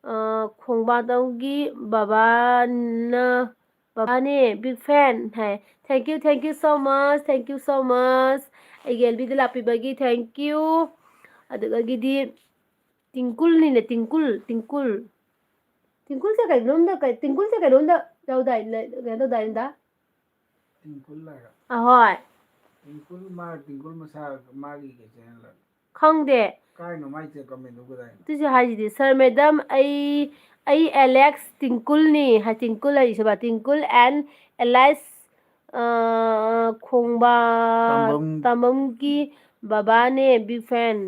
ꯑ, ꯈꯣꯡꯕꯥꯗꯧꯒꯤ ꯕꯕꯥꯅ, ꯕꯕꯥꯅꯦ, big fan" ꯍꯥꯏ꯫ "Thank you, thank you so much, thank you so much"꯫ ꯑꯩꯒꯤ ꯑꯦꯜ ꯕꯤꯗ ꯂꯥꯛꯄꯤꯕꯒꯤ thank you꯫ ꯑꯗꯨꯗꯒꯤꯗꯤ ꯇꯤꯡꯀꯨꯜꯅꯤꯅꯦ, ꯇꯤꯡꯀꯨꯜ, ꯇꯤꯡꯀꯨꯜ꯫ ꯇꯤꯡꯀꯨꯜꯁꯦ ꯀꯩꯅꯣꯝꯗ, ꯀꯩ-, ꯇꯤꯡꯀꯨꯜꯁꯦ ꯀꯩꯅꯣꯝꯗ ꯌꯥꯎꯗꯥꯏ, ꯂꯩ-, ꯀꯩꯅꯣ ꯇꯧꯗꯥꯏꯅꯦ, ꯗꯥ? ꯇꯤꯡꯀꯨꯜ ꯍꯥꯏꯔꯣ? ꯑꯍꯣꯏ꯫ ꯇꯤꯡꯀꯨꯜ, ꯃꯥ ꯇꯤꯡꯀꯨꯜ ꯃꯁꯥ, ꯃꯥꯒꯤ ꯀꯩ ꯆꯦꯅꯦꯜ? ꯈꯪꯗꯦ꯫ ꯀꯥꯏꯅꯣ ꯃꯥꯏꯁꯦ ꯀꯃꯦꯟ ꯇꯧꯒꯗꯥꯏꯅꯦ? ꯑꯗꯨꯁꯨ ꯍꯥꯏꯁꯤꯗꯤ, "Sir, madam, ꯑꯩ, ꯑꯩ Alex ꯇꯤꯡꯀꯨꯜꯅꯤ", high, Tingkul ꯍꯥꯏꯁꯤꯕ, "Tingkul and Alice, ꯑ, ꯈꯣꯡꯕꯥ-, ꯇꯥꯝꯕꯝ꯫ ꯇꯥꯝꯕꯝꯒꯤ ꯕꯕꯥꯅꯦ, big fan"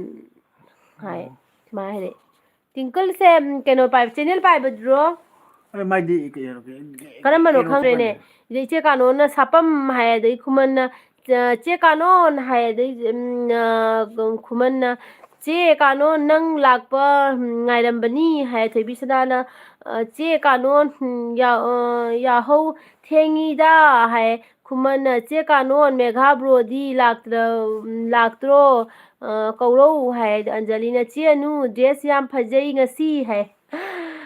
ꯍꯥꯏ꯫ ꯑꯣ꯫ ꯁꯨꯃꯥꯏꯅ ꯍꯥꯏꯔꯛꯑꯦ꯫ ꯇꯤꯡꯀꯜꯁꯦ, ꯎꯝ, ꯀꯩꯅꯣ ꯄꯥꯏꯕ, ꯆꯦꯅꯦꯜ ꯄꯥꯏꯕꯗꯨꯔꯣ? ꯑꯦ, ꯃꯥꯏꯗꯤ ꯀꯩꯅꯣ, ꯀꯩꯅꯣ, ꯀꯔꯝꯕꯅꯣ ꯀꯩꯅꯣ ꯈꯪꯗ꯭ꯔꯦꯅꯦ꯫ ꯄꯥꯏꯕꯅꯦ꯫ ꯑꯗꯩ ꯏꯆꯦ ꯀꯥꯅꯣꯅ ꯁꯥꯄꯝ ꯍꯥꯏ, ꯑꯗꯩ ꯈꯨꯃꯟꯅ, "ꯆꯦ ꯀꯥꯅꯣꯟ" ꯍꯥꯏ, ꯑꯗꯩ, ꯎꯝ, ꯑ, ꯈꯨꯃꯟꯅ, "ꯆꯦ ꯀꯥꯅꯣꯟ, ꯅꯪ ꯂꯥꯛꯄ, ꯎꯝ, ꯉꯥꯏꯔꯝꯕꯅꯤ" ꯍꯥꯏ, ꯊꯣꯏꯕꯤꯁꯅꯥꯅ, ꯑ, "ꯆꯦ ꯀꯥꯅꯣꯟ, ꯎꯝ, ꯌꯥ-, ꯑ, ꯌꯥꯍꯧ ꯊꯦꯡꯉꯤꯗ" ꯍꯥꯏ, ꯈꯨꯃꯟꯅ, "ꯆꯦ ꯀꯥꯅꯣꯟ, ꯃꯦꯘꯥ ꯕ꯭ꯔꯣꯗꯤ ꯂꯥꯛꯇ꯭ꯔ-, ꯎꯝ, ꯂꯥꯛꯇ꯭ꯔꯣ? ꯑ, ꯀꯧꯔꯧ" ꯍꯥꯏ, ꯑꯟꯖꯂꯤꯅ, "ꯆꯦ ꯑꯅꯨ, ꯗ꯭ꯔꯦꯁ ꯌꯥꯝ ꯐꯖꯩ ꯉꯁꯤ" ꯍꯥꯏ꯫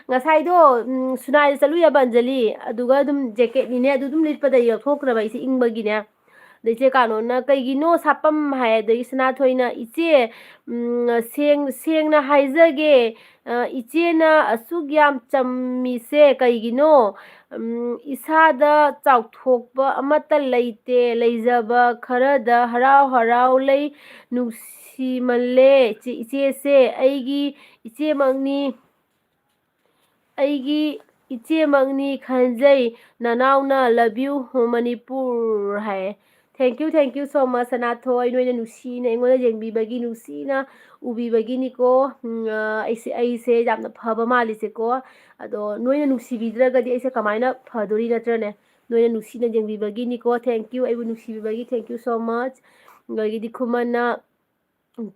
ꯉꯁꯥꯏꯗꯣ, ꯎꯝ, ꯁꯨꯅꯥꯏꯗ ꯆꯠꯂꯨꯏꯑꯕ ꯑꯟꯖꯂꯤ, ꯑꯗꯨꯒ ꯑꯗꯨꯝ ꯖꯦꯀꯦꯠꯅꯤꯅꯦ, ꯑꯗꯨ ꯑꯗꯨꯝ ꯂꯤꯠꯄꯗ ꯂꯧꯊꯣꯛꯈ꯭ꯔꯕ ꯑꯩꯁꯦ ꯏꯪꯕꯒꯤꯅꯦ꯫ ꯑꯗꯩ ꯏꯆꯦ ꯀꯥꯅꯣꯟꯅ, "ꯀꯩꯒꯤꯅꯣ ꯁꯥꯄꯝ?" ꯍꯥꯏ꯫ ꯑꯗꯒꯤ ꯁꯅꯥꯊꯣꯏꯅ, "ꯏꯆꯦ, ꯎꯝ, ꯁꯦꯡ-, ꯁꯦꯡꯅ ꯍꯥꯏꯖꯒꯦ, ꯑ, ꯏꯆꯦꯅ ꯑꯁꯨꯛ ꯌꯥꯝ ꯆꯝꯃꯤꯁꯦ ꯀꯩꯒꯤꯅꯣ? ꯎꯝ, ꯏꯁꯥꯗ ꯆꯥꯎꯊꯣꯛꯄ ꯑꯃꯠꯇ ꯂꯩꯇꯦ, ꯂꯩꯖꯕ ꯈꯔꯗ ꯍꯔꯥꯎ ꯍꯔꯥꯎ ꯂꯩ, ꯅꯨꯡꯁꯤꯃꯜꯂꯦ ꯏꯆꯦ, ꯏꯆꯦꯁꯦ, ꯑꯩꯒꯤ ꯏꯆꯦꯃꯛꯅꯤ, ꯑꯩꯒꯤ ꯏꯆꯦꯃꯛꯅꯤ ꯈꯟꯖꯩ, ꯅꯅꯥꯎꯅ, love you ꯃꯅꯤꯄꯨꯔ" ꯍꯥꯏꯌꯦ꯫ Thank you, thank you so much, ꯁꯅꯥꯊꯣꯏ, ꯅꯣꯏꯅ ꯅꯨꯡꯁꯤꯅ ꯑꯩꯉꯣꯟꯗ ꯌꯦꯡꯕꯤꯕꯒꯤ, ꯅꯨꯡꯁꯤꯅ ꯎꯕꯤꯕꯒꯤꯅꯤꯀꯣ꯫ ꯎꯝ, ꯑ, ꯑꯩꯁꯦ, ꯑꯩꯁꯦ ꯌꯥꯝꯅ ꯐꯕ ꯃꯥꯜꯂꯤꯁꯦꯀꯣ꯫ ꯑꯗꯣ ꯅꯣꯏꯅ ꯅꯨꯡꯁꯤꯕꯤꯗ꯭ꯔꯒꯗꯤ ꯑꯩꯁꯦ ꯀꯃꯥꯏꯅ ꯐꯗꯣꯔꯤ, ꯅꯠꯇ꯭ꯔꯅꯦ? ꯅꯣꯏꯅ ꯅꯨꯡꯁꯤꯅ ꯌꯦꯡꯕꯤꯕꯒꯤꯅꯤꯀꯣ꯫ Thank you, ꯑꯩꯕꯨ ꯅꯨꯡꯁꯤꯕꯤꯕꯒꯤ thank you so much꯫ ꯑꯗꯒꯤꯗꯤ ꯈꯨꯃꯟꯅ,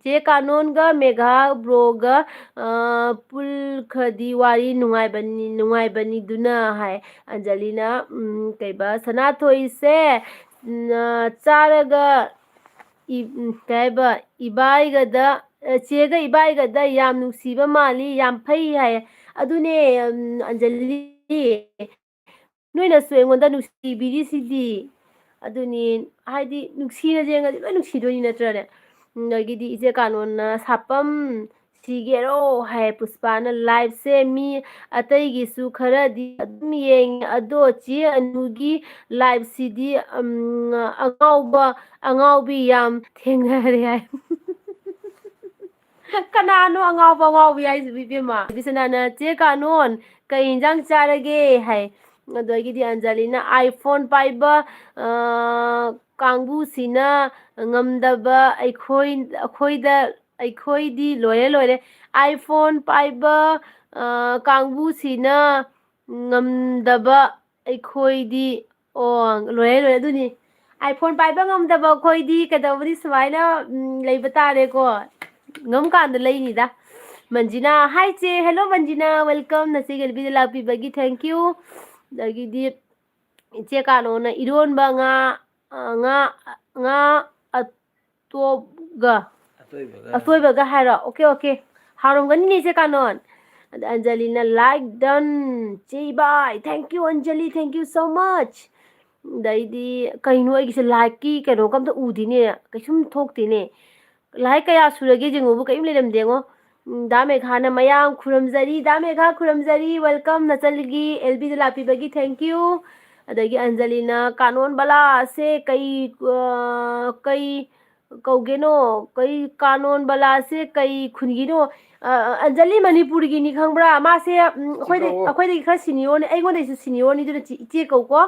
ꯆꯦ ꯀꯥꯅꯣꯟꯒ ꯃꯦꯘꯥ ꯕ꯭ꯔꯣꯒ, ꯑ, ꯄꯨꯜꯈ꯭ꯔꯗꯤ ꯋꯥꯔꯤ ꯅꯨꯡꯉꯥꯏꯕꯅꯤ, ꯅꯨꯡꯉꯥꯏꯕꯅꯤꯗꯨꯅ ꯍꯥꯏ꯫ ꯑꯟꯖꯂꯤꯅ, ꯎꯝ, ꯀꯩꯕ, ꯁꯅꯥꯊꯣꯏꯁꯦ, ꯎꯝ, ꯑ, ꯆꯥꯔꯒ ꯏ-, ꯎꯝ, ꯀꯩ ꯍꯥꯏꯕ, ꯏꯕꯥꯏꯒꯗ, ꯑ, ꯆꯦꯒ ꯏꯕꯥꯏꯒꯗ ꯌꯥꯝ ꯅꯨꯡꯁꯤꯕ ꯃꯥꯜꯂꯤ, ꯌꯥꯝ ꯐꯩ ꯍꯥꯏ꯫ ꯑꯗꯨꯅꯦ, ꯎꯝ, ꯑꯟꯖꯂꯤ, ꯅꯣꯏꯅꯁꯨ ꯑꯩꯉꯣꯟꯗ ꯅꯨꯡꯁꯤꯕꯤꯔꯤꯁꯤꯗꯤ꯫ ꯑꯗꯨꯅꯤ, ꯍꯥꯏꯗꯤ, ꯅꯨꯡꯁꯤꯅ ꯌꯦꯡꯉꯗꯤ ꯂꯣꯏ ꯅꯨꯡꯁꯤꯗꯣꯏꯅꯤ, ꯅꯠꯇ꯭ꯔꯅꯦ? ꯑꯗꯒꯤꯗꯤ ꯏꯆꯦ ꯀꯥꯅꯣꯟꯅ, "ꯁꯥꯄꯝ ꯁꯤꯒꯦꯔꯣ?" ꯍꯥꯏ꯫ ꯄꯨꯁꯄꯥꯅ, "Liveꯁꯦ ꯃꯤ ꯑꯇꯩꯒꯤꯁꯨ ꯈꯔꯗꯤ ꯑꯗꯨꯝ ꯌꯦꯡꯉꯦ, ꯑꯗꯣ ꯆꯦ ꯑꯅꯨꯒꯤ liveꯁꯤꯗꯤ, ꯎꯝ, ꯑꯉꯥꯎꯕ, ꯑꯉꯥꯎꯕꯤ ꯌꯥꯝ ꯊꯦꯡꯅꯔꯦ" ꯍꯥꯏ꯫ ꯀꯅꯥꯅꯣ ꯑꯉꯥꯎꯕ ꯑꯉꯥꯎꯕꯤ ꯍꯥꯏꯁꯤꯕꯨ, ꯏꯕꯦꯝꯃ? ꯕꯤꯁꯅꯥꯅ, "ꯆꯦ ꯀꯥꯅꯣꯟ, ꯀꯩ ꯏꯟꯖꯥꯡ ꯆꯥꯔꯒꯦ?" ꯍꯥꯏ꯫ ꯑꯗꯒꯤꯗꯤ ꯑꯟꯖꯂꯤꯅ, "iPhone ꯄꯥꯏꯕ, ꯑ, ꯀꯥꯡꯕꯨꯁꯤꯅ ꯉꯝꯗꯕ ꯑꯩꯈꯣꯏ, ꯑꯩꯈꯣꯏꯗ, ꯑꯩꯈꯣꯏꯗꯤ ꯂꯣꯏꯔꯦ, ꯂꯣꯏꯔꯦ꯫ iPhone ꯄꯥꯏꯕ, ꯑ, ꯀꯥꯡꯕꯨꯁꯤꯅ ꯉꯝꯗꯕ ꯑꯩꯈꯣꯏꯗꯤ", ꯑꯣ, ꯂꯣꯏꯔꯦ, ꯂꯣꯏꯔꯦ꯫ ꯑꯗꯨꯅꯤ, iPhone ꯄꯥꯏꯕ ꯉꯝꯗꯕ ꯑꯩꯈꯣꯏꯗꯤ ꯀꯩꯗꯧꯕꯗꯤ ꯁꯨꯃꯥꯏꯅ, ꯎꯝ, ꯂꯩꯕ ꯇꯥꯔꯦꯀꯣ꯫ ꯉꯝꯀꯥꯟꯗ ꯂꯩꯅꯤꯗ꯫ ꯃꯟꯖꯤꯅꯥ, hi ꯆꯦ, hello ꯃꯟꯖꯤꯅꯥ, welcome, ꯅꯆꯦꯒꯤ ꯂꯝꯕꯤꯗ ꯂꯥꯛꯄꯤꯕꯒꯤ thank you꯫ ꯑꯗꯒꯤꯗꯤ ꯏꯆꯦ ꯀꯥꯅꯣꯅ ꯏꯔꯣꯟꯕ ꯉꯥ, ꯑ, ꯉꯥ, ꯉꯥ ꯑꯇꯣꯞꯒ, ꯑꯇꯣꯏꯕꯒ꯫ ꯑꯇꯣꯏꯕꯒ ꯍꯥꯏꯔꯣ? Okay, okay꯫ ꯍꯥꯎꯔꯝꯒꯅꯤꯅꯦ ꯏꯆꯦ ꯀꯥꯅꯣꯟ꯫ ꯑꯗ ꯑꯟꯖꯂꯤꯅ, "Like done, ꯆꯦ ꯏꯕꯥꯏ꯫ Thank you, Anjali, thank you so much꯫ ꯑꯗꯩꯗꯤ ꯀꯩꯅꯣ, ꯑꯩꯒꯤꯁꯦ ꯂꯥꯏꯛꯀꯤ ꯀꯩꯅꯣꯒ ꯑꯝꯇ ꯎꯗꯦꯅꯦ, ꯀꯩꯁꯨꯝ ꯊꯣꯛꯇꯦꯅꯦ꯫ ꯂꯥꯏꯛ ꯀꯌꯥ ꯁꯨꯔꯒꯦ ꯌꯦꯡꯉꯨꯕ, ꯀꯔꯤꯝ ꯂꯩꯔꯝꯗꯦꯉꯣ꯫ ꯎꯝ, ꯗꯥ ꯃꯦꯘꯥꯅ ꯃꯌꯥꯝ ꯈꯨꯔꯨꯝꯖꯔꯤ, ꯗꯥ ꯃꯦꯘꯥ ꯈꯨꯔꯨꯝꯖꯔꯤ, welcome ꯅꯆꯜꯒꯤ ꯑꯦꯜ ꯕꯤꯗ ꯂꯥꯛꯄꯤꯕꯒꯤ thank you꯫ ꯑꯗꯒꯤ ꯑꯟꯖꯂꯤꯅ ꯀꯥꯅꯣꯟ ꯕꯂꯥꯁꯦ ꯀꯩ, ꯑ, ꯀꯩ ꯀꯧꯒꯦꯅꯣ? ꯀꯩ ꯀꯥꯅꯣꯟ ꯕꯂꯥꯁꯦ ꯀꯩ ꯈꯨꯟꯒꯤꯅꯣ? ꯑ, ꯑ, ꯑꯟꯖꯂꯤ ꯃꯅꯤꯄꯨꯔꯒꯤꯅꯤ, ꯈꯪꯕ꯭ꯔꯥ? ꯃꯥꯁꯦ, ꯎꯝ, ꯑꯩꯈꯣꯏꯗꯩ-, ꯀꯧꯋꯣ꯫ ꯑꯩꯈꯣꯏꯗꯒꯤ ꯈꯔ ꯁꯤꯅꯤꯌꯣꯔꯅꯤ, ꯑꯩꯉꯣꯟꯗꯩꯁꯨ ꯁꯤꯅꯤꯌꯣꯔꯅꯤ, ꯑꯗꯨꯅ ꯆꯤ-, ꯏꯆꯦ ꯀꯧꯀꯣ꯫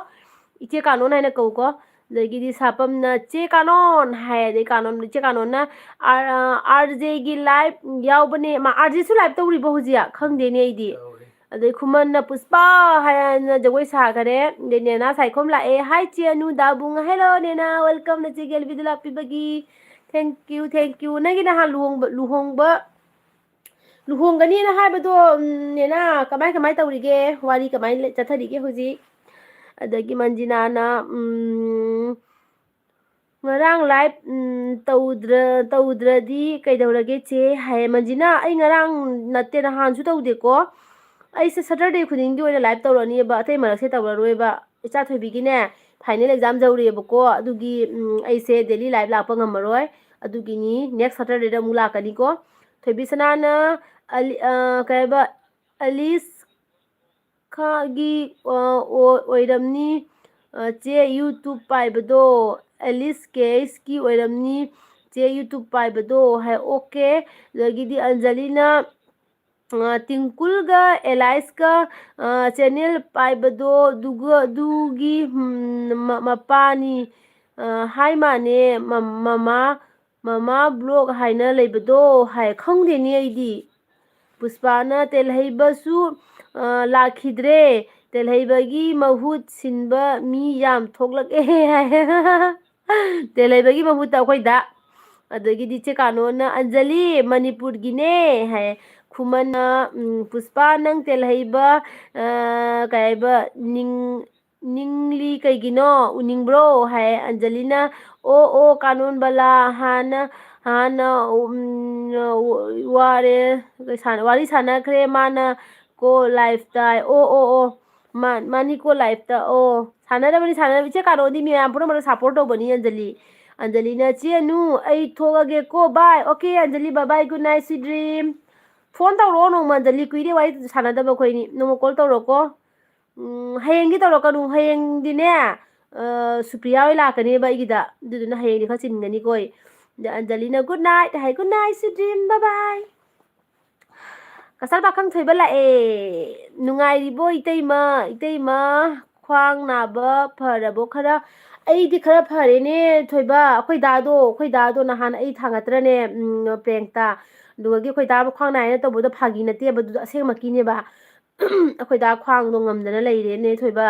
ꯏꯆꯦ ꯀꯥꯅꯣꯟ ꯍꯥꯏꯅ ꯀꯧꯀꯣ꯫ ꯑꯗꯒꯤꯗꯤ ꯁꯥꯄꯝꯅ "ꯆꯦ ꯀꯥꯅꯣꯟ" ꯍꯥꯏ, ꯑꯗꯩ ꯀꯥꯅꯣꯟ, ꯏꯆꯦ ꯀꯥꯅꯣꯟꯅ, "ꯑꯥꯔ-, ꯑ, ꯑꯥꯔ ꯖꯦꯒꯤ ꯂꯥꯏꯚ ꯌꯥꯎꯕꯅꯦ"꯫ ꯃꯥ ꯑꯥꯔ ꯖꯦꯁꯨ ꯂꯥꯏꯚ ꯇꯧꯔꯤꯕꯣ ꯍꯧꯖꯤꯛ? ꯈꯪꯗꯦꯅꯦ ꯑꯩꯗꯤ꯫ ꯇꯧꯔꯤ꯫ ꯑꯗꯩ ꯈꯨꯃꯟꯅ "ꯄꯨꯁꯄꯥ" ꯍꯥꯏꯅ ꯖꯒꯣꯏ ꯁꯥꯈꯔꯦ꯫ ꯑꯗꯩ ꯅꯦꯅꯥ ꯁꯥꯏꯈꯣꯝ ꯂꯥꯛꯑꯦ꯫ "Hi ꯆꯦ ꯑꯅꯨ, ꯗꯥꯕꯨꯡ꯫ Hello ꯅꯦꯅꯥ, welcome ꯅꯆꯦꯒꯤ ꯑꯦꯜ ꯕꯤꯗ ꯂꯥꯛꯄꯤꯕꯒꯤ꯫ Thank you, thank you꯫ ꯅꯪꯒꯤ ꯅꯍꯥꯟ ꯂꯨꯍꯣꯡꯕ, ꯂꯨꯍꯣꯡꯕ, ꯂꯨꯍꯣꯡꯒꯅꯤꯅ ꯍꯥꯏꯕꯗꯣ, ꯎꯝ, ꯅꯦꯅꯥ, ꯀꯃꯥꯏ, ꯀꯃꯥꯏ ꯇꯧꯔꯤꯒꯦ? ꯋꯥꯔꯤ ꯀꯃꯥꯏ ꯂꯩ-, ꯆꯠꯊꯔꯤꯒꯦ ꯍꯧꯖꯤꯛ?" ꯑꯗꯒꯤ ꯃꯟꯖꯤꯅꯥꯅ, ꯎꯝ, "ꯉꯔꯥꯡ ꯂꯥꯏꯚ, ꯎꯝ, ꯇꯧꯗ꯭ꯔ-, ꯇꯧꯗ꯭ꯔꯗꯤ ꯀꯩꯗꯧꯔꯒꯦ ꯆꯦ?" ꯍꯥꯏꯌꯦ꯫ ꯃꯟꯖꯤꯅꯥ, ꯑꯩ ꯉꯔꯥꯡ ꯅꯠꯇꯦ, ꯅꯍꯥꯟꯁꯨ ꯇꯧꯗꯦꯀꯣ꯫ ꯑꯩꯁꯦ ꯁꯇꯔꯗꯦ ꯈꯨꯗꯤꯡꯒꯤ ꯑꯣꯏꯅ ꯂꯥꯏꯚ ꯇꯧꯔꯅꯤꯕ, ꯑꯇꯩ ꯃꯔꯛꯁꯦ ꯇꯧꯔꯔꯣꯏꯕ꯫ ꯏꯆꯥ ꯊꯣꯏꯕꯤꯒꯤꯅꯦ, ꯐꯥꯏꯅꯦꯜ ꯑꯦꯛꯖꯥꯝ ꯌꯧꯔꯤꯑꯕꯀꯣ, ꯑꯗꯨꯒꯤ, ꯎꯝ, ꯑꯩꯁꯦ ꯗꯦꯂꯤ ꯂꯥꯏꯚ ꯂꯥꯛꯄ ꯉꯝꯃꯔꯣꯏ꯫ ꯑꯗꯨꯒꯤꯅꯤ, ꯅꯦꯛꯁ ꯁꯇꯔꯗꯦꯗ ꯑꯃꯨꯛ ꯂꯥꯛꯀꯅꯤꯀꯣ꯫ ꯊꯣꯏꯕꯤꯁꯅꯥꯅ ꯑꯂꯤ-, ꯑ, ꯀꯩ ꯍꯥꯏꯕ, ꯑꯂꯤꯁ ꯈꯥꯒꯤ, ꯑ, ꯑꯣ-, ꯑꯣꯏꯔꯝꯅꯤ, ꯑ, ꯆꯦ YouTube ꯄꯥꯏꯕꯗꯣ, ꯑꯦꯂꯤꯁ ꯀꯦ ꯑꯩꯆꯀꯤ ꯑꯣꯏꯔꯝꯅꯤ, ꯆꯦ YouTube ꯄꯥꯏꯕꯗꯣ ꯍꯥꯏ, ꯑꯣꯀꯦ꯫ ꯑꯗꯒꯤꯗꯤ ꯑꯟꯖꯂꯤꯅ, ꯑ, ꯇꯤꯡꯀꯨꯜꯒ ꯑꯦꯂꯥꯏꯁꯀ, ꯑ, ꯆꯦꯅꯦꯜ ꯄꯥꯏꯕꯗꯣ, ꯑꯗꯨꯒ, ꯑꯗꯨꯒꯤ, ꯎꯝ, ꯃ-, ꯃꯄꯥꯅꯤ, ꯑ, ꯍꯥꯏ ꯃꯥꯅꯦ, ꯃ-, ꯃꯃꯥ, ꯃꯃꯥ ꯕ꯭ꯂꯣꯛ ꯍꯥꯏꯅ ꯂꯩꯕꯗꯣ ꯍꯥꯏ, ꯈꯪꯗꯦꯅꯦ ꯑꯩꯗꯤ꯫ ꯄꯨꯁꯄꯥꯅ ꯇꯦꯜꯍꯩꯕꯁꯨ, ꯑ, ꯂꯥꯛꯈꯤꯗ꯭ꯔꯦ꯫ ꯇꯦꯜꯍꯩꯕꯒꯤ ꯃꯍꯨꯠ ꯁꯤꯟꯕ ꯃꯤ ꯌꯥꯝ ꯊꯣꯛꯂꯛꯑꯦ ꯍꯥꯏ꯫ ꯇꯦꯜꯍꯩꯕꯒꯤ ꯃꯍꯨꯠꯇ ꯑꯩꯈꯣꯏꯗ꯫ ꯑꯗꯒꯤꯗꯤ ꯆꯦ ꯀꯥꯅꯣꯅ, "ꯑꯟꯖꯂꯤ ꯃꯅꯤꯄꯨꯔꯒꯤꯅꯦ" ꯍꯥꯏ꯫ ꯈꯨꯃꯟꯅ, ꯎꯝ, "ꯄꯨꯁꯄꯥ, ꯅꯪ ꯇꯦꯜꯍꯩꯕ, ꯑ, ꯀꯩ ꯍꯥꯏꯕ, ꯅꯤꯡ-, ꯅꯤꯡꯂꯤ ꯀꯩꯒꯤꯅꯣ? ꯎꯅꯤꯡꯕ꯭ꯔꯣ?" ꯍꯥꯏ꯫ ꯑꯟꯖꯂꯤꯅ, "ꯑꯣ, ꯑꯣ, ꯀꯥꯅꯣꯟ ꯕꯂꯥ, ꯍꯥꯟꯅ, ꯍꯥꯟꯅ, ꯎꯝ, ꯋꯥꯔꯦ, ꯋꯥꯔꯤ ꯁꯥꯟꯅꯈ꯭ꯔꯦ ꯃꯥꯅ ꯀꯣ ꯂꯥꯏꯐꯇ"꯫ ꯑꯣ, ꯑꯣ, ꯑꯣ, ꯃꯥ-, ꯃꯥꯅꯤꯀꯣ ꯂꯥꯏꯐꯇ꯫ ꯑꯣ, ꯁꯥꯟꯅꯔꯕꯅꯤ, ꯁꯥꯟꯅꯔꯕꯅꯤ꯫ ꯏꯆꯦ ꯀꯥꯔꯣꯗꯤ ꯃꯤ ꯃꯌꯥꯝ ꯄꯨꯝꯅꯃꯛꯅ support ꯇꯧꯕꯅꯤ, ꯑꯟꯖꯂꯤ꯫ ꯑꯟꯖꯂꯤꯅ, "ꯆꯦ ꯑꯅꯨ, ꯑꯩ ꯊꯣꯛꯑꯒꯦꯀꯣ, bye." Okay, Anjali, bye bye, good night, sweet dream꯫ Phone ꯇꯧꯔꯛꯑꯣ ꯅꯣꯡꯃ, ꯑꯟꯖꯂꯤ, ꯀꯨꯏꯔꯦ ꯋꯥꯔꯤ ꯁꯥꯟꯅꯗꯕ ꯑꯩꯈꯣꯏꯅꯤ꯫ ꯅꯣꯡꯃ call ꯇꯧꯔꯛꯑꯣꯀꯣ꯫ ꯎꯝ, ꯍꯌꯦꯡꯗꯤ ꯇꯧꯔꯛꯀꯅꯨ, ꯍꯌꯦꯡꯗꯤꯅꯦ, ꯑ, ꯁꯨꯄ꯭ꯔꯤꯌꯥ ꯍꯣꯏ ꯂꯥꯛꯀꯅꯦꯕ ꯑꯩꯒꯤꯗ, ꯑꯗꯨꯗꯨꯅ ꯍꯌꯦꯡꯗꯤ ꯈꯔ ꯆꯤꯟꯒꯅꯤꯀꯣ ꯑꯩ꯫ ꯑꯗ ꯑꯟꯖꯂꯤꯅ, "Good night" ꯍꯥꯏ, "Good night, sweet dream, bye bye." Cachar ꯄꯥꯈꯪ ꯊꯣꯏꯕ ꯂꯥꯛꯑꯦ꯫ "ꯅꯨꯡꯉꯥꯏꯔꯤꯕꯣ, ꯏꯇꯩꯃ? ꯏꯇꯩꯃ, ꯈ꯭ꯋꯥꯡ ꯅꯥꯕ ꯐꯔꯕꯣ ꯈꯔ?" ꯑꯩꯗꯤ ꯈꯔ ꯐꯔꯦꯅꯦ, ꯊꯣꯏꯕ꯫ ꯑꯩꯈꯣꯏ ꯗꯥꯗꯣ, ꯑꯩꯈꯣꯏ ꯗꯥꯗꯣ ꯅꯍꯥꯟ ꯑꯩ ꯊꯥꯡꯒꯠꯇ꯭ꯔꯅꯦ, ꯎꯝ, ꯄ꯭ꯔꯦꯡꯇ꯫ ꯑꯗꯨꯒꯤ ꯑꯩꯈꯣꯏ ꯗꯥꯕꯨ ꯈ꯭ꯋꯥꯡ ꯅꯥꯏꯅ ꯇꯧꯕꯗꯣ ꯐꯥꯒꯤ ꯅꯠꯇꯦꯕ, ꯑꯗꯨꯗꯣ ꯑꯁꯦꯡꯃꯛꯀꯤꯅꯦꯕ꯫ ꯑꯩꯈꯣꯏ ꯗꯥ ꯈ꯭ꯋꯥꯡꯗꯣ ꯉꯝꯗꯅ ꯂꯩꯔꯦꯅꯦ, ꯊꯣꯏꯕ꯫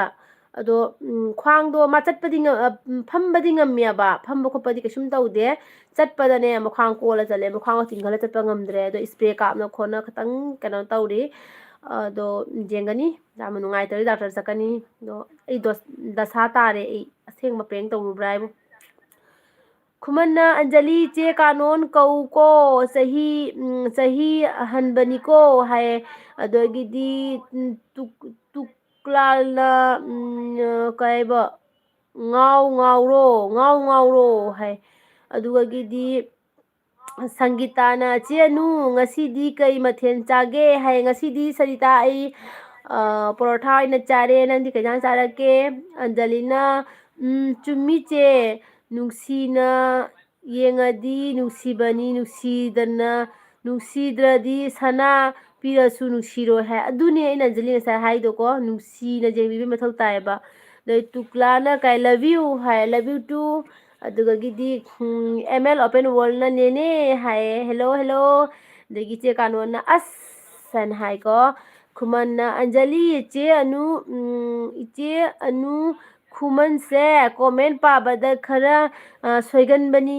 ꯑꯗꯣ, ꯎꯝ, ꯈ꯭ꯋꯥꯡꯗꯣ ꯃꯥ ꯆꯠꯄꯗꯤ ꯉ-, ꯑ, ꯎꯝ, ꯐꯝꯕꯗꯤ ꯉꯝꯃꯦꯕ, ꯐꯝꯕ ꯈꯣꯠꯄꯗꯤ ꯀꯩꯁꯨꯝ ꯇꯧꯗꯦ꯫ ꯆꯠꯄꯗꯅꯦ, ꯃꯈ꯭ꯋꯥꯡ ꯀꯣꯜꯂ ꯆꯠꯂꯦ, ꯃꯈ꯭ꯋꯥꯡ ꯆꯤꯡꯈꯠꯂ ꯆꯠꯄ ꯉꯝꯗ꯭ꯔꯦ꯫ ꯑꯗꯣ spray ꯀꯥꯞꯅ ꯈꯣꯠꯅ ꯈꯤꯇꯪ ꯀꯩꯅꯣ ꯇꯧꯔꯤ꯫ ꯑꯗꯣ ꯌꯦꯡꯒꯅꯤ, ꯌꯥꯝꯅ ꯅꯨꯡꯉꯥꯏꯇ꯭ꯔꯗꯤ doctor ꯆꯠꯀꯅꯤ꯫ ꯑꯗꯣ ꯑꯩ ꯗꯣꯁ-, ꯗꯁꯥ ꯇꯥꯔꯦ ꯑꯩ, ꯑꯁꯦꯡꯕ prank ꯇꯧꯔꯨꯕ꯭ꯔꯥ ꯍꯥꯏꯕꯨ꯫ ꯈꯨꯃꯟꯅ, "ꯑꯟꯖꯂꯤ, ꯆꯦ ꯀꯥꯅꯣꯟ ꯀꯧꯀꯣ, ꯆꯍꯤ, ꯎꯝ, ꯆꯍꯤ ꯍꯟꯕꯅꯤꯀꯣ" ꯍꯥꯏ꯫ ꯑꯗꯒꯤꯗꯤ, ꯎꯝ, ꯇꯨꯛ-, ꯇꯨꯛꯂꯥꯜꯅ, ꯎꯝ, ꯀꯩꯕ, "ꯉꯥꯎ ꯉꯥꯎꯔꯣ, ꯉꯥꯎ ꯉꯥꯎꯔꯣ" ꯍꯥꯏ꯫ ꯑꯗꯨꯒꯒꯤꯗꯤ ꯁꯪꯒꯤꯇꯥꯅ, "ꯆꯦ ꯑꯅꯨ, ꯉꯁꯤꯗꯤ ꯀꯩ ꯃꯊꯦꯜ ꯆꯥꯒꯦ?" ꯍꯥꯏ꯫ "ꯉꯁꯤꯗꯤ ꯁꯔꯤꯇꯥ, ꯑꯩ, ꯑ, ꯄꯔꯣꯊꯥ ꯑꯣꯏꯅ ꯆꯥꯔꯦ꯫ ꯅꯪꯗꯤ ꯀꯩ ꯏꯟꯖꯥꯡ ꯆꯥꯔꯛꯀꯦ?" ꯑꯟꯖꯂꯤꯅ, "ꯎꯝ, ꯆꯨꯝꯃꯤ ꯆꯦ, ꯅꯨꯡꯁꯤꯅ ꯌꯦꯡꯉꯗꯤ ꯅꯨꯡꯁꯤꯕꯅꯤ, ꯅꯨꯡꯁꯤꯗꯅ, ꯅꯨꯡꯁꯤꯗ꯭ꯔꯗꯤ ꯁꯅꯥ ꯄꯤꯔꯁꯨ ꯅꯨꯡꯁꯤꯔꯣꯏ" ꯍꯥꯏ꯫ ꯑꯗꯨꯅꯦ ꯑꯩꯅ ꯑꯟꯖꯂꯤ ꯉꯁꯥꯏ ꯍꯥꯏꯗꯣꯀꯣ, ꯅꯨꯡꯁꯤꯅ ꯌꯦꯡꯕꯤꯕ ꯃꯊꯧ ꯇꯥꯏꯌꯦꯕ꯫ ꯑꯗꯩ ꯇꯨꯛꯂꯥꯅ ꯀꯥꯏ, "Love you" high, "Love you too"꯫ ꯑꯗꯨꯒꯒꯤꯗꯤ, um, M L Open Worldꯅ, "ꯅꯦꯅꯦ" ꯍꯥꯏꯌꯦ, "Hello, hello"꯫ ꯑꯗꯒꯤ ꯆꯦ ꯀꯥꯅꯣꯟꯅ, "ꯑꯁ" ꯍꯥꯏꯅ ꯍꯥꯏꯀꯣ꯫ ꯈꯨꯃꯟꯅ, "ꯑꯟꯖꯂꯤ, ꯏꯆꯦ ꯑꯅꯨ, ꯎꯝ, ꯏꯆꯦ ꯑꯅꯨ ꯈꯨꯃꯟꯁꯦ comment ꯄꯥꯕꯗ ꯈꯔ, ꯑ, ꯁꯣꯏꯒꯟꯕꯅꯤ"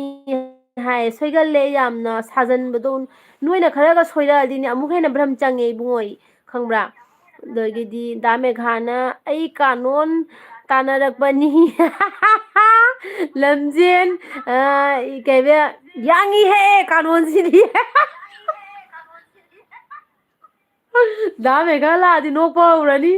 ꯍꯥꯏ꯫ "ꯁꯣꯏꯒꯜꯂꯦ ꯌꯥꯝꯅ, ꯁꯥꯖꯟꯕꯗꯣ꯫ ꯅꯣꯏꯅ ꯈꯔꯒ ꯁꯣꯏꯔꯛꯑꯗꯤꯅꯦ, ꯑꯃꯨꯛ ꯍꯦꯟꯅ ꯚ꯭ꯔꯝ ꯆꯪꯉꯦ ꯏꯕꯨꯡꯉꯣ ꯑꯩ, ꯈꯪꯕ꯭ꯔꯥ?" ꯑꯗꯒꯤꯗꯤ ꯗꯥ ꯃꯦꯘꯥꯅ, "ꯑꯩ ꯀꯥꯅꯣꯟ ꯇꯥꯟꯅꯔꯛꯄꯅꯤ"꯫ ꯂꯝꯖꯦꯟ, ꯑ, ꯀꯩꯕ, ꯌꯥꯡꯉꯤꯍꯦ ꯀꯥꯅꯣꯟꯁꯤꯗꯤ꯫ ꯗꯥ ꯃꯦꯘꯥ ꯂꯥꯛꯑꯗꯤ ꯅꯣꯛꯄ ꯍꯧꯔꯅꯤ꯫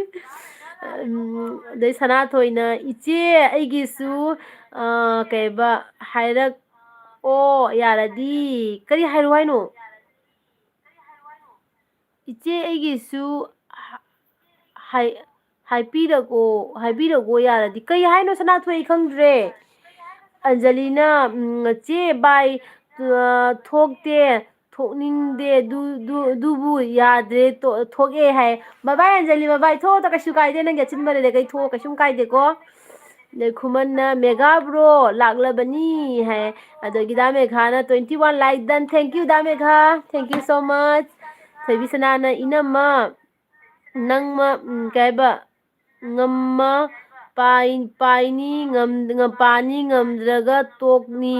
ꯎꯝ, ꯑꯗꯩ ꯁꯅꯥꯊꯣꯏꯅ, "ꯏꯆꯦ, ꯑꯩꯒꯤꯁꯨ, ꯑ, ꯀꯩꯕ, ꯍꯥꯏꯔꯛꯑꯣ ꯌꯥꯔꯗꯤ"꯫ ꯀꯔꯤ ꯍꯥꯏꯔꯣ ꯍꯥꯏꯅꯣ? "ꯏꯆꯦ, ꯑꯩꯒꯤꯁꯨ ꯍꯥꯏ-, ꯍꯥꯏꯕꯤꯔꯛꯑꯣ, ꯍꯥꯏꯕꯤꯔꯛꯑꯣ ꯌꯥꯔꯗꯤ"꯫ ꯀꯩ ꯍꯥꯏꯅꯣ ꯁꯅꯥꯊꯣꯏ? ꯑꯩ ꯈꯪꯗ꯭ꯔꯦ꯫ ꯑꯟꯖꯂꯤꯅ, ꯎꯝ, "ꯆꯦ, ꯕꯥꯏ, ꯑ, ꯊꯣꯛꯇꯦ, ꯊꯣꯛꯅꯤꯡꯗꯦ, ꯑꯗꯨ, ꯑꯗꯨ, ꯑꯗꯨꯕꯨ ꯌꯥꯗ꯭ꯔꯦ, ꯇꯣ-, ꯊꯣꯛꯑꯦ" ꯍꯥꯏ꯫ "ꯕꯥꯏ ꯕꯥꯏ ꯑꯟꯖꯂꯤ, ꯕꯥꯏ ꯕꯥꯏ, ꯊꯣꯛꯑꯣ, ꯀꯩꯁꯨ ꯀꯥꯏꯗꯦ, ꯅꯪꯒꯤ ꯑꯆꯤꯟꯕ ꯂꯩꯔꯒ ꯊꯣꯛꯑꯣ, ꯀꯩꯁꯨꯝ ꯀꯥꯏꯗꯦꯀꯣ"꯫ ꯑꯗꯩ ꯈꯨꯃꯟꯅ, "ꯃꯦꯒꯥ ꯕ꯭ꯔꯣ ꯂꯥꯛꯂꯕꯅꯤ" ꯍꯥꯏ꯫ ꯑꯗꯒꯤ ꯗꯥ ꯃꯦꯘꯥꯅ, "Twenty one like done, thank you the ꯃꯦꯘꯥ, thank you so much"꯫ ꯊꯣꯏꯕꯤ ꯁꯅꯥꯅ, "ꯏꯅꯝꯃ, ꯅꯪꯃ, ꯎꯝ, ꯀꯩ ꯍꯥꯏꯕ, ꯉꯝꯃ ꯄꯥꯏ-, ꯄꯥꯏꯅꯤ ꯉꯝ-, ꯉꯝ-, ꯄꯥꯅꯤ ꯉꯝꯗ꯭ꯔꯒ ꯇꯣꯛꯅꯤ꯫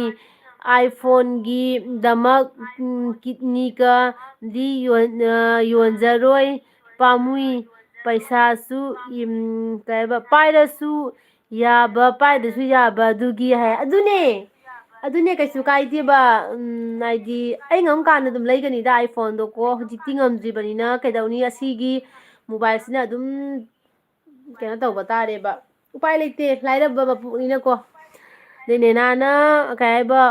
iPhone ꯒꯤꯗꯃꯛ, ꯎꯝ, kidney ꯒꯗꯤ ꯌꯣꯟ-, ꯑ, ꯌꯣꯟꯖꯔꯣꯏ, ꯄꯥꯝꯃꯨꯏ꯫ ꯄꯩꯁꯥꯁꯨ, ꯎꯝ, ꯀꯩ ꯍꯥꯏꯕ, ꯄꯥꯏꯔꯁꯨ ꯌꯥꯕ, ꯄꯥꯏꯗ꯭ꯔꯁꯨ ꯌꯥꯕ ꯑꯗꯨꯒꯤ" ꯍꯥꯏ꯫ ꯑꯗꯨꯅꯦ, ꯑꯗꯨꯅꯦ, ꯀꯩꯁꯨ ꯀꯥꯏꯗꯦꯕ꯫ ꯎꯝ, ꯍꯥꯏꯗꯤ, ꯑꯩ ꯉꯝꯀꯥꯟꯗ ꯑꯗꯨꯝ ꯂꯩꯒꯅꯤꯗ iPhone ꯗꯣ ꯀꯣ꯫ ꯍꯧꯖꯤꯛꯇꯤ ꯉꯝꯗ꯭ꯔꯤꯕꯅꯤꯅ ꯀꯩꯗꯧꯅꯤ, ꯑꯁꯤꯒꯤ mobile ꯁꯤꯅ ꯑꯗꯨꯝ ꯀꯩꯅꯣ ꯇꯧꯕ ꯇꯥꯔꯦꯕ꯫ ꯎꯄꯥꯏ ꯂꯩꯇꯦ, ꯂꯥꯏꯔꯕ ꯃꯄꯣꯛꯅꯤꯅꯀꯣ꯫ ꯑꯗꯩ ꯅꯦꯅꯥꯅ ꯀꯩ ꯍꯥꯏꯕ,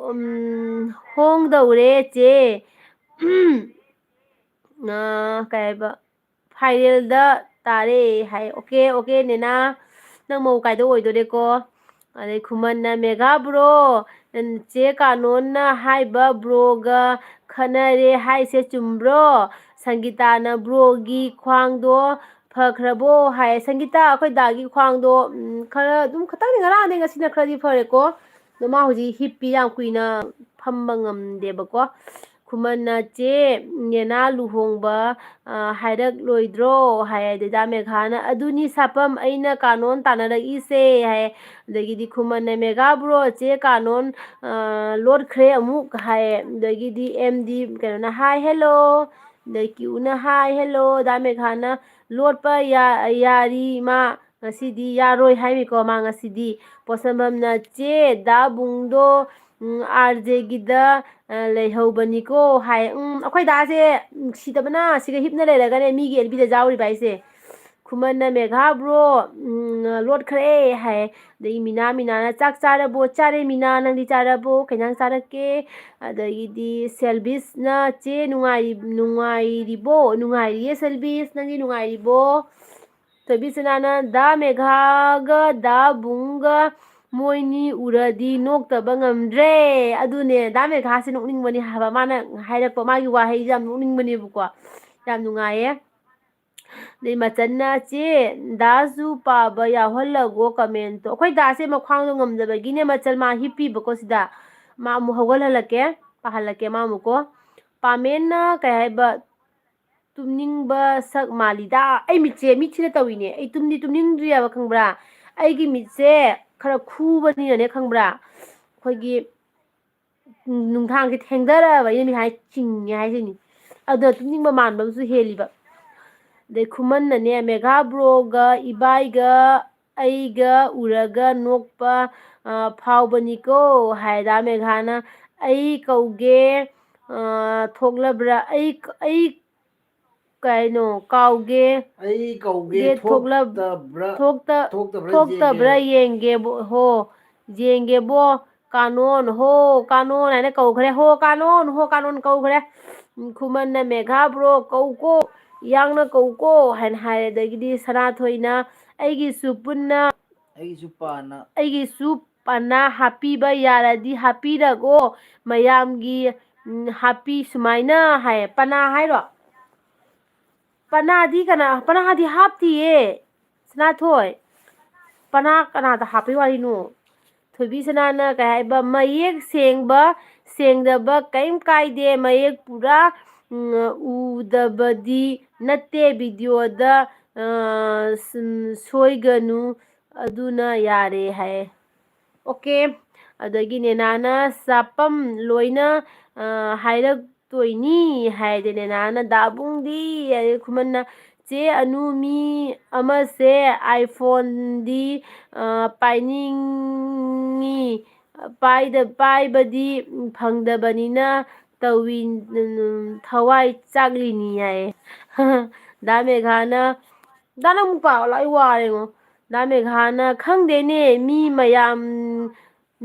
ꯎꯝ, "ꯍꯣꯡꯗꯧꯔꯦ ꯆꯦ"꯫ ꯑ, ꯀꯩ ꯍꯥꯏꯕ, "ꯐꯥꯏꯔꯦꯜꯗ ꯇꯥꯔꯦ" ꯍꯥꯏ꯫ "ꯑꯣꯀꯦ, ꯑꯣꯀꯦ, ꯅꯦꯅꯥ, ꯅꯪ ꯃꯧ ꯀꯥꯏꯗ ꯑꯣꯏꯗꯣꯔꯦꯀꯣ?" ꯑꯗꯩ ꯈꯨꯃꯟꯅ, "ꯃꯦꯒꯥ ꯕ꯭ꯔꯣ, ꯆꯦ ꯀꯥꯅꯣꯟꯅ ꯍꯥꯏꯕ ꯕ꯭ꯔꯣꯒ ꯈꯠꯅꯔꯦ ꯍꯥꯏꯁꯦ ꯆꯨꯝꯕ꯭ꯔꯣ? ꯁꯪꯒꯤꯇꯥꯅ ꯕ꯭ꯔꯣꯒꯤ ꯈ꯭ꯋꯥꯡꯗꯣ ꯐꯈ꯭ꯔꯕꯣ?" ꯍꯥꯏ꯫ ꯁꯪꯒꯤꯇꯥ, ꯑꯩꯈꯣꯏ ꯗꯥꯒꯤ ꯈ꯭ꯋꯥꯡꯗꯣ, ꯎꯝ, ꯈꯔ ꯑꯗꯨꯝ ꯈꯇꯪꯗꯤ, ꯉꯔꯥꯡꯗꯩ ꯉꯁꯤꯅ ꯈꯔꯗꯤ ꯐꯔꯦꯀꯣ꯫ ꯑꯗꯣ ꯃꯥ ꯍꯧꯖꯤꯛ ꯍꯤꯞꯄꯤ, ꯌꯥꯝ ꯀꯨꯏꯅ ꯐꯝꯕ ꯉꯝꯗꯦꯕꯀꯣ꯫ ꯈꯨꯃꯟꯅ, "ꯆꯦ, ꯅꯦꯅꯥ ꯂꯨꯍꯣꯡꯕ, ꯑ, ꯍꯥꯏꯔꯛꯂꯣꯏꯗ꯭ꯔꯣ?" ꯍꯥꯏ꯫ ꯑꯗꯩ ꯗꯥ ꯃꯦꯘꯥꯅ, "ꯑꯗꯨꯅꯤ ꯁꯥꯄꯝ, ꯑꯩꯅ ꯀꯥꯅꯣꯟ ꯇꯥꯟꯅꯔꯛꯏꯁꯦ" ꯍꯥꯏ꯫ ꯑꯗꯒꯤꯗꯤ ꯈꯨꯃꯟꯅ, "ꯃꯦꯒꯥ ꯕ꯭ꯔꯣ, ꯆꯦ ꯀꯥꯅꯣꯟ, ꯑ, ꯂꯣꯠꯈ꯭ꯔꯦ ꯑꯃꯨꯛ" ꯍꯥꯏ꯫ ꯑꯗꯒꯤꯗꯤ ꯑꯦꯝ ꯗꯤ ꯀꯩꯅꯣꯅ, "ꯍꯥꯏ ꯍꯦꯜꯂꯣ"꯫ ꯑꯗꯩ ꯀ꯭ꯌꯨꯅ, "ꯍꯥꯏ ꯍꯦꯜꯂꯣ"꯫ ꯗꯥ ꯃꯦꯘꯥꯅ, "ꯂꯣꯠꯄ ꯌꯥ-, ꯌꯥꯔꯤ ꯃꯥ ꯉꯁꯤꯗꯤ ꯌꯥꯔꯣꯏ" ꯍꯥꯏꯃꯤꯀꯣ, ꯃꯥ ꯉꯁꯤꯗꯤ꯫ ꯄꯣꯠꯁꯝꯕꯝꯅ, "ꯆꯦ, ꯗꯥ ꯕꯨꯡꯗꯣ, ꯎꯝ, ꯑꯥꯔ ꯖꯦꯒꯤꯗ, ꯑ, ꯂꯩꯍꯧꯕꯅꯤꯀꯣ" ꯍꯥꯏ꯫ ꯎꯝ, ꯑꯩꯈꯣꯏ ꯗꯥꯁꯦ ꯅꯨꯡꯁꯤꯗꯕꯅ ꯁꯤꯒ ꯍꯤꯞꯅ ꯂꯩꯔꯒꯅꯦ ꯃꯤꯒꯤ ꯑꯦꯜ ꯕꯤꯗ ꯌꯥꯎꯔꯤꯕ ꯍꯥꯏꯁꯦ꯫ ꯈꯨꯃꯟꯅ, "ꯃꯦꯘꯥ ꯕ꯭ꯔꯣ, ꯎꯝ, ꯂꯣꯠꯈ꯭ꯔꯦ" ꯍꯥꯏ꯫ ꯑꯗꯒꯤ ꯃꯤꯅꯥ, ꯃꯤꯅꯥꯅ, "ꯆꯥꯛ ꯆꯥꯔꯕꯣ?" "ꯆꯥꯔꯦ ꯃꯤꯅꯥ, ꯅꯪꯗꯤ ꯆꯥꯔꯕꯣ? ꯀꯩ ꯏꯟꯖꯥꯡ ꯆꯥꯔꯛꯀꯦ?" ꯑꯗꯒꯤꯗꯤ ꯁꯦꯜꯕꯤꯁꯅ, "ꯆꯦ ꯅꯨꯡꯉꯥꯏꯔꯤ-, ꯅꯨꯡꯉꯥꯏꯔꯤꯕꯣ?" "ꯅꯨꯡꯉꯥꯏꯔꯤꯌꯦ ꯁꯦꯜꯕꯤꯁ, ꯅꯪꯗꯤ ꯅꯨꯡꯉꯥꯏꯔꯤꯕꯣ?" ꯊꯣꯏꯕꯤꯁꯅꯥꯅ, "ꯗꯥ ꯃꯦꯘꯥꯒ ꯗꯥ ꯕꯨꯡꯒ ꯃꯣꯏꯅꯤ ꯎꯔꯗꯤ ꯅꯣꯛꯇꯕ ꯉꯝꯗ꯭ꯔꯦ"꯫ ꯑꯗꯨꯅꯦ, ꯗꯥ ꯃꯦꯘꯥꯁꯦ ꯅꯣꯛꯅꯤꯡꯕꯅꯤ ꯍꯥꯏꯕ, ꯃꯥꯅ ꯍꯥꯏꯔꯛꯄ ꯃꯥꯒꯤ ꯋꯥꯍꯩꯁꯦ ꯌꯥꯝ ꯅꯣꯛꯅꯤꯡꯕꯅꯦꯕꯀꯣ, ꯌꯥꯝ ꯅꯨꯡꯉꯥꯏꯌꯦ꯫ ꯑꯗꯩ ꯃꯆꯟꯅ, "ꯆꯦ, ꯗꯥꯁꯨ ꯄꯥꯕ ꯌꯥꯎꯍꯜꯂꯒꯣ ꯀꯃꯦꯟꯇꯣ"꯫ ꯑꯩꯈꯣꯏ ꯗꯥꯁꯦ ꯃꯈ꯭ꯋꯥꯡꯗꯣ ꯉꯝꯗꯕꯒꯤꯅꯦ, ꯃꯆꯜ ꯃꯥ ꯍꯤꯞꯄꯤꯕꯀꯣ ꯁꯤꯗ꯫ ꯃꯥ ꯑꯃꯨꯛ ꯍꯧꯒꯠꯍꯜꯂꯛꯀꯦ, ꯄꯥꯍꯜꯂꯛꯀꯦ ꯃꯥ ꯑꯃꯨꯛꯀꯣ꯫ ꯄꯥꯃꯦꯟꯅ ꯀꯩ ꯍꯥꯏꯕ, "ꯇꯨꯝꯅꯤꯡꯕ ꯁꯛ ꯃꯥꯜꯂꯤꯗ"꯫ ꯑꯩ ꯃꯤꯠꯁꯦ ꯃꯤ ꯊꯤꯅ ꯇꯧꯏꯅꯦ꯫ ꯑꯩ ꯇꯨꯝꯗꯤ ꯇꯨꯝꯅꯤꯡꯗ꯭ꯔꯤꯑꯕ, ꯈꯪꯕ꯭ꯔꯥ? ꯑꯩꯒꯤ ꯃꯤꯠꯁꯦ ꯈꯔ ꯈꯨꯕꯅꯤꯅꯅꯦ, ꯈꯪꯕ꯭ꯔꯥ? ꯑꯩꯈꯣꯏꯒꯤ ꯅꯨꯡꯗꯥꯡꯁꯦ ꯊꯦꯡꯊꯔꯛꯑꯕ ꯑꯩꯅ ꯃꯤꯠ ꯍꯥꯏ ꯆꯤꯡꯉꯦ ꯍꯥꯏꯁꯤꯅꯤ꯫ ꯑꯗꯣ ꯇꯨꯝꯅꯤꯡꯕ ꯃꯥꯟꯕ ꯑꯃꯁꯨ ꯍꯦꯜꯂꯤꯕ꯫ ꯑꯗꯩ ꯈꯨꯃꯟꯅꯅꯦ, "ꯃꯦꯘꯥ ꯕ꯭ꯔꯣꯒ ꯏꯕꯥꯏꯒ ꯑꯩꯒ ꯎꯔꯒ ꯅꯣꯛꯄ, ꯑ, ꯐꯥꯎꯕꯅꯤꯀꯣ" ꯍꯥꯏꯗ ꯃꯦꯘꯥꯅ꯫ "ꯑꯩ ꯀꯧꯒꯦ, ꯑ, ꯊꯣꯛꯂꯕ꯭ꯔꯥ? ꯑꯩ, ꯑꯩ ꯀꯩꯅꯣ, ꯀꯥꯎꯒꯦ꯫ ꯑꯩ ꯀꯧꯒꯦ, ꯒꯦ ꯊꯣꯛꯂꯕ-, ꯊꯣꯛꯇꯕ꯭ꯔꯥ, ꯊꯣꯛꯇ-, ꯊꯣꯛꯇꯕ꯭ꯔꯥ ꯊꯣꯛꯇꯕ꯭ꯔꯥ ꯌꯦꯡꯒꯦ꯫ ꯌꯦꯡꯒꯦꯕꯣ, ꯍꯣ, ꯌꯦꯡꯒꯦꯕꯣ, ꯀꯥꯅꯣꯟ, ꯍꯣ, ꯀꯥꯅꯣꯟ" ꯍꯥꯏꯅ ꯀꯧꯈ꯭ꯔꯦ꯫ "ꯍꯣ, ꯀꯥꯅꯣꯟ, ꯍꯣ, ꯀꯥꯅꯣꯟ" ꯀꯧꯈ꯭ꯔꯦ꯫ ꯎꯝ, ꯈꯨꯃꯟꯅ, "ꯃꯦꯘꯥ ꯕ꯭ꯔꯣ ꯀꯧꯀꯣ, ꯌꯥꯡꯅ ꯀꯧꯀꯣ" ꯍꯥꯏꯅ ꯍꯥꯏꯔꯦ꯫ ꯑꯗꯒꯤꯗꯤ ꯁꯅꯥꯊꯣꯏꯅ, "ꯑꯩꯒꯤꯁꯨ ꯄꯨꯟꯅ, ꯑꯩꯒꯤꯁꯨ ꯄꯥꯅ, ꯑꯩꯒꯤꯁꯨ ꯄꯅꯥ ꯍꯥꯞꯄꯤꯕ ꯌꯥꯔꯗꯤ ꯍꯥꯞꯄꯤꯔꯒꯣ, ꯃꯌꯥꯝꯒꯤ, ꯎꯝ, ꯍꯥꯞꯄꯤ ꯁꯨꯃꯥꯏꯅ" ꯍꯥꯏꯌꯦ꯫ ꯄꯅꯥ ꯍꯥꯏꯔꯣ? ꯄꯅꯥꯗꯤ ꯀꯅꯥ, ꯄꯅꯥꯗꯤ ꯍꯥꯞꯇꯤꯌꯦ, ꯁꯅꯥꯊꯣꯏ꯫ ꯄꯅꯥ ꯀꯅꯥꯗ ꯍꯥꯞꯄꯩ ꯋꯥꯔꯤꯅꯣ? ꯊꯣꯏꯕꯤ ꯁꯅꯥꯅ ꯀꯩ ꯍꯥꯏꯕ, "ꯃꯌꯦꯛ ꯁꯦꯡꯕ, ꯁꯦꯡꯗꯕ ꯀꯩꯝ ꯀꯥꯏꯗꯦ, ꯃꯌꯦꯛ ꯄꯨꯔꯥ, ꯎꯝ, ꯎꯗꯕꯗꯤ ꯅꯠꯇꯦ ꯚꯤꯗꯤꯑꯣꯗ, ꯑ, ꯁꯨꯝ ꯁꯣꯏꯒꯅꯨ, ꯑꯗꯨꯅ ꯌꯥꯔꯦ" ꯍꯥꯏꯌꯦ꯫ ꯑꯣꯀꯦ꯫ ꯑꯗꯒꯤ ꯅꯦꯅꯥꯅ, "ꯆꯥꯄꯝ ꯂꯣꯏꯅ, ꯑ, ꯍꯥꯏꯔꯛꯇꯣꯏꯅꯤ" ꯍꯥꯏꯗꯤ ꯅꯦꯅꯥꯅ, "ꯗꯥꯕꯨꯡꯗꯤ" ꯑꯗꯩ ꯈꯨꯃꯟꯅ, "ꯆꯦ ꯑꯅꯨ, ꯃꯤ ꯑꯃꯁꯦ iPhoneꯗꯤ, ꯑ, ꯄꯥꯏꯅꯤꯡꯉꯤ, ꯄꯥꯏꯗ-, ꯄꯥꯏꯕꯗꯤ ꯐꯪꯗꯕꯅꯤꯅ ꯇꯧꯏ, ꯎꯝ, ꯊꯋꯥꯏ ꯆꯥꯛꯂꯤꯅꯤ" ꯍꯥꯏꯌꯦ꯫ ꯗꯥ ꯃꯦꯘꯥꯅ, ꯗꯥ ꯅꯪ ꯑꯃꯨꯛ ꯄꯥꯎ ꯂꯥꯛꯑꯣ, ꯑꯩ ꯋꯥꯔꯦꯉꯣ꯫ ꯗꯥ ꯃꯦꯘꯥꯅ, "ꯈꯪꯗꯦꯅꯦ, ꯃꯤ ꯃꯌꯥꯝ,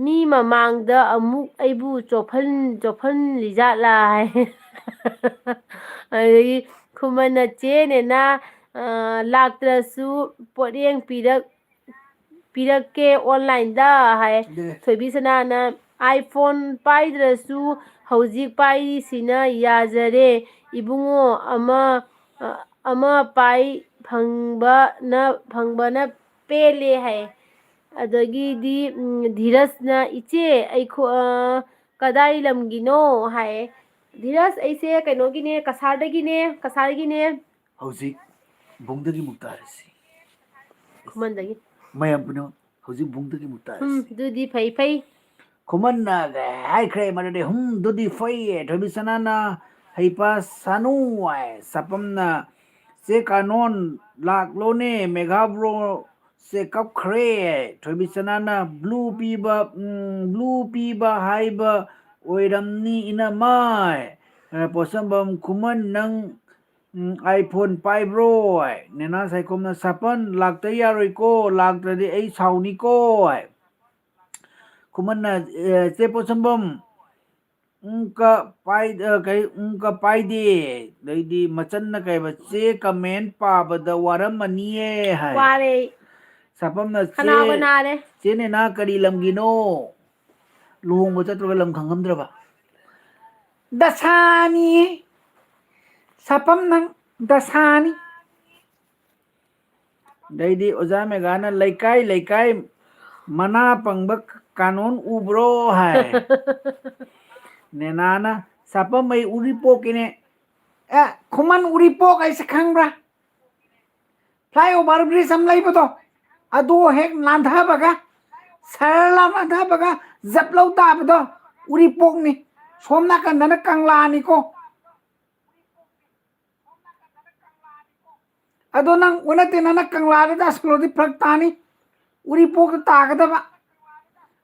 ꯃꯤ ꯃꯃꯥꯡꯗ ꯑꯃꯨꯛ ꯑꯩꯕꯨ ꯆꯣꯞꯍꯟ-, ꯆꯣꯞꯍꯟꯂꯤꯖꯥꯠꯂꯥ?" ꯍꯥꯏ꯫ ꯑꯗꯒꯤ ꯈꯨꯃꯟꯅ, "ꯆꯦ ꯅꯦꯅꯥ, ꯑ, ꯂꯥꯛꯇ꯭ꯔꯁꯨ ꯄꯣꯠꯌꯦꯡ ꯄꯤꯔꯛ-, ꯄꯤꯔꯛꯀꯦ ꯑꯣꯟꯂꯥꯏꯟꯗ" ꯍꯥꯏ꯫ ꯑꯗꯨꯅꯦ꯫ ꯊꯣꯏꯕꯤꯁꯅꯥꯅ, "iPhone ꯄꯥꯏꯗ꯭ꯔꯁꯨ ꯍꯧꯖꯤꯛ ꯄꯥꯏꯔꯤꯁꯤꯅ ꯌꯥꯖꯔꯦ ꯏꯕꯨꯡꯉꯣ, ꯑꯃ, ꯑ, ꯑꯃ ꯄꯥꯏ ꯐꯪꯕꯅ, ꯐꯪꯕꯅ ꯄꯦꯜꯂꯦ" ꯍꯥꯏ꯫ ꯑꯗꯒꯤꯗꯤ, ꯎꯝ, ꯙꯤꯔꯖꯅ, "ꯏꯆꯦ, ꯑꯩꯈꯣ-, ꯑ, ꯀꯗꯥꯏ ꯂꯝꯒꯤꯅꯣ?" ꯍꯥꯏ꯫ "ꯙꯤꯔꯖ, ꯑꯩꯁꯦ ꯀꯩꯅꯣꯒꯤꯅꯦ, ꯀꯁꯥꯔꯗꯒꯤꯅꯦ, ꯀꯁꯥꯔꯒꯤꯅꯦ"꯫ ꯍꯧꯖꯤꯛ ꯕꯨꯡꯗꯒꯤ ꯑꯃꯨꯛ ꯇꯥꯔꯁꯤ꯫ ꯈꯨꯃꯟꯗꯒꯤ꯫ ꯃꯌꯥꯝ ꯄꯨꯝꯅꯃꯛ ꯍꯧꯖꯤꯛ ꯕꯨꯡꯗꯒꯤ ꯑꯃꯨꯛ ꯇꯥꯔꯁꯤ꯫ ꯎꯝ, ꯑꯗꯨꯗꯤ ꯐꯩ, ꯐꯩ꯫ ꯈꯨꯃꯟꯅ ꯍꯥꯏꯈ꯭ꯔꯦ ꯃꯗꯨꯗꯤ, "ꯍꯨꯝ, ꯑꯗꯨꯗꯤ ꯐꯩꯌꯦ"꯫ ꯊꯣꯏꯕꯤꯁꯅꯥꯅ, "ꯍꯩꯄꯥ ꯁꯥꯅꯨ" ꯍꯥꯏ꯫ ꯁꯥꯄꯝꯅ, "ꯆꯦ ꯀꯥꯅꯣꯟ ꯂꯥꯛꯂꯣꯅꯦ, ꯃꯦꯒꯥ ꯕ꯭ꯔꯣ ꯁꯦ ꯀꯞꯈ꯭ꯔꯦ"꯫ ꯊꯣꯏꯕꯤꯁꯅꯥꯅ, "ꯕ꯭ꯂꯨ ꯄꯤꯕ, ꯎꯝ, ꯕ꯭ꯂꯨ ꯄꯤꯕ ꯍꯥꯏꯕ ꯑꯣꯏꯔꯝꯅꯤ ꯏꯅꯝꯃ"꯫ ꯑ, ꯄꯣꯠꯁꯝꯕꯝ, "ꯈꯨꯃꯟ, ꯅꯪ, ꯎꯝ, iPhone ꯄꯥꯏꯕ꯭ꯔꯣ?" ꯍꯥꯏ꯫ ꯅꯦꯅꯥ ꯁꯥꯏꯈꯣꯝꯅ, "ꯁꯥꯄꯟ, ꯂꯥꯛꯇ ꯌꯥꯔꯣꯏꯀꯣ, ꯂꯥꯛꯇ꯭ꯔꯗꯤ ꯑꯩ ꯁꯥꯎꯅꯤꯀꯣ" ꯍꯥꯏ꯫ ꯈꯨꯃꯟꯅ, ꯑ, "ꯆꯦ ꯄꯣꯠꯁꯝꯕꯝ, ꯎꯝ, ꯀ ꯄꯥꯏ-, ꯑ, ꯀꯩ, ꯎꯝ, ꯀ ꯄꯥꯏꯗꯦ"꯫ ꯑꯗꯩꯗꯤ ꯃꯆꯟꯅ ꯀꯩꯕ, "ꯆꯦ, ꯀꯃꯦꯟ ꯄꯥꯕꯗ ꯋꯥꯔꯝꯃꯅꯤꯌꯦ" ꯍꯥꯏ꯫ ꯋꯥꯔꯦ ꯑꯩ꯫ ꯁꯥꯄꯝꯅ, "ꯆꯦ, ꯈꯅꯥꯎꯒ ꯅꯥꯔꯦ꯫ ꯆꯦ ꯅꯦꯅꯥ ꯀꯔꯤ ꯂꯝꯒꯤꯅꯣ?" ꯂꯨꯍꯣꯡꯕ ꯆꯠꯇ꯭ꯔꯒ ꯂꯝ ꯈꯪꯉꯝꯗ꯭ꯔꯕ? ꯗꯁꯥꯅꯤ꯫ ꯁꯥꯄꯝ ꯅꯪ ꯗꯁꯥꯅꯤ꯫ ꯑꯗꯩꯗꯤ ꯑꯣꯖꯥ ꯃꯦꯒꯥꯅ, "ꯂꯩꯀꯥꯏ ꯂꯩꯀꯥꯏ ꯃꯅꯥ ꯄꯪꯕ ꯀꯥꯅꯣꯟ ꯎꯕ꯭ꯔꯣ?" ꯍꯥꯏ꯫ ꯅꯦꯅꯥꯅ, "ꯁꯥꯄꯝ, ꯑꯩ ꯎꯔꯤꯄꯣꯛꯀꯤꯅꯦ"꯫ ꯑꯦ, ꯈꯨꯃꯟ, ꯎꯔꯤꯄꯣꯛ ꯍꯥꯏꯁꯦ ꯈꯪꯕ꯭ꯔꯥ? Flyover bridge ꯑꯃ ꯂꯩꯕꯗꯣ, ꯑꯗꯨ ꯍꯦꯛ ꯂꯥꯟꯊꯕꯒ, ꯁꯔ ꯂꯥꯟꯊꯕꯒ ꯖꯞ ꯂꯧ ꯇꯥꯕꯗꯣ, ꯎꯔꯤꯄꯣꯛꯅꯤ꯫ ꯁꯣꯝ ꯅꯥꯀꯟꯗꯅ ꯀꯪꯂꯥꯅꯤꯀꯣ꯫ ꯑꯗꯣ ꯅꯪ ꯑꯣꯟꯅ ꯇꯩꯅꯅ ꯀꯪꯂꯥꯗ ꯇꯥꯁꯜꯂꯗꯤ ꯐꯔꯛ ꯇꯥꯅꯤ꯫ ꯎꯔꯤꯄꯣꯛꯇ ꯇꯥꯒꯗꯕ꯫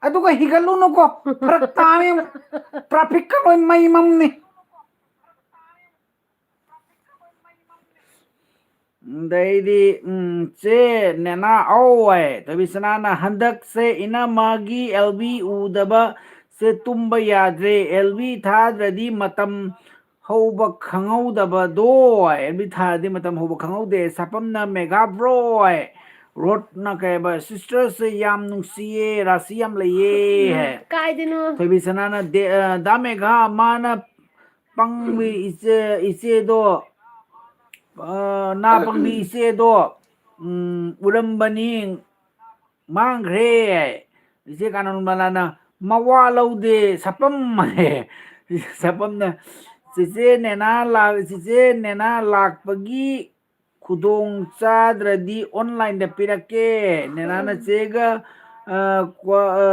ꯑꯗꯨꯒ ꯍꯤꯒꯠꯂꯨꯅꯨꯀꯣ, ꯐꯔꯛ ꯇꯥꯅꯤ꯫ Traffic ꯀ ꯂꯣꯏ ꯃꯩ ꯃꯝꯅꯤ꯫ ꯑꯗꯩꯗꯤ ꯎꯝ, ꯆꯦ ꯅꯦꯅꯥ ꯑꯧ ꯍꯥꯏ꯫ ꯊꯣꯏꯕꯤꯁꯅꯥꯅ, "ꯍꯟꯗꯛꯁꯦ ꯏꯅꯝꯃꯒꯤ ꯑꯦꯜ ꯕꯤ ꯎꯗꯕꯁꯦ ꯇꯨꯝꯕ ꯌꯥꯗ꯭ꯔꯦ, ꯑꯦꯜ ꯕꯤ ꯊꯥꯗ꯭ꯔꯗꯤ ꯃꯇꯝ ꯍꯧꯕ ꯈꯪꯍꯧꯗꯕꯗꯣ ꯍꯥꯏ꯫ ꯑꯦꯜ ꯕꯤ ꯊꯥꯗ꯭ꯔꯗꯤ ꯃꯇꯝ ꯍꯧꯕ ꯈꯪꯍꯧꯗꯦ꯫ ꯁꯥꯄꯝꯅ ꯃꯦꯒꯥ ꯕ꯭ꯔꯣ ꯍꯥꯏ꯫ ꯔꯣꯠꯅ ꯀꯩ ꯍꯥꯏꯕ, ꯁꯤꯁꯇꯔꯁꯦ ꯌꯥꯝ ꯅꯨꯡꯁꯤꯌꯦ, ꯔꯥꯁꯤ ꯌꯥꯝ ꯂꯩꯌꯦ ꯍꯥꯏ꯫ ꯀꯥꯏꯗꯅꯣ? ꯊꯣꯏꯕꯤꯁꯅꯥꯅ, ꯗꯦ-, ꯑ, ꯗꯥ ꯃꯦꯒꯥ, ꯃꯥꯅ ꯄꯪꯕꯤ ꯏꯆꯦ, ꯏꯆꯦꯗꯣ, ꯑ, ꯅꯥ ꯄꯪꯕꯤ ꯏꯆꯦꯗꯣ, ꯎꯝ, ꯎꯔꯝꯕꯅꯤ, ꯃꯥꯡꯈ꯭ꯔꯦ ꯍꯥꯏ꯫ ꯏꯆꯦ ꯀꯥꯅꯣꯟꯕꯂꯥꯅ, "ꯃꯋꯥ ꯂꯧꯗꯦ, ꯁꯥꯄꯝ" ꯍꯥꯏ꯫ ꯁꯥꯄꯝꯅ, "ꯆꯦꯆꯦ ꯅꯦꯅꯥ ꯂꯥꯛ-, ꯆꯦꯆꯦ ꯅꯦꯅꯥ ꯂꯥꯛꯄꯒꯤ ꯈꯨꯗꯣꯡ ꯆꯥꯗ꯭ꯔꯗꯤ ꯑꯣꯟꯂꯥꯏꯟꯗ ꯄꯤꯔꯛꯀꯦ꯫ ꯅꯦꯅꯥꯅ ꯆꯦꯒ, ꯑ, ꯀ꯭ꯋꯥ-, ꯑ,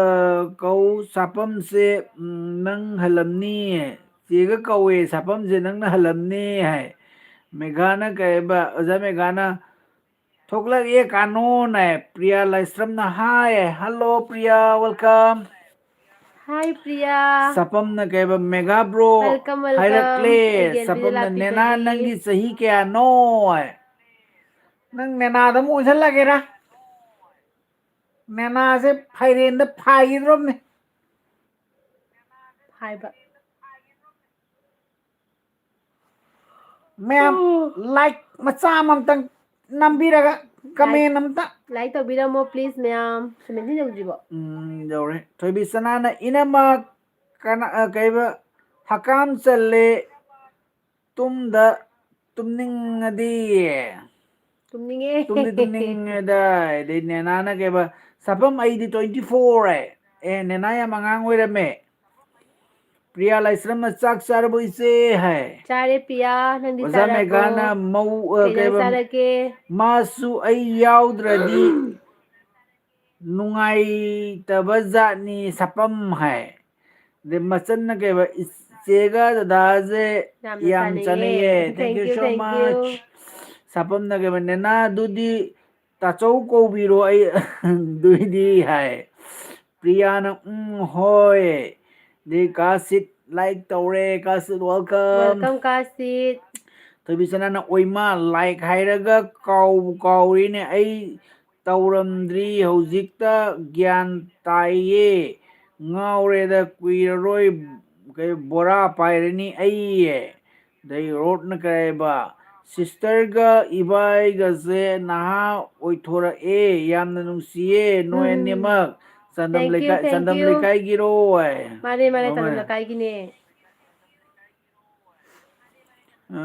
ꯀꯧ ꯁꯥꯄꯝꯁꯦ, ꯎꯝ, ꯅꯪ ꯍꯜꯂꯝꯅꯤ꯫ ꯆꯦꯒ ꯀꯧꯋꯦ ꯁꯥꯄꯝꯁꯦ ꯅꯪꯅ ꯍꯜꯂꯝꯅꯤ" ꯍꯥꯏ꯫ ꯃꯦꯘꯥꯅ ꯀꯩꯕ, ꯑꯣꯖꯥ ꯃꯦꯘꯥꯅ, "ꯊꯣꯛꯂꯛꯑꯦ ꯀꯥꯅꯣꯅ"꯫ ꯄ꯭ꯔꯤꯌꯥ ꯂꯥꯏꯁ꯭ꯔꯝꯅ, "ꯍꯥꯏ, ꯍꯜꯂꯣ ꯄ꯭ꯔꯤꯌꯥ, welcome"꯫ ꯍꯥꯏ ꯄ꯭ꯔꯤꯌꯥ꯫ ꯁꯥꯄꯝꯅ ꯀꯩꯕ, "ꯃꯦꯒꯥ ꯕ꯭ꯔꯣ welcome, welcome꯫ ꯍꯥꯏꯔꯛꯂꯦ"꯫ ꯑꯩꯒꯤ ꯑꯦꯜ ꯕꯤꯗ ꯁꯥꯄꯝꯅ, "ꯅꯦꯅꯥ, ꯂꯥꯛꯄꯤꯕꯒꯤ꯫ ꯅꯪꯒꯤ ꯆꯍꯤ ꯀꯌꯥꯅꯣ?" ꯍꯥꯏ꯫ ꯅꯪ ꯅꯦꯅꯥꯗ ꯑꯃꯨꯛ ꯑꯣꯟꯁꯤꯜꯂꯒꯦꯔꯥ? ꯅꯦꯅꯥꯁꯦ ꯐꯥꯏꯔꯦꯟꯗ ꯐꯥꯏꯈꯤꯗ꯭ꯔꯣꯝꯅꯦ꯫ ꯍꯥꯏꯕ꯫ ꯃꯌꯥꯝ, ꯑꯣ꯫ Like ꯃꯆꯥ ꯑꯃꯇꯪ ꯅꯝꯕꯤꯔꯒ, like, comment ꯑꯝꯇ꯫ Like ꯇꯧꯕꯤꯔꯝꯃꯣ, please, ꯃꯌꯥꯝ꯫ Comment ꯌꯧꯗ꯭ꯔꯤꯕꯣ? ꯎꯝ, ꯌꯧꯔꯦ꯫ ꯊꯣꯏꯕꯤ ꯁꯅꯥꯅ, "ꯏꯅꯝꯃ, ꯀꯅꯥ, ꯑ, ꯀꯩꯕ, ꯍꯀꯥꯝ ꯆꯜꯂꯦ, ꯇꯨꯝꯗ, ꯇꯨꯝꯅꯤꯡꯉꯗꯤ"꯫ ꯇꯨꯝꯅꯤꯡꯉꯦ꯫ "ꯇꯨꯝꯗꯤ ꯇꯨꯝꯅꯤꯡꯉꯦꯗ"꯫ ꯑꯗꯩ ꯅꯦꯅꯥꯅ ꯀꯩꯕ, "ꯁꯥꯐꯝ, ꯑꯩꯗꯤ twenty four" ꯍꯥꯏ꯫ ꯑꯦ, ꯅꯦꯅꯥ ꯌꯥꯝ ꯑꯉꯥꯡ ꯑꯣꯏꯔꯝꯃꯦ꯫ ꯄ꯭ꯔꯤꯌꯥ ꯂꯥꯏꯁ꯭ꯔꯝꯅ, "ꯆꯥꯛ ꯆꯥꯔꯕꯣ ꯏꯆꯦ?" ꯍꯥꯏ꯫ ꯆꯥꯔꯦ ꯄꯤꯌꯥ, ꯅꯪꯗꯤ ꯑꯣꯖꯥ ꯆꯥꯔꯕꯣ? ꯃꯦꯒꯥꯅ, "ꯃꯧ, ꯑ, ꯀꯩ ꯏꯟꯖꯥꯡ ꯀꯩꯕ, ꯆꯥꯔꯒꯦ? ꯃꯥꯁꯨ ꯑꯩ ꯌꯥꯎꯗ꯭ꯔꯗꯤ ꯅꯨꯡꯉꯥꯏꯇꯕ ꯖꯥꯠꯅꯤ ꯁꯥꯄꯝ" ꯍꯥꯏ꯫ ꯑꯗꯩ ꯃꯆꯟꯅ ꯀꯩꯕ, "ꯏꯆꯦꯒ ꯗꯗꯥꯁꯦ ꯌꯥꯝꯅ ꯌꯥꯝ ꯆꯥꯅꯩꯌꯦ꯫ ꯆꯥꯅꯩꯌꯦ꯫ Thank you, thank you so much꯫ ꯁꯥꯄꯝꯅ ꯀꯩꯕ, "ꯅꯦꯅꯥ, ꯑꯗꯨꯗꯤ ꯇꯥꯆꯧ ꯀꯧꯕꯤꯔꯣ ꯑꯩ ꯑꯗꯨꯏꯗꯤ" ꯍꯥꯏ꯫ ꯄ꯭ꯔꯤꯌꯥꯅ, "ꯎꯝ, ꯍꯣꯏ"꯫ ꯑꯗꯩ ꯀꯥꯁꯤꯠ like ꯇꯧꯔꯦ꯫ ꯀꯥꯁꯤꯠ, welcome꯫ Welcome, ꯀꯥꯁꯤꯠ꯫ ꯊꯣꯏꯕꯤꯁꯅꯥꯅ, "ꯑꯣꯏꯃꯥ, like ꯍꯥꯏꯔꯒ ꯀꯥꯎꯕꯨ ꯀꯥꯎꯔꯤꯅꯦ꯫ ꯑꯩ ꯇꯧꯔꯝꯗ꯭ꯔꯤ, ꯍꯧꯖꯤꯛꯇ ꯒ꯭ꯌꯥꯟ ꯇꯥꯏꯌꯦ꯫ ꯉꯥꯎꯔꯦꯗ, ꯀꯨꯏꯔꯔꯣꯏ, ꯀꯩ, ꯕꯣꯔꯥ ꯄꯥꯏꯔꯅꯤ ꯑꯩ"꯫ ꯑꯗꯩ ꯔꯣꯠꯅ ꯀꯩ ꯍꯥꯏꯕ, "ꯁꯤꯁꯇꯔꯒ ꯏꯕꯥꯏꯒꯁꯦ ꯅꯍꯥ ꯑꯣꯏꯊꯣꯔꯛꯑꯦ, ꯌꯥꯝꯅ ꯅꯨꯡꯁꯤꯌꯦ ꯅꯣꯏ ꯎꯝ꯫ ꯑꯅꯤꯃꯛ꯫ ꯆꯥꯟꯗꯝ Thank you, ꯂꯩꯀꯥꯏ, thank ꯆꯥꯟꯗꯝ you꯫ ꯂꯩꯀꯥꯏꯒꯤꯔꯣ?" ꯍꯥꯏ꯫ ꯃꯥꯅꯦ, ꯃꯥꯅꯦ, ꯆꯥꯟꯗꯝ ꯃꯥꯅꯦ꯫ ꯂꯩꯀꯥꯏꯒꯤꯅꯦ꯫ ꯑ,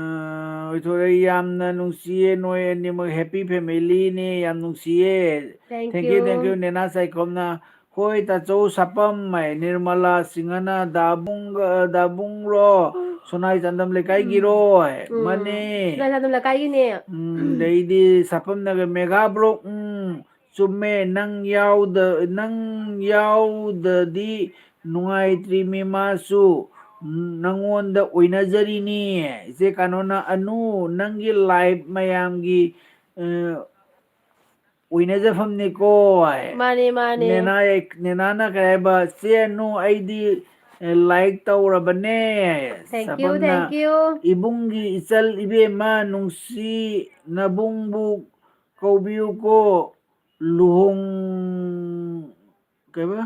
ꯑꯣꯏꯊꯣꯔꯛꯑꯦ, ꯌꯥꯝꯅ ꯅꯨꯡꯁꯤꯌꯦ ꯅꯣꯏ ꯑꯅꯤꯃꯛ, happy family ꯅꯦ, ꯌꯥꯝ ꯅꯨꯡꯁꯤꯌꯦ꯫ Thank Thank you, you꯫ Thank you, ꯅꯦꯅꯥ ꯁꯥꯏꯈꯣꯝꯅ꯫ "ꯍꯣꯏ, ꯇꯥꯆꯧ ꯁꯥꯄꯝ" ꯍꯥꯏ, ꯅꯤꯔꯃꯂꯥ ꯁꯤꯡꯍꯅ, "ꯗꯥꯕꯨꯡꯒ-, ꯗꯥꯕꯨꯡꯔꯣ? ꯁꯣꯅꯥꯏ ꯆꯥꯟꯗꯝ ꯂꯩꯀꯥꯏꯒꯤꯔꯣ?" ꯍꯥꯏ, ꯎꯝ꯫ "ꯃꯥꯅꯦ"꯫ ꯁꯣꯅꯥꯏ ꯆꯥꯟꯗꯝ ꯂꯩꯀꯥꯏꯒꯤꯅꯦ꯫ ꯎꯝ, ꯑꯗꯩꯗꯤ ꯁꯥꯄꯝꯅꯒ, "ꯃꯦꯒꯥ ꯕ꯭ꯂꯣꯛ, ꯎꯝ, ꯆꯨꯝꯃꯦ, ꯅꯪ ꯌꯥꯎꯗ-, ꯅꯪ ꯌꯥꯎꯗꯗꯤ ꯅꯨꯡꯉꯥꯏꯇ꯭ꯔꯤꯃꯤ ꯃꯥꯁꯨ, ꯅꯪꯉꯣꯟꯗ ꯑꯣꯏꯅꯖꯔꯤꯅꯤ"꯫ ꯏꯆꯦ ꯀꯥꯅꯣꯅ, "ꯑꯅꯨ, ꯅꯪꯒꯤ live ꯃꯌꯥꯝꯒꯤ, ꯑ, ꯑꯣꯏꯅꯖꯐꯝꯅꯤꯀꯣ" ꯍꯥꯏ꯫ ꯃꯥꯅꯦ, ꯃꯥꯅꯦ꯫ ꯅꯦꯅꯥ-, ꯅꯦꯅꯥꯅ ꯀꯩ ꯍꯥꯏꯕ, "ꯆꯦ ꯑꯅꯨ, ꯑꯩꯗꯤ, ꯑ, like ꯇꯧꯔꯕꯅꯦ"꯫ Thank you, ꯁꯥꯄꯝꯅ, thank you꯫ "ꯏꯕꯨꯡꯒꯤ ꯏꯆꯜ ꯏꯕꯦꯝꯃ ꯅꯨꯡꯁꯤ ꯅꯕꯨꯡꯕꯨ ꯀꯧꯕꯤꯌꯨꯀꯣ, ꯂꯨꯍꯣꯡ-, ꯀꯩꯕ?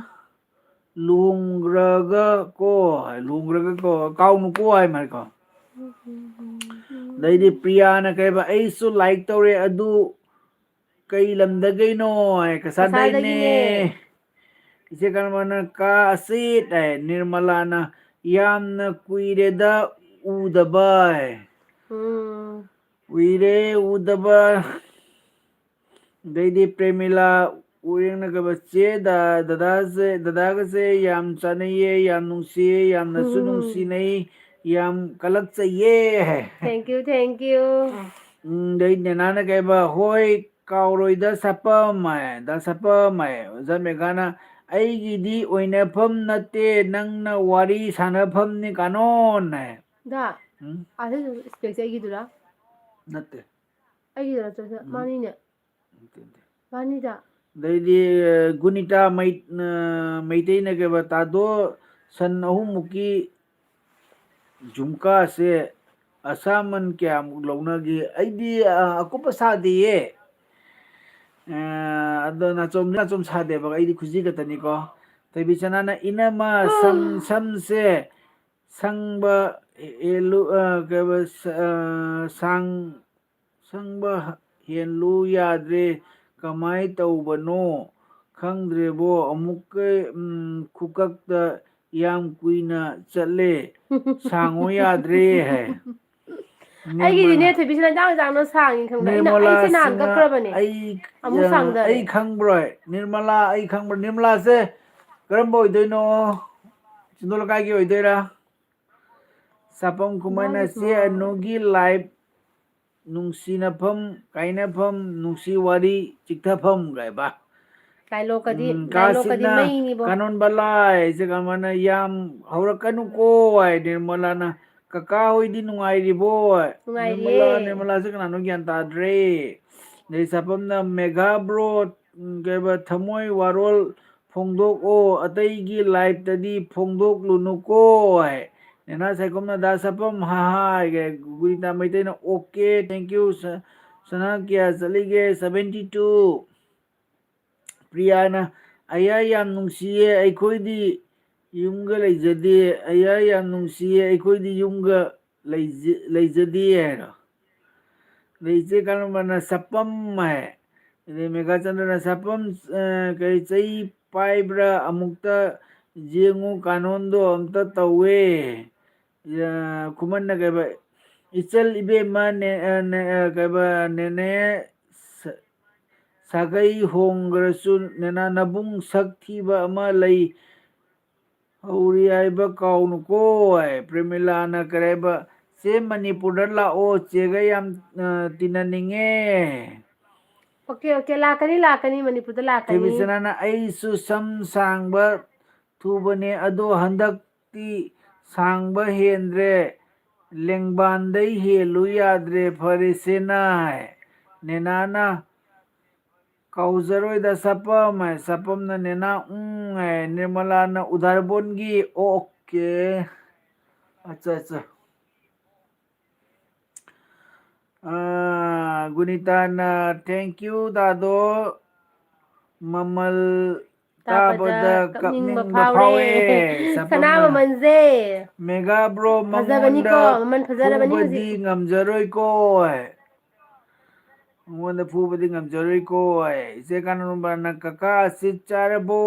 ꯂꯨꯍꯣꯡꯈ꯭ꯔꯒ ꯀꯣ", ꯍꯥꯏ, "ꯂꯨꯍꯣꯡꯈ꯭ꯔꯒ ꯀꯣ, ꯀꯥꯎꯅꯨꯀꯣ" ꯍꯥꯏ ꯃꯥꯜꯂꯦꯀꯣ꯫ ꯑꯗꯩꯗꯤ ꯄ꯭ꯔꯤꯌꯥꯅ ꯀꯩꯕ, "ꯑꯩꯁꯨ like ꯇꯧꯔꯦ, ꯑꯗꯨ ꯀꯩ ꯂꯝꯗꯒꯤꯅꯣ?" ꯍꯥꯏ, "ꯀꯁꯥꯔꯗꯩꯅꯦ"꯫ ꯀꯁꯥꯔꯗꯒꯤꯅꯦ꯫ ꯏꯆꯦ ꯀꯔꯃꯅ, "ꯀꯥ ꯑꯁꯤꯠ" ꯍꯥꯏ, ꯅꯤꯔꯃꯂꯥꯅ, "ꯌꯥꯝꯅ ꯀꯨꯏꯔꯦꯗ ꯎꯗꯕ" ꯍꯥꯏ꯫ ꯎꯝ꯫ ꯀꯨꯏꯔꯦ ꯎꯗꯕ꯫ ꯑꯗꯩꯗꯤ ꯄ꯭ꯔꯦꯃꯤꯂꯥ ꯎꯔꯦꯡꯅ ꯀꯩꯕ, "ꯆꯦ, ꯗꯥ-, ꯗꯗꯥꯁꯦ, ꯗꯗꯥꯒꯁꯦ ꯌꯥꯝ ꯆꯥꯟꯅꯩꯌꯦ, ꯌꯥꯝ ꯅꯨꯡꯁꯤꯌꯦ, ꯌꯥꯝꯅꯁꯨ ꯎꯝ꯫ ꯅꯨꯡꯁꯤꯅꯩ, ꯌꯥꯝ ꯀꯜꯂꯛꯆꯩꯌꯦ"꯫ Thank you, thank you꯫ ꯎꯝ, ꯑꯗꯩ ꯅꯦꯅꯥꯅ ꯀꯩꯕ, "ꯍꯣꯏ, ꯀꯥꯎꯔꯣꯏꯗ ꯁꯥꯄꯝ" ꯍꯥꯏ, "ꯗꯥ ꯁꯥꯄꯝ" ꯍꯥꯏ꯫ ꯑꯣꯖꯥ ꯃꯦꯘꯥꯅ, "ꯑꯩꯒꯤꯗꯤ ꯑꯣꯏꯅꯐꯝ ꯅꯠꯇꯦ, ꯅꯪꯅ ꯋꯥꯔꯤ ꯁꯥꯟꯅꯐꯝꯅꯤ ꯀꯥꯅꯣꯟ" ꯍꯥꯏ꯫ ꯗꯥ, ꯎꯝ? ꯑꯥ, ꯁꯤ specs ꯑꯩꯒꯤꯗꯨꯔꯥ? ꯅꯠꯇꯦ꯫ ꯑꯩꯒꯤꯗꯨꯔꯥ? ꯎꯝ꯫ ꯃꯥꯅꯤꯅꯦ꯫ ꯅꯠꯇꯦ, ꯅꯠꯇꯦ꯫ ꯃꯥꯅꯤꯗ꯫ ꯑꯗꯩꯗꯤ, ꯑ, ꯒꯨꯅꯤꯇꯥ ꯃꯩ-, ꯑ, ꯃꯩꯇꯩꯅ ꯀꯩꯕ, "ꯇꯥꯗꯣ, ꯁꯟ ꯑꯍꯨꯝꯃꯨꯛꯀꯤ ꯖꯨꯝꯀꯥꯁꯦ ꯑꯁꯥꯃꯟ ꯀꯌꯥꯃꯨꯛ ꯂꯧꯅꯒꯦ? ꯑꯩꯗꯤ ꯑ, ꯑꯀꯨꯞꯄ ꯁꯥꯗꯦꯌꯦ꯫ ꯑ, ꯑꯗꯣ ꯅꯥꯆꯣꯝ ꯅꯥꯆꯣꯝ ꯁꯥꯗꯦꯕ, ꯑꯩꯗꯤ ꯈꯨꯖꯤ ꯈꯛꯇꯅꯤꯀꯣ꯫ ꯊꯣꯏꯕꯤ ꯁꯅꯥꯅ, "ꯏꯅꯃ, ꯁꯝ ꯁꯝꯁꯦ ꯁꯪꯕ ꯍꯦꯜꯂꯨ, ꯑ, ꯀꯩꯕ, ꯁ-, ꯑ, ꯁꯥꯡ ꯁꯪꯕ ꯍꯦꯜꯂꯨ ꯌꯥꯗ꯭ꯔꯦ, ꯀꯃꯥꯏ ꯇꯧꯕꯅꯣ ꯈꯪꯗ꯭ꯔꯦꯕꯣ, ꯑꯃꯨꯛꯀ ꯎꯝ, ꯈꯨꯀꯛꯇ ꯌꯥꯝ ꯀꯨꯏꯅ ꯆꯠꯂꯦ, ꯁꯥꯡꯉꯨ ꯌꯥꯗ꯭ꯔꯦ" ꯍꯥꯏ꯫ ꯑꯩꯒꯤꯗꯤꯅꯦ, ꯅꯤꯔꯃꯂꯥ- ꯊꯣꯏꯕꯤꯁꯤꯅ ꯌꯥꯝ ꯌꯥꯝꯅ ꯁꯥꯡꯉꯤ ꯈꯪꯕ꯭ꯔꯥ? ꯑꯩꯅ, ꯅꯤꯔꯃꯂꯥ ꯑꯩꯁꯦ ꯅꯍꯥꯟ ꯁꯤꯡꯍ, ꯀꯛꯈ꯭ꯔꯕꯅꯦ꯫ ꯑꯩ ꯑꯃꯨꯛ ꯑ, ꯁꯥꯡꯗꯔꯦ꯫ ꯑꯩ ꯈꯪꯕ꯭ꯔꯣ? ꯅꯤꯔꯃꯂꯥ ꯑꯩ ꯈꯪꯕ꯭ꯔꯣ? ꯅꯤꯔꯃꯂꯥꯁꯦ ꯀꯔꯝꯕ ꯑꯣꯏꯗꯣꯏꯅꯣ? ꯆꯤꯡꯗꯣꯜ ꯂꯩꯀꯥꯏꯒꯤ ꯑꯣꯏꯗꯣꯏꯔꯥ? ꯁꯥꯄꯝ ꯈꯨꯃꯟꯅ ꯆꯦ ꯑꯅꯨꯒꯤ ꯂꯥꯏꯐ ꯅꯨꯡꯁꯤꯅꯐꯝ, ꯀꯥꯏꯅꯐꯝ, ꯅꯨꯡꯁꯤ ꯋꯥꯔꯤ, ꯆꯤꯛꯊꯐꯝ ꯀꯥꯏꯕ꯫ ꯗꯥꯏꯂꯣꯛꯀꯗꯤ, ꯎꯝ, ꯗꯥꯏꯂꯣꯛꯀꯗꯤ ꯀꯥꯁꯤꯠꯅ ꯃꯩꯅꯤꯕꯣ꯫ ꯀꯥꯅꯣꯟ ꯕꯂꯥꯏ, ꯁꯦ ꯀꯃꯥꯏꯅ ꯌꯥꯝ ꯍꯧꯔꯛꯀꯅꯨꯀꯣ ꯍꯥꯏ ꯅꯤꯔꯃꯂꯥꯅ꯫ "ꯀꯀꯥ ꯍꯣꯏꯗꯤ ꯅꯨꯡꯉꯥꯏꯔꯤꯕꯣ?" ꯅꯨꯡꯉꯥꯏꯔꯤꯌꯦ꯫ ꯅꯤꯔꯃꯂꯥ, ꯅꯤꯔꯃꯂꯥꯁꯦ ꯀꯅꯥꯅꯣ ꯒ꯭ꯌꯥꯟ ꯇꯥꯗ꯭ꯔꯦ꯫ ꯑꯗꯩ ꯁꯥꯄꯝꯅ, "ꯃꯦꯒꯥ ꯕ꯭ꯔꯣ, ꯎꯝ, ꯀꯩꯕ, ꯊꯃꯣꯏ ꯋꯥꯔꯣꯜ ꯐꯣꯡꯗꯣꯛꯑꯣ, ꯑꯇꯩꯒꯤ ꯂꯥꯏꯐꯇꯗꯤ ꯐꯣꯡꯗꯣꯛꯂꯨꯅꯨꯀꯣ" ꯍꯥꯏ꯫ ꯅꯦꯅꯥ ꯁꯥꯏꯈꯣꯝꯅ, "ꯗꯥ ꯁꯥꯄꯝ, ꯍꯥ ꯍꯥ" ꯍꯥꯏꯒꯦ꯫ ꯒꯨꯔꯤꯇꯥ ꯃꯩꯇꯩꯅ, "ꯑꯣꯀꯦ, ꯊꯦꯡꯀ꯭ꯌꯨ, ꯁ-, ꯁꯅꯥ ꯀꯌꯥ ꯆꯠꯂꯤꯒꯦ?" "Seventy two". ꯄ꯭ꯔꯤꯌꯥꯅ, "ꯑꯌꯥ ꯌꯥꯝ ꯅꯨꯡꯁꯤꯌꯦ, ꯑꯩꯈꯣꯏꯗꯤ ꯌꯨꯝꯒ ꯂꯩꯖꯗꯦ꯫ ꯑꯌꯥ ꯌꯥꯝ ꯅꯨꯡꯁꯤꯌꯦ, ꯑꯩꯈꯣꯏꯗꯤ ꯌꯨꯝꯒ ꯂꯩꯖ-, ꯂꯩꯖꯗꯦ" ꯍꯥꯏꯔꯣ꯫ ꯑꯗꯩ ꯏꯆꯦ ꯀꯔꯝꯕꯅ ꯁꯄꯝ ꯍꯥꯏ꯫ ꯑꯗꯩ ꯃꯦꯘꯥꯆꯟꯗ꯭ꯔꯅ ꯁꯄꯝ, ꯑ, ꯀꯩ ꯆꯩ ꯄꯥꯏꯕ꯭ꯔꯥ ꯑꯃꯨꯛꯇ ꯌꯦꯡꯉꯨ, ꯀꯥꯅꯣꯟꯗꯣ ꯑꯝꯇ ꯇꯧꯋꯦ꯫ ꯑ, ꯈꯨꯃꯟꯅ ꯀꯩꯕ, "ꯏꯆꯜ ꯏꯕꯦꯝꯃ ꯅꯦ-, ꯑ, ꯅꯦ-, ꯑ, ꯀꯩꯕ, ꯅꯦꯅꯦ ꯁ-, ꯁꯥꯒꯩ ꯍꯣꯡꯈ꯭ꯔꯁꯨ ꯅꯦꯅꯥ ꯅꯕꯨꯡ ꯁꯛ ꯊꯤꯕ ꯑꯃ ꯂꯩ ꯍꯧꯔꯤ ꯍꯥꯏꯕ ꯀꯥꯎꯅꯨꯀꯣ" ꯍꯥꯏ꯫ ꯄ꯭ꯔꯦꯃꯤꯂꯥꯅ ꯀꯔꯤ ꯍꯥꯏꯕ, "ꯆꯦ ꯃꯅꯤꯄꯨꯔꯗ ꯂꯥꯛꯑꯣ, ꯆꯦꯒ ꯌꯥꯝ, ꯑ, ꯇꯤꯟꯅꯅꯤꯡꯉꯦ"꯫ ꯑꯣꯀꯦ, ꯑꯣꯀꯦ, ꯂꯥꯛꯀꯅꯤ, ꯂꯥꯛꯀꯅꯤ, ꯃꯅꯤꯄꯨꯔꯗ ꯂꯥꯛꯀꯅꯤ꯫ ꯊꯣꯏꯕꯤꯁꯅꯥꯅ, "ꯑꯩꯁꯨ ꯁꯝ ꯁꯥꯡꯕ ꯊꯨꯕꯅꯦ, ꯑꯗꯣ ꯍꯟꯗꯛꯇꯤ ꯁꯥꯡꯕ ꯍꯦꯟꯗ꯭ꯔꯦ, ꯂꯦꯡꯕꯥꯟꯗꯩ ꯍꯦꯜꯂꯨ ꯌꯥꯗ꯭ꯔꯦ, ꯐꯔꯦꯁꯦ ꯅꯥꯏ"꯫ ꯅꯦꯅꯥꯅ, "ꯀꯥꯎꯖꯔꯣꯏꯗ ꯁꯄꯝ" ꯍꯥꯏ꯫ ꯁꯄꯝꯅ, "ꯅꯦꯅꯥ ꯎꯝ" ꯍꯥꯏ꯫ ꯅꯤꯔꯃꯂꯥꯅ, "ꯎꯗꯥꯔꯕꯣꯟꯒꯤ ꯑꯣꯀꯦ"꯫ ꯑꯠꯆꯥ, ꯑꯠꯆꯥ꯫ ꯑꯥ, ꯒꯨꯅꯤꯇꯥꯅ, "Thank you, ꯗꯥꯗꯣ꯫ ꯃꯃꯜ ꯇꯥꯕꯗ ꯇꯥꯕꯗ ꯀꯞꯅꯤꯡꯕ ꯀꯞꯅꯤꯡꯕ ꯐꯥꯎꯔꯦ꯫ ꯐꯥꯎꯔꯦ꯫" ꯁꯅꯥ ꯁꯥꯄꯝꯅ, "ꯃꯃꯜꯁꯦ "Mega bro, ꯐꯖꯕꯅꯤꯀꯣ, ꯃꯉꯣꯟꯗ ꯃꯃꯜ ꯐꯖꯔꯕꯅꯤ ꯐꯨꯕꯗꯤ ꯍꯧꯖꯤꯛ꯫" ꯉꯝꯖꯔꯣꯏꯀꯣ꯫ ꯃꯉꯣꯟꯗ ꯐꯨꯕꯗꯤ ꯉꯝꯖꯔꯣꯏꯀꯣ꯫ ꯏꯆꯦ ꯀꯥꯅꯅꯨꯕꯅ, "ꯀꯀꯥ, ꯁꯤꯠ ꯆꯥꯔꯕꯣ?"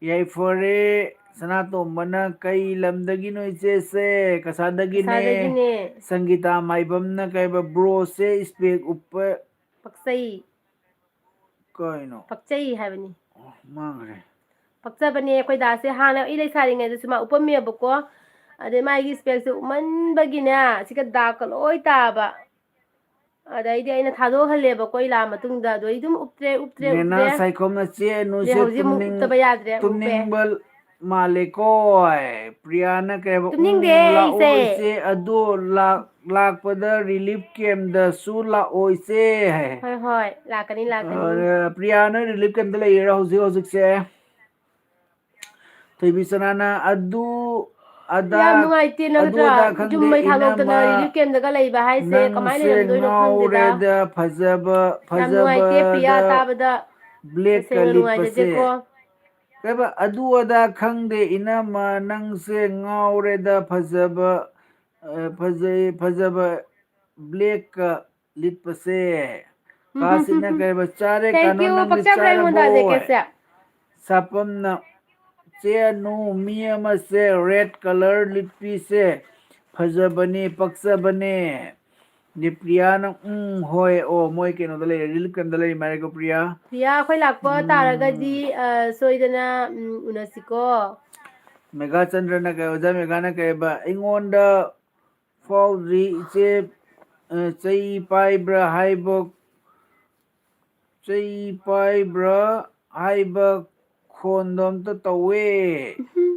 "ꯌꯥꯏꯐꯔꯦ꯫" ꯁꯅꯥꯇꯣꯝꯕꯅ, "ꯀꯩ ꯂꯝꯗꯒꯤꯅꯣ ꯏꯆꯦꯁꯦ?" "ꯀꯁꯥꯗꯒꯤꯅꯦ꯫" ꯀꯁꯥꯗꯒꯤꯅꯦ꯫ ꯁꯪꯒꯤꯇꯥ ꯃꯥꯏꯕꯝꯅ ꯀꯩꯕ, "Broꯁꯦ spec ꯎꯞꯄ" ꯄꯛꯆꯩ꯫ ꯀꯩꯅꯣ? ꯄꯛꯆꯩ ꯍꯥꯏꯕꯅꯤ꯫ ꯑꯣ, ꯃꯥꯡꯈ꯭ꯔꯦ꯫ ꯄꯛꯆꯕꯅꯦ ꯑꯩꯈꯣꯏ ꯗꯥꯁꯦ꯫ ꯍꯥꯟꯅ ꯑꯩ ꯂꯩꯁꯥꯔꯤꯉꯩꯗꯁꯨ ꯃꯥ ꯎꯞꯄꯝꯃꯦꯕꯀꯣ꯫ ꯑꯗꯩ ꯃꯥꯒꯤ specꯁꯦ ꯎꯞꯃꯟꯕꯒꯤꯅꯦ, ꯁꯤꯒ ꯗꯥꯛꯀ ꯂꯣꯏ ꯇꯥꯕ꯫ ꯑꯗꯩꯗꯤ ꯑꯩꯅ ꯊꯥꯗꯣꯛꯍꯜꯂꯦꯕꯀꯣ, ꯑꯩ ꯂꯥꯛꯑ ꯃꯇꯨꯡꯗ꯫ ꯑꯗꯣ ꯑꯩ ꯑꯗꯨꯝ ꯎꯞꯇ꯭ꯔꯦ, ꯎꯞꯇ꯭ꯔꯦ, ꯅꯦꯅꯥ ꯎꯞꯇ꯭ꯔꯦ꯫ ꯁꯥꯏꯈꯣꯝꯅ, "ꯆꯦ ꯑꯗꯩ ꯑꯅꯨꯁꯦ ꯍꯧꯖꯤꯛ ꯑꯃꯨꯛ ꯇꯨꯝꯅꯤꯡ-, ꯎꯞꯇꯕ ꯌꯥꯗ꯭ꯔꯦ, ꯑꯃꯨꯛ ꯎꯞꯄꯦ꯫ ꯇꯨꯝꯅꯤꯡꯕ ꯃꯥꯜꯂꯦꯀꯣ꯫" ꯄ꯭ꯔꯤꯌꯥꯅ ꯀꯩ ꯍꯥꯏꯕ, "ꯎꯝ, ꯇꯨꯝꯅꯤꯡꯗꯦ ꯂꯥꯛꯑꯣ ꯑꯩꯁꯦ꯫ ꯏꯆꯦ, ꯑꯗꯣ ꯂꯥꯛ-, ꯂꯥꯛꯄꯗ relief campꯗꯁꯨ ꯂꯥꯛꯑꯣ ꯏꯆꯦ" ꯍꯥꯏ꯫ ꯍꯣꯏ, ꯍꯣꯏ, ꯂꯥꯛꯀꯅꯤ, ꯂꯥꯛꯀꯅꯤ꯫ ꯑ, ꯄ꯭ꯔꯤꯌꯥ, ꯅꯣꯏ relief campꯇ ꯂꯩꯔꯤꯔꯣ ꯍꯧꯖꯤꯛ ꯍꯧꯖꯤꯛꯁꯦ? ꯊꯣꯏꯕꯤ ꯁꯅꯥꯅ, "ꯑꯗꯨ ꯑꯗꯥ, ꯌꯥꯝ ꯅꯨꯡꯉꯥꯏꯇꯦ ꯑꯗꯨ ꯅꯠꯇ꯭ꯔꯥ? ꯑꯗꯥ ꯌꯨꯝ ꯈꯪꯗꯦ, ꯃꯩ ꯊꯥꯗꯣꯛꯇꯅ ꯏꯅꯝꯃ, relief campꯗꯒ ꯂꯩꯕ ꯍꯥꯏꯁꯦ ꯀꯃꯥꯏꯅ ꯅꯪꯁꯦ ꯂꯩꯔꯝꯗꯣꯏꯅꯣ ꯈꯪꯗꯦꯗ꯫ ꯉꯥꯎꯔꯦꯗ, ꯐꯖꯕ, ꯌꯥꯝ ꯅꯨꯡꯉꯥꯏꯇꯦ ꯄ꯭ꯔꯤꯌꯥ ꯐꯖꯕꯗ ꯇꯥꯕꯗ꯫ blackꯀ ꯇꯁꯦꯡꯅ ꯂꯤꯠꯄꯁꯦ꯫" ꯅꯨꯡꯉꯥꯏꯖꯗꯦꯀꯣ꯫ ꯀꯩꯕ, "ꯑꯗꯨ ꯑꯗꯥ ꯈꯪꯗꯦ, ꯏꯅꯝꯃ, ꯅꯪꯁꯦ ꯉꯥꯎꯔꯦꯗ, ꯐꯖꯕ, ꯑ, ꯐꯖꯩ, ꯐꯖꯕ blackꯀ ꯂꯤꯠꯄꯁꯦ꯫" ꯀꯥꯁꯤꯠꯅ ꯀꯩꯕ, "ꯆꯥꯔꯦ Thank ꯀꯥꯅꯣ, you, ꯅꯪꯗꯤ ꯄꯛꯆꯕ꯭ꯔꯥ ꯑꯩꯉꯣꯟꯗ ꯆꯥꯔꯕꯣ?" ꯑꯖꯦ ꯀꯦꯁꯦ? ꯁꯥꯄꯝꯅ, "ꯆꯦ ꯑꯅꯨ, ꯃꯤ ꯑꯃꯁꯦ red colour ꯂꯤꯠꯄꯤꯁꯦ ꯐꯖꯕꯅꯦ, ꯄꯛꯆꯕꯅꯦ꯫" ꯗꯤ ꯄ꯭ꯔꯤꯌꯥꯅ, "ꯎꯝ, ꯍꯣꯏ, ꯑꯣ, ꯃꯣꯏ ꯀꯩꯅꯣꯗ ꯂꯩꯔꯦ, relief campꯇ ꯂꯩꯔꯤ ꯃꯥꯜꯂꯦꯀꯣ, ꯄ꯭ꯔꯤꯌꯥ?" ꯄ꯭ꯔꯤꯌꯥ, ꯑꯩꯈꯣꯏ ꯂꯥꯛꯄ ꯎꯝ꯫ ꯇꯥꯔꯒꯗꯤ, ꯑ, ꯁꯣꯏꯗꯅ, ꯎꯝ, ꯎꯅꯁꯤꯀꯣ꯫ ꯃꯦꯒꯥ ꯆꯟꯗ꯭ꯔꯅ ꯀꯩ, ꯑꯣꯖꯥ ꯃꯦꯒꯥꯅ ꯀꯩꯕ, "ꯑꯩꯉꯣꯟꯗ ꯐꯥꯎꯗ꯭ꯔꯤ ꯏꯆꯦ, ꯑ, ꯆꯩ ꯄꯥꯏꯕ꯭ꯔꯥ ꯍꯥꯏꯕ, ꯆꯩ ꯄꯥꯏꯕ꯭ꯔꯥ ꯍꯥꯏꯕ ꯈꯣꯟꯗꯣ ꯑꯝꯇ ꯇꯧꯋꯦ꯫"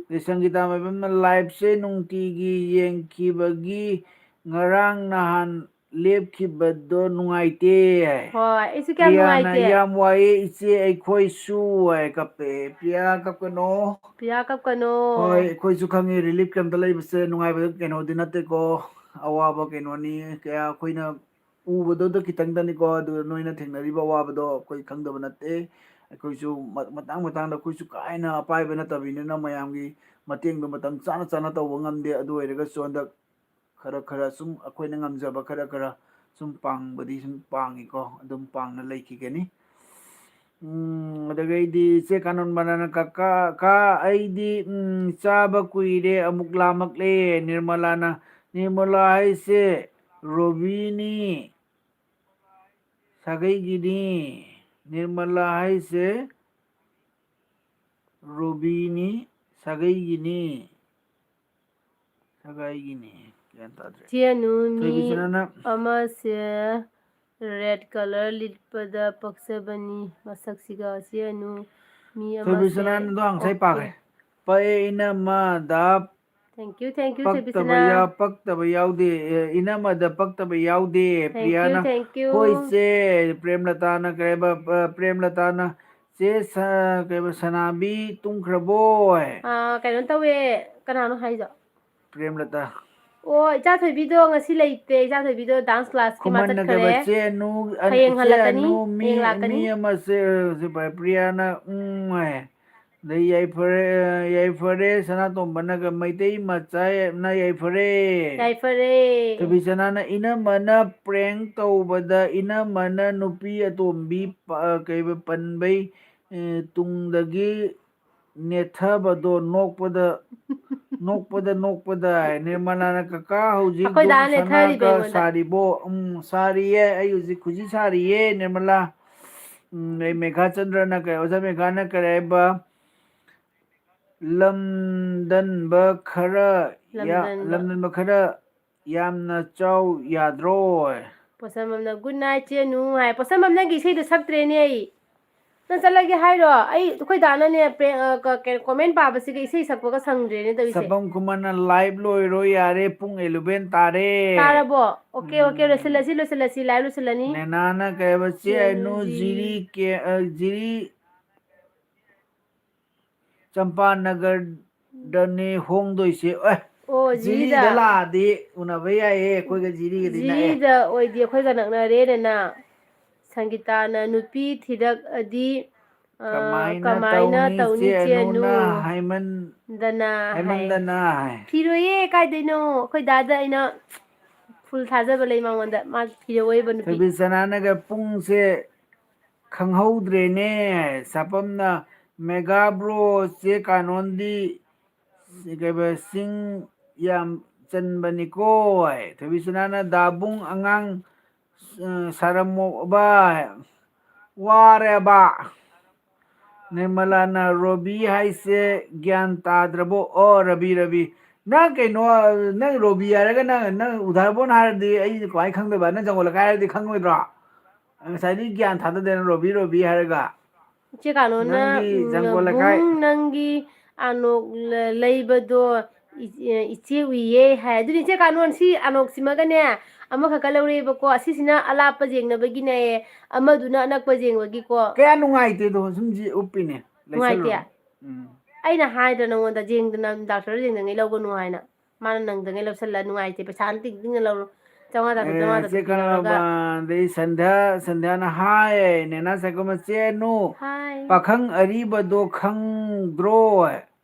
ꯑꯗꯩ ꯁꯪꯒꯤꯇꯥ ꯃꯥꯏꯕꯝꯅ, "Liveꯁꯦ ꯅꯨꯡꯇꯤꯒꯤ ꯌꯦꯡꯈꯤꯕꯒꯤ ꯉꯔꯥꯡ ꯅꯍꯥꯟ ꯂꯦꯞꯈꯤꯕꯗꯣ ꯅꯨꯡꯉꯥꯏꯇꯦ" ꯍꯥꯏ꯫ ꯍꯣꯏ, ꯑꯩꯁꯨ ꯀꯌꯥꯝ ꯄ꯭ꯔꯤꯌꯥꯅ, ꯅꯨꯡꯉꯥꯏꯇꯦ꯫ "ꯌꯥꯝ ꯋꯥꯏꯑꯦ ꯏꯆꯦ, ꯑꯩꯈꯣꯏꯁꯨ" ꯍꯥꯏ, ꯀꯞꯄꯦ꯫ ꯄ꯭ꯔꯤꯌꯥ, ꯀꯞꯀꯅꯣ꯫ ꯄ꯭ꯔꯤꯌꯥ, ꯀꯞꯀꯅꯣ꯫ ꯍꯣꯏ, ꯑꯩꯈꯣꯏꯁꯨ ꯈꯪꯉꯤ, relief campꯇ ꯂꯩꯕꯁꯦ ꯅꯨꯡꯉꯥꯏꯕ ꯀꯩꯅꯣꯗꯤ ꯅꯠꯇꯦꯀꯣ꯫ ꯑꯋꯥꯕ ꯀꯩꯅꯣꯅꯤ꯫ ꯀꯌꯥ ꯑꯩꯈꯣꯏꯅ ꯎꯕꯗꯨꯗ ꯈꯤꯇꯪꯗꯅꯤꯀꯣ, ꯑꯗꯨ ꯅꯣꯏꯅ ꯊꯦꯡꯅꯔꯤꯕ ꯑꯋꯥꯕꯗꯣ ꯑꯩꯈꯣꯏ ꯈꯪꯗꯕ ꯅꯠꯇꯦ꯫ ꯑꯩꯈꯣꯏꯁꯨ ꯃ-, ꯃꯇꯥꯡ ꯃꯇꯥꯡꯗ ꯑꯩꯈꯣꯏꯁꯨ ꯀꯥ ꯍꯦꯟꯅ ꯑꯄꯥꯏꯕ ꯅꯠꯇꯕꯅꯤꯅ ꯃꯌꯥꯝꯒꯤ ꯃꯇꯦꯡꯗꯣ ꯃꯇꯝ ꯆꯥꯅ ꯆꯥꯅ ꯇꯧꯕ ꯉꯝꯗꯦ꯫ ꯑꯗꯨ ꯑꯣꯏꯔꯒꯁꯨ ꯍꯟꯗꯛ ꯈꯔ ꯈꯔ ꯁꯨꯝ ꯑꯩꯈꯣꯏꯅ ꯉꯝꯖꯕ ꯈꯔ ꯈꯔ ꯁꯨꯝ ꯄꯥꯡꯕꯗꯤ ꯁꯨꯝ ꯄꯥꯡꯉꯤꯀꯣ, ꯑꯗꯨꯝ ꯄꯥꯡꯅ ꯂꯩꯈꯤꯒꯅꯤ꯫ ꯎꯝ, ꯑꯗꯨꯗꯒꯤꯗꯤ ꯏꯆꯦ ꯀꯥꯅꯣꯟ ꯃꯅꯥꯅ, "ꯀꯀꯥ, ꯀꯥ, ꯑꯩꯗꯤ, ꯎꯝ, ꯆꯥꯕ ꯀꯨꯏꯔꯦ, ꯑꯃꯨꯛ ꯂꯥꯝꯃꯛꯂꯦ꯫" ꯅꯤꯔꯃꯂꯥꯅ, "ꯅꯤꯔꯃꯂꯥ ꯍꯥꯏꯁꯦ ꯔꯣꯕꯤꯅꯤ, ꯁꯥꯒꯩꯒꯤꯅꯤ꯫ ꯅꯤꯔꯃꯂꯥ ꯍꯥꯏꯁꯦ ꯔꯣꯕꯤꯅꯤ, ꯁꯥꯒꯩꯒꯤꯅꯤ, ꯁꯥꯒꯩꯒꯤꯅꯤ꯫" ꯒ꯭ꯌꯥꯟ ꯇꯥꯗ꯭ꯔꯦ꯫ ꯆꯦꯅꯨ, ꯃꯤ ꯊꯣꯏꯕꯤꯁꯅꯥꯅ ꯑꯃꯁꯦ red colour ꯂꯤꯠꯄꯗ ꯄꯛꯆꯕꯅꯤ ꯃꯁꯛꯁꯤꯒ꯫ ꯆꯦꯅꯨ, ꯃꯤ ꯑꯃꯁꯦ ꯊꯣꯏꯕꯤꯁꯅꯥꯅꯗꯣ ꯉꯁꯥꯏ okay꯫ ꯄꯥꯈ꯭ꯔꯦ꯫ ꯄꯛꯑꯦ ꯏꯅꯝꯃ ꯗꯥ꯫ Thank you, thank you, ꯄꯛꯇꯕ ꯊꯣꯏꯕꯤꯁꯅꯥ꯫ ꯌꯥ-, ꯄꯛꯇꯕ ꯌꯥꯎꯗꯦ꯫ ꯑꯦ, ꯏꯅꯝꯃꯗ ꯄꯛꯇꯕ ꯌꯥꯎꯗꯦ꯫ Thank you, ꯄ꯭ꯔꯤꯌꯥꯅ, thank you꯫ "ꯍꯣꯏ ꯆꯦ, ꯄ꯭ꯔꯦꯝꯂꯇꯥꯅ ꯀꯩ ꯍꯥꯏꯕ, ꯑ, ꯄ꯭ꯔꯦꯝꯂꯇꯥꯅ, ꯆꯦ ꯁ-, ꯀꯩ ꯍꯥꯏꯕ, ꯁꯅꯥꯕꯤ ꯇꯨꯝꯈ꯭ꯔꯕꯣ?" ꯑꯥ, ꯀꯩꯅꯣ ꯇꯧꯋꯦ, ꯀꯅꯥꯅꯣ ꯍꯥꯏꯗꯣ? ꯄ꯭ꯔꯦꯝꯂꯇꯥ꯫ ꯑꯣ, ꯏꯆꯥ ꯊꯣꯏꯕꯤꯗꯣ ꯉꯁꯤ ꯂꯩꯇꯦ, ꯏꯆꯥ ꯊꯣꯏꯕꯤꯗꯣ dance class ꯀꯤ ꯃꯥ ꯈꯨꯃꯟꯅ ꯆꯠꯈ꯭ꯔꯦ꯫ ꯀꯩꯕ, "ꯆꯦ ꯅꯨ-, ꯑ, ꯍꯌꯦꯡ ꯆꯦ ꯍꯜꯂꯛꯀꯅꯤ, ꯅꯨ-, ꯃꯤ, ꯍꯌꯦꯡ ꯂꯥꯛꯀꯅꯤ꯫ ꯃꯤ ꯑꯃꯁꯦ", ꯑ, ꯁꯤ ꯄ꯭ꯔꯤꯌꯥꯅ, "ꯎꯝ" ꯍꯥꯏ꯫ ꯑꯗꯩ ꯌꯥꯏꯐꯔꯦ, ꯑ, ꯌꯥꯏꯐꯔꯦ, ꯁꯅꯥꯇꯣꯝꯕꯅꯒ, "ꯃꯩꯇꯩ ꯃꯆꯥꯅ ꯌꯥꯏꯐꯔꯦ"꯫ ꯌꯥꯏꯐꯔꯦ꯫ ꯊꯣꯏꯕꯤꯁꯅꯥꯅ, "ꯏꯅꯝꯃꯅ prank ꯇꯧꯕꯗ ꯏꯅꯝꯃꯅ ꯅꯨꯄꯤ ꯑꯇꯣꯝꯕꯤ ꯄ-, ꯀꯩꯕ ꯄꯟꯕꯩ, ꯑ, ꯇꯨꯡꯗꯒꯤ ꯅꯦꯠꯊꯕꯗꯣ ꯅꯣꯛꯄꯗ, ꯅꯣꯛꯄꯗ, ꯅꯣꯛꯄꯗ"꯫ ꯅꯤꯔꯃꯂꯥꯅ, "ꯀꯀꯥ ꯍꯧꯖꯤꯛ ꯑꯩꯈꯣꯏ ꯗꯥ ꯗꯣꯝ ꯅꯦꯠꯊꯔꯤꯕ ꯁꯅꯥꯒ ꯑꯩꯉꯣꯟꯗ꯫ ꯁꯥꯔꯤꯕꯣ?" "ꯎꯝ, ꯁꯥꯔꯤꯌꯦ, ꯑꯩ ꯍꯧꯖꯤꯛ ꯈꯨꯖꯤ ꯁꯥꯔꯤꯌꯦ, ꯅꯤꯔꯃꯂꯥ"꯫ ꯎꯝ, ꯑꯗꯩ ꯃꯦꯘꯥꯆꯟꯗ꯭ꯔꯅ ꯀꯩ, ꯑꯣꯖꯥ ꯃꯦꯘꯥꯅ ꯀꯔꯤ ꯍꯥꯏꯕ? "ꯂꯝꯗꯟꯕ ꯈꯔ ꯌꯥ-, ꯂꯝꯗꯟꯕ꯫ ꯂꯝꯗꯟꯕ ꯈꯔ ꯌꯥꯝꯅ ꯆꯥꯎ ꯌꯥꯗ꯭ꯔꯣ?" ꯄꯣꯠꯁꯝꯕꯝꯅ, "Good night, ꯆꯦꯅꯨ" ꯍꯥꯏ꯫ ꯄꯣꯠꯁꯝꯕꯝ, ꯅꯪꯒꯤ ꯏꯁꯩꯗꯣ ꯁꯛꯇ꯭ꯔꯦꯅꯦ ꯑꯩ꯫ ꯅꯪ ꯆꯠꯂꯒꯦ ꯍꯥꯏꯔꯣ? ꯑꯩ, ꯑꯩꯈꯣꯏ ꯗꯥꯅꯅꯦ, ꯄ꯭ꯔꯦ-, ꯑ, ꯀ-, ꯀꯩꯅꯣ, comment ꯄꯥꯕꯁꯤꯒ ꯏꯁꯩ ꯁꯛꯄꯒ ꯁꯪꯗ꯭ꯔꯦꯅꯦ ꯇꯧꯔꯤꯁꯦ꯫ ꯁꯕꯝ ꯈꯨꯃꯟꯅ, "Live ꯂꯣꯏꯔꯣ ꯌꯥꯔꯦ, ꯄꯨꯡ eleven ꯇꯥꯔꯦ"꯫ ꯇꯥꯔꯕꯣ? Okay, okay, ꯎꯝ꯫ ꯂꯣꯏꯁꯤꯜꯂꯁꯤ, ꯂꯣꯏꯁꯤꯜꯂꯁꯤ, live ꯂꯣꯏꯁꯤꯜꯂꯅꯤ꯫ ꯅꯦꯅꯥꯅ ꯀꯩ ꯍꯥꯏꯕ, "ꯆꯦ ꯆꯦꯅꯨ ꯑꯅꯨ ꯖꯤꯔꯤ ꯖꯤꯔꯤ ꯀꯦ-, ꯑ, ꯖꯤꯔꯤ ꯆꯝꯄꯥꯅꯒꯔꯗꯅꯦ ꯍꯣꯡꯗꯣꯏꯁꯦ"꯫ ꯑꯦ, ꯑꯣ, ꯖꯤꯔꯤꯗ꯫ ꯖꯤꯔꯤꯗ ꯂꯥꯛꯑꯗꯤ ꯎꯅꯕ ꯌꯥꯏꯌꯦ, ꯑꯩꯈꯣꯏꯒ ꯖꯤꯔꯤꯒꯗꯤ ꯅꯛꯑꯦ꯫ ꯖꯤꯔꯤꯗ ꯑꯣꯏꯗꯤ ꯑꯩꯈꯣꯏꯒ ꯅꯛꯅꯔꯦꯅ꯫ ꯁꯪꯒꯤꯇꯥꯅ ꯅꯨꯄꯤ ꯊꯤꯔꯛꯑꯗꯤ, ꯑ, ꯀꯃꯥꯏꯅ ꯀꯃꯥꯏꯅ ꯇꯧꯅꯤ ꯇꯧꯅꯤ ꯆꯦ ꯆꯦ ꯑꯅꯨꯅ ꯑꯅꯨ? ꯍꯥꯏꯃꯟ-, ꯗꯅ ꯍꯥꯏ꯫ ꯍꯥꯏꯃꯟꯗꯅ ꯍꯥꯏ꯫ ꯊꯤꯔꯣꯏꯌꯦ, ꯀꯥꯏꯗꯩꯅꯣ? ꯑꯩꯈꯣꯏ ꯗꯥꯗ ꯑꯩꯅ full ꯊꯥꯖꯕ ꯂꯩ ꯃꯉꯣꯟꯗ꯫ ꯃꯥ ꯊꯤꯔꯛꯑꯣꯏꯕ ꯅꯨꯄꯤ꯫ ꯊꯣꯏꯕꯤꯁꯅꯥꯅꯒ ꯄꯨꯡꯁꯦ ꯈꯪꯍꯧꯗ꯭ꯔꯦꯅꯦ꯫ ꯁꯥꯄꯝꯅ ꯃꯦꯒꯥ ꯕ꯭ꯔꯣ ꯆꯦ ꯀꯥꯅꯣꯟꯗꯤ ꯀꯩꯕ ꯆꯤꯡ ꯌꯥꯝ ꯆꯟꯕꯅꯤꯀꯣ ꯍꯥꯏ꯫ ꯊꯣꯏꯕꯤꯁꯅꯥꯅ ꯗꯥꯕꯨꯡ ꯑꯉꯥꯡ, ꯑ, ꯁꯥꯔꯝꯃꯣꯕ ꯍꯥꯏ꯫ ꯋꯥꯔꯦꯕ꯫ ꯅꯤꯔꯃꯂꯥꯅ ꯔꯣꯕꯤ ꯍꯥꯏꯁꯦ ꯒ꯭ꯌꯥꯟ ꯇꯥꯗ꯭ꯔꯕꯣ? ꯑꯣ, ꯔꯕꯤ, ꯔꯕꯤ꯫ ꯅꯪ ꯀꯩꯅꯣ, ꯅꯪ ꯔꯣꯕꯤ ꯍꯥꯏꯔꯒ ꯅꯪ, ꯅꯪ ꯎꯙꯥꯔꯕꯣꯟ ꯍꯥꯏꯔꯗꯤ ꯑꯩ ꯀꯃꯥꯏꯅ ꯈꯪꯗꯣꯏꯕ? ꯅꯪ ꯖꯪꯒꯣꯜ ꯂꯩꯀꯥꯏ ꯍꯥꯏꯔꯗꯤ ꯈꯪꯉꯣꯏꯗ꯭ꯔꯣ? ꯉꯁꯥꯏꯗꯤ ꯒ꯭ꯌꯥꯟ ꯊꯥꯗꯗꯦꯅ ꯔꯣꯕꯤ, ꯔꯣꯕꯤ ꯍꯥꯏꯔꯒ꯫ ꯏꯆꯦ ꯀꯥꯅꯣꯅ, ꯅꯪꯒꯤ ꯎꯝ, ꯖꯪꯒꯣꯜ ꯂꯩꯀꯥꯏ꯫ ꯕꯨꯡ, ꯅꯪꯒꯤ ꯑꯅꯣꯛ ꯂ-, ꯂꯩꯕꯗꯣ ꯏ-, ꯏꯆꯦ ꯎꯏꯌꯦ ꯍꯥꯏ꯫ ꯑꯗꯨꯗꯤ ꯏꯆꯦ ꯀꯥꯅꯣꯟ ꯁꯤ ꯑꯅꯣꯛꯁꯤꯃꯒꯅꯦ ꯑꯃꯈꯛꯀ ꯂꯧꯔꯛꯑꯦꯕꯀꯣ꯫ ꯑꯁꯤꯁꯤꯅ ꯑꯂꯥꯞꯄ ꯌꯦꯡꯅꯕꯒꯤꯅꯦ, ꯑꯃꯗꯨꯅ ꯑꯅꯛꯄ ꯌꯦꯡꯕꯒꯤꯀꯣ꯫ ꯀꯌꯥ ꯅꯨꯡꯉꯥꯏꯇꯦꯗꯣ, ꯁꯨꯝ ꯖꯤ-, ꯎꯞꯄꯤꯅꯦ꯫ ꯅꯨꯡꯉꯥꯏꯇꯦ? ꯂꯩꯁꯜꯂꯨꯔꯣ꯫ ꯎꯝ꯫ ꯑꯩꯅ ꯍꯥꯏꯗ꯭ꯔꯣ ꯅꯪꯉꯣꯟꯗ ꯌꯦꯡꯗꯅ ꯗꯥꯛꯇꯔ ꯌꯦꯡꯗꯉꯩ ꯂꯧꯒꯅꯨ ꯍꯥꯏꯅ? ꯃꯥꯅ ꯅꯪꯗꯉꯩ ꯂꯧꯁꯜꯂ ꯅꯨꯡꯉꯥꯏꯇꯦ, ꯄꯩꯁꯥꯅ ꯇꯤꯡ ꯇꯤꯡꯅ ꯂꯧꯔꯣ꯫ ꯆꯥꯝꯃꯉꯥ ꯆꯥꯇ꯭ꯔꯨꯛ, ꯆꯥꯝꯃꯉꯥ ꯑꯦ, ꯆꯦ ꯆꯥꯇ꯭ꯔꯨꯛ ꯄꯤꯔꯛꯑꯒ꯫ ꯀꯔꯕꯥꯔꯗꯩ ꯁꯟꯙ꯭ꯌꯥ, ꯁꯟꯙ꯭ꯌꯥꯅ ꯍꯥꯏ, ꯅꯦꯅꯥ ꯁꯥꯏꯀꯣꯃ ꯆꯦ ꯅꯨ, ꯍꯥꯏ꯫ ꯄꯥꯈꯪ ꯑꯔꯤꯕꯗꯣ ꯈꯪꯗ꯭ꯔꯣ?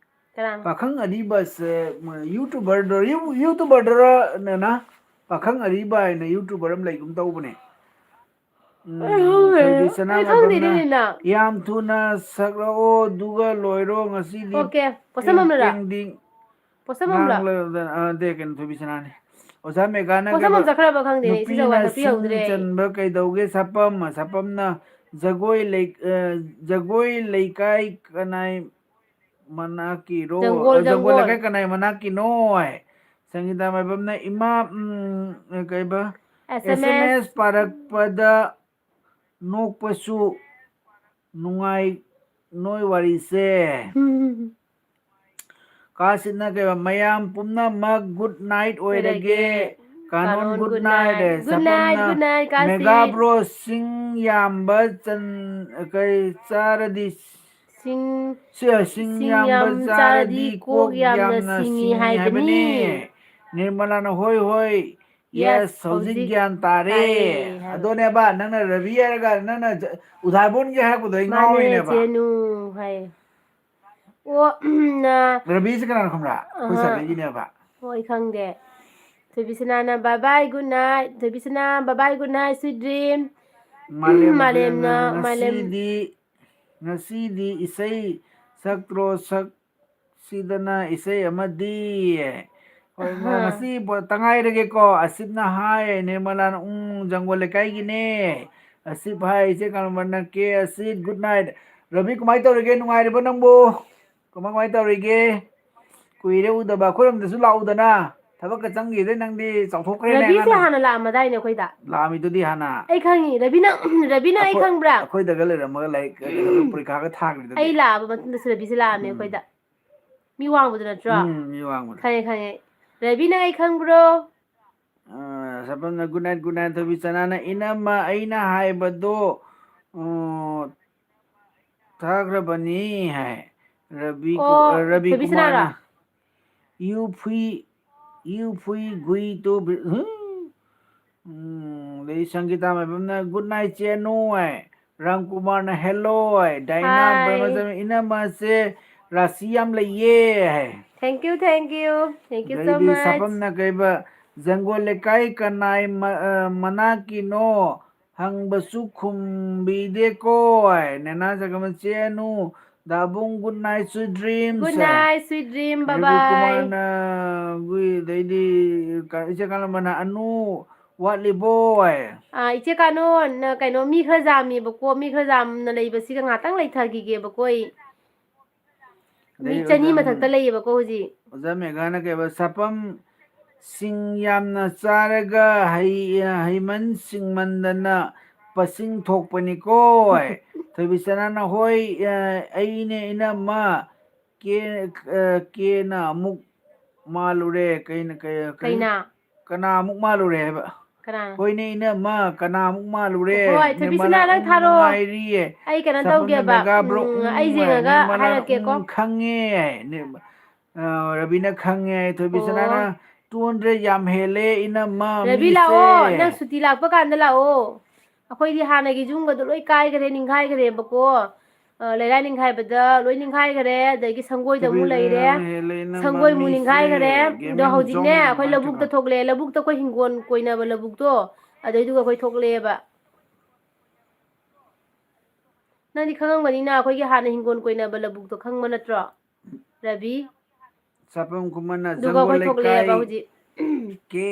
ꯀꯅꯥꯅꯣ? ꯄꯥꯈꯪ ꯑꯔꯤꯕꯁꯦ, ꯃ-, YouTuberꯗꯣ, ꯌꯨ-, YouTuberꯗꯔ ꯅꯦꯅꯥ? ꯄꯥꯈꯪ ꯑꯔꯤꯕ ꯍꯥꯏꯅ YouTuber ꯑꯃ ꯂꯩꯒꯨꯝ ꯇꯧꯕꯅꯦ꯫ ꯎꯝ, ꯑꯩ ꯈꯪꯗꯦ꯫ ꯊꯣꯏꯕꯤ ꯁꯅꯥ ꯑꯩ ꯈꯪꯗꯦꯅꯦ, ꯃꯇꯝꯅ ꯅꯦꯅꯥ꯫ ꯌꯥꯝ ꯊꯨꯅ ꯁꯛꯂꯛꯑꯣ, ꯑꯗꯨꯒ ꯂꯣꯏꯔꯣ꯫ ꯉꯁꯤꯗꯤ ꯑꯣꯀꯦ, ꯇꯦꯡ ꯄꯣꯠꯁꯝꯕꯝꯅꯔꯥ? ꯇꯦꯡꯗꯤꯡ ꯄꯣꯠꯁꯝꯕꯝꯂꯣ? ꯉꯥꯡꯂꯗꯅ, ꯑ, ꯗꯦ, ꯀꯩꯅꯣ, ꯊꯣꯏꯕꯤ ꯁꯅꯥꯅꯤ꯫ ꯑꯣꯖꯥ ꯃꯦꯒꯥꯅꯒ ꯄꯣꯠꯁꯝꯕꯝ ꯆꯠꯈ꯭ꯔꯕ ꯈꯪꯗꯦꯅꯦ, ꯏꯆꯦ ꯖꯋꯥ ꯅꯨꯄꯤꯅ ꯅꯨꯄꯤ ꯁꯤꯡ ꯍꯧꯗ꯭ꯔꯦ꯫ ꯆꯟꯕ ꯀꯩꯗꯧꯒꯦ? ꯁꯥꯄꯝ, ꯁꯥꯄꯝꯅ ꯖꯒꯣꯏ ꯂꯩ-, ꯑ, ꯖꯒꯣꯏ ꯂꯩꯀꯥꯏ ꯀꯅꯥꯏ ꯃꯅꯥꯛꯀꯤꯔꯣ? ꯖꯪꯒꯣꯜ, ꯑ, ꯖꯪꯒꯣꯜ ꯖꯪꯒꯣꯜ꯫ ꯂꯩꯀꯥꯏ ꯀꯅꯥꯏ ꯃꯅꯥꯛꯀꯤꯅꯣ ꯍꯥꯏ꯫ ꯁꯪꯒꯤꯇꯥ ꯃꯥꯏꯕꯝꯅ ꯏꯃꯥ, ꯎꯝ, ꯀꯩꯕ? S M S꯫ S M S ꯄꯥꯔꯛꯄꯗ ꯅꯣꯛꯄꯁꯨ ꯅꯨꯡꯉꯥꯏ ꯅꯣꯏ ꯋꯥꯔꯤꯁꯦ꯫ ꯀꯥꯁꯤꯠꯅ ꯀꯩꯕ? ꯃꯌꯥꯝ ꯄꯨꯝꯅꯃꯛ good night ꯑꯣꯏꯔꯒꯦ꯫ ꯑꯣꯏꯔꯒꯦ꯫ ꯀꯥꯅꯣꯟ ꯀꯥꯅꯣꯟ good good night꯫ night꯫ Good night, ꯁꯥꯄꯝꯅ good night, ꯀꯥꯁꯤꯠ꯫ ꯃꯦꯒꯥ ꯕ꯭ꯔꯣ ꯁꯤꯡ ꯌꯥꯝꯕ ꯆꯟ-, ꯀꯩ ꯆꯥꯔꯗꯤ ꯁꯤꯡ ꯁꯤ ꯁꯤꯡ ꯁꯤꯡ ꯌꯥꯝꯕ ꯌꯥꯝ ꯆꯥꯔꯗꯤ ꯆꯥꯔꯗꯤ ꯀꯣꯛ ꯀꯣꯛ ꯌꯥꯝꯅ ꯌꯥꯝꯅ ꯁꯤꯡꯉꯤ ꯁꯤꯡꯉꯤ ꯍꯥꯏꯕꯅꯤ꯫ ꯍꯥꯏꯕꯅꯤ꯫ ꯅꯤꯔꯃꯂꯥꯅ ꯍꯣꯏ ꯍꯣꯏ꯫ Yes, ꯌꯦꯁ, ꯍꯧꯖꯤꯛ ꯍꯧꯖꯤꯛ ꯒ꯭ꯌꯥꯟ ꯇꯥꯔꯦ꯫ ꯇꯥꯏꯌꯦ ꯍꯥꯏꯕ꯫ ꯑꯗꯨꯅꯦꯕ ꯅꯪꯅ ꯔꯕꯤ ꯍꯥꯏꯔꯒ ꯅꯪꯅ ꯖ-, ꯎꯗꯥꯏꯕꯣꯟꯒꯤ ꯍꯥꯏꯔꯛꯄꯗꯣ ꯑꯩ ꯃꯥꯅꯦ, ꯉꯥꯎꯔꯤꯅꯦꯕ꯫ ꯆꯦꯅꯨ ꯍꯥꯏ꯫ ꯑꯣ, ꯎꯝ, ꯅ-, ꯔꯕꯤꯁꯦ ꯀꯅꯥꯅꯣ ꯈꯪꯕ꯭ꯔꯥ? ꯑꯩꯈꯣꯏ ꯑꯍ, ꯁꯥꯒꯩꯒꯤꯅꯦꯕ꯫ ꯍꯣꯏ, ꯈꯪꯗꯦ꯫ ꯊꯣꯏꯕꯤꯁꯅꯥꯅ bye bye, good night꯫ ꯊꯣꯏꯕꯤꯁꯅꯥ, bye bye, good night, sweet dream꯫ ꯃꯥꯂꯦꯝ ꯃꯥꯂꯦꯝꯅ, ꯃꯥꯂꯦꯝ ꯉꯁꯤꯗꯤ, ꯉꯁꯤꯗꯤ ꯏꯁꯩ ꯁꯛꯇ꯭ꯔꯣ? ꯁꯛꯁꯤꯗꯅ ꯏꯁꯩ ꯑꯃꯗꯤ꯫ ꯍꯣꯏ, ꯃꯥ ꯑꯍ꯫ ꯉꯁꯤ ꯄꯣ-, ꯇꯉꯥꯏꯔꯒꯦꯀꯣ꯫ ꯑꯁꯤꯠꯅ ꯍꯥꯏ, ꯅꯤꯔꯃꯂꯥꯅ ꯎꯝ, ꯖꯪꯒꯣꯜ ꯂꯩꯀꯥꯏꯒꯤꯅꯦ꯫ ꯑꯁꯤꯞ ꯍꯥꯏ, ꯏꯆꯦ ꯀꯥꯂꯝꯕꯅ ꯀꯦ ꯑꯁꯤꯠ, good night꯫ ꯔꯕꯤ, ꯀꯃꯥꯏꯅ ꯇꯧꯔꯤꯒꯦ? ꯅꯨꯡꯉꯥꯏꯔꯤꯕꯣ ꯅꯪꯕꯨ? ꯀꯃꯥꯏ, ꯀꯃꯥꯏ ꯇꯧꯔꯤꯒꯦ? ꯀꯨꯏꯔꯦ ꯎꯗꯕ, ꯑꯩꯈꯣꯏꯔꯣꯝꯗꯁꯨ ꯂꯥꯛꯎꯗꯅ꯫ ꯊꯕꯛꯀ ꯆꯪꯈꯤꯗ ꯅꯪꯗꯤ ꯆꯥꯎꯊꯣꯛꯈ꯭ꯔꯦꯅꯦ ꯑꯉꯥꯡ ꯔꯕꯤꯁꯦ ꯅꯪ꯫ ꯍꯥꯟꯅ ꯂꯥꯛꯑꯝꯃꯗꯥꯏꯅꯦ ꯑꯩꯈꯣꯏꯗ? ꯂꯥꯛꯑꯝꯃꯤꯗꯨꯗꯤ ꯍꯥꯟꯅ꯫ ꯑꯩ ꯈꯪꯉꯤ, ꯔꯕꯤ ꯅꯪ, ꯔꯕꯤ ꯅꯪ ꯑꯩ ꯑꯩꯈꯣꯏ-, ꯈꯪꯕ꯭ꯔꯥ? ꯑꯩꯈꯣꯏꯗꯒ ꯂꯩꯔꯝꯃꯒ ꯂꯥꯏꯔꯤꯛ ꯀꯩꯅꯣ ꯄꯔꯤꯈꯥꯒ ꯊꯥꯈ꯭ꯔꯤꯗꯨꯗꯤ꯫ ꯑꯩ ꯂꯥꯛꯑꯕ ꯃꯇꯨꯡꯗꯁꯨ ꯔꯕꯤꯁꯦ ꯂꯥꯛꯑꯝꯃꯦ ꯎꯝ꯫ ꯑꯩꯈꯣꯏꯗ꯫ ꯃꯤ ꯋꯥꯡꯕꯗꯨ ꯅꯠꯇ꯭ꯔꯣ? ꯎꯝ, ꯃꯤ ꯋꯥꯡꯕꯗꯣ꯫ ꯈꯪꯉꯦ, ꯈꯪꯉꯦ꯫ ꯔꯕꯤ ꯅꯪ ꯑꯩ ꯈꯪꯕ꯭ꯔꯣ? ꯑ, ꯁꯄꯝꯅ good night, good night, ꯊꯣꯏꯕꯤ ꯆꯅꯥꯅ ꯏꯅꯝꯃ ꯑꯩꯅ ꯍꯥꯏꯕꯗꯣ, ꯑ, ꯊꯥꯈ꯭ꯔꯕꯅꯤ ꯍꯥꯏ꯫ ꯔꯕꯤ ꯀꯨ-, ꯑ, ꯑꯣ, ꯔꯕꯤ ꯊꯣꯏꯕꯤ ꯁꯅꯥꯔꯣ? ꯀꯨꯃꯥꯔꯅ꯫ ꯌꯨ ꯐꯨꯏ, ꯌꯨ ꯐꯨꯏ ꯒꯨꯏ ꯇꯨ ꯕ꯭ꯔꯤ-, ꯍꯨꯝ꯫ ꯎꯝ, ꯑꯗꯩ ꯁꯪꯒꯤꯇꯥ ꯃꯥꯏꯕꯝꯅ good night ꯆꯦꯅꯨ ꯍꯥꯏ꯫ ꯔꯥꯝꯀꯨꯃꯥꯔꯅ hello ꯍꯥꯏ꯫ ꯗꯥꯏꯅꯥ ꯍꯥꯏ꯫ ꯕ꯭ꯔꯍꯃꯆꯔꯤ ꯏꯅꯝꯃꯁꯦ ꯔꯥꯁꯤ ꯌꯥꯝ ꯂꯩꯌꯦ ꯍꯥꯏ꯫ Thank you, thank you. Thank you so ꯑꯗꯩꯗꯤ much. ꯁꯥꯄꯝꯅ ꯀꯩꯕ, ꯖꯪꯒꯣꯜ ꯂꯩꯀꯥꯏ ꯀꯅꯥꯏ ꯃ-, ꯑ, ꯃꯅꯥꯛꯀꯤꯅꯣ ꯍꯪꯕꯁꯨ ꯈꯨꯝꯕꯤꯗꯦꯀꯣ ꯍꯥꯏ꯫ ꯅꯦꯅꯥ ꯖꯒꯃ ꯆꯦꯅꯨ, ꯗꯥꯕꯨꯡ good night, sweet dreams Good ꯍꯥꯏ꯫ night, sweet dream, bye bye. ꯔꯕꯤꯀꯨꯃꯥꯔꯅ ꯒꯨꯏ-, ꯑꯗꯩꯗꯤ ꯀ-, ꯏꯆꯦ ꯀꯥꯂꯝꯕꯅ ꯑꯅꯨ ꯋꯥꯠꯂꯤꯕꯣ ꯍꯥꯏ꯫ ꯑꯥ, ꯏꯆꯦ ꯀꯥꯅꯣ, ꯅ-, ꯀꯩꯅꯣ, ꯃꯤ ꯈꯔ ꯌꯥꯝꯃꯦꯕꯀꯣ, ꯃꯤ ꯈꯔ ꯌꯥꯝꯅ ꯂꯩꯕꯁꯤꯒ ꯉꯥꯛꯇꯪ ꯂꯩꯊꯈꯤꯒꯦꯕꯀꯣ ꯑꯩ꯫ ꯃꯤ ꯑꯗꯩ ꯆꯅꯤ ꯑꯣꯖꯥ, ꯃꯊꯛꯇ ꯂꯩꯌꯦꯕꯀꯣ ꯍꯧꯖꯤꯛ꯫ ꯑꯣꯖꯥ ꯃꯦꯘꯥꯅ ꯀꯩꯕ, ꯁꯥꯄꯝ ꯁꯤꯡ ꯌꯥꯝꯅ ꯆꯥꯔꯒ ꯍꯩ-, ꯍꯩꯃꯟ ꯁꯤꯡꯃꯟꯗꯅ ꯄꯁꯤꯡ ꯊꯣꯛꯄꯅꯤꯀꯣ꯫ ꯊꯣꯏꯕꯤꯆꯅꯥꯅ ꯍꯣꯏ, ꯑ, ꯑꯩꯅꯦ ꯏꯅꯝꯃ, ꯀꯦ-, ꯑ, ꯀꯦꯅ ꯑꯃꯨꯛ ꯃꯥꯜꯂꯨꯔꯦ꯫ ꯀꯩꯅ-, ꯀꯩ-, ꯀꯩ-, ꯀꯩꯅ? ꯀꯅꯥ ꯑꯃꯨꯛ ꯃꯥꯜꯂꯨꯔꯦ ꯍꯥꯏꯕ? ꯀꯅꯥꯅ? ꯍꯣꯏꯅꯦ, ꯏꯅꯝꯃ, ꯀꯅꯥꯃꯨꯛ ꯃꯥꯜꯂꯨꯔꯦ? ꯍꯣꯏ, ꯊꯣꯏꯕꯤꯁꯅꯥ, ꯅꯤꯔꯃꯂꯥ, ꯅꯪ ꯎꯝ, ꯊꯥꯔꯛꯑꯣ꯫ ꯅꯨꯡꯉꯥꯏꯔꯤꯌꯦ꯫ ꯑꯩ ꯀꯩꯅꯣ ꯁꯄꯝꯅ ꯇꯧꯒꯦꯕ꯫ ꯃꯦꯒꯥ ꯕ꯭ꯔꯣ, ꯎꯝ, ꯎꯝ, ꯑꯩꯁꯦ ꯍꯥꯏ꯫ ꯌꯦꯡꯉꯒ ꯅꯤꯔꯃꯂꯥ, ꯍꯥꯏꯔꯛꯀꯦꯀꯣ꯫ ꯎꯝ, ꯈꯪꯉꯦ ꯍꯥꯏ꯫ ꯅꯤꯔꯃ-, ꯑ, ꯔꯕꯤꯅ ꯈꯪꯉꯦ ꯍꯥꯏ꯫ ꯊꯣꯏꯕꯤꯁꯅꯥꯅ, ꯑꯣ꯫ "Two hundred ꯌꯥꯝ ꯍꯦꯜꯂꯦ, ꯏꯅꯝꯃ, ꯔꯕꯤ, ꯃꯤꯁꯦ"꯫ ꯂꯥꯛꯑꯣ꯫ ꯅꯪ ꯁꯨꯇꯤ ꯂꯥꯛꯄ ꯀꯥꯟꯗ ꯂꯥꯛꯑꯣ꯫ ꯑꯩꯈꯣꯏꯗꯤ ꯍꯥꯟꯅꯒꯤ ꯌꯨꯝꯒꯗꯣ ꯂꯣꯏ ꯀꯥꯏꯈ꯭ꯔꯦ, ꯅꯤꯡꯈꯥꯏꯈ꯭ꯔꯦꯕꯀꯣ꯫ ꯑ, ꯂꯩꯔꯥꯏ ꯅꯤꯡꯈꯥꯏꯕꯗ ꯂꯣꯏ ꯅꯤꯡꯈꯥꯏꯈ꯭ꯔꯦ, ꯑꯗꯒꯤ ꯁꯪꯒꯣꯏꯗ ꯑꯃꯨꯛ ꯊꯣꯏꯕꯤꯁꯅꯥ ꯂꯩꯔꯦ꯫ ꯍꯦꯜꯂꯦ, ꯏꯅꯝꯃ, ꯁꯪꯒꯣꯏ ꯑꯃꯨꯛ ꯃꯤꯁꯦ꯫ ꯅꯤꯡꯈꯥꯏꯈ꯭ꯔꯦ꯫ ꯑꯗꯣ Gaming ꯍꯧꯖꯤꯛꯅꯦ, zone ꯑꯩꯈꯣꯏ ꯂꯧꯕꯨꯛꯇ ꯊꯣꯛꯂꯛꯑꯦ꯫ ꯂꯧꯕꯨꯛꯇ ꯑꯩꯈꯣꯏ ꯍꯤꯡꯒꯣꯜ ꯀꯣꯏꯅꯕ ꯂꯧꯕꯨꯛꯇꯣ, ꯑꯗꯩꯗꯨꯒ ꯑꯩꯈꯣꯏ ꯊꯣꯛꯂꯛꯑꯦꯕ꯫ ꯅꯪꯗꯤ ꯈꯪꯉꯝꯒꯅꯤꯅ, ꯑꯩꯈꯣꯏꯒꯤ ꯍꯥꯟꯅ ꯍꯤꯡꯒꯣꯜ ꯀꯣꯏꯅꯕ ꯂꯧꯕꯨꯛꯇꯣ ꯈꯪꯕ ꯅꯠꯇ꯭ꯔꯣ, ꯔꯕꯤ? ꯁꯄꯝ ꯈꯨꯃꯟꯅ, ꯑꯗꯨꯒ "ꯖꯪꯒꯣꯜ ꯑꯩꯈꯣꯏ ꯊꯣꯛꯂꯛꯑꯦꯕ ꯂꯩꯀꯥꯏ ꯍꯧꯖꯤꯛ꯫ ꯀꯦ꯫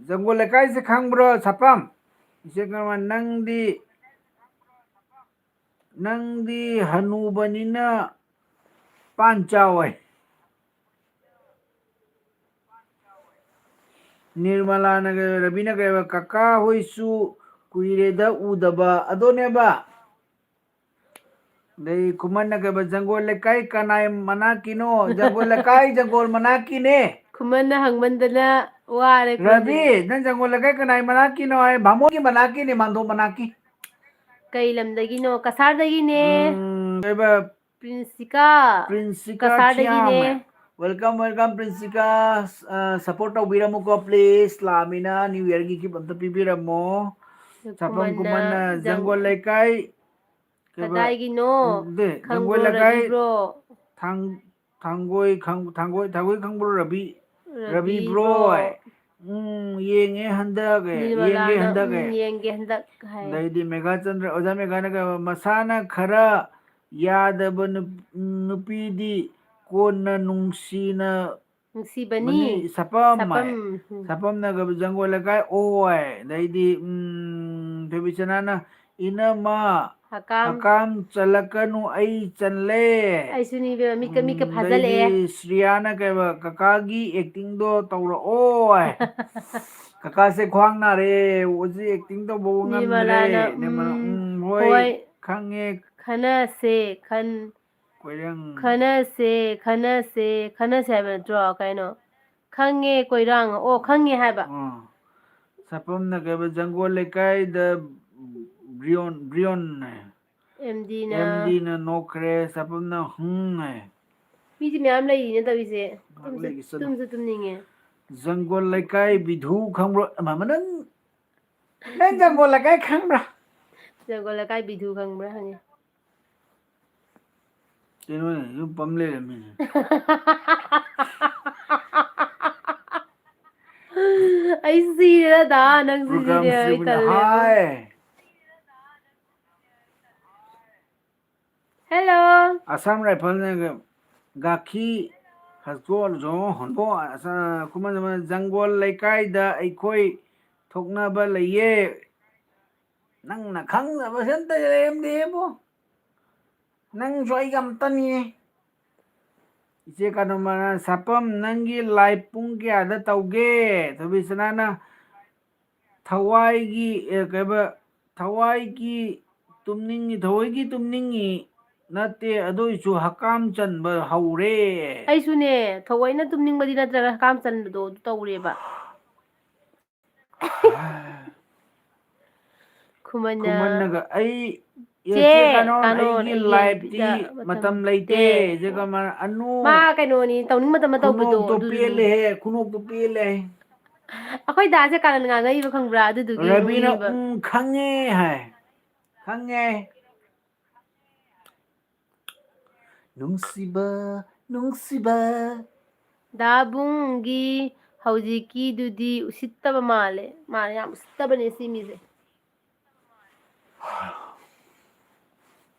ꯖꯪꯒꯣꯜ ꯂꯩꯀꯥꯏꯁꯦ ꯈꯪꯕ꯭ꯔꯣ, ꯁꯄꯝ?" ꯏꯆꯦ ꯈꯨꯃꯟ, ꯅꯪꯗꯤ, ꯅꯪꯗꯤ ꯍꯅꯨꯕꯅꯤꯅ ꯄꯥꯟ ꯆꯥꯎ ꯍꯥꯏ꯫ ꯅꯤꯔꯃꯂꯥꯅ ꯀꯩ, ꯔꯕꯤꯅ ꯀꯩ ꯍꯥꯏꯕ, "ꯀꯀꯥ ꯍꯣꯏꯁꯨ ꯀꯨꯏꯔꯦꯗ ꯎꯗꯕ", ꯑꯗꯨꯅꯦꯕ꯫ ꯑꯗꯩ ꯈꯨꯃꯟꯅ ꯀꯩ ꯍꯥꯏꯕ, "ꯖꯪꯒꯣꯜ ꯂꯩꯀꯥꯏ ꯀꯅꯥꯏ ꯃꯅꯥꯛꯀꯤꯅꯣ? ꯖꯪꯒꯣꯜ ꯂꯩꯀꯥꯏ ꯖꯪꯒꯣꯜ ꯃꯅꯥꯛꯀꯤꯅꯦ"꯫ ꯈꯨꯃꯟꯅ ꯍꯪꯃꯟꯗꯅ ꯋꯥꯔꯦ ꯈꯨꯃꯟꯗꯤ꯫ "ꯔꯕꯤ, ꯅꯪ ꯖꯪꯒꯣꯜ ꯂꯩꯀꯥꯏ ꯀꯅꯥꯏ ꯃꯅꯥꯛꯀꯤꯅꯣ?" ꯍꯥꯏ, "ꯚꯥꯃꯣꯟꯒꯤ ꯃꯅꯥꯛꯀꯤꯅꯦ, ꯃꯥꯟꯗꯣꯞ ꯃꯅꯥꯛꯀꯤ"꯫ ꯀꯩ ꯂꯝꯗꯒꯤꯅꯣ? ꯀꯁꯥꯔꯗꯒꯤꯅꯦ꯫ ꯎꯝ, ꯀꯩ ꯍꯥꯏꯕ, ꯄ꯭ꯔꯤꯟꯁꯤꯀꯥ꯫ ꯄ꯭ꯔꯤꯟꯁꯤꯀꯥ ꯀꯁꯥꯔꯗꯒꯤꯅꯦ꯫ ꯊꯤꯌꯥꯝ꯫ Welcome, welcome, ꯄ꯭ꯔꯤꯟꯁꯤꯀꯥ꯫ ꯑ, support ꯇꯧꯕꯤꯔꯝꯃꯨꯀꯣ, please꯫ ꯂꯥꯛꯑꯃꯤꯅ New Yearꯒꯤ gift ꯑꯝꯇ ꯄꯤꯕꯤꯔꯝꯃꯣ꯫ ꯁꯥꯐꯝ ꯈꯨꯃꯟꯅ, ꯈꯨꯃꯟꯅ, ꯖꯪ-, ꯖꯪꯒꯣꯜ ꯂꯩꯀꯥꯏ, ꯀꯩꯕ? ꯀꯗꯥꯏꯒꯤꯅꯣ? ꯎꯝ, ꯗꯦ, ꯈꯪꯕ꯭ꯔꯣ, ꯖꯪꯒꯣꯜ ꯂꯩꯀꯥꯏ, ꯔꯕꯤꯕ꯭ꯔꯣ? ꯊꯥꯡ-, ꯊꯥꯡꯒꯣꯏ ꯈꯪ-, ꯊꯥꯡꯒꯣꯏ, ꯊꯥꯡꯒꯣꯏ ꯈꯪꯕ꯭ꯔꯣ, ꯔꯕꯤ? ꯔꯕꯤ ꯔꯕꯤ ꯕ꯭ꯔꯣ꯫ ꯕ꯭ꯔꯣ꯫ ꯎꯝ, ꯌꯦꯡꯉꯦ ꯍꯟꯗꯛ, ꯑꯦ, ꯌꯦꯡꯒꯦ ꯅꯤꯔꯃꯂꯥꯅ, ꯍꯟꯗꯛ, ꯎꯝ, ꯑꯦ꯫ ꯌꯦꯡꯒꯦ ꯍꯟꯗꯛ ꯍꯥꯏ꯫ ꯑꯗꯩꯗꯤ ꯃꯦꯒꯥꯆꯟꯗ꯭ꯔ, ꯑꯣꯖꯥ ꯃꯦꯒꯥꯅ ꯀꯩ ꯍꯥꯏꯕ? "ꯃꯁꯥꯅ ꯈꯔ ꯌꯥꯗꯕ ꯅꯨꯞ-, ꯅꯨꯄꯤꯗꯤ ꯀꯣꯟꯅ ꯅꯨꯡꯁꯤꯅ ꯅꯨꯡꯁꯤꯕꯅꯤ꯫ ꯕꯅꯤ", ꯁꯄꯝ ꯍꯥꯏ꯫ ꯁꯄꯝ꯫ ꯎꯝ꯫ ꯁꯄꯝꯅ ꯀꯩ ꯍꯥꯏꯕ? "ꯖꯪꯒꯣꯜ ꯂꯩꯀꯥꯏ ꯑꯣꯏ"꯫ ꯑꯗꯩꯗꯤ, ꯎꯝ, ꯊꯣꯏꯕꯤꯆꯅꯥꯅ, "ꯏꯅꯝꯃ, ꯍꯀꯥꯝ꯫ ꯍꯀꯥꯝ ꯆꯜꯂꯛꯀꯅꯨ, ꯑꯩ ꯆꯜꯂꯦ"꯫ ꯑꯩꯁꯨꯅꯤ ꯏꯕꯦꯝꯃ, ꯃꯤꯠꯀ, ꯃꯤꯠꯀ ꯎꯝ, ꯐꯥꯖꯜꯂꯛꯑꯦ꯫ ꯑꯗꯩꯗꯤ ꯁ꯭ꯔꯤꯌꯥꯅ ꯀꯩꯕ, "ꯀꯀꯥꯒꯤ actingꯗꯣ ꯇꯧꯔꯛꯑꯣ" ꯍꯥꯏ꯫ "ꯀꯀꯥꯁꯦ ꯈ꯭ꯋꯥꯡ ꯅꯥꯔꯦ, ꯍꯧꯖꯤꯛ acting ꯇꯧꯕ ꯉꯝꯗ꯭ꯔꯦ"꯫ ꯅꯤꯔꯃꯂꯥꯅ, ꯅꯤꯔꯃꯂꯥ, ꯎꯝ, "ꯎꯝ, ꯍꯣꯏ, ꯍꯣꯏ꯫ ꯈꯪꯉꯦ"꯫ ꯈꯟꯅꯁꯦ, ꯈꯟ-, ꯀꯣꯏꯔꯪ꯫ "ꯈꯟꯅꯁꯦ, ꯈꯟꯅꯁꯦ, ꯈꯟꯅꯁꯦ" ꯍꯥꯏꯕ ꯅꯠꯇ꯭ꯔꯣ? ꯀꯩꯅꯣ? "ꯈꯪꯉꯦ ꯀꯣꯏꯔꯥꯡ"꯫ ꯑꯣ, "ꯈꯪꯉꯦ" ꯍꯥꯏꯕ꯫ ꯑꯥ꯫ ꯁꯥꯄꯝꯅ ꯀꯩꯕ, ꯖꯪꯒꯣꯜ ꯂꯩꯀꯥꯏꯗ ꯕ꯭ꯔꯤꯌꯣꯟ, ꯕ꯭ꯔꯤꯌꯣꯟ ꯍꯥꯏ꯫ ꯑꯦꯝ ꯗꯤꯅ ꯑꯦꯝ ꯗꯤꯅ ꯅꯣꯛꯈ꯭ꯔꯦ, ꯁꯥꯄꯝꯅ ꯍꯨꯝ ꯍꯥꯏ꯫ ꯃꯤꯗꯤ ꯃꯌꯥꯝ ꯂꯩꯔꯤꯅꯦ ꯇꯧꯔꯤꯁꯦ꯫ ꯉꯥꯏꯍꯥꯛ ꯇꯨꯝꯁꯨ, ꯂꯩꯒꯦ, ꯆꯠꯂꯣ꯫ ꯇꯨꯝꯁꯨ ꯇꯨꯝꯅꯤꯡꯉꯦ꯫ ꯖꯪꯒꯣꯜ ꯂꯩꯀꯥꯏ ꯕꯤꯙꯨ ꯈꯪꯕ꯭ꯔꯣ? ꯑꯃ, ꯑꯃ, ꯅꯪ, ꯅꯪ ꯖꯪꯒꯣꯜ ꯂꯩꯀꯥꯏ ꯈꯪꯕ꯭ꯔꯥ? ꯖꯪꯒꯣꯜ ꯂꯩꯀꯥꯏ ꯕꯤꯙꯨ ꯈꯪꯕ꯭ꯔꯥ ꯍꯪꯉꯦ꯫ ꯀꯩꯅꯣꯅꯦ, ꯌꯨꯝ ꯄꯝ ꯂꯩꯔꯝꯃꯤꯅꯦ꯫ ꯑꯩ ꯁꯤꯔꯦꯗ, ꯅꯪ ꯄ꯭ꯔꯣꯒ꯭ꯔꯥꯝ ꯁꯤꯗꯤꯅꯦ, ꯑꯩ ꯁꯤꯕꯅ ꯇꯜꯂꯦꯕꯣ꯫ ꯍꯥꯏ꯫ Hello꯫ ꯑꯁꯥꯝ ꯔꯥꯏꯐꯜꯅ ꯒꯥꯈꯤ ꯍꯁꯀꯣꯜ ꯖꯣ ꯍꯣꯟꯕꯣ ꯑꯁꯥ ꯈꯨꯃꯟ ꯖꯃꯟ ꯖꯪꯒꯣꯜ ꯂꯩꯀꯥꯏꯗ ꯑꯩꯈꯣꯏ ꯊꯣꯛꯅꯕ ꯂꯩꯌꯦ꯫ ꯅꯪꯅ ꯈꯪꯗꯕꯁꯦ ꯑꯝꯇ ꯂꯩꯔꯝꯗꯦꯕꯣ꯫ ꯅꯪꯁꯨ ꯑꯩꯒ ꯑꯝꯇꯅꯤ꯫ ꯏꯆꯦ ꯀꯗꯝꯕꯅ, "ꯁꯥꯄꯝ, ꯅꯪꯒꯤ ꯂꯥꯏꯚ ꯄꯨꯡ ꯀꯌꯥꯗ ꯇꯧꯒꯦ?" ꯊꯣꯏꯕꯤꯁꯅꯥꯅ, "ꯊꯋꯥꯏꯒꯤ, ꯑꯦ, ꯀꯩꯕ, ꯊꯋꯥꯏꯒꯤ ꯇꯨꯝꯅꯤꯡꯉꯤ, ꯊꯋꯥꯏꯒꯤ ꯇꯨꯝꯅꯤꯡꯉꯤ ꯅꯠꯇꯦ, ꯑꯗꯨꯏꯁꯨ ꯍꯀꯥꯝ ꯆꯟꯕ ꯍꯧꯔꯦ꯫" ꯑꯩꯁꯨꯅꯦ, ꯊꯑꯣꯏꯅ ꯇꯨꯝꯅꯤꯡꯕꯗꯤ ꯅꯠꯇ꯭ꯔꯒ ꯍꯀꯥꯝ ꯆꯟꯕꯗꯣ ꯑꯗꯨ ꯇꯧꯔꯦꯕ꯫ ꯈꯨꯃꯟꯅ ꯈꯨꯃꯟꯅꯒ ꯑꯩ, ꯑꯦ, ꯆꯦ, ꯆꯦ ꯀꯥꯅꯣꯟ, ꯀꯥꯅꯣꯟ, ꯑꯩꯒꯤ ꯑꯩꯒꯤ ꯂꯥꯏꯐꯇꯤ ꯂꯥꯏꯐꯇ ꯃꯇꯝ ꯃꯇꯝ ꯂꯩꯇꯦ꯫ ꯂꯩꯇꯦ꯫ ꯖꯦ ꯀꯃꯟ, ꯑꯅꯨ, ꯃꯥ ꯀꯩꯅꯣꯅꯤ, ꯇꯧꯅꯤꯡ ꯃꯇꯝꯗ ꯇꯧꯕꯗꯣ, ꯈꯨꯅꯣꯛꯇꯣ ꯑꯗꯨꯗꯨꯅꯤ꯫ ꯄꯦꯜꯂꯦꯍꯦ, ꯈꯨꯅꯣꯛꯇꯣ ꯄꯦꯜꯂꯦ꯫ ꯑꯩꯈꯣꯏ ꯗꯥꯁꯦ ꯀꯥꯔꯟ ꯉꯥꯡꯉꯛꯏꯕ ꯈꯪꯕ꯭ꯔꯥ? ꯑꯗꯨꯗꯨꯒꯤ ꯔꯕꯤꯅ ꯅꯣꯛꯅꯤꯡꯉꯤꯕ꯫ "ꯎꯝ, ꯈꯪꯉꯦ" ꯍꯥꯏ꯫ ꯈꯪꯉꯦ꯫ ꯅꯨꯡꯁꯤꯕ, ꯅꯨꯡꯁꯤꯕ꯫ ꯗꯥꯕꯨꯡꯒꯤ ꯍꯧꯖꯤꯛꯀꯤꯗꯨꯗꯤ ꯎꯁꯤꯠꯇꯕ ꯃꯥꯜꯂꯦ꯫ ꯃꯥ ꯌꯥꯝ ꯎꯁꯤꯠꯇꯕꯅꯦ ꯁꯤ ꯃꯤꯁꯦ꯫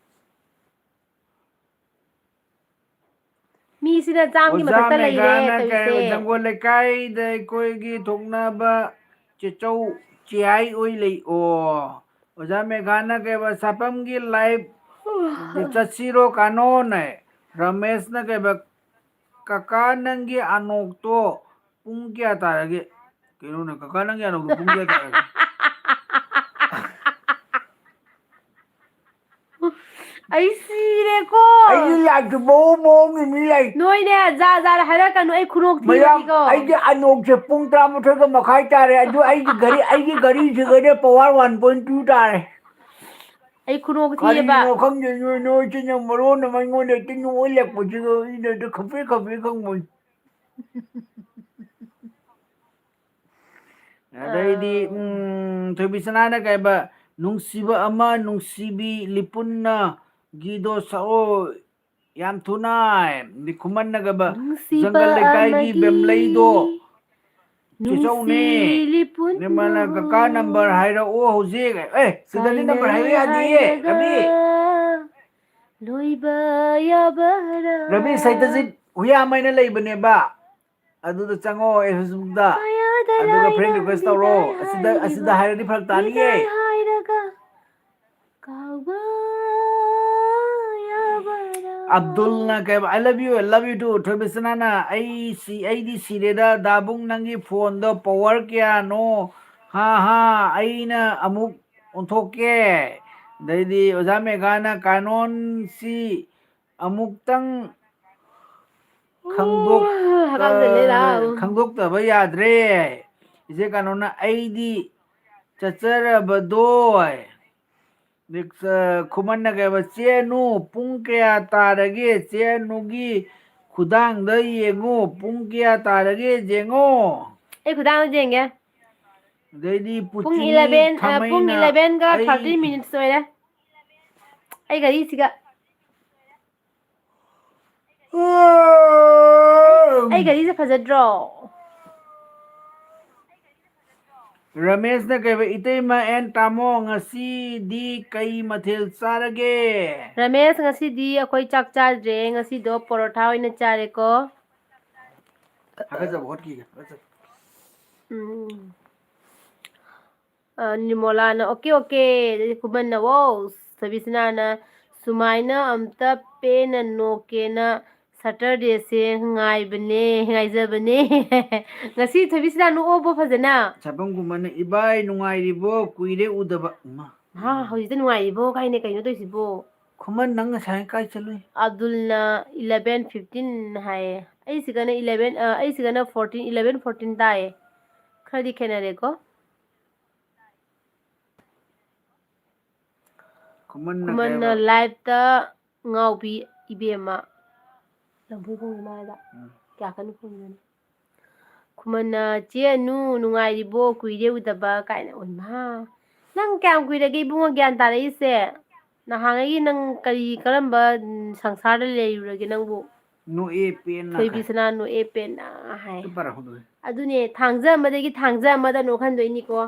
ꯃꯤꯁꯤꯅ ꯆꯥꯝꯒꯤ ꯑꯣꯖꯥ ꯃꯊꯛꯇ ꯂꯩꯔꯦ ꯃꯦꯘꯥꯅ ꯀꯩ ꯇꯧꯔꯤꯁꯦ꯫ ꯖꯪꯒꯣꯜ ꯂꯩꯀꯥꯏꯗ ꯑꯩꯈꯣꯏꯒꯤ ꯊꯣꯛꯅꯕ ꯆꯦꯆꯧ ꯆꯤꯌꯥꯏ ꯑꯣꯏ ꯂꯩ꯫ ꯑꯣ, ꯑꯣꯖꯥ ꯃꯦꯘꯥꯅ ꯀꯩꯕ ꯁꯥꯄꯝꯒꯤ ꯂꯥꯏꯐ ꯆꯠꯁꯤꯔꯣ ꯀꯥꯅꯣꯅꯦ? ꯔꯃꯦꯁꯅ ꯀꯩꯕ, "ꯀꯀꯥ ꯅꯪꯒꯤ ꯑꯅꯣꯛꯇꯣ ꯄꯨꯡ ꯀꯌꯥ ꯇꯥꯔꯒꯦ?" ꯀꯩꯅꯣꯅꯦ, ꯀꯀꯥ ꯅꯪꯒꯤ ꯑꯅꯣꯛꯇꯣ ꯄꯨꯡ ꯀꯌꯥ ꯇꯥꯔꯒꯦ? ꯑꯩ ꯁꯤꯔꯦ꯫ ꯀꯣ꯫ ꯑꯩꯒꯤ ꯂꯥꯏꯁꯨ ꯃꯑꯣꯡ ꯃꯑꯣꯡꯒꯤ ꯃꯤ ꯂꯩ꯫ ꯅꯣꯏꯅꯦ, ꯖꯥ ꯖꯥ ꯍꯥꯏꯔꯛꯀꯅꯨ, ꯑꯩ ꯈꯨꯅꯣꯛ ꯃꯌꯥꯝ, ꯊꯤꯔꯗꯤꯀꯣ꯫ ꯑꯩꯒꯤ ꯑꯅꯣꯛꯁꯦ ꯄꯨꯡ ꯇꯔꯥꯃꯥꯊꯣꯏꯒ ꯃꯈꯥꯏ ꯇꯥꯔꯦ, ꯑꯗꯨ ꯑꯩꯒꯤ ꯘꯔꯤ, ꯑꯩꯒꯤ ꯘꯔꯤꯁꯤꯒꯅꯦ power one point two ꯇꯥꯔꯦ꯫ ꯑꯩ ꯈꯨꯅꯣꯛ ꯊꯤꯌꯦꯕ꯫ ꯀꯔꯤꯅꯣ ꯈꯪꯗꯦ, ꯅꯣꯏ, ꯅꯣꯏꯁꯤꯅ ꯃꯔꯣꯟ ꯑꯃ ꯑꯩꯉꯣꯟꯗ ꯍꯦꯛꯇ ꯅꯣꯛꯍꯜꯂꯛꯄꯁꯤꯒ ꯑꯩꯅ ꯍꯦꯛꯇ ꯈꯪꯄ꯭ꯔꯦꯛ ꯈꯪꯄ꯭ꯔꯦꯛ ꯈꯪꯕꯅꯤ꯫ ꯑꯗꯩꯗꯤ, ꯑꯥ꯫ ꯎꯝ, ꯊꯣꯏꯕꯤꯁꯅꯥꯅ ꯀꯩꯕ, "ꯅꯨꯡꯁꯤꯕ ꯑꯃ ꯅꯨꯡꯁꯤꯕꯤ ꯂꯤꯄꯨꯟꯅ ꯒꯤꯗꯣ ꯁꯛꯑꯣ ꯌꯥꯝ ꯊꯨꯅ", ꯈꯨꯃꯟꯅ ꯀꯩꯕ, ꯅꯨꯡꯁꯤꯕ "ꯖꯪꯒꯜ ꯂꯩꯀꯥꯏꯒꯤ ꯑꯃꯒꯤ ꯕꯦꯝꯂꯩꯗꯣ ꯆꯦꯆꯧꯅꯦ꯫ ꯅꯨꯡꯁꯤ ꯂꯤꯄꯨꯟꯅ ꯅꯤꯃꯅ ꯀꯀꯥ number ꯍꯥꯏꯔꯛꯑꯣ ꯍꯧꯖꯤꯛ"꯫ ꯑꯦ, ꯁꯤꯗꯗꯤ number ꯍꯥꯏꯕ ꯀꯥꯏꯅꯔꯦ ꯌꯥꯗꯤꯌꯦ, ꯍꯥꯏꯔꯒ ꯔꯕꯤ꯫ ꯂꯣꯏꯕ ꯌꯥꯕꯔꯥ? ꯔꯕꯤ, ꯁꯩꯇꯖꯤꯠ ꯍꯨꯌꯥꯃꯩꯅ ꯂꯩꯕꯅꯦꯕ꯫ ꯑꯗꯨꯗ ꯆꯪꯉꯣ, ꯑꯦ, Facebookꯇ꯫ ꯀꯌꯥꯗ ꯑꯗꯨꯒ friend request ꯇꯧꯔꯣ꯫ ꯂꯥꯏꯅ ꯑꯁꯤꯗ, ꯍꯥꯏꯔꯤꯕ ꯑꯁꯤꯗ ꯍꯥꯏꯔꯗꯤ ꯐꯔꯛ ꯇꯥꯅꯤꯌꯦ꯫ ꯃꯤꯗꯥꯏ ꯍꯥꯏꯔꯒ ꯀꯥꯎꯕ ꯌꯥꯕꯔꯥ? ꯑꯕꯗꯨꯜꯅ ꯀꯩꯕ, "I love you, I love you too." ꯊꯣꯏꯕꯤꯁꯅꯥꯅ, "ꯑꯩ ꯁꯤ-, ꯑꯩꯗꯤ ꯁꯤꯔꯦꯗ, ꯗꯥꯕꯨꯡ ꯅꯪꯒꯤ phoneꯗꯣ power ꯀꯌꯥꯅꯣ? ꯍꯥ ꯍꯥ, ꯑꯩꯅ ꯑꯃꯨꯛ ꯑꯣꯟꯊꯣꯛꯀꯦ"꯫ ꯑꯗꯩꯗꯤ ꯑꯣꯖꯥ ꯃꯦꯘꯥꯅ, "Canonꯁꯤ ꯑꯃꯨꯛꯇꯪ ꯈꯪꯗꯣꯛ-, ꯍꯀꯥꯝ ꯆꯜꯂꯦ, ꯂꯥꯎ꯫ ꯈꯪꯗꯣꯛꯇꯕ ꯌꯥꯗ꯭ꯔꯦ꯫ ꯏꯆꯦ ꯀꯥꯅꯣꯅ ꯑꯩꯗꯤ ꯆꯠꯆꯔꯕꯗꯣ"꯫ ꯈꯨꯃꯟꯅ ꯀꯩꯕ, "ꯆꯦ ꯑꯅꯨ, ꯄꯨꯡ ꯀꯌꯥ ꯇꯥꯔꯒꯦ? ꯆꯦ ꯑꯅꯨꯒꯤ ꯈꯨꯗꯥꯡꯗ ꯌꯦꯡꯉꯨ, ꯄꯨꯡ ꯀꯌꯥ ꯇꯥꯔꯒꯦ ꯌꯦꯡꯉꯣ"꯫ ꯑꯩ ꯈꯨꯗꯥꯡꯗ ꯌꯦꯡꯒꯦ꯫ ꯑꯗꯩꯗꯤ ꯄꯨꯡ ꯄꯨꯆꯤ eleven, ꯑ, ꯄꯨꯡ ꯈꯥꯃꯩꯅ elevenꯒ ꯑꯩ thirteen minutes ꯑꯣꯏꯔꯦ꯫ ꯑꯩ ꯘꯔꯤꯁꯤꯒ꯫ ꯑꯩ ꯘꯔꯤꯁꯦ ꯐꯖꯗ꯭ꯔꯣ? ꯔꯃꯦꯁꯅ ꯀꯩꯕ, "ꯏꯇꯩꯃ and ꯇꯥꯃꯣ, ꯉꯁꯤꯗꯤ ꯀꯩ ꯃꯊꯦꯜ ꯆꯥꯔꯒꯦ?" ꯔꯃꯦꯁ, ꯉꯁꯤꯗꯤ ꯑꯩꯈꯣꯏ ꯆꯥꯛ ꯆꯥꯗ꯭ꯔꯦ, ꯉꯁꯤꯗꯣ ꯄꯔꯣꯊꯥ ꯑꯣꯏꯅ ꯆꯥꯔꯦꯀꯣ꯫ ꯍꯥꯒꯠꯆꯕ ꯍꯣꯠꯈꯤꯒꯦ, ꯍꯥꯒꯠꯆꯕ꯫ ꯎꯝ꯫ ꯑ, ꯅꯤꯔꯃꯣꯂꯥꯅ, "ꯑꯣꯀꯦ, ꯑꯣꯀꯦ"꯫ ꯑꯗꯩꯗꯤ ꯈꯨꯃꯟꯅ, "ꯋꯥꯎ"꯫ ꯁꯕꯤꯁꯅꯥꯅ, "ꯁꯨꯃꯥꯏꯅ ꯑꯝꯇ ꯄꯦꯟꯅ ꯅꯣꯛꯀꯦꯅ Saturdayꯁꯦ ꯉꯥꯏꯕꯅꯦ, ꯉꯥꯏꯖꯕꯅꯦ"꯫ ꯉꯁꯤ ꯊꯣꯏꯕꯤꯁꯅꯥ ꯅꯣꯛꯑꯕꯣ ꯐꯖꯅ? ꯁꯥꯄꯝ ꯈꯨꯃꯟꯅ, "ꯏꯕꯥꯏ ꯅꯨꯡꯉꯥꯏꯔꯤꯕꯣ? ꯀꯨꯏꯔꯦ ꯎꯗꯕ"꯫ ꯏꯃꯥ꯫ ꯍꯥ, ꯍꯧꯖꯤꯛꯇ ꯅꯨꯡꯉꯥꯏꯔꯤꯕꯣ ꯀꯥꯏꯅ ꯀꯩꯅꯣ ꯇꯧꯏꯁꯤꯕꯣ? ꯈꯨꯃꯟ, ꯅꯪ ꯉꯁꯥꯏ ꯀꯥꯏ ꯆꯠꯂꯨꯏ? ꯑꯕꯗꯨꯜꯅ eleven fifteen ꯍꯥꯏꯌꯦ꯫ ꯑꯩꯁꯤꯒꯅ eleven, ꯑ, ꯑꯩꯁꯤꯒꯅ fourteen, eleven fourteen ꯇꯥꯏꯌꯦ꯫ ꯈꯔꯗꯤ ꯈꯦꯠꯅꯔꯦꯀꯣ꯫ ꯈꯨꯃꯟꯅ ꯈꯨꯃꯟꯅ ꯀꯩꯕ? ꯂꯥꯏꯞꯇ ꯉꯥꯎꯕꯤ ꯏꯕꯦꯝꯃ꯫ ꯂꯝꯕꯣꯏ ꯈꯣꯡꯒꯤ ꯃꯥꯏꯗ꯫ ꯎꯝ꯫ ꯀꯌꯥ ꯀꯟꯅ ꯈꯨꯝꯗꯣꯏꯅꯣ? ꯈꯨꯃꯟꯅ, "ꯆꯦ ꯑꯅꯨ, ꯅꯨꯡꯉꯥꯏꯔꯤꯕꯣ? ꯀꯨꯏꯔꯦ ꯎꯗꯕ" ꯀꯥꯏꯅ꯫ ꯑꯣꯏꯃꯥ, ꯅꯪ ꯀꯌꯥꯝ ꯀꯨꯏꯔꯒꯦ ꯏꯕꯨꯡꯉꯣ ꯒ꯭ꯌꯥꯟ ꯇꯥꯔꯛꯏꯁꯦ? ꯅꯍꯥꯟꯉꯩꯒꯤ ꯅꯪ ꯀꯔꯤ, ꯀꯔꯝꯕ, ꯎꯝ, ꯁꯪꯁꯥꯔꯗ ꯂꯩꯔꯨꯔꯒꯦ ꯅꯪꯕꯨ? ꯅꯣꯛꯑꯦ ꯄꯦꯟꯅ ꯊꯣꯏꯕꯤ ꯀꯥꯏ꯫ ꯁꯅꯥ ꯅꯣꯛꯑꯦ ꯄꯦꯟꯅ ꯍꯥꯏ꯫ ꯆꯠꯄꯔ ꯍꯧꯗꯣꯛꯑꯦ꯫ ꯑꯗꯨꯅꯦ, ꯊꯥꯡꯖ ꯑꯃꯗꯒꯤ ꯊꯥꯡꯖ ꯑꯃꯗ ꯅꯣꯛꯍꯟꯗꯣꯏꯅꯤꯀꯣ꯫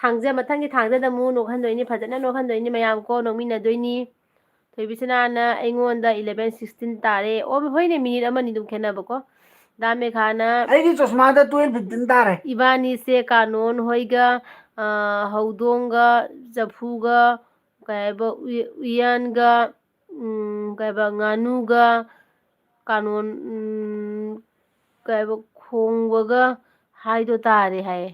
ꯊꯥꯡꯖ, ꯃꯊꯪꯒꯤ ꯊꯥꯡꯖꯗ ꯑꯃꯨꯛ ꯅꯣꯛꯍꯟꯗꯣꯏꯅꯤ, ꯐꯖꯅ ꯅꯣꯛꯍꯟꯗꯣꯏꯅꯤ ꯃꯌꯥꯝ ꯀꯣ, ꯅꯣꯛꯃꯤꯟꯅꯗꯣꯏꯅꯤ꯫ ꯊꯣꯏꯕꯤ ꯁꯅꯥꯅ ꯑꯩꯉꯣꯟꯗ eleven sixteen ꯇꯥꯔꯦ꯫ ꯑꯣ, ꯍꯣꯏꯅꯦ, ꯃꯤꯅꯤꯠ ꯑꯃꯅꯤ ꯑꯗꯨꯝ ꯈꯦꯠꯅꯕꯀꯣ꯫ ꯗꯥ ꯃꯦꯘꯥꯅ ꯑꯩꯒꯤ ꯆꯁꯃꯥꯗ twelve fifteen ꯇꯥꯔꯦ꯫ ꯏꯕꯥꯅꯤꯁꯦ ꯀꯥꯅꯣꯟ ꯍꯣꯏꯒ, ꯑ, ꯍꯧꯗꯣꯡꯒ, ꯆꯐꯨꯒ, ꯀꯩ ꯍꯥꯏꯕ, ꯎꯏ-, ꯎꯌꯥꯟꯒ, ꯎꯝ, ꯀꯩ ꯍꯥꯏꯕ, ꯉꯥꯅꯨꯒ, ꯀꯥꯅꯣꯟ, ꯎꯝ, ꯀꯩ ꯍꯥꯏꯕ, ꯈꯣꯡꯕꯒ ꯍꯥꯏꯗꯣ ꯇꯥꯔꯦ ꯍꯥꯏꯌꯦ꯫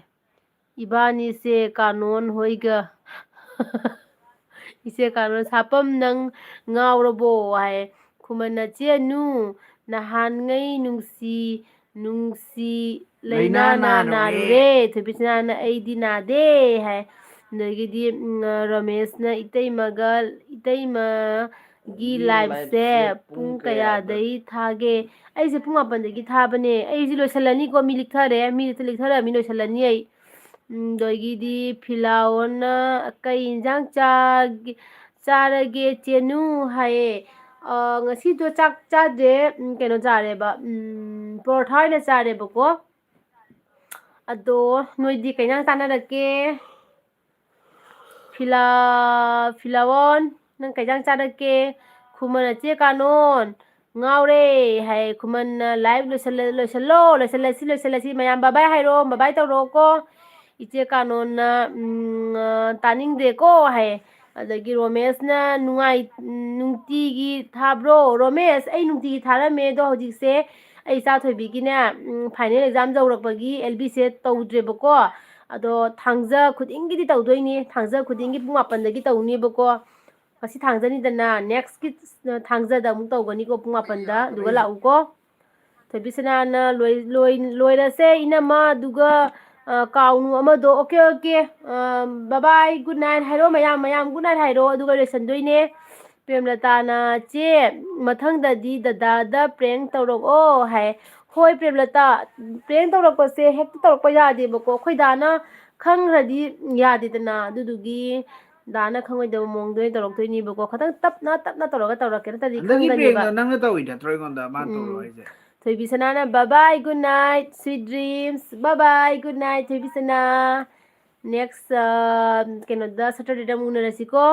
ꯏꯕꯥꯅꯤꯁꯦ ꯀꯥꯅꯣꯟ ꯍꯣꯏꯒ ꯏꯆꯦ ꯀꯥꯅꯣꯟ, "ꯁꯥꯄꯝ ꯅꯪ ꯉꯥꯎꯔꯕꯣ?" ꯍꯥꯏ꯫ ꯈꯨꯃꯟꯅ, "ꯆꯦ ꯑꯅꯨ, ꯅꯍꯥꯟꯉꯩ ꯅꯨꯡꯁꯤ, ꯅꯨꯡꯁꯤ ꯂꯩꯅꯥ ꯂꯩꯅꯥ ꯅꯥ-, ꯅꯥꯔꯨꯔꯦ꯫ ꯅꯥꯔꯨꯔꯦ꯫" ꯊꯣꯏꯕꯤꯁꯅꯥꯅ, "ꯑꯩꯗꯤ ꯅꯥꯗꯦ" ꯍꯥꯏ꯫ ꯑꯗꯒꯤꯗꯤ, ꯎꯝ, ꯔꯣꯃꯦꯁꯅ, "ꯏꯇꯩꯃꯒ, ꯏꯇꯩꯃꯒꯤ ꯒꯤ liveꯁꯦ liveꯁꯦ ꯄꯨꯡ ꯄꯨꯡ ꯀꯌꯥꯗ ꯀꯌꯥꯗꯩ ꯊꯥꯒꯦ?" ꯑꯩꯁꯦ ꯄꯨꯡ ꯃꯥꯄꯟꯗꯒꯤ ꯊꯥꯕꯅꯦ꯫ ꯑꯩꯁꯦ ꯂꯣꯏꯁꯤꯜꯂꯅꯤꯀꯣ, ꯃꯤ ꯂꯤꯛꯊꯔꯦ, ꯃꯤ ꯂꯤꯛꯊꯔꯃꯤ, ꯂꯣꯏꯁꯤꯜꯂꯅꯤ ꯑꯩ꯫ ꯎꯝ, ꯑꯗꯒꯤꯗꯤ ꯐꯤꯂꯥꯋꯣꯟꯅ, "ꯀꯩ ꯏꯟꯖꯥꯡ ꯆꯥꯒꯦ, ꯆꯥꯔꯒꯦ ꯆꯦꯅꯨ?" ꯍꯥꯏꯌꯦ꯫ ꯑ, ꯉꯁꯤꯗꯣ ꯆꯥꯛ ꯆꯥꯗ꯭ꯔꯦ, ꯎꯝ, ꯀꯩꯅꯣ ꯆꯥꯔꯦꯕ, ꯎꯝ, ꯄꯔꯣꯊꯥ ꯑꯣꯏꯅ ꯆꯥꯔꯦꯕꯀꯣ꯫ ꯑꯗꯣ ꯅꯣꯏꯗꯤ ꯀꯩ ꯏꯟꯖꯥꯡ ꯆꯥꯅꯔꯛꯀꯦ? ꯐꯤꯂꯥ-, ꯐꯤꯂꯥꯋꯣꯟ, ꯅꯪ ꯀꯩ ꯏꯟꯖꯥꯡ ꯆꯥꯔꯛꯀꯦ? ꯈꯨꯃꯟꯅ, "ꯆꯦ ꯀꯥꯅꯣꯟ, ꯉꯥꯎꯔꯦ" ꯍꯥꯏ꯫ ꯈꯨꯃꯟꯅ, "Live ꯂꯣꯏꯁꯜꯂ-, ꯂꯣꯏꯁꯜꯂꯣ, ꯂꯣꯏꯁꯜꯂꯁꯤ, ꯂꯣꯏꯁꯜꯂꯁꯤ, ꯃꯌꯥꯝ bye bye ꯍꯥꯏꯔꯣ, bye bye ꯇꯧꯔꯣꯀꯣ꯫" ꯏꯆꯦ ꯀꯥꯅꯣꯟꯅ, ꯎꯝ, ꯑ, "ꯇꯥꯅꯤꯡꯗꯦꯀꯣ" ꯍꯥꯏ꯫ ꯑꯗꯒꯤ ꯔꯣꯃꯦꯁꯅ, "ꯅꯨꯡꯉꯥꯏ-, ꯎꯝ, ꯅꯨꯡꯇꯤꯒꯤ ꯊꯥꯕ꯭ꯔꯣ?" ꯔꯣꯃꯦꯁ, ꯑꯩ ꯅꯨꯡꯇꯤꯒꯤ ꯊꯥꯔꯝꯃꯦ, ꯑꯗꯣ ꯍꯧꯖꯤꯛꯁꯦ ꯑꯩ ꯏꯆꯥ ꯊꯣꯏꯕꯤꯒꯤꯅꯦ, ꯎꯝ, final exam ꯌꯧꯔꯛꯄꯒꯤ L Bꯁꯦ ꯇꯧꯗ꯭ꯔꯦꯕꯀꯣ꯫ ꯑꯗꯣ ꯊꯥꯡꯖ ꯈꯨꯗꯤꯡꯒꯤꯗꯤ ꯇꯧꯗꯣꯏꯅꯤ, ꯊꯥꯡꯖ ꯈꯨꯗꯤꯡꯒꯤ ꯄꯨꯡ ꯃꯥꯄꯟꯗꯒꯤ ꯇꯧꯅꯤꯕꯀꯣ꯫ ꯉꯁꯤ ꯊꯥꯡꯖꯅꯤꯗꯅ, next ꯀꯤ ꯊꯥꯡꯖꯗ ꯑꯃꯨꯛ ꯇꯧꯒꯅꯤꯀꯣ, ꯄꯨꯡ ꯃꯥꯄꯟꯗ, ꯑꯗꯨꯒ ꯂꯥꯛꯎꯀꯣ꯫ ꯊꯣꯏꯕꯤꯁꯅꯥꯅ ꯂꯣꯏ-, ꯂꯣꯏ-, ꯂꯣꯏꯔꯁꯦ, ꯏꯅꯝꯃ, ꯑꯗꯨꯒ, ꯑ, ꯀꯥꯎꯅꯨ ꯑꯃꯗꯣ, okay, okay, ꯑ, bye bye, good night ꯍꯥꯏꯔꯣ, ꯃꯌꯥꯝ, ꯃꯌꯥꯝ good night ꯍꯥꯏꯔꯣ, ꯑꯗꯨꯒ ꯂꯣꯏꯁꯟꯗꯣꯏꯅꯦ꯫ ꯄ꯭ꯔꯦꯝꯂꯇꯥꯅ, "ꯆꯦ, ꯃꯊꯪꯗꯗꯤ ꯗꯗꯥꯗ prank ꯇꯧꯔꯛꯑꯣ" ꯍꯥꯏ꯫ ꯍꯣꯏ, ꯄ꯭ꯔꯦꯝꯂꯇꯥ, prank ꯇꯧꯔꯛꯄꯁꯦ ꯍꯦꯛꯇ ꯇꯧꯔꯛꯄ ꯌꯥꯗꯦꯕꯀꯣ, ꯑꯩꯈꯣꯏ ꯗꯥꯅ ꯈꯪꯈ꯭ꯔꯗꯤ ꯌꯥꯗꯦꯗꯅ, ꯑꯗꯨꯗꯨꯒꯤ ꯗꯥꯅ ꯈꯪꯉꯣꯏꯗꯕ ꯃꯑꯣꯡꯗ ꯑꯣꯏꯅ ꯇꯧꯔꯛꯇꯣꯏꯅꯦꯕꯀꯣ, ꯈꯤꯇꯪ ꯇꯞꯅ ꯇꯞꯅ ꯇꯧꯔꯒ ꯇꯧꯔꯛꯀꯦ, ꯅꯠꯇ꯭ꯔꯗꯤ ꯍꯟꯗꯛꯀꯤ ꯈꯪꯗꯅꯦꯕ꯫ Prank ꯗꯣ ꯅꯪꯅ ꯇꯧꯔꯤ ꯅꯠꯇ꯭ꯔꯣ ꯑꯩꯉꯣꯟꯗ ꯃꯥꯅ ꯇꯧꯔꯣ ꯎꯝ꯫ ꯍꯥꯏꯁꯦ? ꯊꯣꯏꯕꯤꯁꯅꯥꯅ, "Bye bye, good night, sweet dreams, bye bye, good night, ꯊꯣꯏꯕꯤꯁꯅꯥ꯫ Next, ꯑ, ꯀꯩꯅꯣꯗ, Saturday ꯗ ꯑꯃꯨꯛ ꯎꯅꯔꯁꯤꯀꯣ"꯫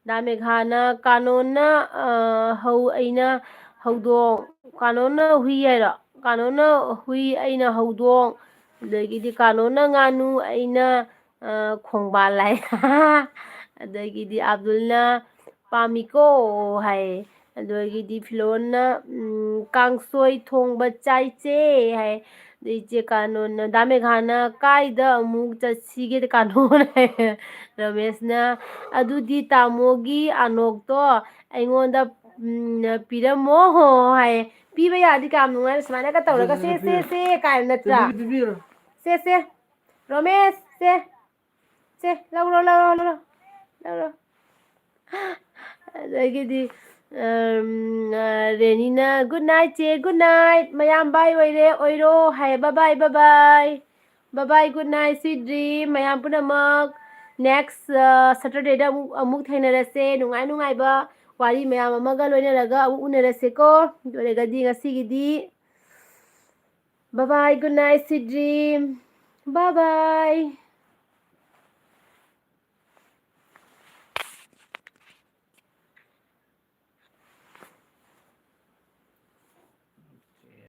ꯗꯥ ꯃꯦꯘꯥꯅ, "ꯀꯥꯅꯣꯟꯅ, ꯑ, ꯍꯧ, ꯑꯩꯅ ꯍꯧꯗꯣꯡ, ꯀꯥꯅꯣꯟꯅ ꯍꯨꯏ ꯍꯥꯏꯔꯣ? ꯀꯥꯅꯣꯟꯅ ꯍꯨꯏ, ꯑꯩꯅ ꯍꯧꯗꯣꯡ, ꯑꯗꯒꯤꯗꯤ ꯀꯥꯅꯣꯟꯅ ꯉꯥꯅꯨ, ꯑꯩꯅ, ꯑ, ꯈꯣꯡꯕꯥꯜ" ꯍꯥꯏ꯫ ꯑꯗꯒꯤꯗꯤ ꯑꯕꯗꯨꯜꯅ, "ꯄꯥꯝꯃꯤꯀꯣ" ꯍꯥꯏ꯫ ꯑꯗꯒꯤꯗꯤ ꯐꯤꯂꯣꯟꯅ, ꯎꯝ, "ꯀꯥꯡꯁꯣꯏ ꯊꯣꯡꯕ ꯆꯥꯏꯆꯦ" ꯍꯥꯏ꯫ ꯑꯗꯩ ꯏꯆꯦ ꯀꯥꯅꯣꯟꯅ, ꯗꯥ ꯃꯦꯘꯥꯅ, "ꯀꯥꯏꯗ ꯑꯃꯨꯛ ꯆꯠꯁꯤꯒꯦ ꯀꯥꯅꯣꯟ?" ꯍꯥꯏ꯫ ꯔꯃꯦꯁꯅ, "ꯑꯗꯨꯗꯤ ꯇꯥꯃꯣꯒꯤ ꯑꯅꯣꯛꯇꯣ ꯑꯩꯉꯣꯟꯗ, ꯎꯝ, ꯄꯤꯔꯝꯃꯣ" ꯍꯥꯏ꯫ ꯄꯤꯕ ꯌꯥꯔꯗꯤ ꯀꯌꯥꯝ ꯅꯨꯡꯉꯥꯏꯅꯤ, ꯁꯨꯃꯥꯏꯅꯒ ꯇꯧꯔꯒ "ꯁꯦ, ꯁꯦ, ꯁꯦ" ꯀꯥꯏꯅ, ꯅꯠꯇ꯭ꯔꯥ? ꯄꯤꯕꯤꯔꯣ, ꯄꯤꯕꯤꯔꯣ꯫ "ꯁꯦ, ꯁꯦ, ꯔꯣꯃꯦꯁ, ꯁꯦ, ꯁꯦ, ꯂꯧꯔꯣ, ꯂꯧꯔꯣ, ꯂꯧꯔꯣ, ꯂꯧꯔꯣ"꯫ ꯑꯗꯒꯤꯗꯤ, ꯑꯝ, ꯑ, ꯔꯦꯅꯤꯅ, "Good night, ꯆꯦ, good night꯫ ꯃꯌꯥꯝ bye ꯑꯣꯏꯔꯦ, ꯑꯣꯏꯔꯣ" ꯍꯥꯏ꯫ "Bye bye, bye bye꯫ Bye bye, good night, sweet dream, ꯃꯌꯥꯝ ꯄꯨꯝꯅꯃꯛ꯫ Next, ꯑ, Saturday ꯗ ꯑꯃꯨꯛ, ꯑꯃꯨꯛ ꯊꯦꯡꯅꯔꯁꯦ꯫ ꯅꯨꯡꯉꯥꯏ ꯅꯨꯡꯉꯥꯏꯕ ꯋꯥꯔꯤ ꯃꯌꯥꯝ ꯑꯃꯒ ꯂꯣꯏꯅꯔꯒ ꯑꯃꯨꯛ ꯎꯅꯔꯁꯦꯀꯣ꯫ ꯑꯗꯨ ꯑꯣꯏꯔꯒꯗꯤ ꯉꯁꯤꯒꯤꯗꯤ bye bye, good night, sweet dream꯫ Bye bye꯫